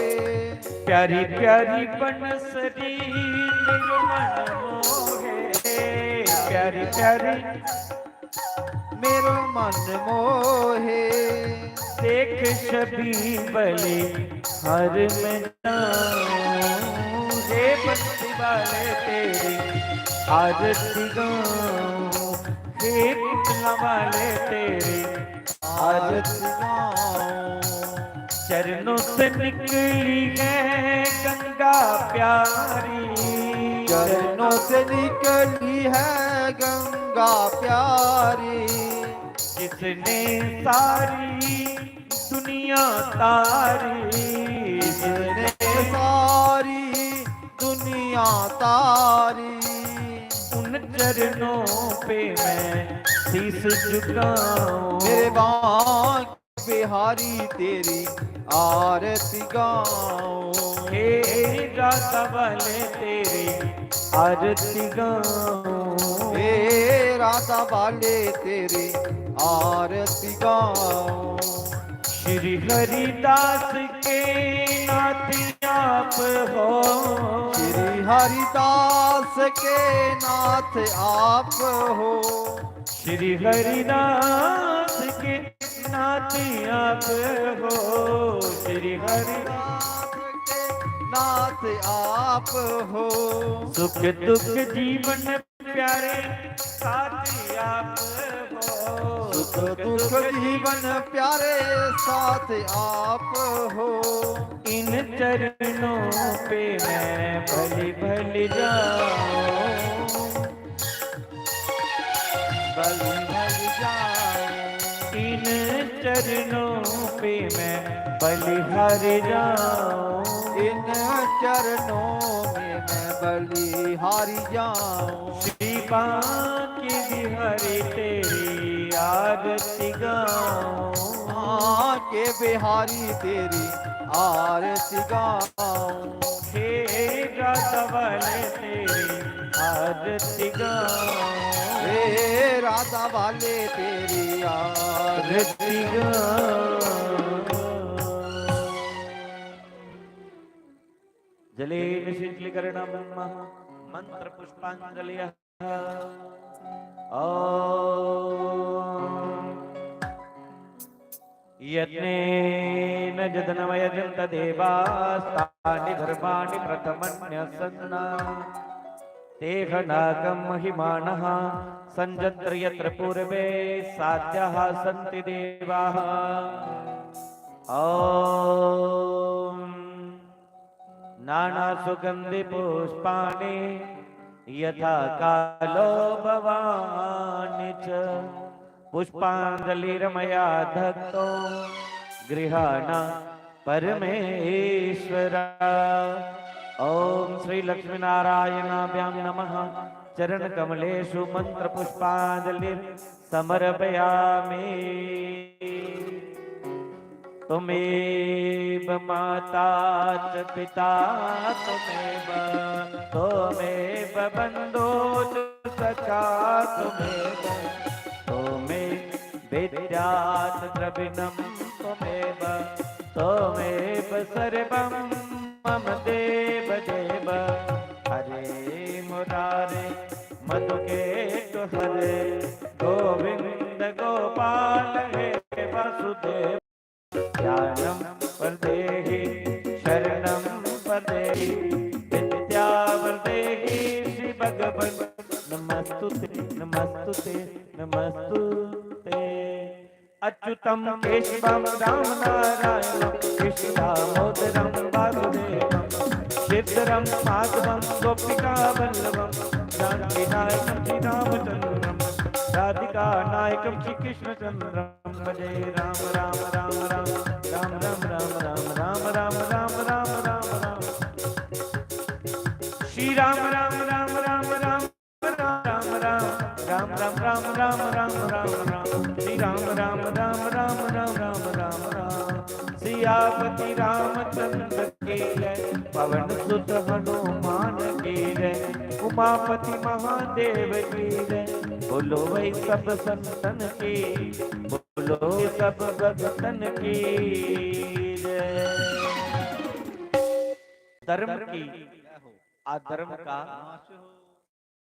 प्यारी प्यारी बनसरी मेरे मन मोहे, प्यारी प्यारी मेरो मन मोहे। देख छवि बलि हर में जाऊं, हे बंसी वाले तेरी आरती गाऊं, हे कुंडला वाले तेरी आरती गाऊं। चरणों से निकली है गंगा प्यारी, चरणों से निकली है गंगा प्यारी। जिसने सारी दुनिया तारी, जिसने सारी दुनिया तारी। उन चरणों पे मैं शीश झुकाऊं। मेरे बांके बिहारी तेरी आरती गाऊं। हे राधा वाले तेरी आरती गाऊं। हे राधा वाले तेरी आरती गाऊं। श्री हरिदास के नाथ आप हो। श्री हरिदास के नाथ आप हो। श्री हरिदास के नाथ आप हो। श्री हरिदास के नाथ आप हो। सुख दुख जीवन प्यारे साथ आप हो। सुख दुख जीवन प्यारे साथ आप हो। इन चरणों पे मैं भली भली जाऊं। भली भली जाऊं। इन चरणों पे मैं बलिहारी जाऊं। इन चरणों में मैं बलिहारी जाऊं। श्री बांके बिहारी तेरी आरती गाऊं। बांके बिहारी तेरी आरती गाऊं। हे राधा वाले तेरी आरती गाऊं। हे राधा वाले तेरी आरती गाऊं। जलेन शिथिलीकरणं मंत्र पुष्पांजलि। ॐ यत्नेन जदनवयजन्त देवास्तानि धर्माणि प्रथमन्यसन्ना। ते हनाकं महिमानः सञ्जन्त्र यत्र पूर्वे साध्याः सन्ति देवाः। ॐ नानासुगन्धिपुष्पाणि यथा कालो भवानि च। पुष्पाञ्जलिर्मया दत्तो गृहाण परमेश्वर। ॐ श्री लक्ष्मीनारायणाभ्यां नमः। चरणकमलेषु मन्त्रपुष्पाञ्जलिर् समर्पयामि। त्वमेव माता च पिता त्वमेव, त्वमेव बन्धो च सखा त्वमेव, त्वमेव विद्या च द्रविणं त्वमेव, त्वमेव सर्वं मम देव देव। हरे मुरारे मधुकेतु हरे, गोविंद गोपाल हे वासुदेव। ज्ञानं प्रदेहि शरणं प्रदेहि, विद्या प्रदेहि श्री भगवन्। नमस्तुते नमस्तुते नमस्तुते। अच्युतं केशवं रामनारायणं कृष्णदामोदरं वासुदेवं, श्रीधरं माधवं गोपिकावल्लभं, जानकीनायकं श्रीरामचन्द्रं, राधिकानायकं श्रीकृष्णचन्द्रं भजे। राम राम राम राम राम राम राम राम राम राम राम राम राम राम। श्री राम राम राम राम राम राम राम राम राम राम राम राम राम राम। श्री राम राम राम राम राम राम राम राम। सियापति रामचंद्र की जय, पवन सुत हनुमान की जय, उमापति महादेव की जय। बोलो भाई सब संतन की, बोलो सब भगतन की जय। धर्म की, अधर्म का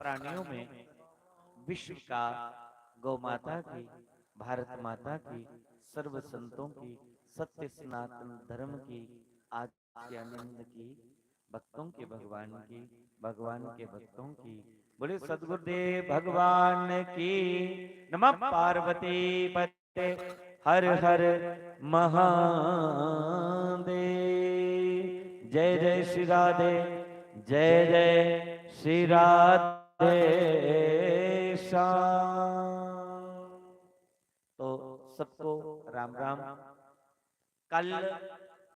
प्राणियों में विश्व का गौ माता की, भारत माता की, सर्व संतों की, सत्य सनातन धर्म की, आद्यानंद की, भक्तों के भगवान की, भगवान के भक्तों की। बोले सदगुरुदेव भगवान की। नमः पार्वती पते हर हर महादेव। जय जय श्री राधे, जय जय श्री राधे श्याम। तो सबको राम राम। कल